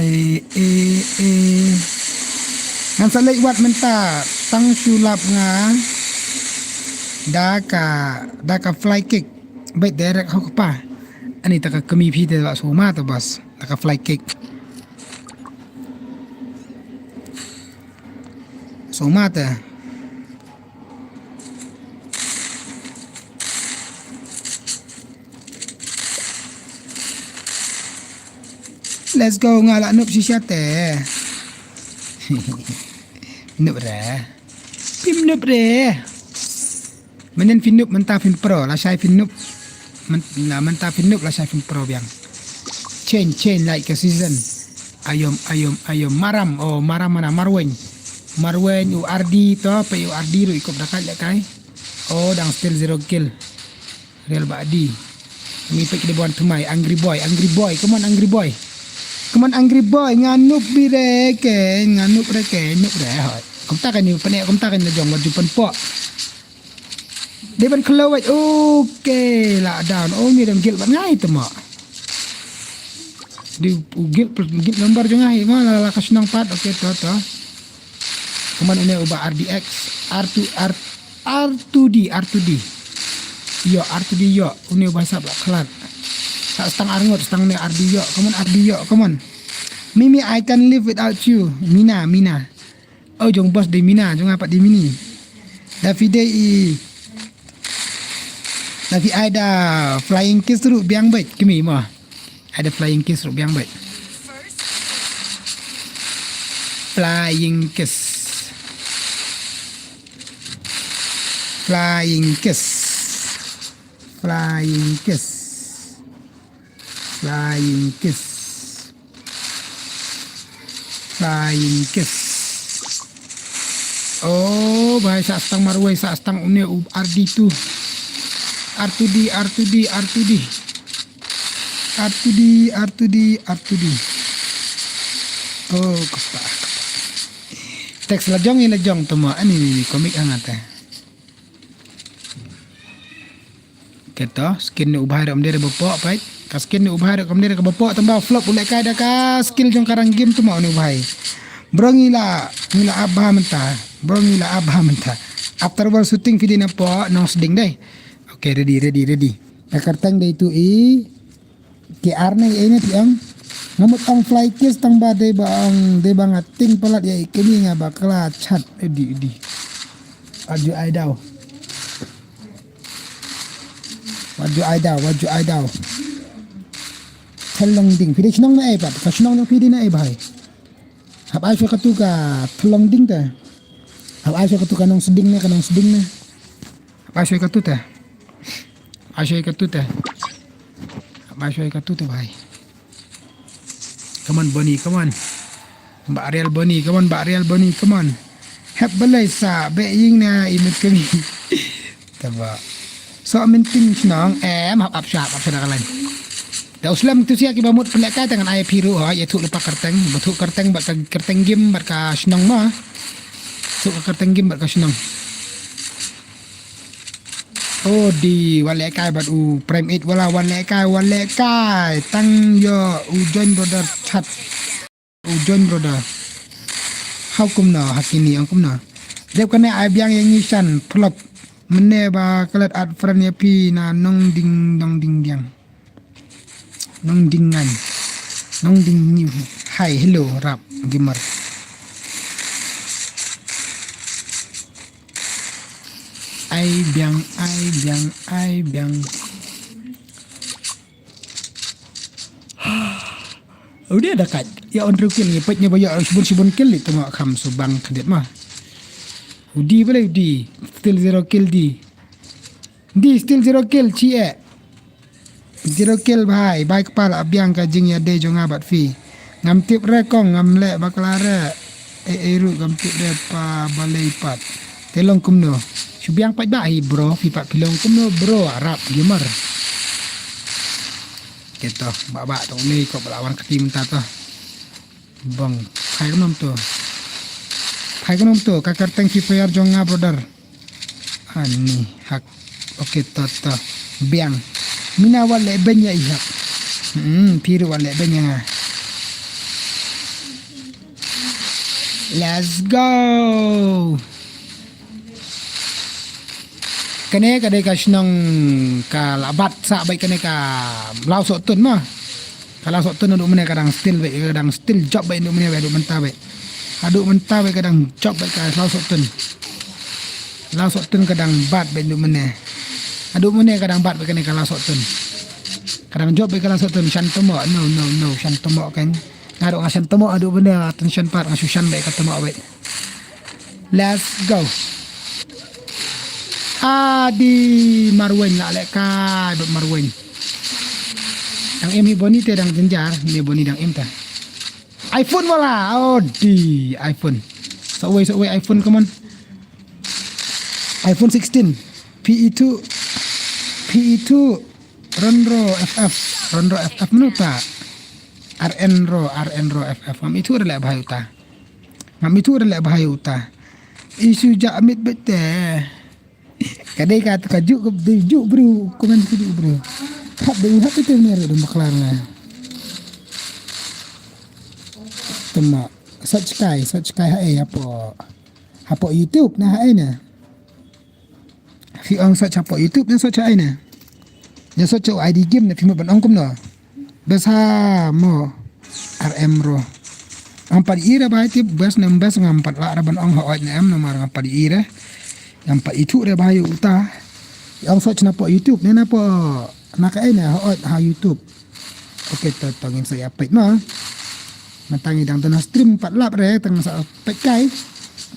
Eh, eh, eh. Ngan sa leit wad mynta, tang shu lap nga da ka, da ka fly kick. Beit direct ha u kpa. Ani ta ka kmie phi te ba suma ta bas. Da ka fly kick. Suma ta. Let's go, nga la noob shisha te. Noob re. Phim noob re. Mynnin phin noob mynta phin pro, lashai phin noob. Myn-, la mynta phin noob lashai phin pro biang. Change, change like a season. Ayom, ayom, ayom. Maram, oh, maram mana? Marweng. Marweng, u Ardi to, peit u Ardi ruh i kup da ka lehkai. Oh, dang still zero kill. Real ba di. Ngi peit ki dei ban thymmai, Angry Boy, Angry Boy, come on Angry Boy. Come on Angry Boy, nga noob bi re ke, nga noob re ke, noob re hoi. Kumta kan ni pyneh, kumta kan ni la jong wat ju pynpoh. Dei ban khlo wait, okay, la down. Oh, ngi dang guild ban ngai te mo. Di u guild, guild member jong ngai mo, la, la ka shnong pat, okay, to, to. Kumne une uba R D X, R two, R, R two D, R two D. Ïoh, R two D ïoh, une uba sap la khlad. Sa stang arngut, stang ne R D ïoh, come on, R D ïoh, come on. Mimi, I can't live without you. Mina, Mina. Oh, jong boss dei Mina, jong nga pat dei Mini. Da phi dei i, da phi ai da flying kiss ruh biang beit, kmie mo. Ai da flying kiss ruh biang beit. Flying kiss. Flying kiss. Flying kiss. Flying kiss. Flying kiss. Oh, bhai, sa stang marwei, sa stang une u R D two. R two D, R two D, R two D. R two D, R two D, R two D. Oh, kapa. Text la jong, i la jong, tuma, ani ni, ni, comic angate. Keto, skin ni u bhai ruh kam dei re ba pok, peit. Ka skin ni u bhai ruh kam dei re kaba pok, tang ba flop u lehkai da ka skill jong ka rang game tu ma u ni u bhai. Bro ngi la, ngi la ap bha mynta. Bro ngi la ap bha mynta. After world shooting phi dei na pok, nong sding dei. Okay, ready, ready, ready. Ka kyrteng dei tu i, ki ar ne, ei ne phi ong. Nga mut ong fly kiss tang ba dei ba ong, dei ba nga ting palat ïa i kmie nga bakla chat. Edi, edi. Aju ai daw. Wat ju ai daw, wat ju ai daw. Thlong ding. Phi dei shnong na ei pat. Ka shnong jong phi dei na ei bhai. Hap ai shuwa katu ka thlong ding te. Hap ai shuwa katu ka nong sding ne, ka nong sding ne. Hap ai shuwa katu te. Ai shuwa katu te. Hap ai shuwa katu te bhai. Come on, Bonnie, come on. Ba real Bonnie, come on, ba real Bonnie, come on. Hep balei sa, be ying na i mit kami. Taba. So minting shnong, em, hap, hap sha, hap sha da ka lain. Da u slem tu sia ki ba mut pynlehkai te ngan ai phi ruh, ha, ïa thuh lypa kyrteng, ba thuh kyrteng, bad ka kyrteng game, bad ka shnong ma. Thuh ka kyrteng game, bad ka shnong. Oh, di, wan lehkai bad u Prime eight wala, wan lehkai, wan lehkai. Tang ïoh u join brother chat. U join brother. How kumno, ha kine ong kumno. Dep kane ai biang ïa ngi shan, plop. Mynne ba klet add friend ïa phi na nong ding, nong ding diang. Nong ding ngan. Nong ding new. Hi, hello, rap, gamer. Ai biang, ai biang, ai biang. Udah ada kat. Ya on kill ni, pet ni ba ya shibun shibun kill ni, tengok kham subang kedit mah. Udi boleh udi. Still zero kill di. Di still zero kill, ci eh. Zero kill bhai, bhai kpal abiang ka jingïadei jong nga bad phi. Ngam tip re kong, ngam leh bakla re. Eh, eh, ruh ngam tip re pa balei pat. Te long kumno. Shu biang pat ba hi bro, phi pat phi long kumno bro, Arab gamer. Keto, ba ba to ni ko ba la wan kti mynta to. Bong, phai kumno to. Phai kumno to, ka kyrteng Free Fire jong nga brother. Ani hak. Okay, to, to. Biang. Mina wat leh beiñ ïa i hak. Hmm, phi ruh wat leh beiñ ïa nga. Let's go. Kane ka dei ka shnong ka la bat sa bad kane ka Law Sohtun ma. Ka Law Sohtun haduh mynne ka dang still bad, ka dang still jop bad haduh mynne bad, haduh mynta bad. Haduh mynta bad ka dang jop bad ka Law Sohtun. Law Sohtun ka dang bat bad haduh mynne. Haduh mynne ka dang bat bad kane ka Law Sohtun. Ka dang jop bad ka Law Sohtun, shan tymok, no, no, no, shan tymok kan. Nga ruh nga shan tymok haduh mynne, nga tension pat, nga shu shan bad ka tymok bad. Let's go. Adi marweiñ, la lehkai bad marweiñ. Dang im hi Boni te dang jynjar, ne Boni dang im ta. iPhone wala, odi iPhone. Sa uwei, sa uwei iPhone, come on. iPhone sixteen. P E two. P E two. Ronro F F. Ronro F F mano ta. R N Ro, R N Ro F F. Ngam ithuh re leh bha uta. Ngam ithuh re leh bha uta. Isu ja mit bete. Ka dei ka, ka juk, ka dei juk bru, komen ka juk bru. Hap dei, hap dei te ne re dum baklar na. Tema, search kai, search kai ha ei hapo. Hapo YouTube na ha ei na. Phi ong search hapoh YouTube, ne search ha ei ne. Ne search ha u I D game ne, phi mut ban ong kumno. Best ha mo R M Ro. Ngam pat i re ba tip best ne best, ngam pat lah re ban ong hooid ne em, namar ngam pat i re. Ngam pat ithuh re ba ïa uta. Ong search na poh YouTube ne, na poh na ka ei ne, hooid ha YouTube. Okay, to, to ngin sa ïa peit mo. Mynta ngi dang don ha stream pat lap re, tang sa peit kai.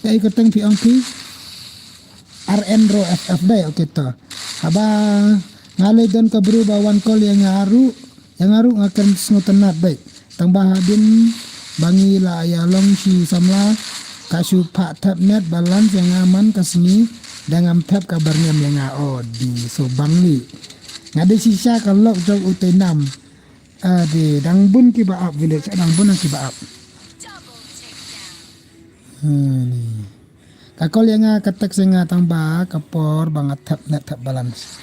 Kai ka teng phi ong phi. R N Ro F F dei, okay to. Haba Nga leh don ka bru ba wan call ïa nga ruh, ïa nga ruh nga kren sngewtynnat beit. Tang ba hadien ba ngi la ïa long shi samla, ka shu phah thep net balance ïa nga man ka sngi, da ngam thep ka bar niam ïa nga. O di so bang li. Nga dei shisha ka lok jong u tei nam. A de dang bun ki ba ap village, dang bun ki ba ap. Hmm. Ka call ïa nga, ka text ïa nga tang ba ka por ba nga thep net thep balance.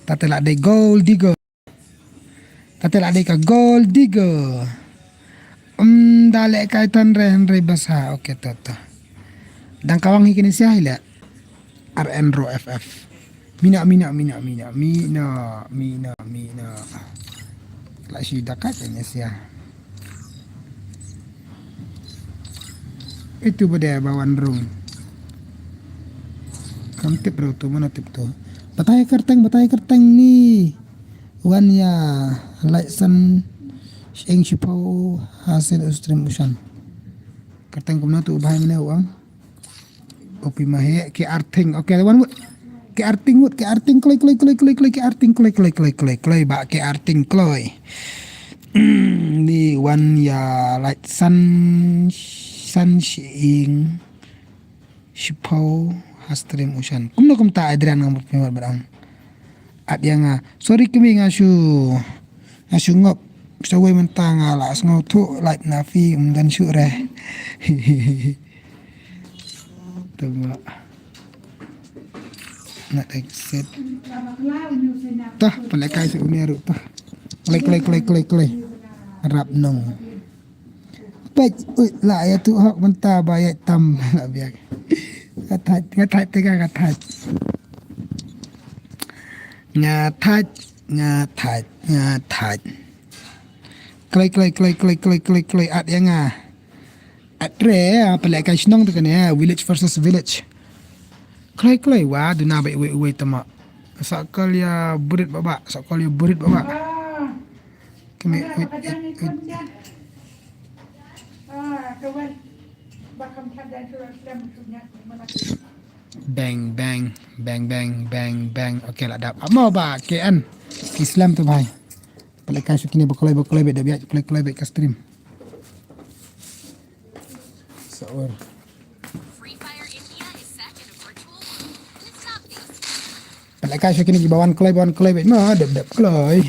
Ta te la dei gold digger. Ta te la dei ka gold digger. Um da leh kai tan re hynrei basa. Okay to to. Dang kawang hi kine sia hi leh. R N Ro F F. Mina mina mina mina mina mina mina. La shi dakat ïa sia. Itu bade ba wan rung. Kam tip ro tu, mana tip tu. Batai kerteng, batai kerteng ni. Wan ïa lait san shing shipau hasil ustrim usan. Kerteng kumno tu bahai mene uang. Opi mahe ke arting. Okay, wan mut. Ke arting mut, ke arting kloi kloi kloi kloi kloi ke arting kloi kloi kloi kloi kloi ba ke arting kloi. Ni wan ïa lait san san shing shipau hastrim usan. Kumno kumta Adrian ngam pynmut barang. At ïa nga. Sorry kemi nga shu nga shu ngop. Sa wei mynta nga la sngewthuh lait na fi um dan shu re. Tama. Na dai set. Tah, pynlehkai sa une ruh tah. Kloi kloi kloi kloi kloi. Rap nong. Peit, ui, la ïa tu hok mynta ba ïa tam la biak. Ka thait, ka thait te ka, ka thait. Nga thait, nga thait, nga thait. Kloi kloi kloi kloi kloi kloi kloi at ïa nga. At re, ah, pynlehkai shnong te kane, ah, village versus village. Kloi kloi wa duna ba iwei iwei tama. Sa kol ïa burit baba, sa kol ïa burit baba. Kami wait, wait, wait. Bang bang bang bang bang bang. Okay, la dap. Amo ba ke an. Ki slam tu bhai. Pale ka shu kine ba kloi ba kloi ba dap ïa kloi kloi ba ka stream. Saur. Pale ka shu kine ki ba wan kloi ba wan kloi ba ma dap dap kloi.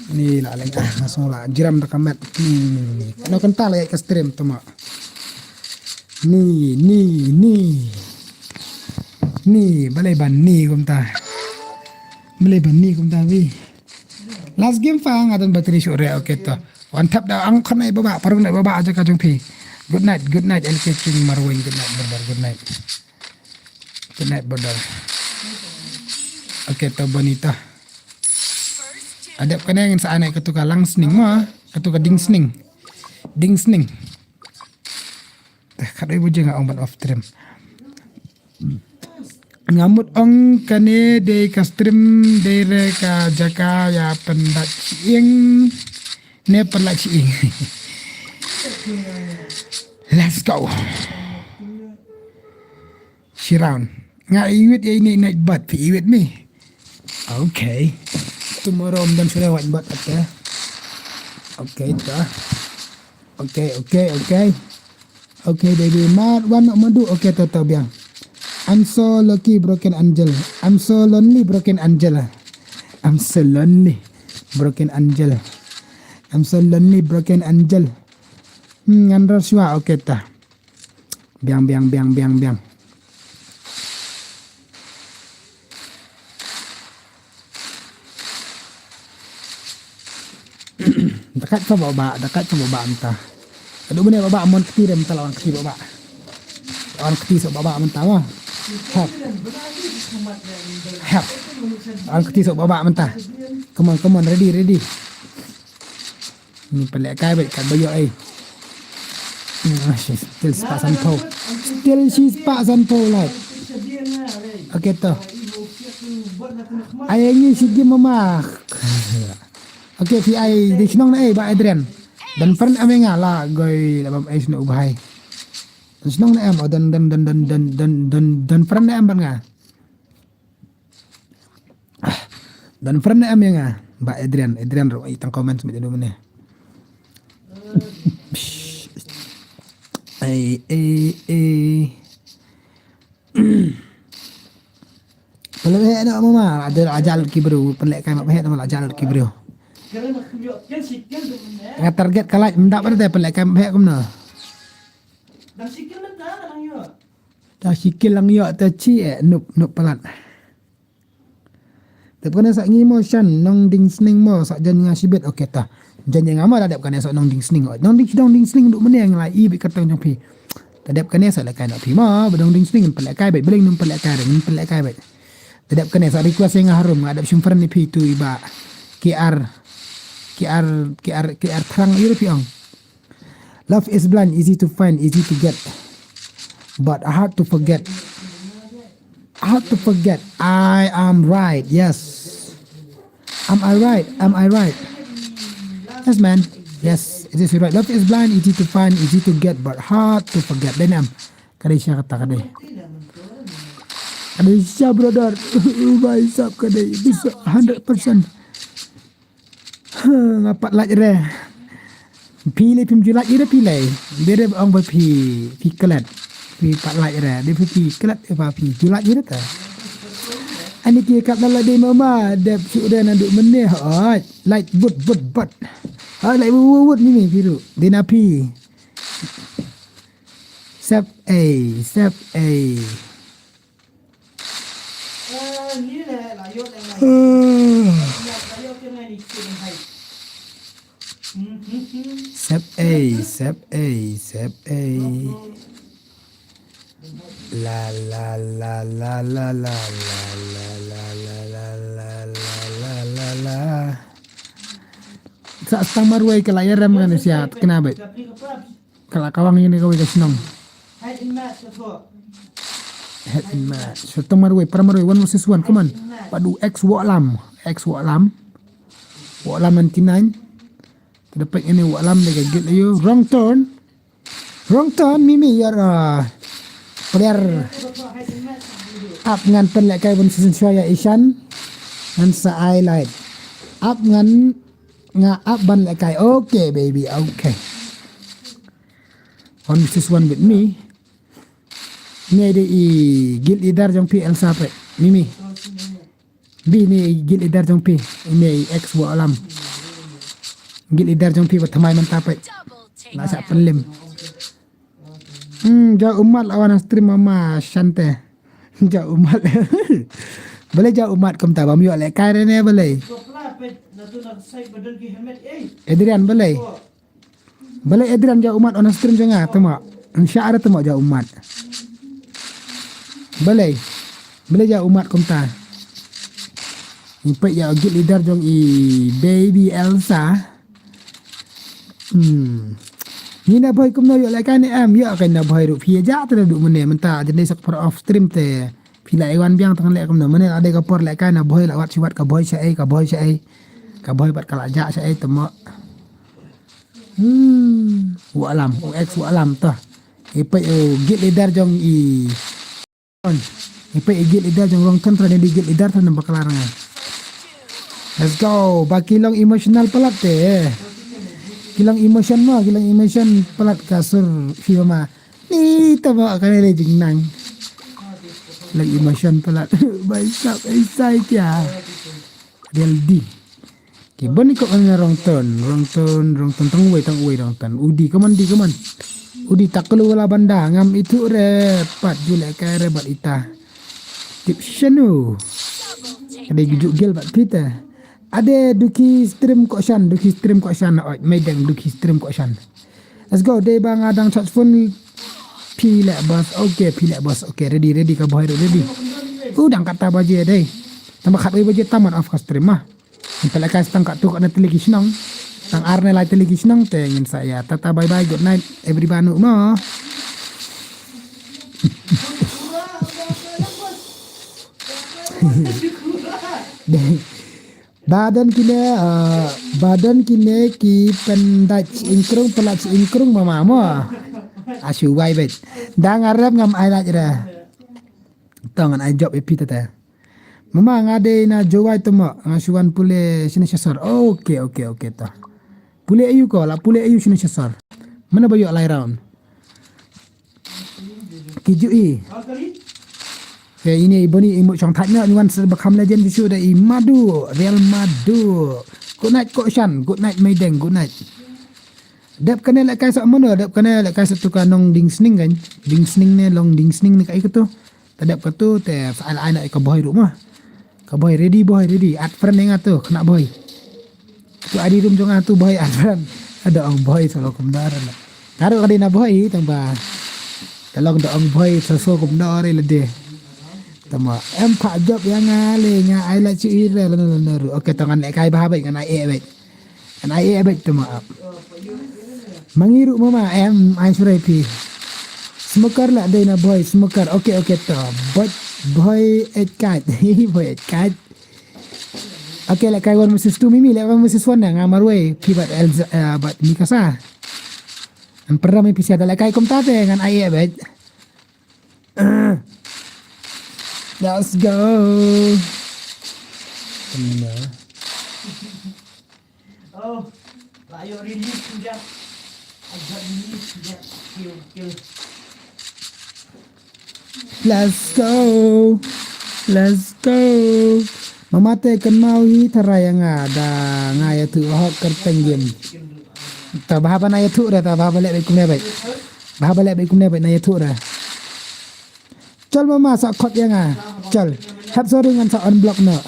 Ni la leng ah, nga song la jiram da ka met. Ni ni ni. No kanta la ka stream tama. Ni ni ni. Ni balei ban ni kumta. Balei ban ni kumta bi. Last game fa nga don battery shu re, okay to. Wan tap da ang khon ai baba, parung nai baba aja ka jong phi. Good night, good night L K King Marwin, good night brother, good night. Good night brother. Okay to, Bonita. Adep kane ngin sa anai katu ka lang sning ma, katu ka ding sning. Ding sning. Eh, khat dei bujeng nga ong ban off stream. Nga mut ong kane dei ka stream dei re ka jaka ïa pyndat shyieng. Ne pyndat shyieng. Let's go. Shi round. Nga iwit ïa ini night bat phi iwit mi. Okay. Tomorrow ym don shuh wat bat, okay. Okay ta. Okay, okay, okay. Okay baby, mat wan nok madu. Okay, to to biang. I'm so lucky broken angel. I'm so lonely broken angel. I'm so lonely broken angel. I'm so lonely broken angel. Hmm, ngan rar shuwa, okay ta. Biang biang biang biang biang. Dakat sa baba, dakat sa baba anta. Aduh bene baba mon kti re anta lawan kti baba. Lawan kti sa baba anta wa. Hap. Hap. Lawan kti sa baba anta. Come on, come on, ready, ready. Ni pale kai bai kat bayo ai. Still spah sanpho. Still shi spah sanpho lai. Okay to. Ai ngi shi game mama. Okay phi ai di shnong na ai ba Adrian. Dan friend ame nga la goi la bam ai shnong u bhai. Dan shnong na em dan dan dan dan dan dan dan dan friend na em ban nga. Don friend ne em ïa nga. Ba Adrian, Adrian ruh i tang comment mih dadu mane. Ei, ei, ei. Pynlehkai noh mama, la jal ki briew, pynlehkai map het mama, la jal ki briew. Nga target ka like, mynta ba te pynlehkai map het kumno. Dang shi kill lang ïoh te chi eh, nup, nup palat. Dep kane sa ngi mo shan, Nongdingsning mo, sa jan nga shibit, okay ta. Jan nga mo da dep kane sa Nongdingsning. Nongding, Nongdingsning du mane nga la i bit katang jong phi. Ta dep kane sa lehkai noh phi mo, ba Nongdingsning ngin pynlehkai beit, ba leng ngin pynlehkai, ngin pynlehkai beit. Ta dep kane sa request ïa nga harum, nga dep shim friend ïa phi tu i ba K R, K R, K R, K R Thrang ïa phi ong. Love is blind, easy to find, easy to get, but hard to forget. Hard to forget. I am right, yes. Am I right? Am I right? Yes, man. Yes, it is right. Love is blind, easy to find, easy to get, but hard to forget. Dei ne em? Ka dei shisha kata, ka dei. Ka dei shisha, brother. Bhai sahab, ka dei. This hundred percent. Huh, nga pat lait re. Phi lei phim ju lait re phi lei. Dei re ong ba phi, phi klet. Phi pat lait re. Dei phi, phi klet, eh, ba phi ju lait re ta. Ani ki kap na la dei mama, dep shu re na du mane hoi. Lait but, but, but. Ha, lait but, but, but, ni, ni, phi ru. Dei na phi. Sep ei, sep ei. Sep ei, sep ei, sep ei. La la la la la la la. Sa stang marwei ka la ïarem ngan siat kena beit. Ka la kawang ïa kane kawei ka shnong. Head and match. Shu tong marwei, para marwei, one versus one, come on. Pat u X Woklam. X Woklam. Woklam ninety-nine. Te da peit ïa une Woklam da ka guild ïa u. Wrong turn. Wrong turn, Mimi, you're a player. Ap ngan pynlehkai ban season shuwa ïa Ishan. Ngan sa ai light. Ap ngan nga ap ban lehkai. Okay, baby, okay. One versus one with me. Ni dei i guild leader jong phi Elsa peit. Mimi. Bi ni i guild leader jong phi. Ni i X Woklam. Guild leader jong phi ba thymmai mynta peit. La sa pynlem. Hmm, ja u Mat la wan ha stream mama Shante. Ja u Mat. Balei ja u Mat kumta bam ïoh lehkai re ne balei. Adrian balei. Balei Adrian ja u Mat on stream jong nga, tama. Insha Allah tama ja u Mat. Balei. Balei ja u Mat kumta. Ngi peit ïa u guild leader jong i Baby Elsa. Hmm. Ngi na bhoi kumno ïoh lehkai ne em, ïoh kai na bhoi ruh phi ïa ja te da du mane mynta jan dei sa ka por off stream te. Phi la ïa wan biang tang leh kumno mane la dei ka por lehkai na bhoi la wat shi wat ka bhoi sha ei, ka bhoi sha ei. Ka bhoi bad ka la ja sha ei tama. Hmm, Woklam, u X Woklam to. I peit u guild leader jong i. I peit i guild leader jong Rongton tang dei guild leader tang bakla rang. Let's go. Ba ki long emotional palat te. Ki long emotion mo, ki long emotion palat ka sur phi mama. Ni tama ka ne le jingnang. Long emotion palat. Bai sap ei sai kya. Real di. Ki bani ko ong Rongton, Rongton, Rongton tang wei, tang wei Rongton. Udi kaman, di kaman. Udi taklu wala banda ngam itu re pat ju lehkai re bad ita. Tip shanu. Ade gujuk gel bad pita. Ade duki stream ko shan, duki stream ko shan oi, maidang duki stream ko shan. Let's go, dei ba nga dang charge phone. Phi leh boss, okay, phi leh boss, okay, ready, ready ka bhoi ready. U dang kata baje dei. Tang ba khat wei baje tamat off ka stream ma. Ngin pynlehkai tang katto katne tylli ki shnong. Tang ar ne lai tylli ki shnong te ngin sa ïa. Tata bye bye, good night everybody mo. Ba don kine, ah, ba don kine ki pyndait shi ingkrung, pyllait shi ingkrung mama mo. Ashu wai bet. Dang arep ngam ai lait re. Tang an ai job ïa phi tata. Mama, nga dei na Jowai te mo, nga shu wan pule shane sha sor. Okay, okay, okay to. Pule aiu ko, la pule aiu shane sha sor? Mano ba ïoh lai round? Ki ju i. Te ine i Boni i mut shong thait na, i wan sa ba kham legend ju shu da i Madu, Real Madu. Good night Koshan, good night Maideng, good night. Dep kane lehkai sa mano, dep kane lehkai sa tu ka Nongdingsning kan. Dingsning ne Longdingsning ne kaei katu. Te dep katu te sa ai ai na ka Bhoi ruh ma. Ka Bhoi ready, Bhoi ready. Add friend ïa nga tu, kane Bhoi. Tu adi room jong nga tu Bhoi add friend. Ada ong Bhoi solo kumdar na. Ka ruh ka dei na Bhoi tang ba. Te long da ong Bhoi so so kumdar ïa lade. Tama em pha job ïa nga le nga ai la chu i re lano lano ruh. Okay, to ngan lehkai bha bha ngan ai eh bha. Ngan ai eh bha tama ap. Ma ngi ruh mama em ai shurai phi. Smoker la dei na Bhoi, smoker. Okay, okay to. Bhoi, Bhoi et kaj. Bhoi et kaj. Okay, lehkai one versus two Mimi, lehkai one versus one na nga marwei phi bad Elza, eh, bad Mikasa. An pernah mi pisa da lehkai kumta te ngan ai eh bha. Let's go. Kena. Oh, ba ayo release tu dah. Ayo release tu dah. Kill, kill. Let's go. Let's go. Mama te kynmaw hi tharai ïa nga da nga ïathuh hok kyrteng game. Ta bha ba na ïathuh re, ta bha ba leh bad kumne bad. Bha ba leh bad kumne bad na ïathuh re. Chol mama sa khot ïa nga. Chol. Hap sorry ngan sa unblock no.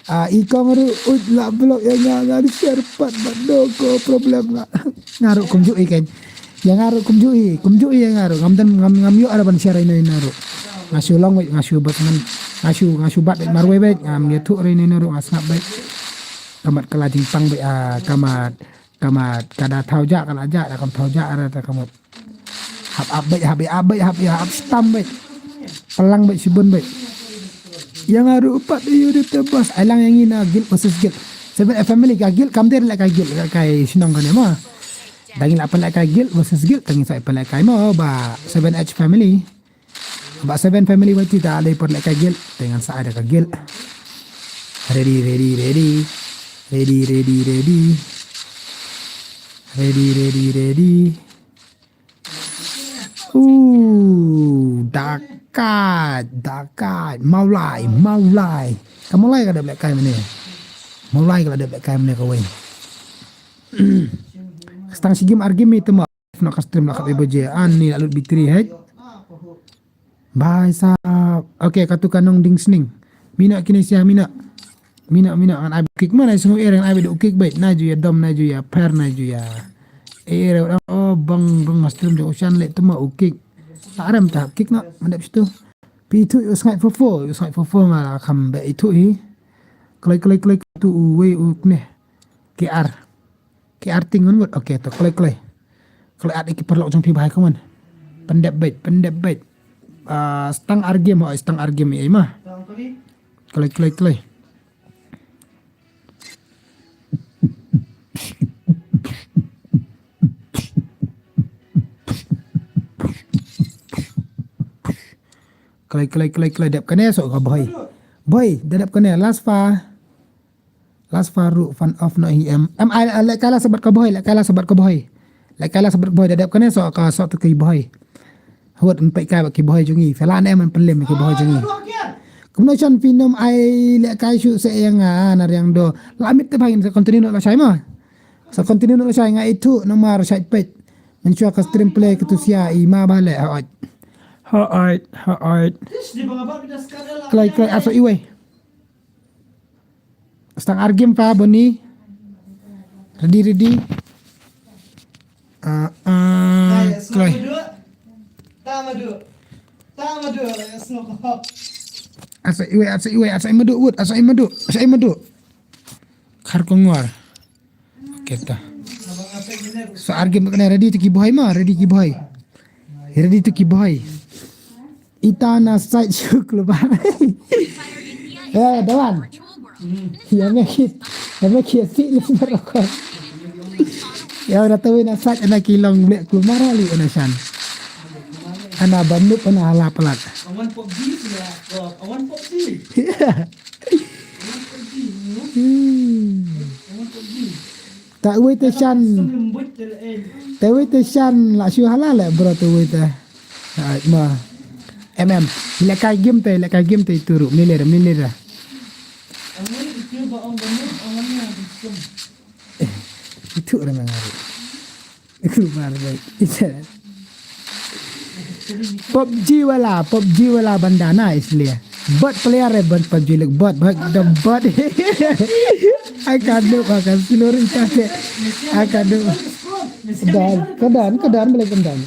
Ah, i kong ruh ut la block ïa nga, nga ri share pat bad no ko problem nga. Nga ruh kumjuh i kan. Ïa nga ruh kumjuh i, kumjuh i ïa nga ruh. Ngam dan ngam ngam ïoh ara ban share ino ino ruh. Nga shu long wei, nga shu bat ngan. Nga shu nga shu bat marwei wei, ngam ïathuh re ino ino ruh nga sngap wei. Kamat kala jingpang wei, ah, kamat kamat kada thaw ja kala ja da kam thaw ja ara da kamat. Hap ap beit, hap ap beit, hap ap stam beit. Pelang beit, shibun beit. Ïa nga ruh pat ïa u dei te bas. Ai lang ïa ngi na guild versus guild. Seven F family ka guild kam der lehkai guild lehkai shnong kane mo. Da ngi la pynlehkai guild versus guild ka ngi sa pynlehkai mo ba Seven H family. Ba Seven family wati ta lei pynlehkai guild. Te ngan sa ai da ka guild. Ready, ready, ready. Ready, ready, ready. Ready, ready, ready. Uh, dakat, dakat. Mawlai, mawlai. Ka mawlai ka dep lehkai mane. Mawlai ka la dep lehkai mane kawei. Stang shi game ar game ite mo. Off noh ka stream la khat ïa baje. Ani la lut battery hei. Bhai sahab. Okay, katu ka Nongdingsning. Mina kine sia mina. Mina, mina ngan ai kick ma na sngu er ngan ai du kick bait. Na ju ïa dom, na ju ïa pher, na ju ïa. Eh, eh, oh, bang, bang stream jong u Shan leh tama u kick. Arem ta kick na, mandep situ. Pi itu u sngai fofo, u sngai fofo nga la kham be itu hi. Klai, klai, klai tu u wei u kne. K R. Ki arting ngan ngut. Okay, to kloi kloi. Kloi at ki paralok jong phi bha kumne. Pyndep beit, pyndep beit. Ah, stang ar game, oh, stang ar game ei ma. Kloi kloi kloi. Kloi kloi kloi kloi dep kane so ka boy. Boy, da dep kane last fa. Last fa ruh fan off noh hi em. Em ai leh kai la sabat ka boy, leh kai la sabat ka boy. Leh kai la sabat ka boy da dep kane so ka so tu ki boy. Hawat em peit kai ba ki boy jong ngi. Phi la ne em pynlem ki boy jong ngi. Kumno Shan phi nym ai leh kai shu se ïa nga na riang do. La mit te bha ngin sa continue noh la shai ma. Sa continue noh la shai nga itu namar shai peit. Mynshuwa ka stream play katu sia i ma ba leh hawat. Hawat, hawat. Kloi kloi aso iwei. Stang ar game pa Boni. Ready, ready. Ah, ah, kloi. Asa iwei, asa iwei, asa imadu wut, asa imadu, asa imadu. Khar kongwar. Okay ta. So ar game kane ready to ki boy ma, ready ki boy. Ready to ki boy. Ita na side shu keluar. Eh, Dewan. Ya me ki, ya me ki si lu barokon. Ya udah tahu na side ana ki long blek keluar ali ana Shan. Ana bandup ana ala pelat. Awan PUBG sila. Awan PUBG. Ya. Hmm. Ta wei te shan. Ta wei te shan la shu hala le bro ta wei te. Ai ma. M M. Lehkai game te, lehkai game te itu ruh. Mini lera, mini lera. Eh, itu orang ngari. Itu baru baik. Itu. PUBG wala, PUBG wala bandana isliye. Bot player eh bot PUBG lek bot, bot the bot. Ai kadu, ai kadu, seluruh ita ke. Ai kadu. Dan, kedan, kedan, boleh kedan.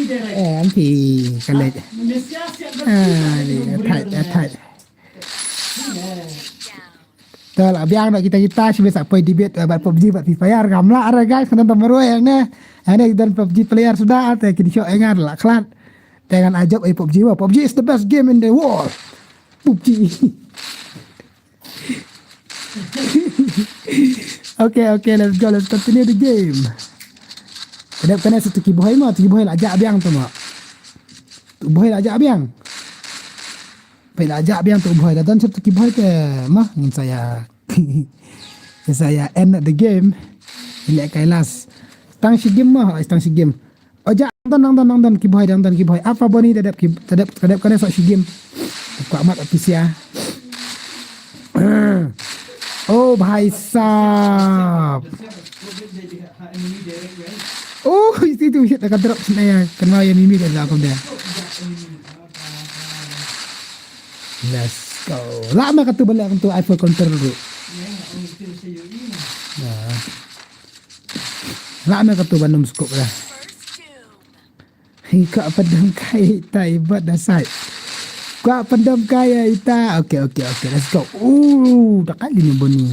Eh, anti, kali. Ah, ni, atai, atai. Te la biang noh kita kita shu bit sa poi debate, eh, bad PUBG bad Free Fire, ngam lah re guys, kane ta marwei hangne. Hangne don PUBG player suda, te kin shoh engar la khlad. Te ngan ajop, eh, PUBG, wah, PUBG is the best game in the world. PUBG. Okay, okay, let's go, let's continue the game. Kedep kane satu ki bhoi ma, tu ki bhoi la jah biang tu ma. Tu bhoi la jah biang. Peit la jah biang tu bhoi, da don satu ki bhoi te ma, ngin sa ïa. Ngin sa ïa end the game. Ngin lehkai last. Tang shi game ma, tang shi game. O jah, dang don, dang don, dang don ki bhoi, dang don ki bhoi. Apa boni da dep ki, da dep, da dep kane sa shi game. Kwah mat apisia. Oh bhai sahab. Oh, itu, itu, shit, dah drop sini ya. Kena ya mimi dah lah aku dah. Let's go. Lah ma katu balik katu iPhone control dulu. Nah. Lah ma katu bandum scope dah. Hi ka pandam kai tai bat da sai. Ka pandam kai ita. Okay, okay, okay. Let's go. Uh, dah kali ni boni.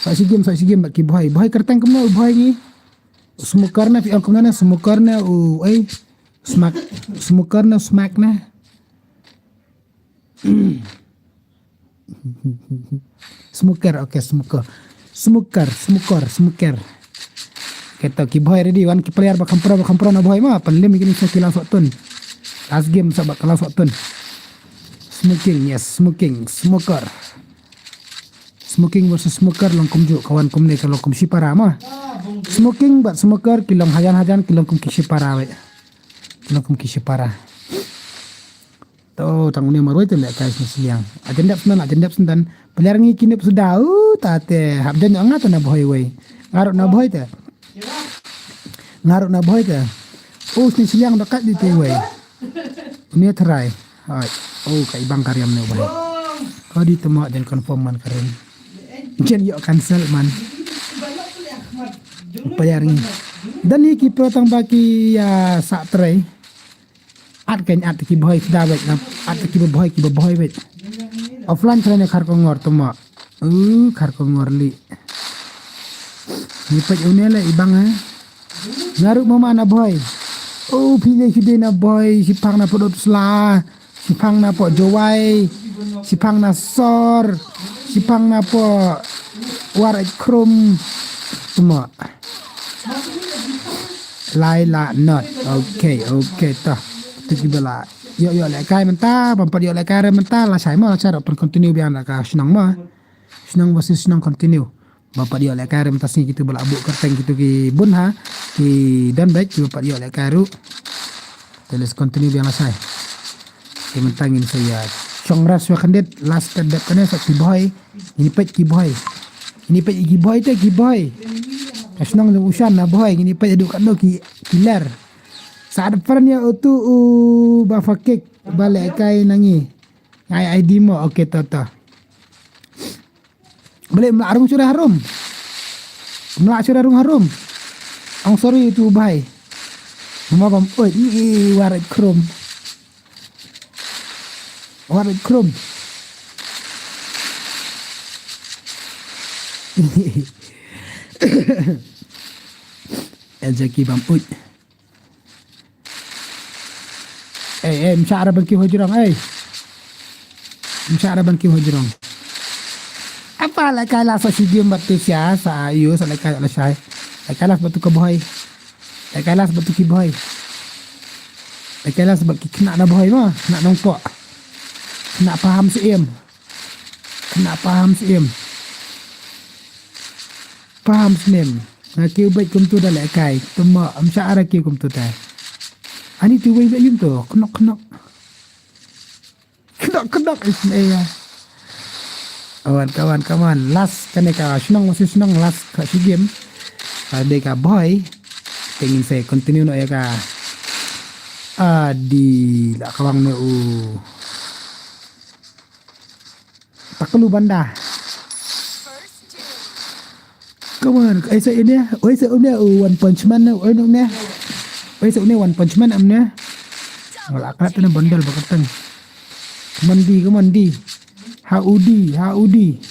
Sa shi game, sa shi game bad ki bhoi. Bhoi kerteng kumno bhoi ni. Smoker na pi ong kumno na smoker na u ai. Smack, smoker na smack na. Smoker, okay, smoker. Smoker, smoker, smoker. Okay, to ki bhoi ready, wan ki player ba kham pro, ba kham pro na bhoi ma, pan lim kini sa ki lang sok tun. Last game sa ba ka lang sok tun. Smoking, yes, smoking, smoker. Smoking versus smoker long kumjuh, ka wan kumne ka long kum shipara ma. Smoking bad smoker ki long hajan hajan, ki long kum ki shipara wei. Ki long kum ki shipara. To tang une marwei te lehkai sne sliang. Ajendap snan, ajendap snan. Player ngi ki nep suda, uh, ta te hap jan nga ta na bhoi wei. Nga ruh na bhoi te. Nga ruh na bhoi te. Oh, sne sliang da kat di te wei. Une try. Hai. Oh, ka ibang ka riam ne bhoi. Ka di te ma jan confirm man ka riam. Jan ïoh cancel man. Player ngi. Dan hi ki pro tang ba ki, ah, sa try. At kein at ki bhoi ki da beit na at ki ba bhoi ki ba bhoi beit. Offline khlem ne khar ko ngor tuma. Uh, khar ko ngor li. Ni peit une le ibang eh. Nga ruh mama na bhoi. Oh, phi le ki de na bhoi, shiphang na podop sla. Shiphang na po Jowai. Shiphang na sor. Shiphang na po war krum. Tuma. Lai la not. Okay, okay, ta. Tu ki bela. Ïoh, ïoh lehkai mynta, bam pat ïoh lehkai re mynta, la shai mo, la shai rap continue biang la ka shnong mo. Shnong versus shnong continue. Bam pat ïoh lehkai re mynta sngi kitu bela buk kerteng kitu ki bun ha. Ki don bek, ki bam pat ïoh lehkai ruh. Te let's continue biang la shai. Ki mynta ngin sa ïa shong ras wa khandit, last step dep kane sa ki bhoi. Ngin peit ki bhoi. Ngin peit ki bhoi te ki bhoi. Ka shnong jong u Shan na bhoi, ngin peit adu kano ki, ki ler. Sa da pran ïa utu u ba fakik ba lehkai na ngi. Ngai I D mo, okay, ta, ta. Bale mla arung sura harum. Mla sura rung harum. Ang sorry itu bhai. Mama bam, oi, ni warat krum. Warat krum. El Jackie bam, oi. Eh, eh, msha ra ban ki hojrong, eh. Msha ra ban ki hojrong. Apa la kai la sa shi game bat tu sia, sa ayu, sa la kai la shai. La kai la bat tu ka boy. La kai la bat tu ki boy. La kai la bat ki kena na boy ma, kena nong po. Khynnah paham siem. Khynnah paham siem. Paham snem. Nga kiew beit kumtu da lehkai. Tymma, ym shah ara kiew kumtu te. Ani tu wei beit yum tu. Khnok, khnok. Khnok, khnok. Is ne ya. Kawan, kawan, kawan. Last kane ka shnong masih shnong last ka SEA Games. Ka dei ka Bhoi. Te ngin sa continue noh ïa ka. Adi, la kawang ne u. Taklu banda. Come on, oi sa une, oi sa une, u One Punch Man, oi une. Oi sa une One Punch Man amne. Wala akrat ne bundle bakatang. Come on di, come on di. Ha udi, ha udi.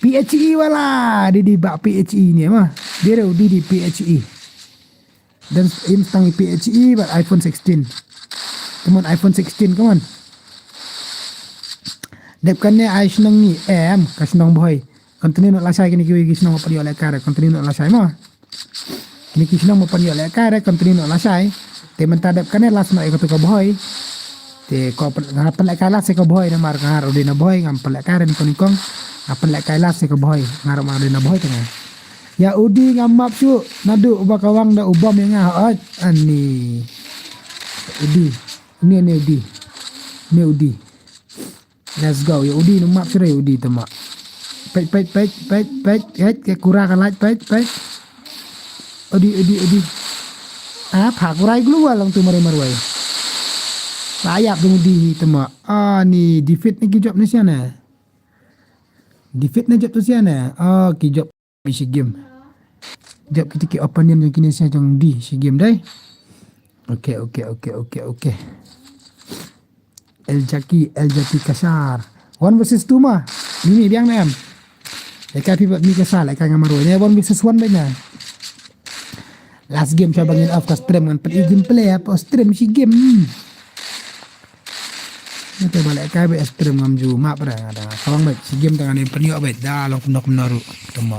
P H E wala, di di bak P H E ne ma. Dire udi di P H E. Dan im stang P H E bad iPhone sixteen. Come on, iPhone sixteen, come on. Dep kane ai shnong ni em, ka shnong Bhoi. Continue noh lashai kine kiwei ki shnong ba pynïoh lehkai re, continue noh lashai mo. Kine ki shnong ba pynïoh lehkai re, continue noh lashai. Te mynta dep kane last noh ïa katu ka Bhoi. Te ko pyn-, nga pynlehkai last ïa ka Bhoi namar nga ruh dei na Bhoi, ngam pynlehkai re nyngkong nyngkong. Nga pynlehkai last ïa ka Bhoi, nga ruh ma dei na Bhoi te nga. Ïa udi ngam map shuh, naduh uba kawang da u bom ïa nga hooid. Ani. Udi. Ni, ni udi. Ni udi. Let's go. Ïa udi, ngam map shuh ïa udi tymma. Peit, peit, peit, peit, peit, peit, ka kura ka lait, peit, peit. Udi, udi, udi. Ah, pha kurai glua long tu marwei marwei. La ïap dong udi tymma. Ah, ni defeat ne ki jop ne sha ne. Defeat ne jop tu sha ne. Ah, ki jop. Bi SEA Games. Jop kita ki opponent jong kine sha jong di SEA Games dei. Okay, okay, okay, okay, okay. El Jackie, El Jackie Kashar. One versus two ma. Mimi biang ne em. Lehkai phi bad mi Kashar, lehkai nga marwei. Ne one versus one bad na. Last game sha ba ngin off ka stream ngan peit gameplay ha stream SEA Games. Ngan te ba lehkai bad stream ngam ju map re nga da. Kawang bad SEA Games tang ngan pynïoh bad da long kumno kumno ruh. Tymma.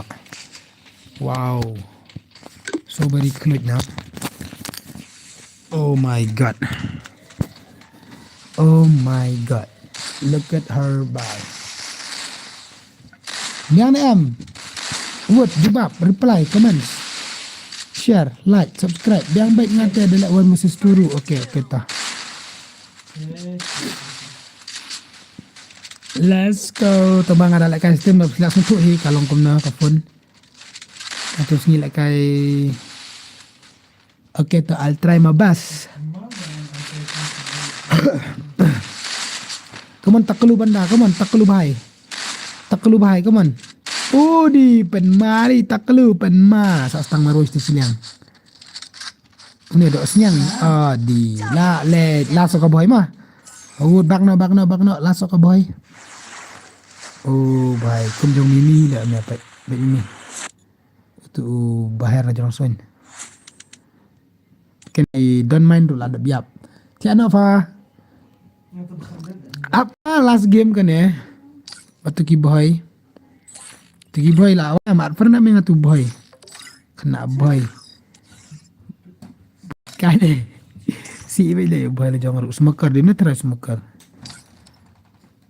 Wow. So very close now. Oh my God. Oh my God. Look at her bye. Biang ne em. Vote, jubab, reply, comments, share, like, subscribe. Biang bad nga te da leh one versus two ruh. Okay, okay ta. Let's go. Tang ba nga da lehkai stream ba phi lah sngewthuh hi ka long kumno ka phone. Atu sngi lehkai. Okay to, I'll try my best. Come on, taklu banda, come on, taklu bhai. Taklu bhai, come on. Udi pynmari taklu pynma. Sa stang marwei sti siliang. Une dok sniang. Adi la le la sok ka Bhoi ma. Ud bak no, bak no, bak no, la sok ka Bhoi. Oh bhai, kum jong Mimi la me pek. Bek Mimi. Tu baher na jong soin. Kene don't mind ruh la dep ïap. Tiano fa. Apa last game kene. Batu ki Bhoi. Tu ki Bhoi la wa mat pernah meng tu Bhoi. Kena Bhoi. Kane. Si ibai le Bhoi le jong ruh smoker di ne try smoker.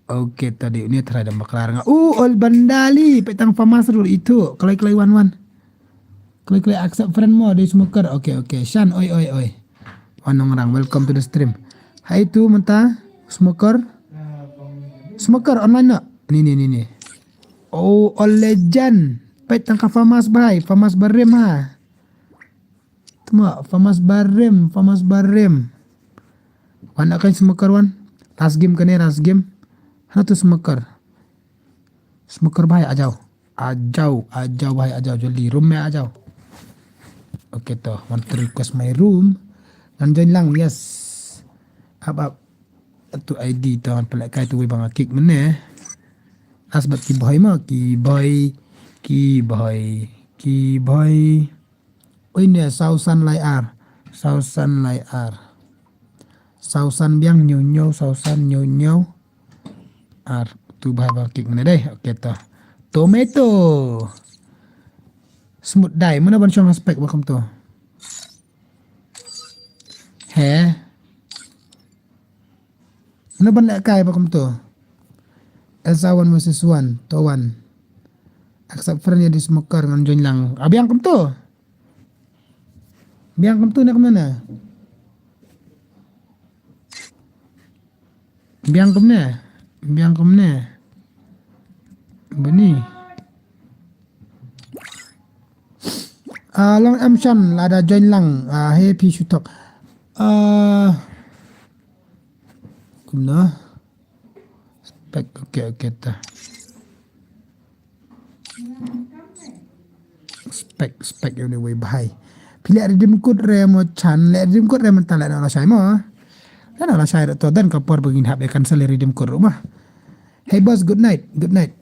Okay, tadi ni try da maklar nga. Uh, ol bandali, petang famas rul itu. Klai klai wan wan. Klai klai accept friend mo di smoker. Okay, okay. Shan, oi, oi, oi. Wan nongrang, welcome to the stream. Hai tu menta smoker. Smoker online no. Ni ni ni ni. Oh, ol legend. Petang ka famas bai, famas barim ha. Tuma, famas barim, famas barim. Wan akan smoker wan. Last game kane, last game. Hana tu smoker. Smoker bhai, a jao. A jao, a jao bhai, a jao joldi. Room me a jao. Okay to, want to request my room. Ngan join lang, yes. Up, up. Tu I D to, ngan pelak kai tu wei bang kick mene. Last but ki Bhoi ma, ki Bhoi, ki Bhoi, ki Bhoi. Oi ne, sausan lai ar. Sausan lai ar. Sausan biang nyu nyu, sausan nyu nyu. Ar tu bhai ba kick mene dei. Okay to. Tomato. Smooth dai. Mana ban shong aspect ba kum to. He. Ban leh kai ba kumto. Elsa one versus one, to one. Accept friend ya di smoker ngan join lang. Abiang kumto. Biang kumto ne kumne. Biang kumne. Biang kumne. Bani. Ah, long em shan lada join lang. Ah, he phi shutok. Ah, kumna. Spek, okay, okay, ta. Spek, spek, anyway, bhai. Phi leh redeem code re mo chan, leh redeem code re mo ta leh na la shai mo. Leh na la shai re to dan ka por begin hap ya cancel redeem code ru ma. Hey boss, good night, good night.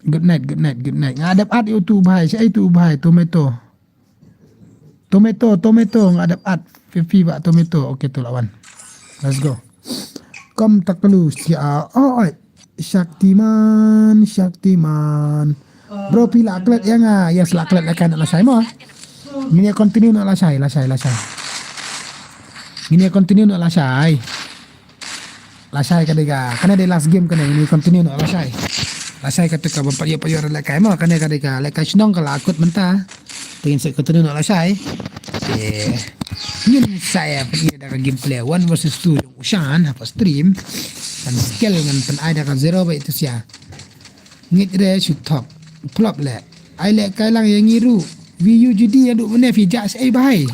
Good night, good night, good night. Nga dep at yu tu bhai, shai tu bhai, tomato. Tomato, tomato, nga dep at. Fifi ba tomato. Okay, tu lawan. Let's go. Kom taklu sia. Oh, oi. Shaktiman, Shaktiman. Bro, phi la klet ya nga. Yes, la klet la kan la shai mo. Ngin ya continue na la shai, la shai, la shai. Ngin ya continue na la shai. Lashai ka dei ka, kane dei last game kane, ngin continue noh lashai. Lashai katu ka ban pat ïoh pat ïoh re lehkai mo, kane ka dei ka lehkai shnong ka la kut mynta. Te ngin sa continue noh lashai. Te ngin sa ïa peit da ka gameplay one versus two jong u Shan ha ka stream. Kan skill ngan pyn-ai da ka zero ba itu sia. Ngeit re shu thok. Plop leh. Ai lehkai lang ïa ngi ruh. V U G D ïa duh mynne phi jah shaei bhai.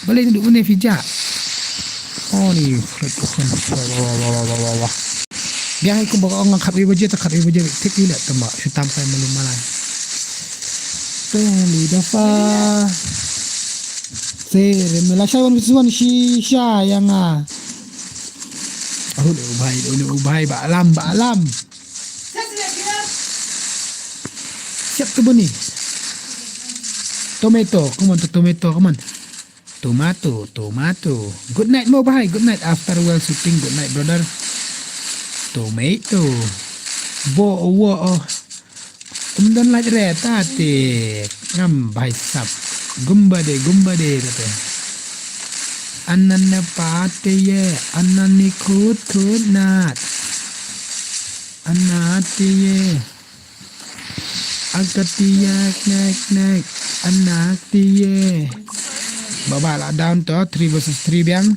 Balei duh mynne phi jah. Oh ni. Wah, wah, wah, wah, wah, wah. Biang ïa kumba ka ong ngan khatwei baje ta khatwei baje. Thik ïa leh tama. Shu tam kai malu malai. Teli dafa. Sere me lashai wan bisuan shisha ïa nga. Oh le u bhai, le u bhai ba alam, ba alam. Siap tu buni. Tomato, come on, to tomato, come on. Tomato, tomato. Good night mo bhai, good night. After well shooting, good night brother. Tomato. Bo wo oh. Um don lait re ta te. Ngam bhai sap. Gumba de, gumba de ta te. Anane pate ye, anane khut khut nat. Anate ye. Akatia knek knek. Anatia. Baba la down to three versus three biang.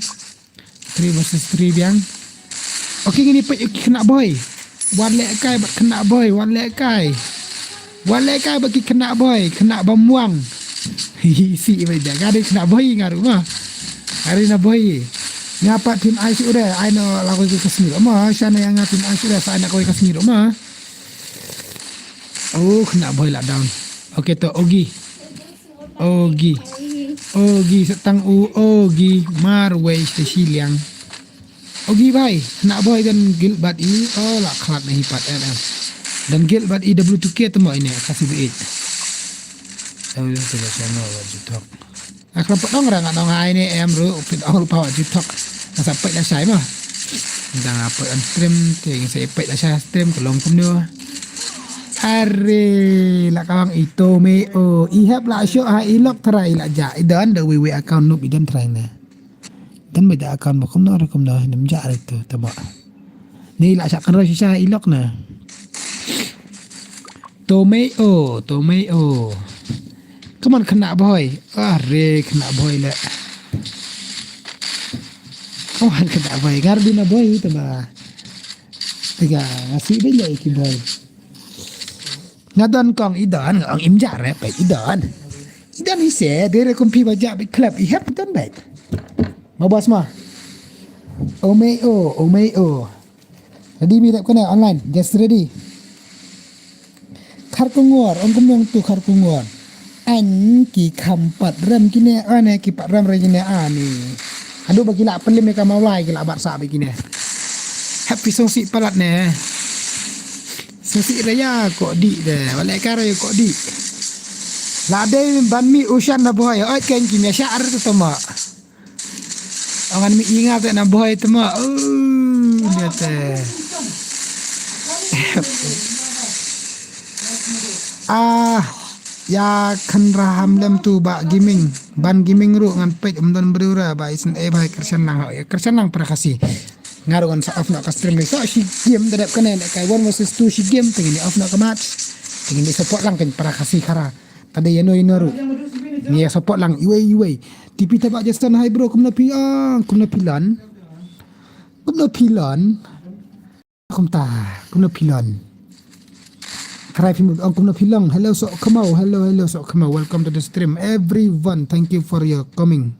Three versus three biang. Okay, ngin ïa peit ïa ki khynnah bhoi. Wan lehkai bad khynnah bhoi, wan lehkai. Wan lehkai bad ki khynnah bhoi, khynnah bamwang. Hi hi si iba ida. Nga dei khynnah bhoi nga ruh ma. Nga dei na bhoi. Nga pat team ai shu re, ai na la kawei ka sngi ruh ma. Sha na ïa nga team ai shu re, sa ai na kawei ka sngi ruh ma. Oh, khynnah bhoi la down. Okay to, Ogi. Ogi. Ogi, sa tang u, Ogi. Marwei, sa shiliang. Ogi bhai, khynnah bhoi don guild bad i, oh, la khlad na hi pat, eh, eh. Don guild bad i W two K temo ine, kasi bu it. W two K temo, what you talk. Akhlad pat dong rang, dong ai ne, em, ru, pit ong rupa, what you talk. Nasa pait la shai ma. Dang apa on stream, te ngin sa pait la shai stream, ka long kumno. Are, la kawang ito me, oh, i hep la show, ha, i lok tharai la ja, i don, da wi wi account nup, i don tharai ne. Kan ba da account ba kumno re kumno, nym ja re tu, taba. Ni la shah kan roi shisha i lok na. Tomei o, tomei o. Come on, khynnah bhoi. Ah, re, khynnah bhoi le. Come on, khynnah bhoi. Ngar dina bhoi, taba. Tiga, ngasi dei le ki bhoi. Nga don kong i don, nga ong im ja re, peit i don. I don i se, dei re kum phi ba ja bit klep, i hep i don beit. Ma bos ma. O mei o, o mei o. Ready mi rep kane online, just ready. Khar kungor, ong kumnong tu khar kungor. An ki kham pat rem kine, ane ki pat rem re kine ani. Haduh ba ki la pelim ïa ka mawlai, ki la bat sa ba kine. Happy song si palat ne. Sngewsih re ïa ko dih de, wat leh kai re ïa ko dih. La dei ban mih u Shan na bhoi, oi keiñ ki mih shah re tu tama. Ong ngan mih ïa nga te na bhoi tama. Oh, de te. Ah, ïa kynrah ham lem tu ba gaming. Ban gaming ruh ngan peit ym don briew re ba isyn ei bhai kyrshan lang ho. Kyrshan lang para Khasi. Nga ruh ngan sa off noh ka stream, ngi sa shi game, da dep kane ne kai one versus two shi game, te ngin off noh ka match. Te ngin support lang ka para Khasi Khara. Ka dei ïano ïano ruh. Ngi support lang iwei iwei. T P Thabah Justin, hi bro, kumno phi ong, kumno phi lon. Kumno phi lon. Kumta, kumno phi lon. Khrai phi mut ong kumno phi long. Hello Sohkhmaw, hello, hello Sohkhmaw. Welcome to the stream everyone. Thank you for your coming.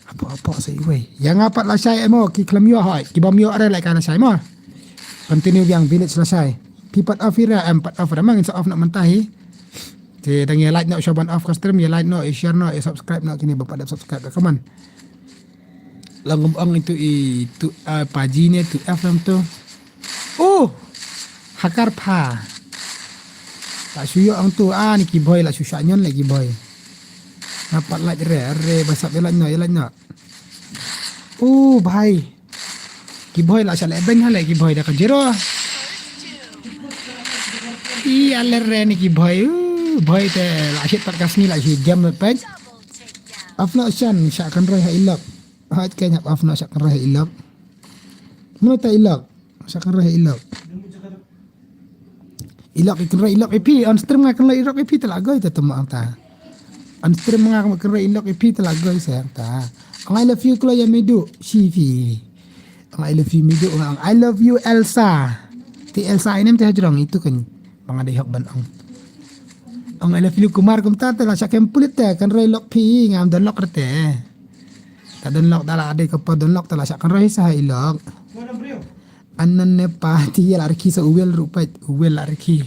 Apo apo sa iwei. Ïa nga pat lashai em o, ki khlem ïoh hoi. Ki bym ïoh re lashai mo. Continue biang village lashai. Phi pat off ira em, pat off ira, ma ngin sa off noh mynta hi. Te dang ïa like noh sha ban off ka stream, ïa like noh, ïa share noh, ïa subscribe noh kine ba pat dep subscribe, come on. Long ong itu i tu, ah, paji ne tu F M tu. Oh! Hakar pha. La shu ïoh ong tu, ah, ni ki bhoi, la shu shah ñion la ki bhoi. Nga pat lait re, re, ba sap ïa lait noh, ïa lait noh. Oh, bhai. Ki bhoi la shah leh beng ha leh ki bhoi da ka zero. I ale re ni ki bhoi, uh, bhoi te la shit pat ka sngi la shi jam pet. Afna shan sha kan roi ha ilok. Haj kenya afna sha kan roi ha ilok. Mano ta ilok? Sha kan roi ha ilok. Ilok i kan roi ilok i phi, on stream nga kan roi ilok i phi ta la goi ta tama ta. On stream nga kan roi ilok i phi ta la goi sa ta. Ang I love you klo ya midu, shi phi. Ang I love you midu, ang I love you Elsa. Ti Elsa inem te hajrong itu kan. Bang ada hok ban ang. Ang I love you Kumar kumta te la sha kem pulit te kan roi lok phi ngam don lok rete. Ta don lok da la ade ka pa don lok ta la sha kan roi sa ilok. Anan ne pa ti ya la riki sa uwel rupai uwel la riki.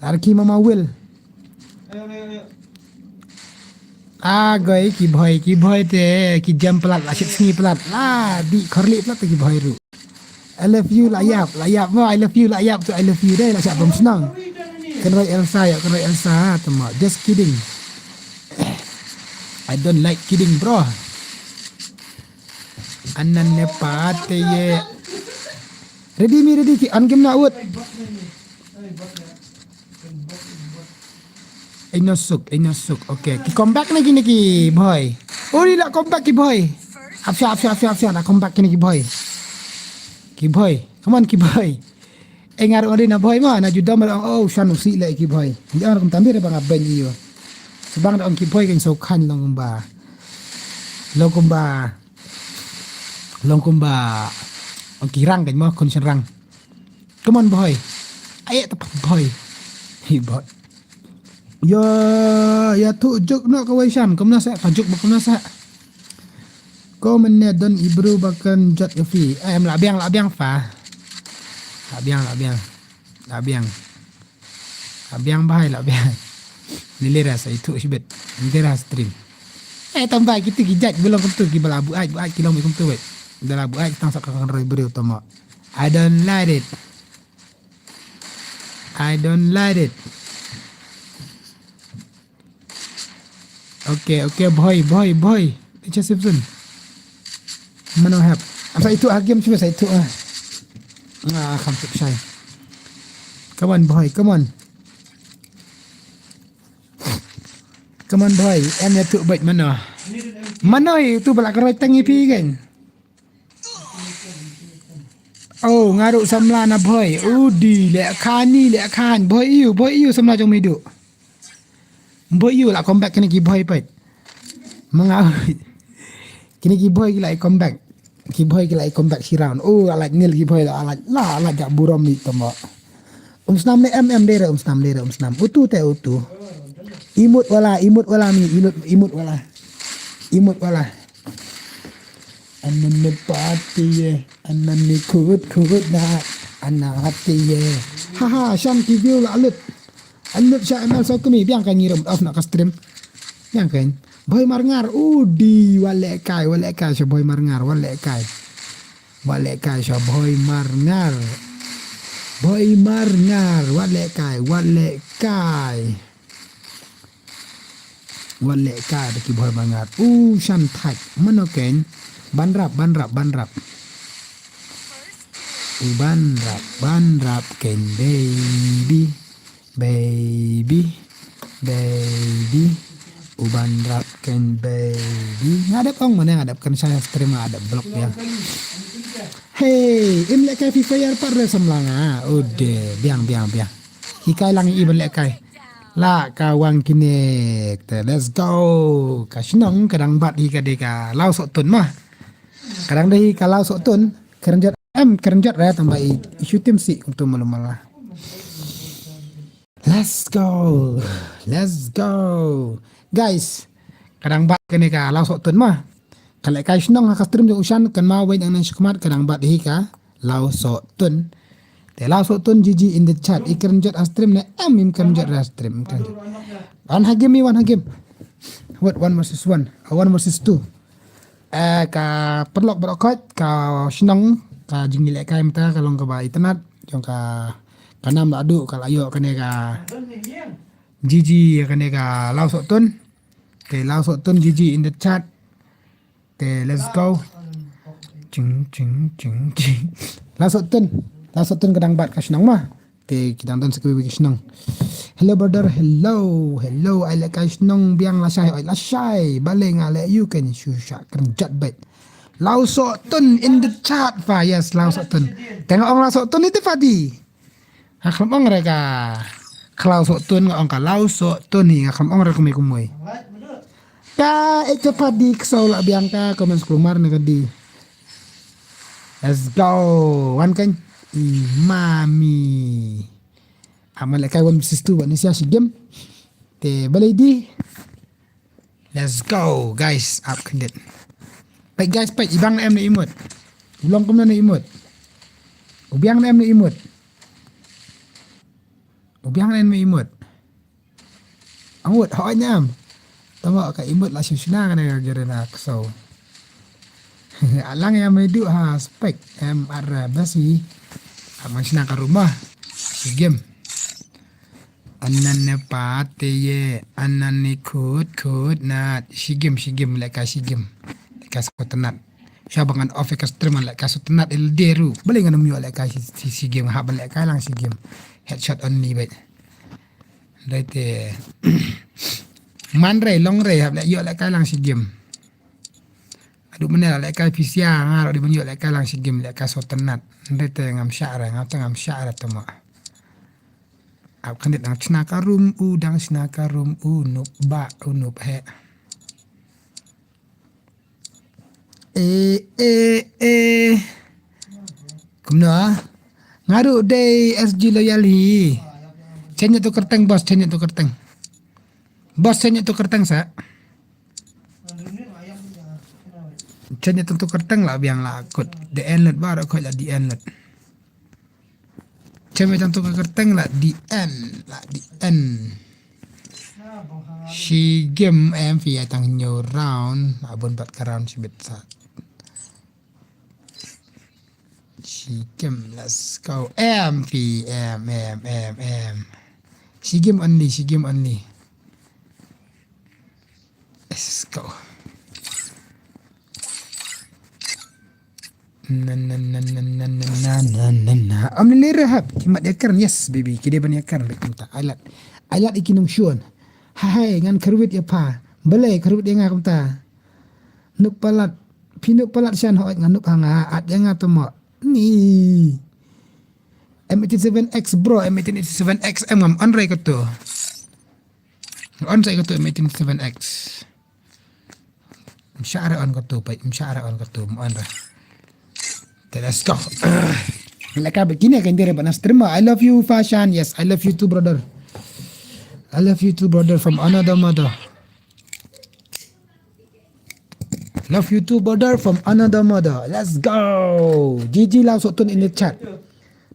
La riki mama uwel. Agoi ki bhoi ki bhoi te ki jam plat la shit sngi plat la bi khorli plat ki bhoi ru. I love you la yap la yap mo, I love you la yap tu I love you dai la shah bom snang. Kan roi Elsa ya, kan roi Elsa tama. Just kidding. I don't like kidding bro. Anan ne pa te ye. Ready mi ready ki an game na ut. Ino suk, ino suk. Okay, ki comeback na kini ki bhoi. Uri la comeback ki bhoi. Afsha afsha afsha afsha la comeback kini ki bhoi. Ki bhoi. Come on ki bhoi. Engar uri na bhoi ma na judam ra oh shanu si le ki bhoi. Jangan kum tambir bang aben iyo. Sebang da ong ki bhoi kan so khan long kumba. Long kumba. Long kumba. Ong ki rang kan ma kun shen rang. Come on bhoi. Aye ta bhoi. Hi bhoi. Ya ya tu juk no ka wai sham kumna sa ka juk ba kumna sa. Ko men ne don ibru ba kan jot ka fi. Em la biang la biang fa. La biang la biang. La biang. Abiang bahai la biang. Ni lera sa itu shibet. Ni lera stream. Eh tambah kita ki judge belum kumtu ki bala buat buat ki long kumtu wet. Bala buat tang sa kan roi briew tama. I don't like it. I don't like it. Okay, okay, bhoi, bhoi, bhoi. Teacher Simpson. Mano hap. Asa itu hakim shu sa itu ah. Ah, kham tup shai. Come on, bhoi, come on. Come on, bhoi. Em ya tu bait mano. Mano itu bala karoi tangi pi kan. Oh, nga ruh samla na bhoi. Udi le khani le khan bhoi iu, bhoi iu samla jong midu. Bhoi iu la comeback kini ki bhoi pet. Manga. Kini ki bhoi ki la comeback. Ki bhoi ki la comeback shi round. Oh, ala nil ki bhoi la ala la ala ja burom ni tama. Um snam ne em em dere um snam dere um snam. Utu te utu. Imut wala, imut wala mi, imut, imut wala. Imut wala. Anan ne pati ye, anan ne khut khut na, ana hati ye. Haha, shan ki view la lut. Lut sha M L so kumi, biang ka ngirum off na ka stream. Biang ka. Bhoi Marngar, udi wale kai, wale kai, sha Bhoi Marngar, wale kai. Wale kai, sha Bhoi Marngar. Bhoi Marngar, wale kai, wale kai. Wat leh ka da ki bhoi ba ngat. U shan thait. Mano ken. Ban rap, ban rap, ban rap. U ban rap, ban rap ken baby. Baby. Baby. U ban rap ken baby. Nga dep ong mane, nga dep kren sha stream, nga dep block ïa. Hey, im lehkai Free Fire pat re samla nga. Ode, biang, biang, biang. Hikai lang i ban lehkai. La ka wang kine te, let's go. Ka shnong ka dang bat hi ka dei ka Law Sohtun ma. Ka dang dei hi ka Law Sohtun. Kren jot em, kren jot re tang ba i, i shu tim si kumtu malu mala. Let's go. Let's go. Guys, ka dang bat kane ka Law Sohtun ma. Ka lehkai shnong ha ka stream jong u Shan, kan ma wei dang nang shikmat, ka dang bat hi ka Law Sohtun. Te Law Sohtun G G in the chat. I kren jot ha stream ne em, im kren jot ha stream, im kren jot. Wan ha game, wan ha game. What, one versus one? Uh, one versus two. Eh, ka paralok baroh khoit, ka shnong, ka jingïalehkai mynta ka long kaba itynnad, jong ka, ka nam la duh, ka la ïoh kane ka G G, kane ka Law Sohtun. Te Law Sohtun G G in the chat. Te let's go. Ching, ching, ching, ching. Law Sohtun. Law Sohtun ka dang bat ka shnong ma. Te ki dang don sa kiwei ki shnong. Hello brother, hello, hello. Ai lehkai shnong biang lashai, oi lashai. Balei nga leh ïa u kan shu shah kren jot beit. Law Sohtun in the chat pa, yes, Law Sohtun. Te nga ong Law Sohtun ite padi. Nga khlem ong re ka, ka Law Sohtun, nga ong ka Law Sohtun hi, nga khlem ong re kumne kumne. Ka ite padi kso la biang ka comments klumar ne ka di. Let's go. Wan kan. I mami. Amal lehkai one versus two, wan sia shi game. Te balei di. Let's go, guys. Ap khyndiat. Peit guys, peit. I Biang ne em ne i Mut. U long kumno ne i Mut. U Biang ne em ne i Mut. U Biang ne em ne i Mut. Angut, hoi ne em. Tama ka i Mut la shu shna kane ka gere na kso. Alang ïa me duh ha spek em ar basi. Aman shna ka rumah. Shi game. Anan ne pat te ye, anan ne khut khut nat. Shi game, shi game, lehkai shi game. Lehkai sngewtynnat. Sha ba ngan off ka stream, lehkai sngewtynnat el deru. Balei ngan ym ïoh lehkai shi, shi, shi game, hap ban lehkai lang shi game. Headshot only beit. Dei te. Man rei, long rei, hap leh ïoh lehkai lang shi game. Aduh, mynne la lehkai pisa, nga ruh dei ban ïoh lehkai lang shi game, lehkai sngewtynnat. Dei te ngam shah re, nga te ngam shah re te mo. Ap khyndiat, dang shna ka rum u, dang shna ka rum u, nup ba u, nup he. Eh, eh, eh. Kumno? Nga ruh dei S G Loyal hi. Chen ïa tu kyrteng, boss, chen ïa tu kyrteng. Boss, chen ïa tu kyrteng sa. Chen ïa tu kyrteng la biang la kut. D N lut baroh khoit la D N lut. Chen ïa tu kyrteng la D N, la D N. Shi game em phi ai tang hynñiew round, la bun pat ka round shibit sa. Shi game, let's go. Em phi, em, em, em, em. Shi game only, shi game only. Let's go. Na, na, na. Am ni lera hap, ki mat ïa kren, yes, baby, ki dei ban ïa kren, bad kumta. Ai lad, ai lad ïa ki nongshun. Hai, hai, ngan kyrwit ïa pha. Balei, kyrwit ïa nga kumta. Nup palat, phi nup palat shan hoi, ngan nup ha nga, at ïa nga tamo. Ni. M eighty-seven X, bro, M eighty-seven X, em ngam on rai kato. On sa kato M eighty-seven X. Mshah re on kato, pai, mshah re on kato, mo on re. Te let's go. Laka begini kan dire bana streamer. I love you, Fashan. Yes, I love you too, brother. I love you too, brother, from another mother. Love you too, brother, from another mother. Let's go. G G Law Sohtun in the chat.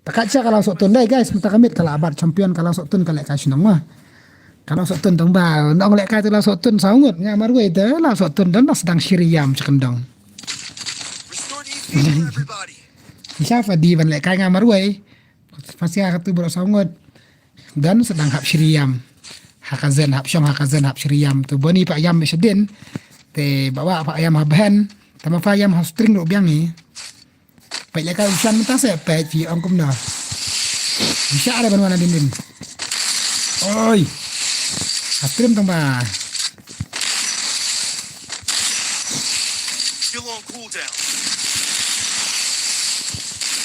Takat sha ka Law Sohtun dei, guys, mynta ka miet ka la bat champion ka Law Sohtun, ka lehkai shnong ma. Ka Law Sohtun tang ba nong lehkai tu Law Sohtun saw ngut, nga marwei te Law Sohtun don la sdang shiriam cha kyndong. Ni sha fa di ban lehkai nga marwei. Fa sia ka tu bro saw ngut. Don sdang hap shiriam. Ha ka zen hap shong, ha ka zen hap shiriam tu boni pa yam shadin. Te bawa pa yam ha bhen. Tama fa yam ha string ruh biang ni. Peit lehkai u Shan mynta se, peit phi ong kumno. Bisa ada ban wan adin din. Oi. Astrim tong ba.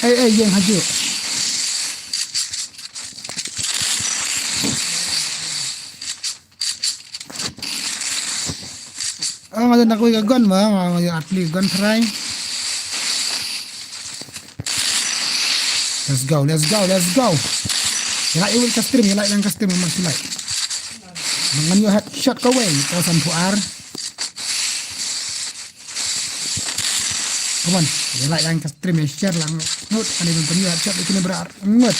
Ei, ei, ïeng hajuh. Oh, nga don da kawei ka gun mo, nga don da kawei ka gun try. Let's go, let's go, let's go. Ïa like ïa ka stream, ïa like ïa ka stream, ma shu like. Ngan ïoh headshot kawei, ka san phew ar. Come on, ïa like ïa ka stream, ïa share lang. Ngut, ani ban pynïoh headshot ïa kine bra. Ngut.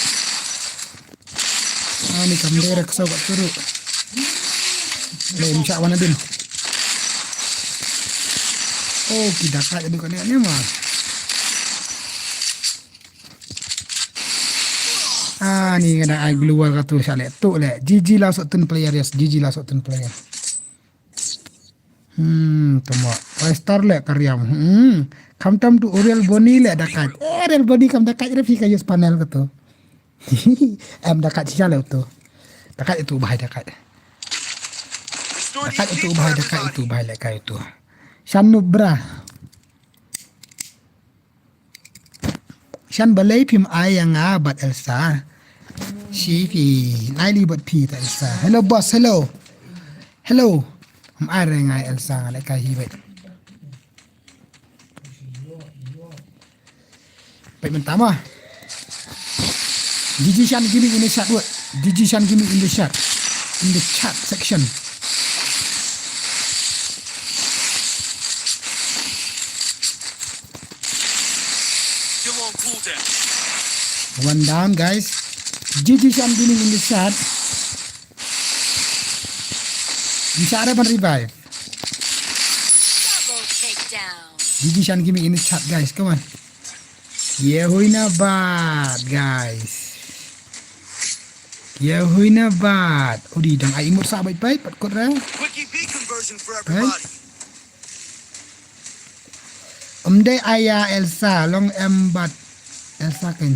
Ani kam dei ra ksaw ka turu. Eh, mcha wan adin. Oh, ki dakat adu kane ni ma. Ani nga da ai global ka tu sha le tu le. G G la sot tun player, yes, G G la sot tun player. Hmm, tama. Five star le ka riam. Hmm. Kam tam tu Oriel Boni le dakat. Oriel Boni kam dakat re phi ka use panel ka tu. Em dakat shisha le tu. Dakat itu bahai dakat. Dakat itu bahai dakat itu bahai le ka itu. Shan Nubra. Shan balei phim ai ïa nga bad Elsa. Shi phi nai li bad phi ta Elsa. Hello boss, hello. Hello. Phim ai re nga Elsa nga le kai hi bad. Bad mynta ma. G G Shan Gaming in the chat word. G G Shan Gaming in the chat. In the chat section. One down, guys. G G Shan Gaming in the chat. Insha Allah ban revive. G G Shan Gaming in the chat, guys. Come on. Ye hui na bad, guys. Ye hui na bad. Udi dang ai imut sa bai pai pat kot re. Em dei ai ïa Elsa long em bad Elsa kan.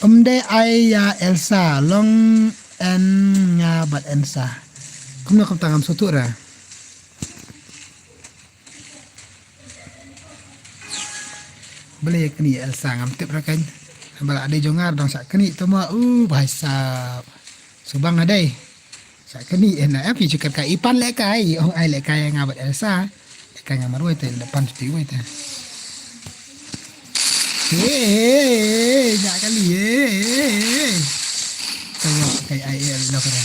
Em dei ai ïa Elsa long en nga bad Elsa. Kumno kumta ngam sutu ra. Bele kni Elsa ngam tip ra kan. Bala dei jongar dong sa kni tama u bahasa. Subang adei. Sa kani eh na eh phi chukat ka ipan le kai ong ai le kai nga bad Elsa. Le kai nga marwai te le pan sti wai te. He he he ja kali he he he. Tengok kai ai eh lo kena.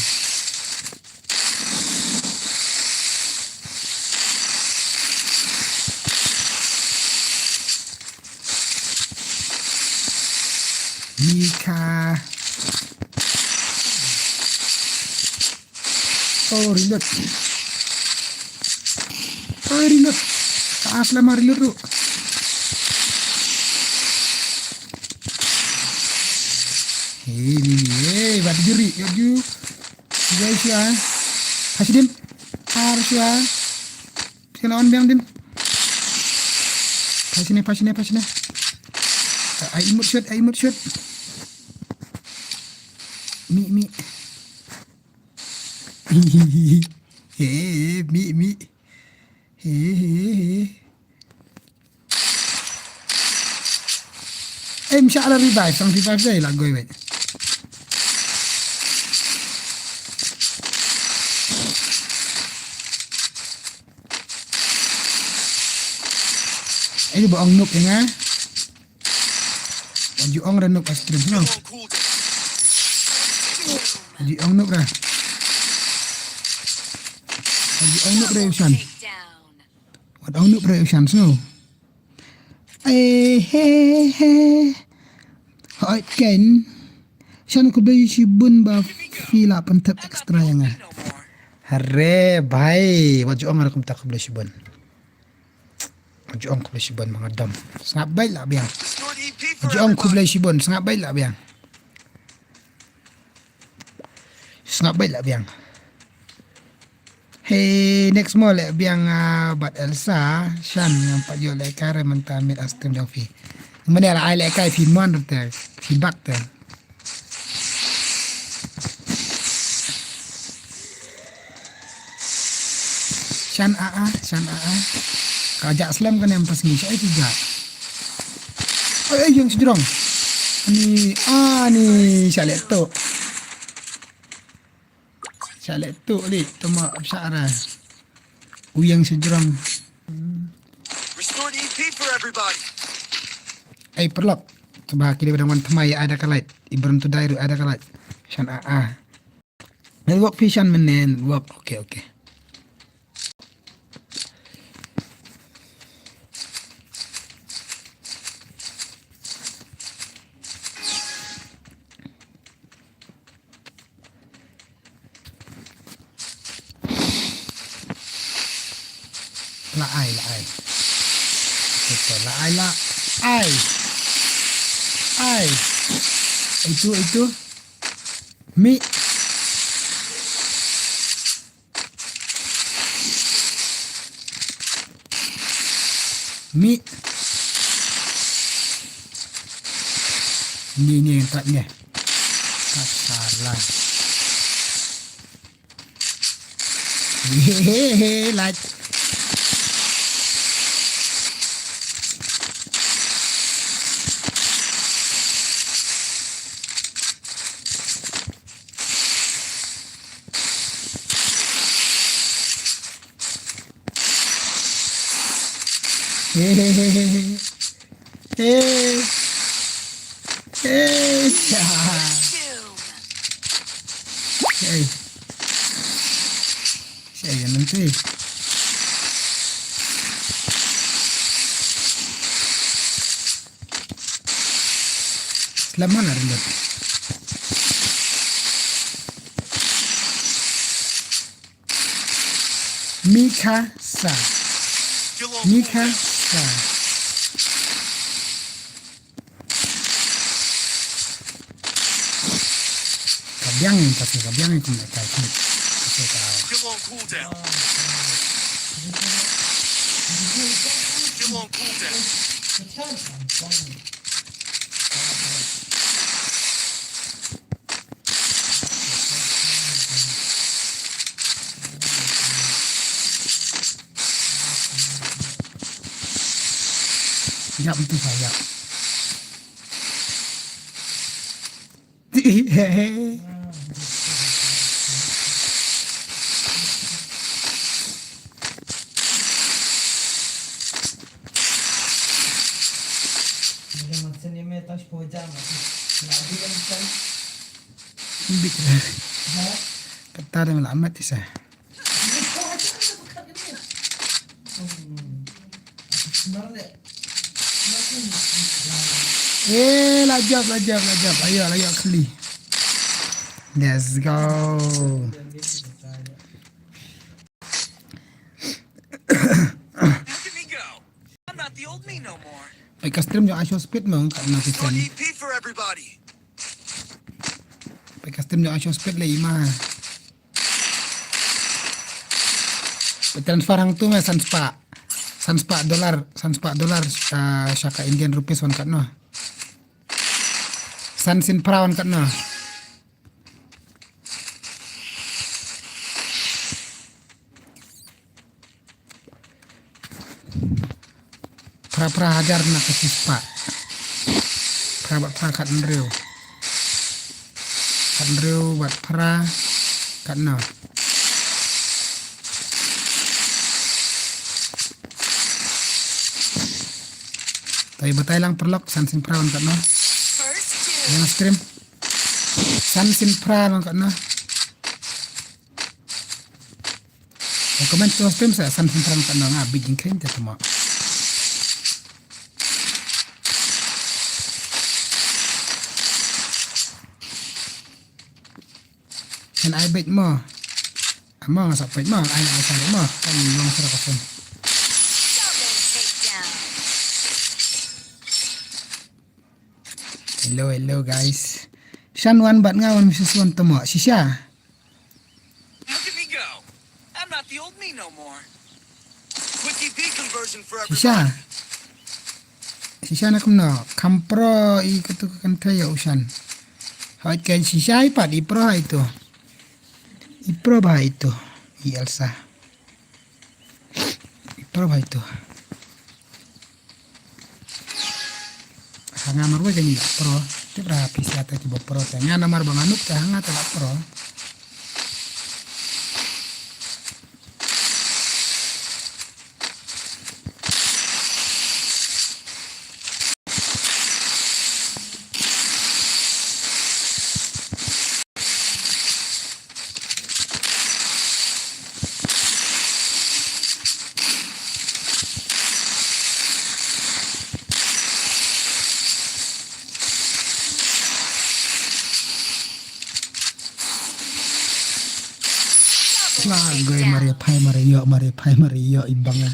Mika. Oh, reload. Oh, reload. Taas lama reload tu. Hei, ni ni. Hei, bat diri. Yaju. Guys ya. Hasidim. Harus ya. Sila on biang din. Pasine, pasine, pasine. Ai imut shot, ai imut shot. Mi, mi. He, mi, mi. He, he, he. Em sha ala revive, sang revive dai la goi wei. Ai ba ong nuk ïa nga. Wat ju ong ra nuk a stream no. Wat ju ong nuk ra. Wat ju ong nuk ra u shan. Wat ong nuk ra u shan snow. Eh he he. Hoi ken. Shan khublei shibun ba phi la pyntip extra ïa nga. Hare bhai, wat ju ong ra kumta khublei shibun. Wat ju ong khublei shibun ma nga dom. Sngap beit la biang. Wat ju ong khublei shibun, sngap beit la biang. Sngap beit la biang. Hey, next mo leh biang ah, bad Elsa, shan ngam pat ïoh leh kai re mynta mid a stream jong phi. Mane la ai leh kai phi mon te, phi bak te. Shan a a, shan a a. Ka jah slem kane em pas ngi, sha ai ki jah. Ai, ai, ïeng shajrong. Ani, ani, sha leh tu. Sha leh tu, li, tu ma, sha ara. U ïeng shajrong. Restored E P for everybody. Ai, paralok. Tba ki dei ba dang wan thymmai, ai da ka light. I Bron to die ruh, ai da ka light. Shan a, a. Network phi shan mynne, network. Okay, okay. La ai, la ai. Ito, la ai, la ai. Ai. Itu, itu. Mi. Mi. Ni, ni, tak ni. Tak salah. Hehehe, like. Hey, hey, hey, hey, hey. Hey. Hey. Hey, nanti. Lama na rindu. Mikasa. Mikasa. Ka biang, ka biang, ka biang, ka biang, ka biang. Still on cooldown. Still on cooldown. Yap, tu sa, yap. Bit. Kata dia melamat isa. Eh, lajap, lajap, lajap. Ayo, ayo, kali. Let's go. Look at me go. I'm not the old me no more. Peit ka stream jong Asho Speed mo, kat na ki Restore stream. E P for everybody. Peit ka stream jong Asho Speed le ima. Peit transfer hangtu me san spah. San spah dollar, san spah dollar, ah, sha ka Indian rupees wan katno. San sien phra wan katno. Phra phra hajar na ka shispah. Phra bad phra khathynriew. Khathynriew bad phra katno. Te batai lang paralok san sien phra wan katno. Ïa nga stream. San sien phra wan katno. Comment to stream sa san sien phra wan katno nga bit jingkren te tama. Kan ai bit mo. Amo nga sa peit mo, ai nga sa mo. Kan long sa ka phone. Hello, hello guys. Shan wan bad nga wan misis wan tama. Shisha. Look at me go. I'm not the old me no more. Quick E P conversion for everybody. Shisha. Shisha na kumno. Kampro i katu ka kanta ya ushan. Hoi kan shisha i pat i pro hai tu. I pro ba hai tu. I Elsa. Ipar ba itu. Nga marwei ka ngi la pro. Tip ra pisa te kiba pro te. Nga namar ba nga nuk te ha nga te la pro. Kla goi mari phai mari yo mari phai mari yo ibanga.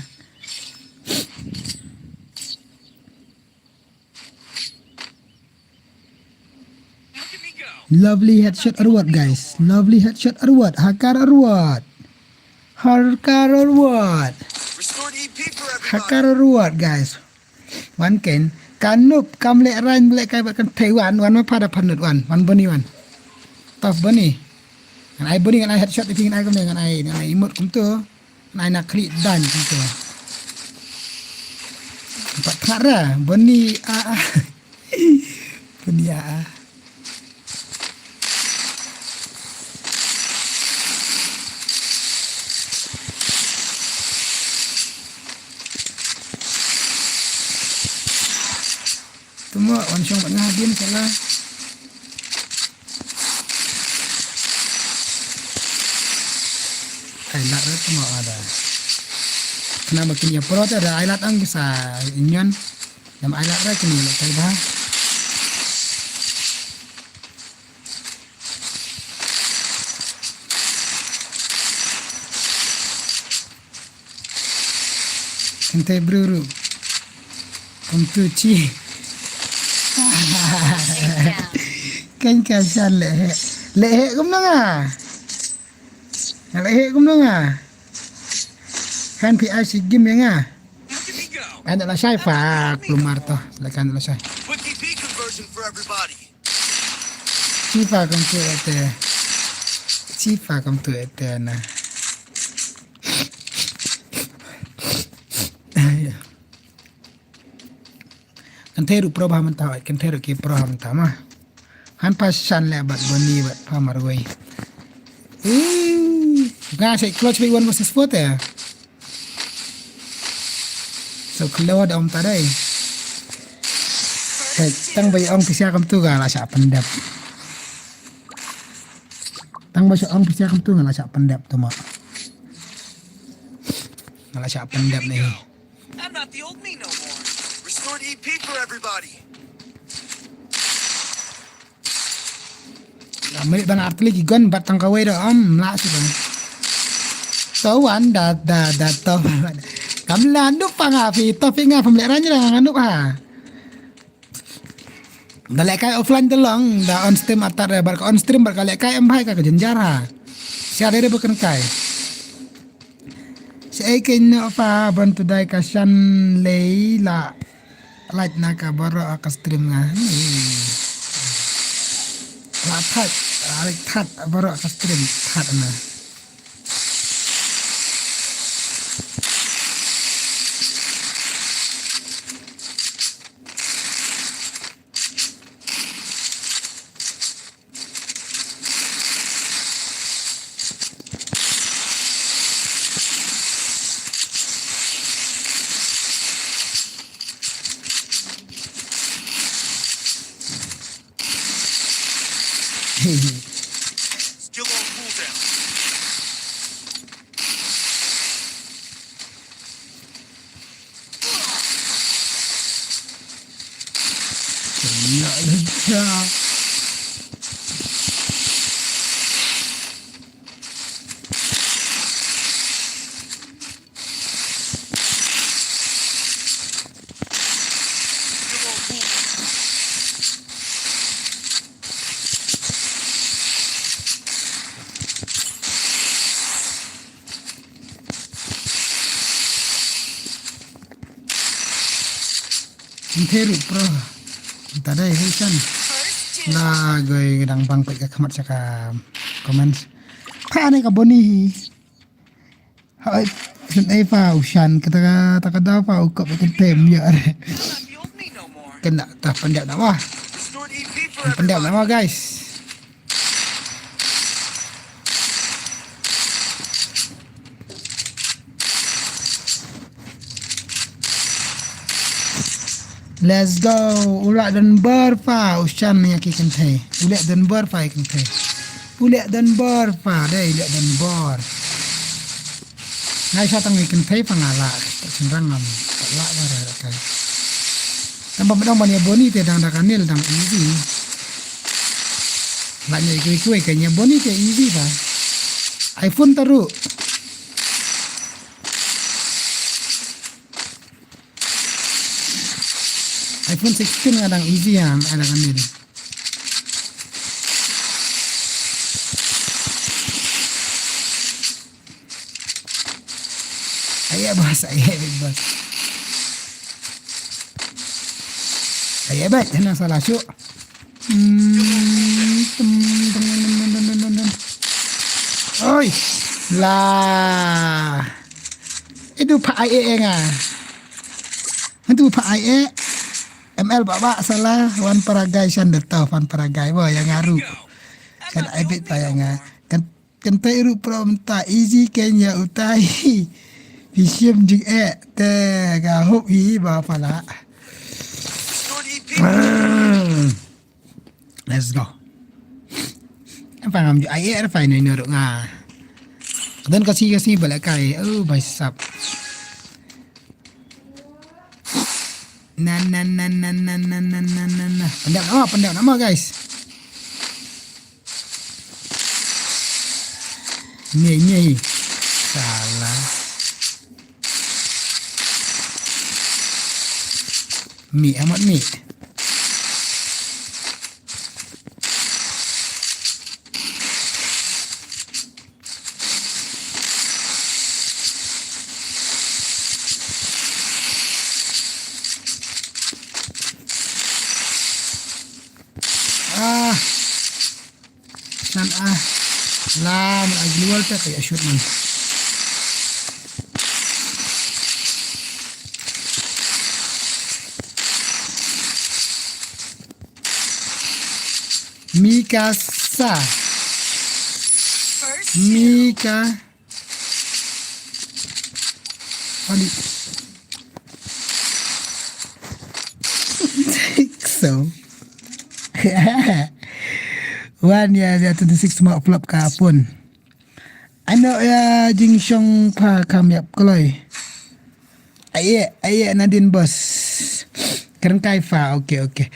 Lovely headshot arwat, guys. Lovely headshot arwat. Hakar arwat. Hakar arwat. Hakar arwat, guys. Wan ken. Ka Nup kam leh rain leh kai bad kan thei wan. Wan ma pada panut wan. Wan boni wan. Tough boni. Ngan ai boni ngan ai headshot iti ngan ai kumne ngan ai ngan ai imut kumtu. Nai na khlieh dain kumtu. Pat thar ra bani a a. Bani a a. Tuma wan shong bad nga hadien sala. Ai lad re tuma ada. Kena makin ya pro te ada ai lad ang kisa inyon. Nam ai lad re kini lo kai bah. Kynthei bruru. Kumtu chi. Kan ka shan leh he. Leh he kumno nga. Leh he kumno nga. Kan pi ai si gim ya nga. Kan la shai fa klumar to. Leh kan la shai. Chifa kumtu ete. Chifa kumtu ete na. Kan thei ruh pro ba mynta, kan thei ruh ki pro ba mynta ma. Han pa shan le bat boni bat pa marwei. Eh, nga sai clutch bai one versus four te. So kelo da om tadai. Tang bai ong pisa kam tu ga la sa pendap. Tang bai ong pisa kam tu ga la sa pendap tu ma. Nga la sa pendap ni. I'm not the old me no more. Restored E P for everybody. Amri bang artli ki gon bat tang kawai da om la su bang. To wan da da da to. Kam la nup pa nga phi to phi nga pam le ran jra nga nup ha. Da leh kai offline da long da on stream atat re bar ka on stream bar ka leh kai em bhai ka ka jenjar ha. Sia dere bukan kai. Sia ai kai no pa ban tu dai ka shan lei la. Like na ka baro ka stream nga. La that, like that baro ka stream that na. Still on cooldown. Nteru pro. Tadai hei san. La goi dang bang pek ka khmat saka comments. Pha ne ka boni hi. Hai, sen ai pha u shan kata kata kata pha u kop ka tem ya. Kena tah, pyndep na mo. Pyndep na mo, guys. Let's go. U lah don bor pha, u Shan ïa ki kynthei. U lah don bor pha ïa ki kynthei. U lah don bor pha, dei u lah don bor. Nga shu tang ïa ki kynthei pha nga lah. Ka shynrang ngam lah ba ra kai. Tang ba mynta ban ïa Bonnie te dang da ka Nil dang easy. Lah ïa kiwei kiwei ka ïa Bonnie te easy ba. iPhone taru. iPhone sixteen nga dang easy ïa, nga dang ambil. Ayo bos, ayo big boss. Ayo bos, jangan salah syuk. Hmm, tum, tum, tum. Oi, lah. Itu pha ai eh nga. Itu pha ai eh. M L baba salah, wan paragai shan da tau, wan paragai. Wah, ïa nga ruh. Shan ai bit pa ïa nga. Kan, kan tai ruh pro mynta, easy ken ïa utai. Phi shim jingeh, te nga hope hi ba pha lah. Hmm. Let's go. Apa ngam ju ai eh, apa ini nurut nga. Dan kasi kasi balik kai. Oh, bai sap. Na, na, na. Pendek nama, pendek nama, guys. Ni, ni. Salah. Mi amat mi. Ah. San ah. Lam a global te kaya shoot man. Mika sa. Mika. Adi. So. Wan ïa, ïa twenty-six ma flop ka pun. Ano ïa jingshong pha kam ïap kloi. Aye, aye Nadine boss. Kren kai pha, okay, okay.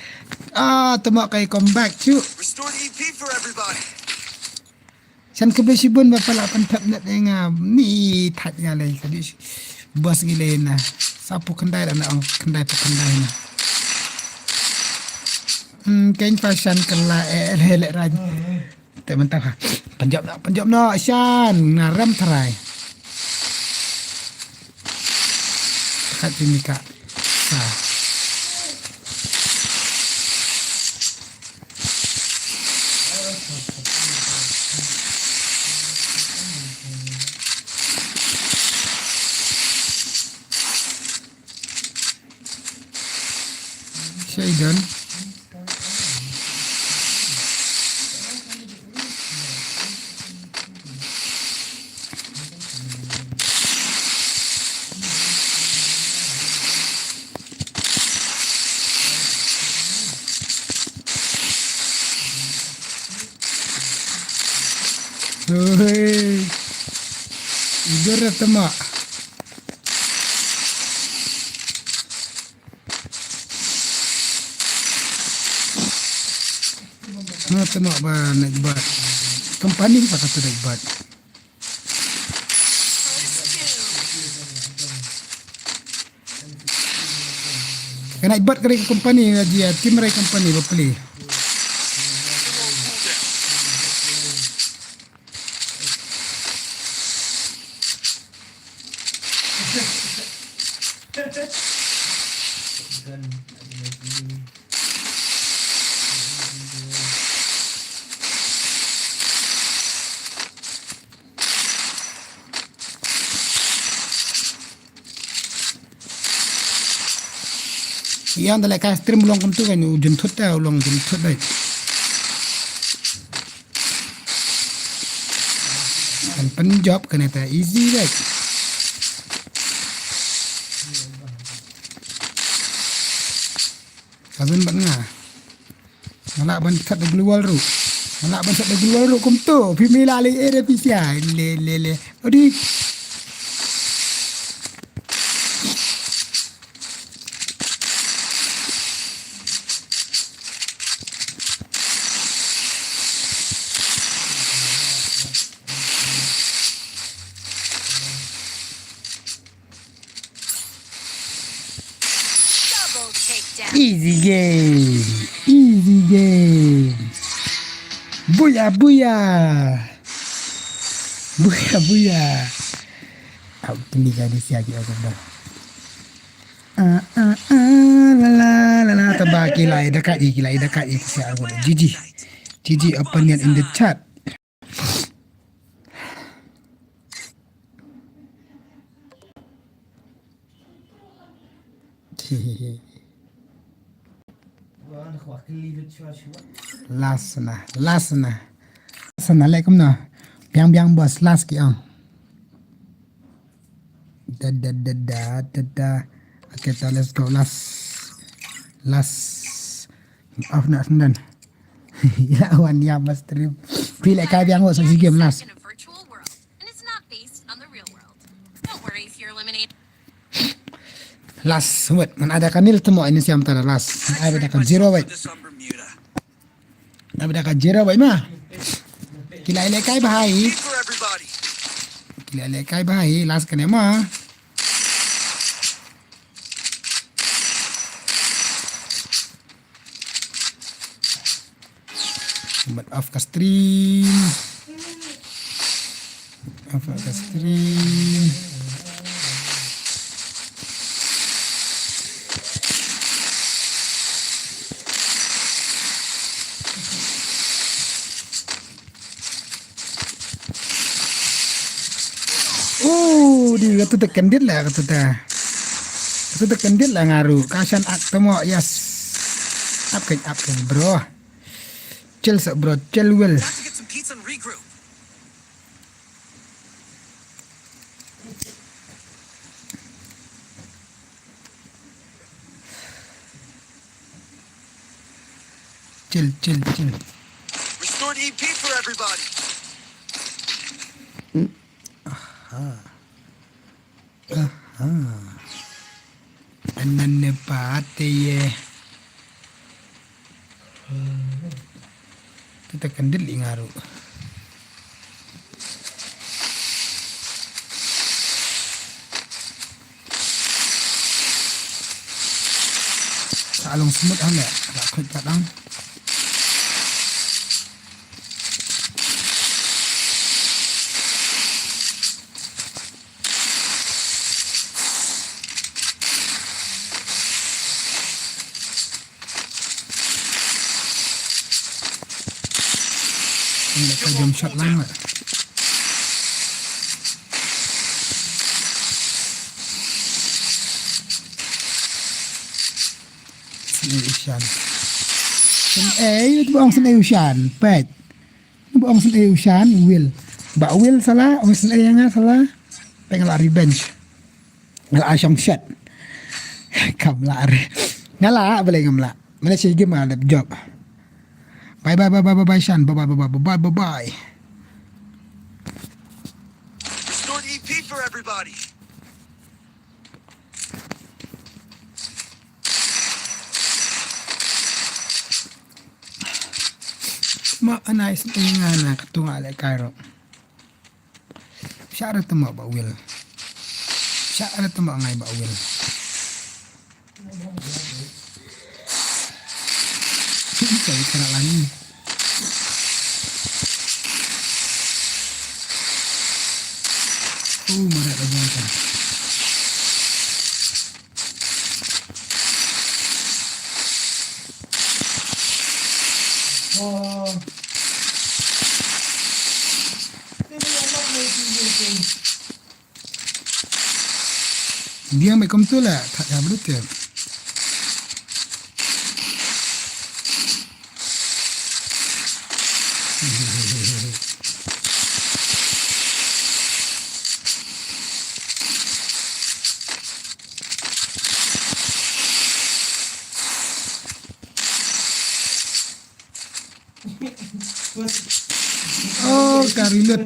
Ah, tama kai comeback chu. Restore E P for everybody. San khublei shibun ba pha la pynthep net ïa nga, ni thait nga lei ka dei. Boss ngi lei na. Sa phew khyndai la na ong, khyndai phew khyndai na. Hmm, kein pha shan kylla eh, le le ran. Te mynta ha. Pynjop noh, pynjop noh shan, nga rem tharai. Khat phi mika. Ha. Shaidan. Oi. Igor tama. Nga tama ba naik bat. Company ba kata naik bat. Ka naik bat ka dei ka company nga jia, team rai company ba pli. Ïa, da leh ka stream u long kumtu kan, u jynthut da, u long jynthut da. Kan pynjop kane te easy da. Ka zun ban nga. Nga lah ban khat da global ruh. Nga lah ban khat da global ruh kumtu. Phi mih la lei eh da phi sia. Le, le, le. Odi. Double takedown. Easy game. Easy game. Booyah, booyah. Booyah, booyah. Au, kini jadi siagi aku dah. Ah, ah, ah, la, la, la, la. Taba ki la ïa da ka i, ki la ïa da ka i, ki siagi aku dah. G G. G G opponent in the chat. Last na, last na. Last na, leh kumno. Biang biang boss, last ki ong. Da, da, da, da, da, da. Okay, ta, let's go. Last. Last. Off na, done. Ïa, wan ïa, mas trip. Phi leh kai biang boss, si game last. In a virtual world, and it's not based on the real world. Don't worry if you're eliminated. Last wet, man ada ka nil temo ini siam tara last. Ada ka zero wet. Ada ka zero wet ma. Ki la ïalehkai bha hi. Ki la ïalehkai bha hi, last kane ma. Mat off ka stream. Off ka stream. Oh, di katu te kendit lah, katu te. Katu te kendit lah ngaru. Kasan ak temo, yes. Up ke, up ke, bro. Chill sa, bro. Chill, Will. Time to get some pizza and regroup. Chill, chill, chill. Restored E P for everybody. Aha. Aha. Anane pate ye. Kita kendit li ngaru. Sa long smooth hale, la khuid kadang. Ynda ka jump shot lang lah. Sien ei u shan. Sien ei, tu bang sien ei u shan. Pet. Ba ong sien ei u shan, Will. Ba Will sala, ong sien ei nga sala. Peng la revenge. Nga la shong shot. Kam la re. Nga la, bale ngam la. Mana shi game la dep job. Bye bye bye bye bye bye shan. Bye bye bye bye bye bye bye. Restored E P for everybody. Ma anai sien ei nga na katu nga leh kai ro. Sha ra tama ba Will. Sha ra tama ngai ba Will. Sini kai kena lagi. Oh, mara da jangka. Dia mai kom tu lah, tak ada belut ke. Oh, ka reload.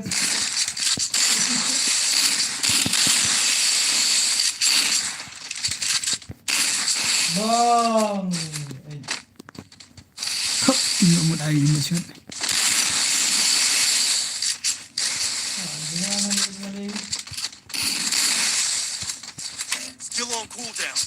Bang. Eh. Hop, ino mut ai ino shot. Still on cooldown.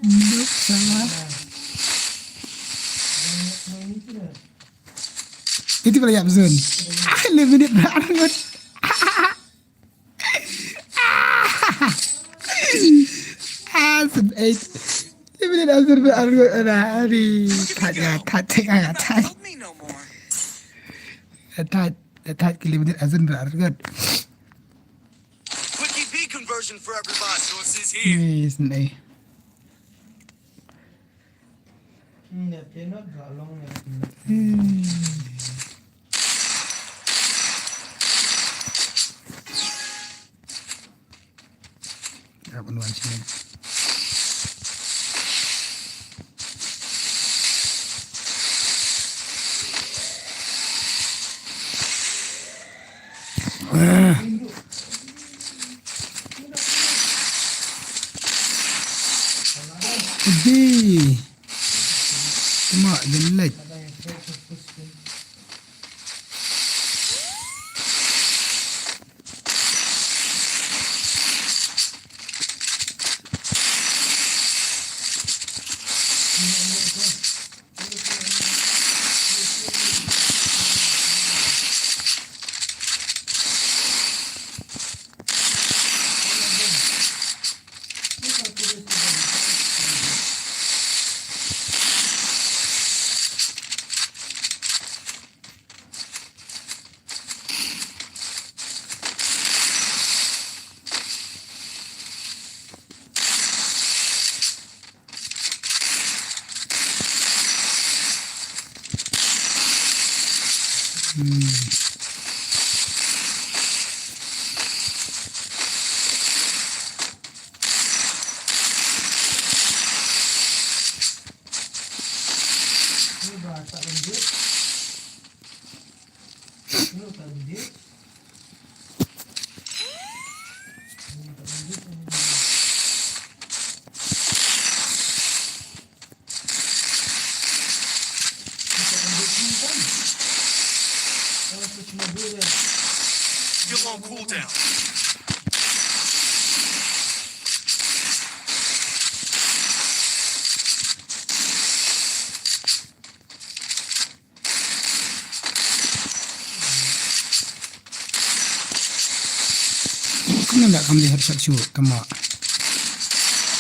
Nope, salah. Iti pala yap zone. Ah, limited banget. Ah, sub eight. Limited azure ba argot ana hari. Tat ya, tat ya, tat. Tat, tat ki limited azure ba argot. Quick E P conversion for everybody. Sources here. Yes, nay. Hmm. Ap un wan sini. Ah. Di. Cuma jelek. Hmm. Still on cooldown. Kumno da kam dei headshot shuh, come on.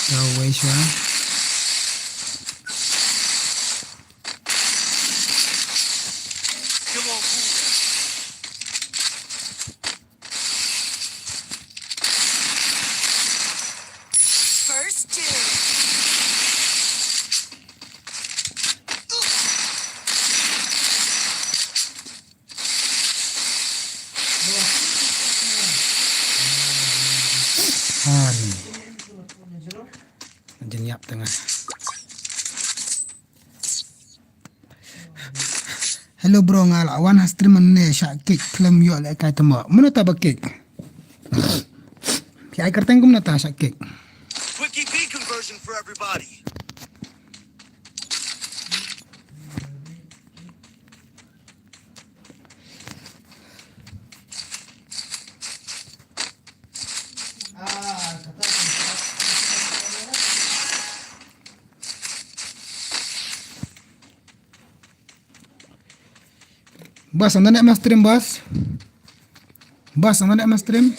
Go away shuh. First doom. Hari. Jin yap tengah. Hello bro, nga la wan ha stream ne sha kick khlem ïoh lehkai te mo. Mano ta ba kick? Phi ai kyrteng kumno ta sha kick? Quick E P conversion for everybody. Boss, anda nak stream, boss? Bas, ngan em stream.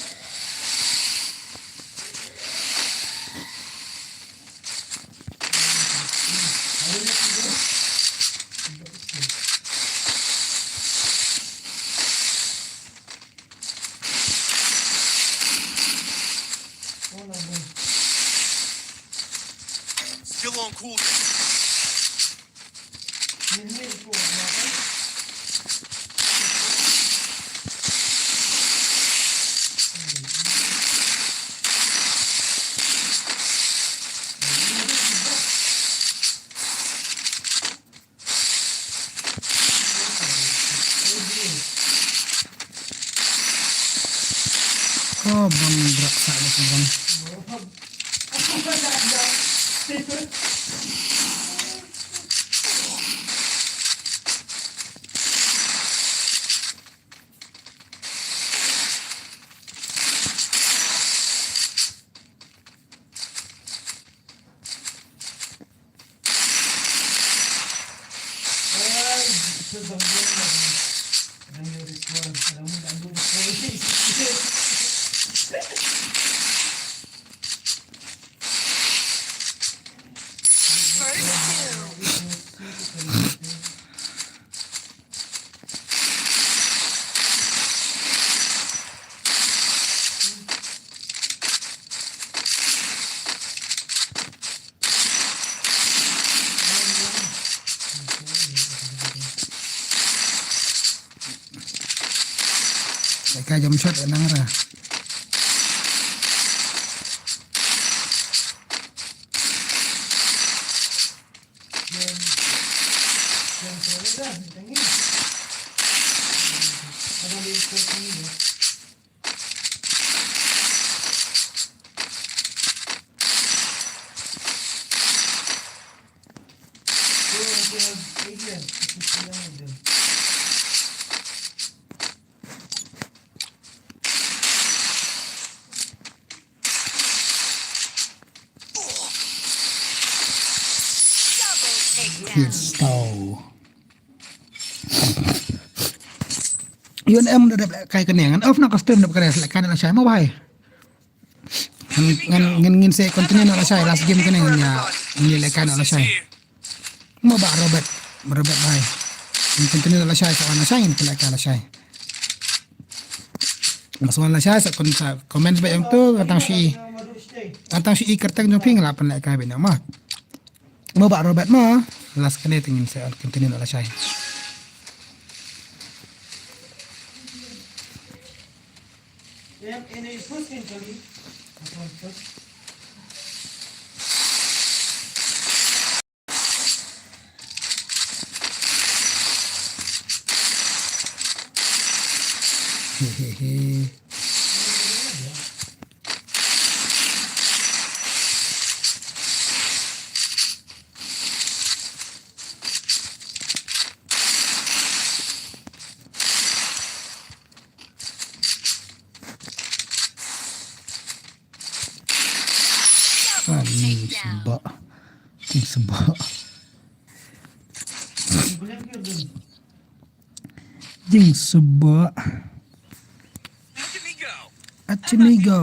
Still on cooldown. Oh, bang brak sa da bang. First kill. Ka jump shot nang ra. Yes, tau. Yun em da dep kai kane ngan off na ka stream da kane lehkai na lashai mo bhai. Ngan, ngan, ngan ngin sa continue na lashai, last game kane ngan ïa, ngan ïa lehkai na lashai. Mo Bah Robert, Robert bhai. Ngin continue na lashai, sa wan lashai ngin lehkai lashai. Mas wan lashai sa kon sa comment ba ïa uto, tang shi. Tang shi kyrteng jong phi nga la pynlehkai beit mo. Mo Bah Robert mo. Last kane te ngin sa continue na lashai. Hehehe. Ani seba. Ni seba. Jing seba. Achimigo.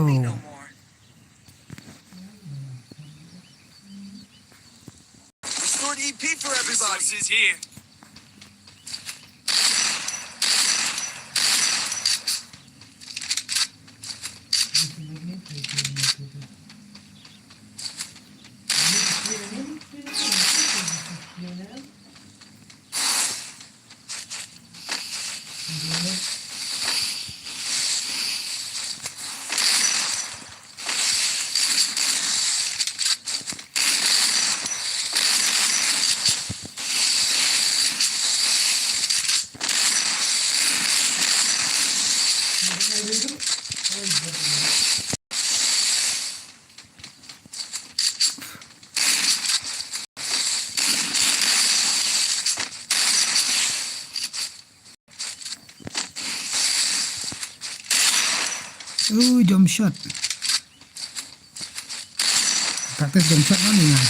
Restored E P for everybody. Resources here. Uh, jump shot. Practice jump shot mo ni nga.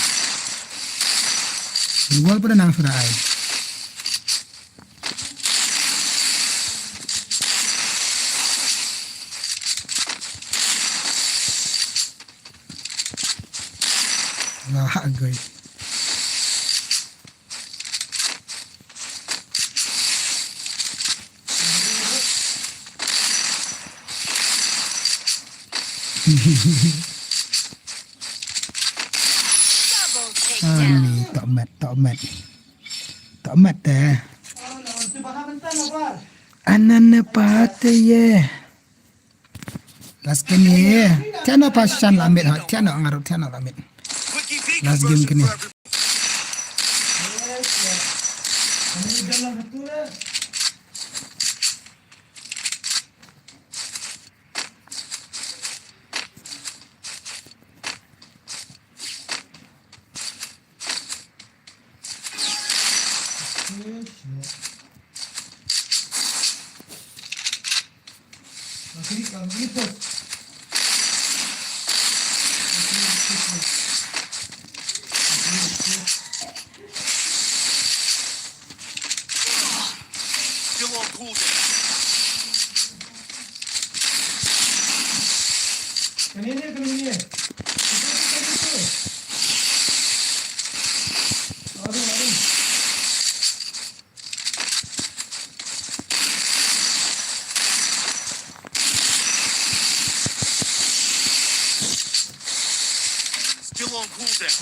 Wall pada nang sudah ai. Nga ha goi. Ani, tok met, tok met. Tok met te. Anane pate ye. Last game ye. Tiano pa shan la mit ha. Tiano ngaro tiano la mit. Last game kini. Still on cooldown. Kane ne, kane ne. Ito, ito, ito. Aduh, aduh. Still on cooldown.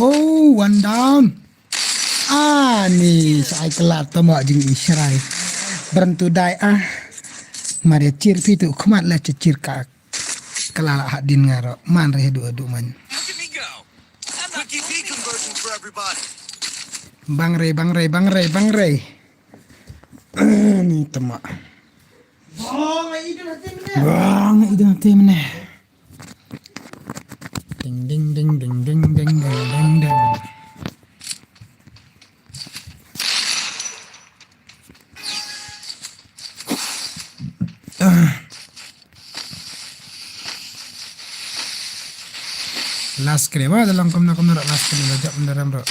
Oh, one down. Ani, sa ai kala tama jing israi. Berentu dai ah. Maria chir pitu khmat la chir ka. Kala la hadin ngaro. Man re du du man. Look at me go. Quick E P conversion for everybody. Bang re, bang re, bang re, bang re. Ani tama. Bang idun hati mene. Ding, ding, ding, ding, ding, ding, ding, ding, ding. Ah. Last kali, wah, dalam kamna kamna rak last kali, lajak benda ram rak.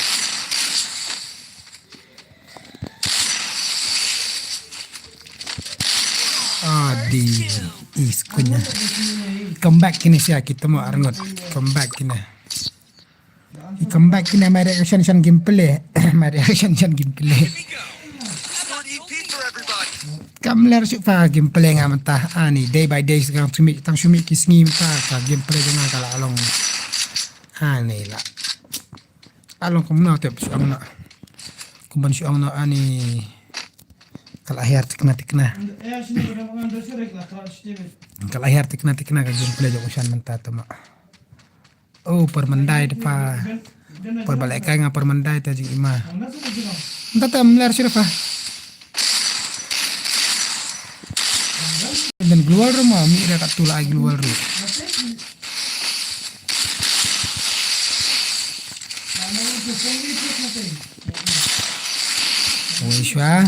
Adi, is kunya. Comeback kini sia kita mau arngot. Comeback kini. Comeback kini my reaction shan gameplay. My reaction shan gameplay. Kam ler shu pa gameplay nga mynta. Ani day by day sekarang sumi tang sumi ki sngi mynta ka gameplay jong nga ka la long. Ani la. Along kumno te shu ong na. Kumban shu ong na ani. Ka la hiar tikna tikna. Ka la hiar tikna tikna ka gameplay jong u shan mynta te ma. Oh, por mandai te pa. Por ba lehkai nga por mandai te jing i ma. Mynta te mler shu pa. Dan global ruh ma, mi dah kat tu lah global ruh. Wei shwa.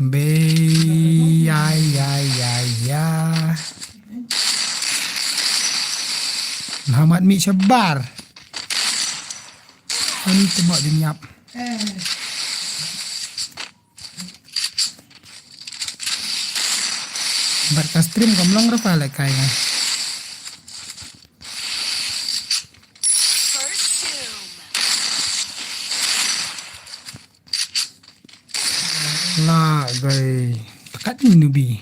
Be, ya, ya, ya, ya. Muhammad mi shabar. Ani tembak jeniap. Bad ka stream kam long ruh pa lehkai nga. La gai. Kat ni nubi.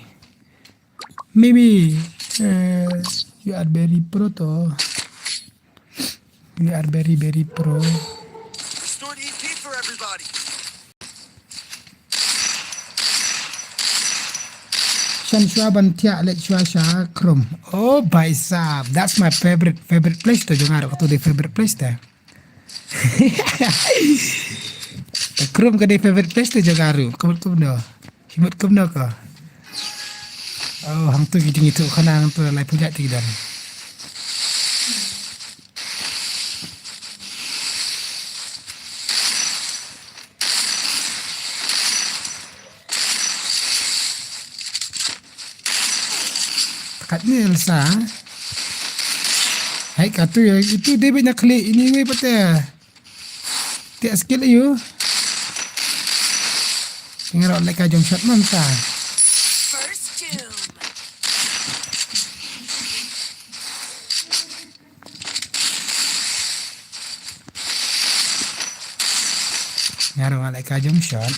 Maybe uh, you are very pro to. You are very very pro. Restored E P for everybody. Shan shwa ban thiah leh shwa sha Chrome. Oh, bhai sahab, that's my favorite favorite place to jong nga ruh, katu dei favorite place te. Chrome ka dei favorite place to jong nga ruh. Kumno kumno. Himut kumno ka. Oh, hangtu ki jingithuh khana hangtu lai pujat ti dan. Kat ni Elsa. Hai katu ya itu David na klik ini wei pate. Te skill ayu. Tinggal leka jong shot manta. First doom. Nga ruh nga leh ka jong shot.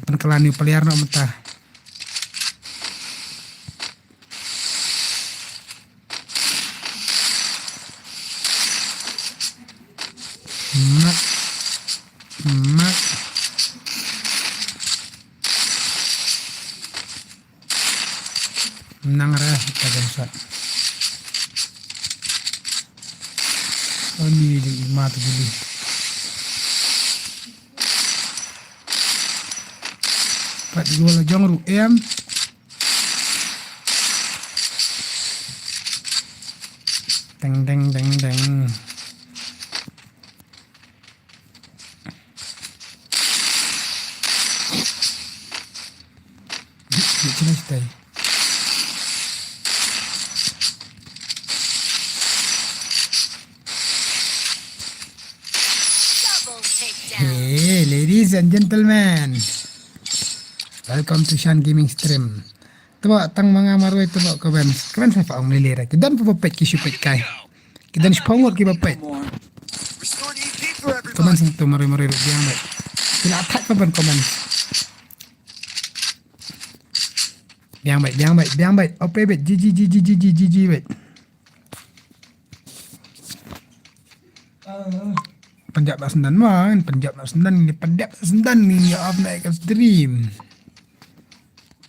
Pynkylla new player noh mynta. Mat. Mat. Nang re ka jong shot. Ani di ma tu gili. Pat gol jong ruh em. Deng deng deng deng. Hey, ladies and gentlemen, welcome to Shan Gaming Stream. Tuma tang manga marwei tuma comments. Comments sa fa ong lele ra. Ki don pa peit ki shu peit kai. Ki don shiphew ngut ki ba peit. Comments tu marwei marwei ruh biang beit. Ki la attack pa ban comments. Biang beit, biang beit, biang beit. Ope beit. G G, G G, G G, G G beit. Pynjah bad syndan ma, pynjah bad syndan ni, pynjah bad syndan ni, ya off na ka stream.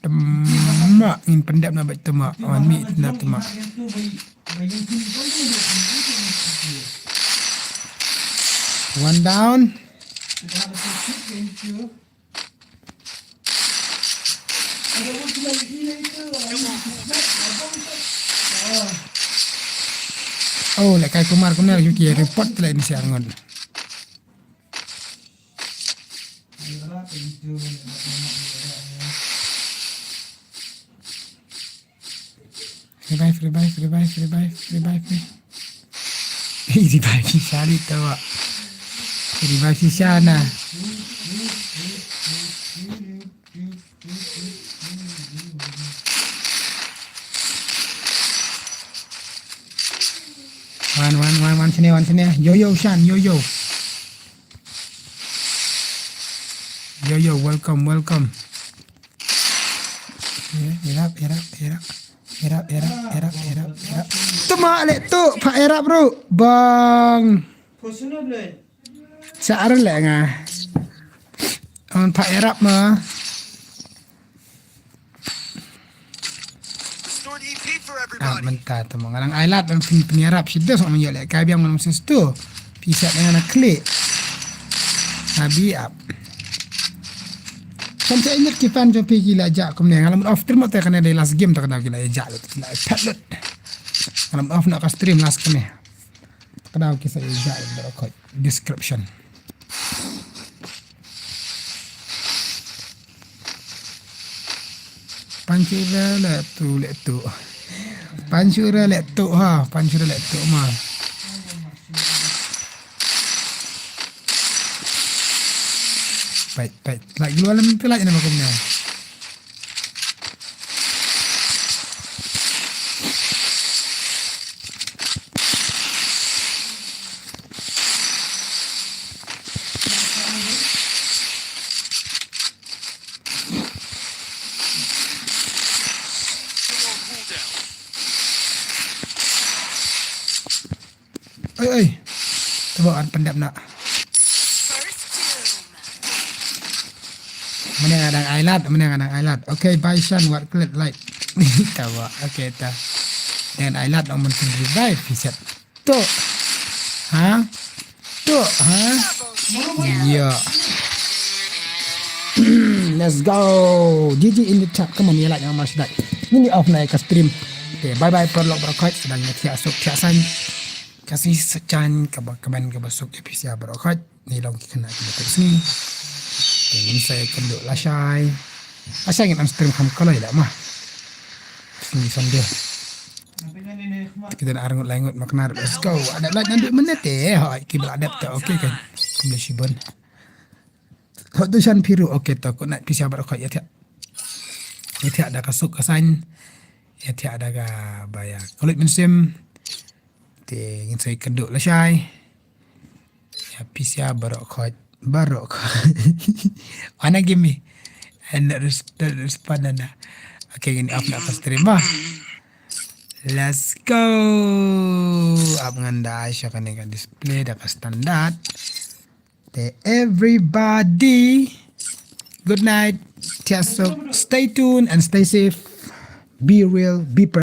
Tuma ngin pyndep na bad tuma. Wan mi na tuma. One down. Oh, leh kai Kumar Kumar yuki report leh ni siang ngon. Revive, revive, revive, revive, revive. Revive si Shali tu. Revive si Shana. Wan, wan, wan, wan sini, wan sini. Yo, yo, Shan, yo, yo. Yo, yo, welcome, welcome. Erap, erap, erap. Erap, erap, erap, erap, erap. Tuma leh tu, pa erap ruh. Bang. Sa ar leh nga. On pa erap ma. Ah, mynta tu ma nga nang ai lad ban pyn, pynïarap shi dos ma ïoh leh kai biang ma nang sis tu. Phi sat nga na klik. Abi ap. Kan sa ingat ki fan jong phi ki la jah kumne nga lam off stream te kane dei last game te kane ki la jah lut ki la phet lut. Nga lam off na ka stream last kane. Kadaw ki sa ïa ïa baroh khoit description. Pan shu re leh tu leh tu. Pan shu re leh tu ha, pan shu re leh tu ma. Peit, peit. Like dulu alam tu like nama kumnya. Oi, oi. Tebok an pyndep na. Mane nga dang ai lad, mane nga dang ai lad. Okay, bye Shan, wat klet light. Tebok, okay ta. Dengan ai lad ong mun pyn revive, he said. Tok. Ha? Tok, ha? Ya. Let's go. G G in the chat. Come on, ya like nga mas dak. Ngin off na ka stream. Okay, bye bye paralok baroh khoit. Sdang ïa thiah suk thiah saiñ. Ka sngi Saitjaiñ kaba kmen kaba suk ïa phi sa baroh khoit. Ngi long ki khynnah kiba kut sngi. Te ngin sa ïakynduh lashai. Lashai ngin ym stream kham kloi leh ma. Ni Sunday. Kita na arngut laingut maknar. Let's go. Ada light nanti menit eh. Hai, ki bela dep ta. Okay kan. Kumle shibun. Hot tu shan piru. Okay, to ko na pisa bar ko ya tiak. Ya tiak da ka suk ka sain. Ya tiak da ka baya. Kulit mensim. Te ngin sai kenduk la shai. Ya pisa barok khot. Barok khot. Ana give me. And respond ana. Okay, ngin off na ka stream ba. Let's go. Ap ngan da sha kane ka display da ka standard. Te everybody. Good night. Tiasuk. Stay tuned and stay safe. Be real. Be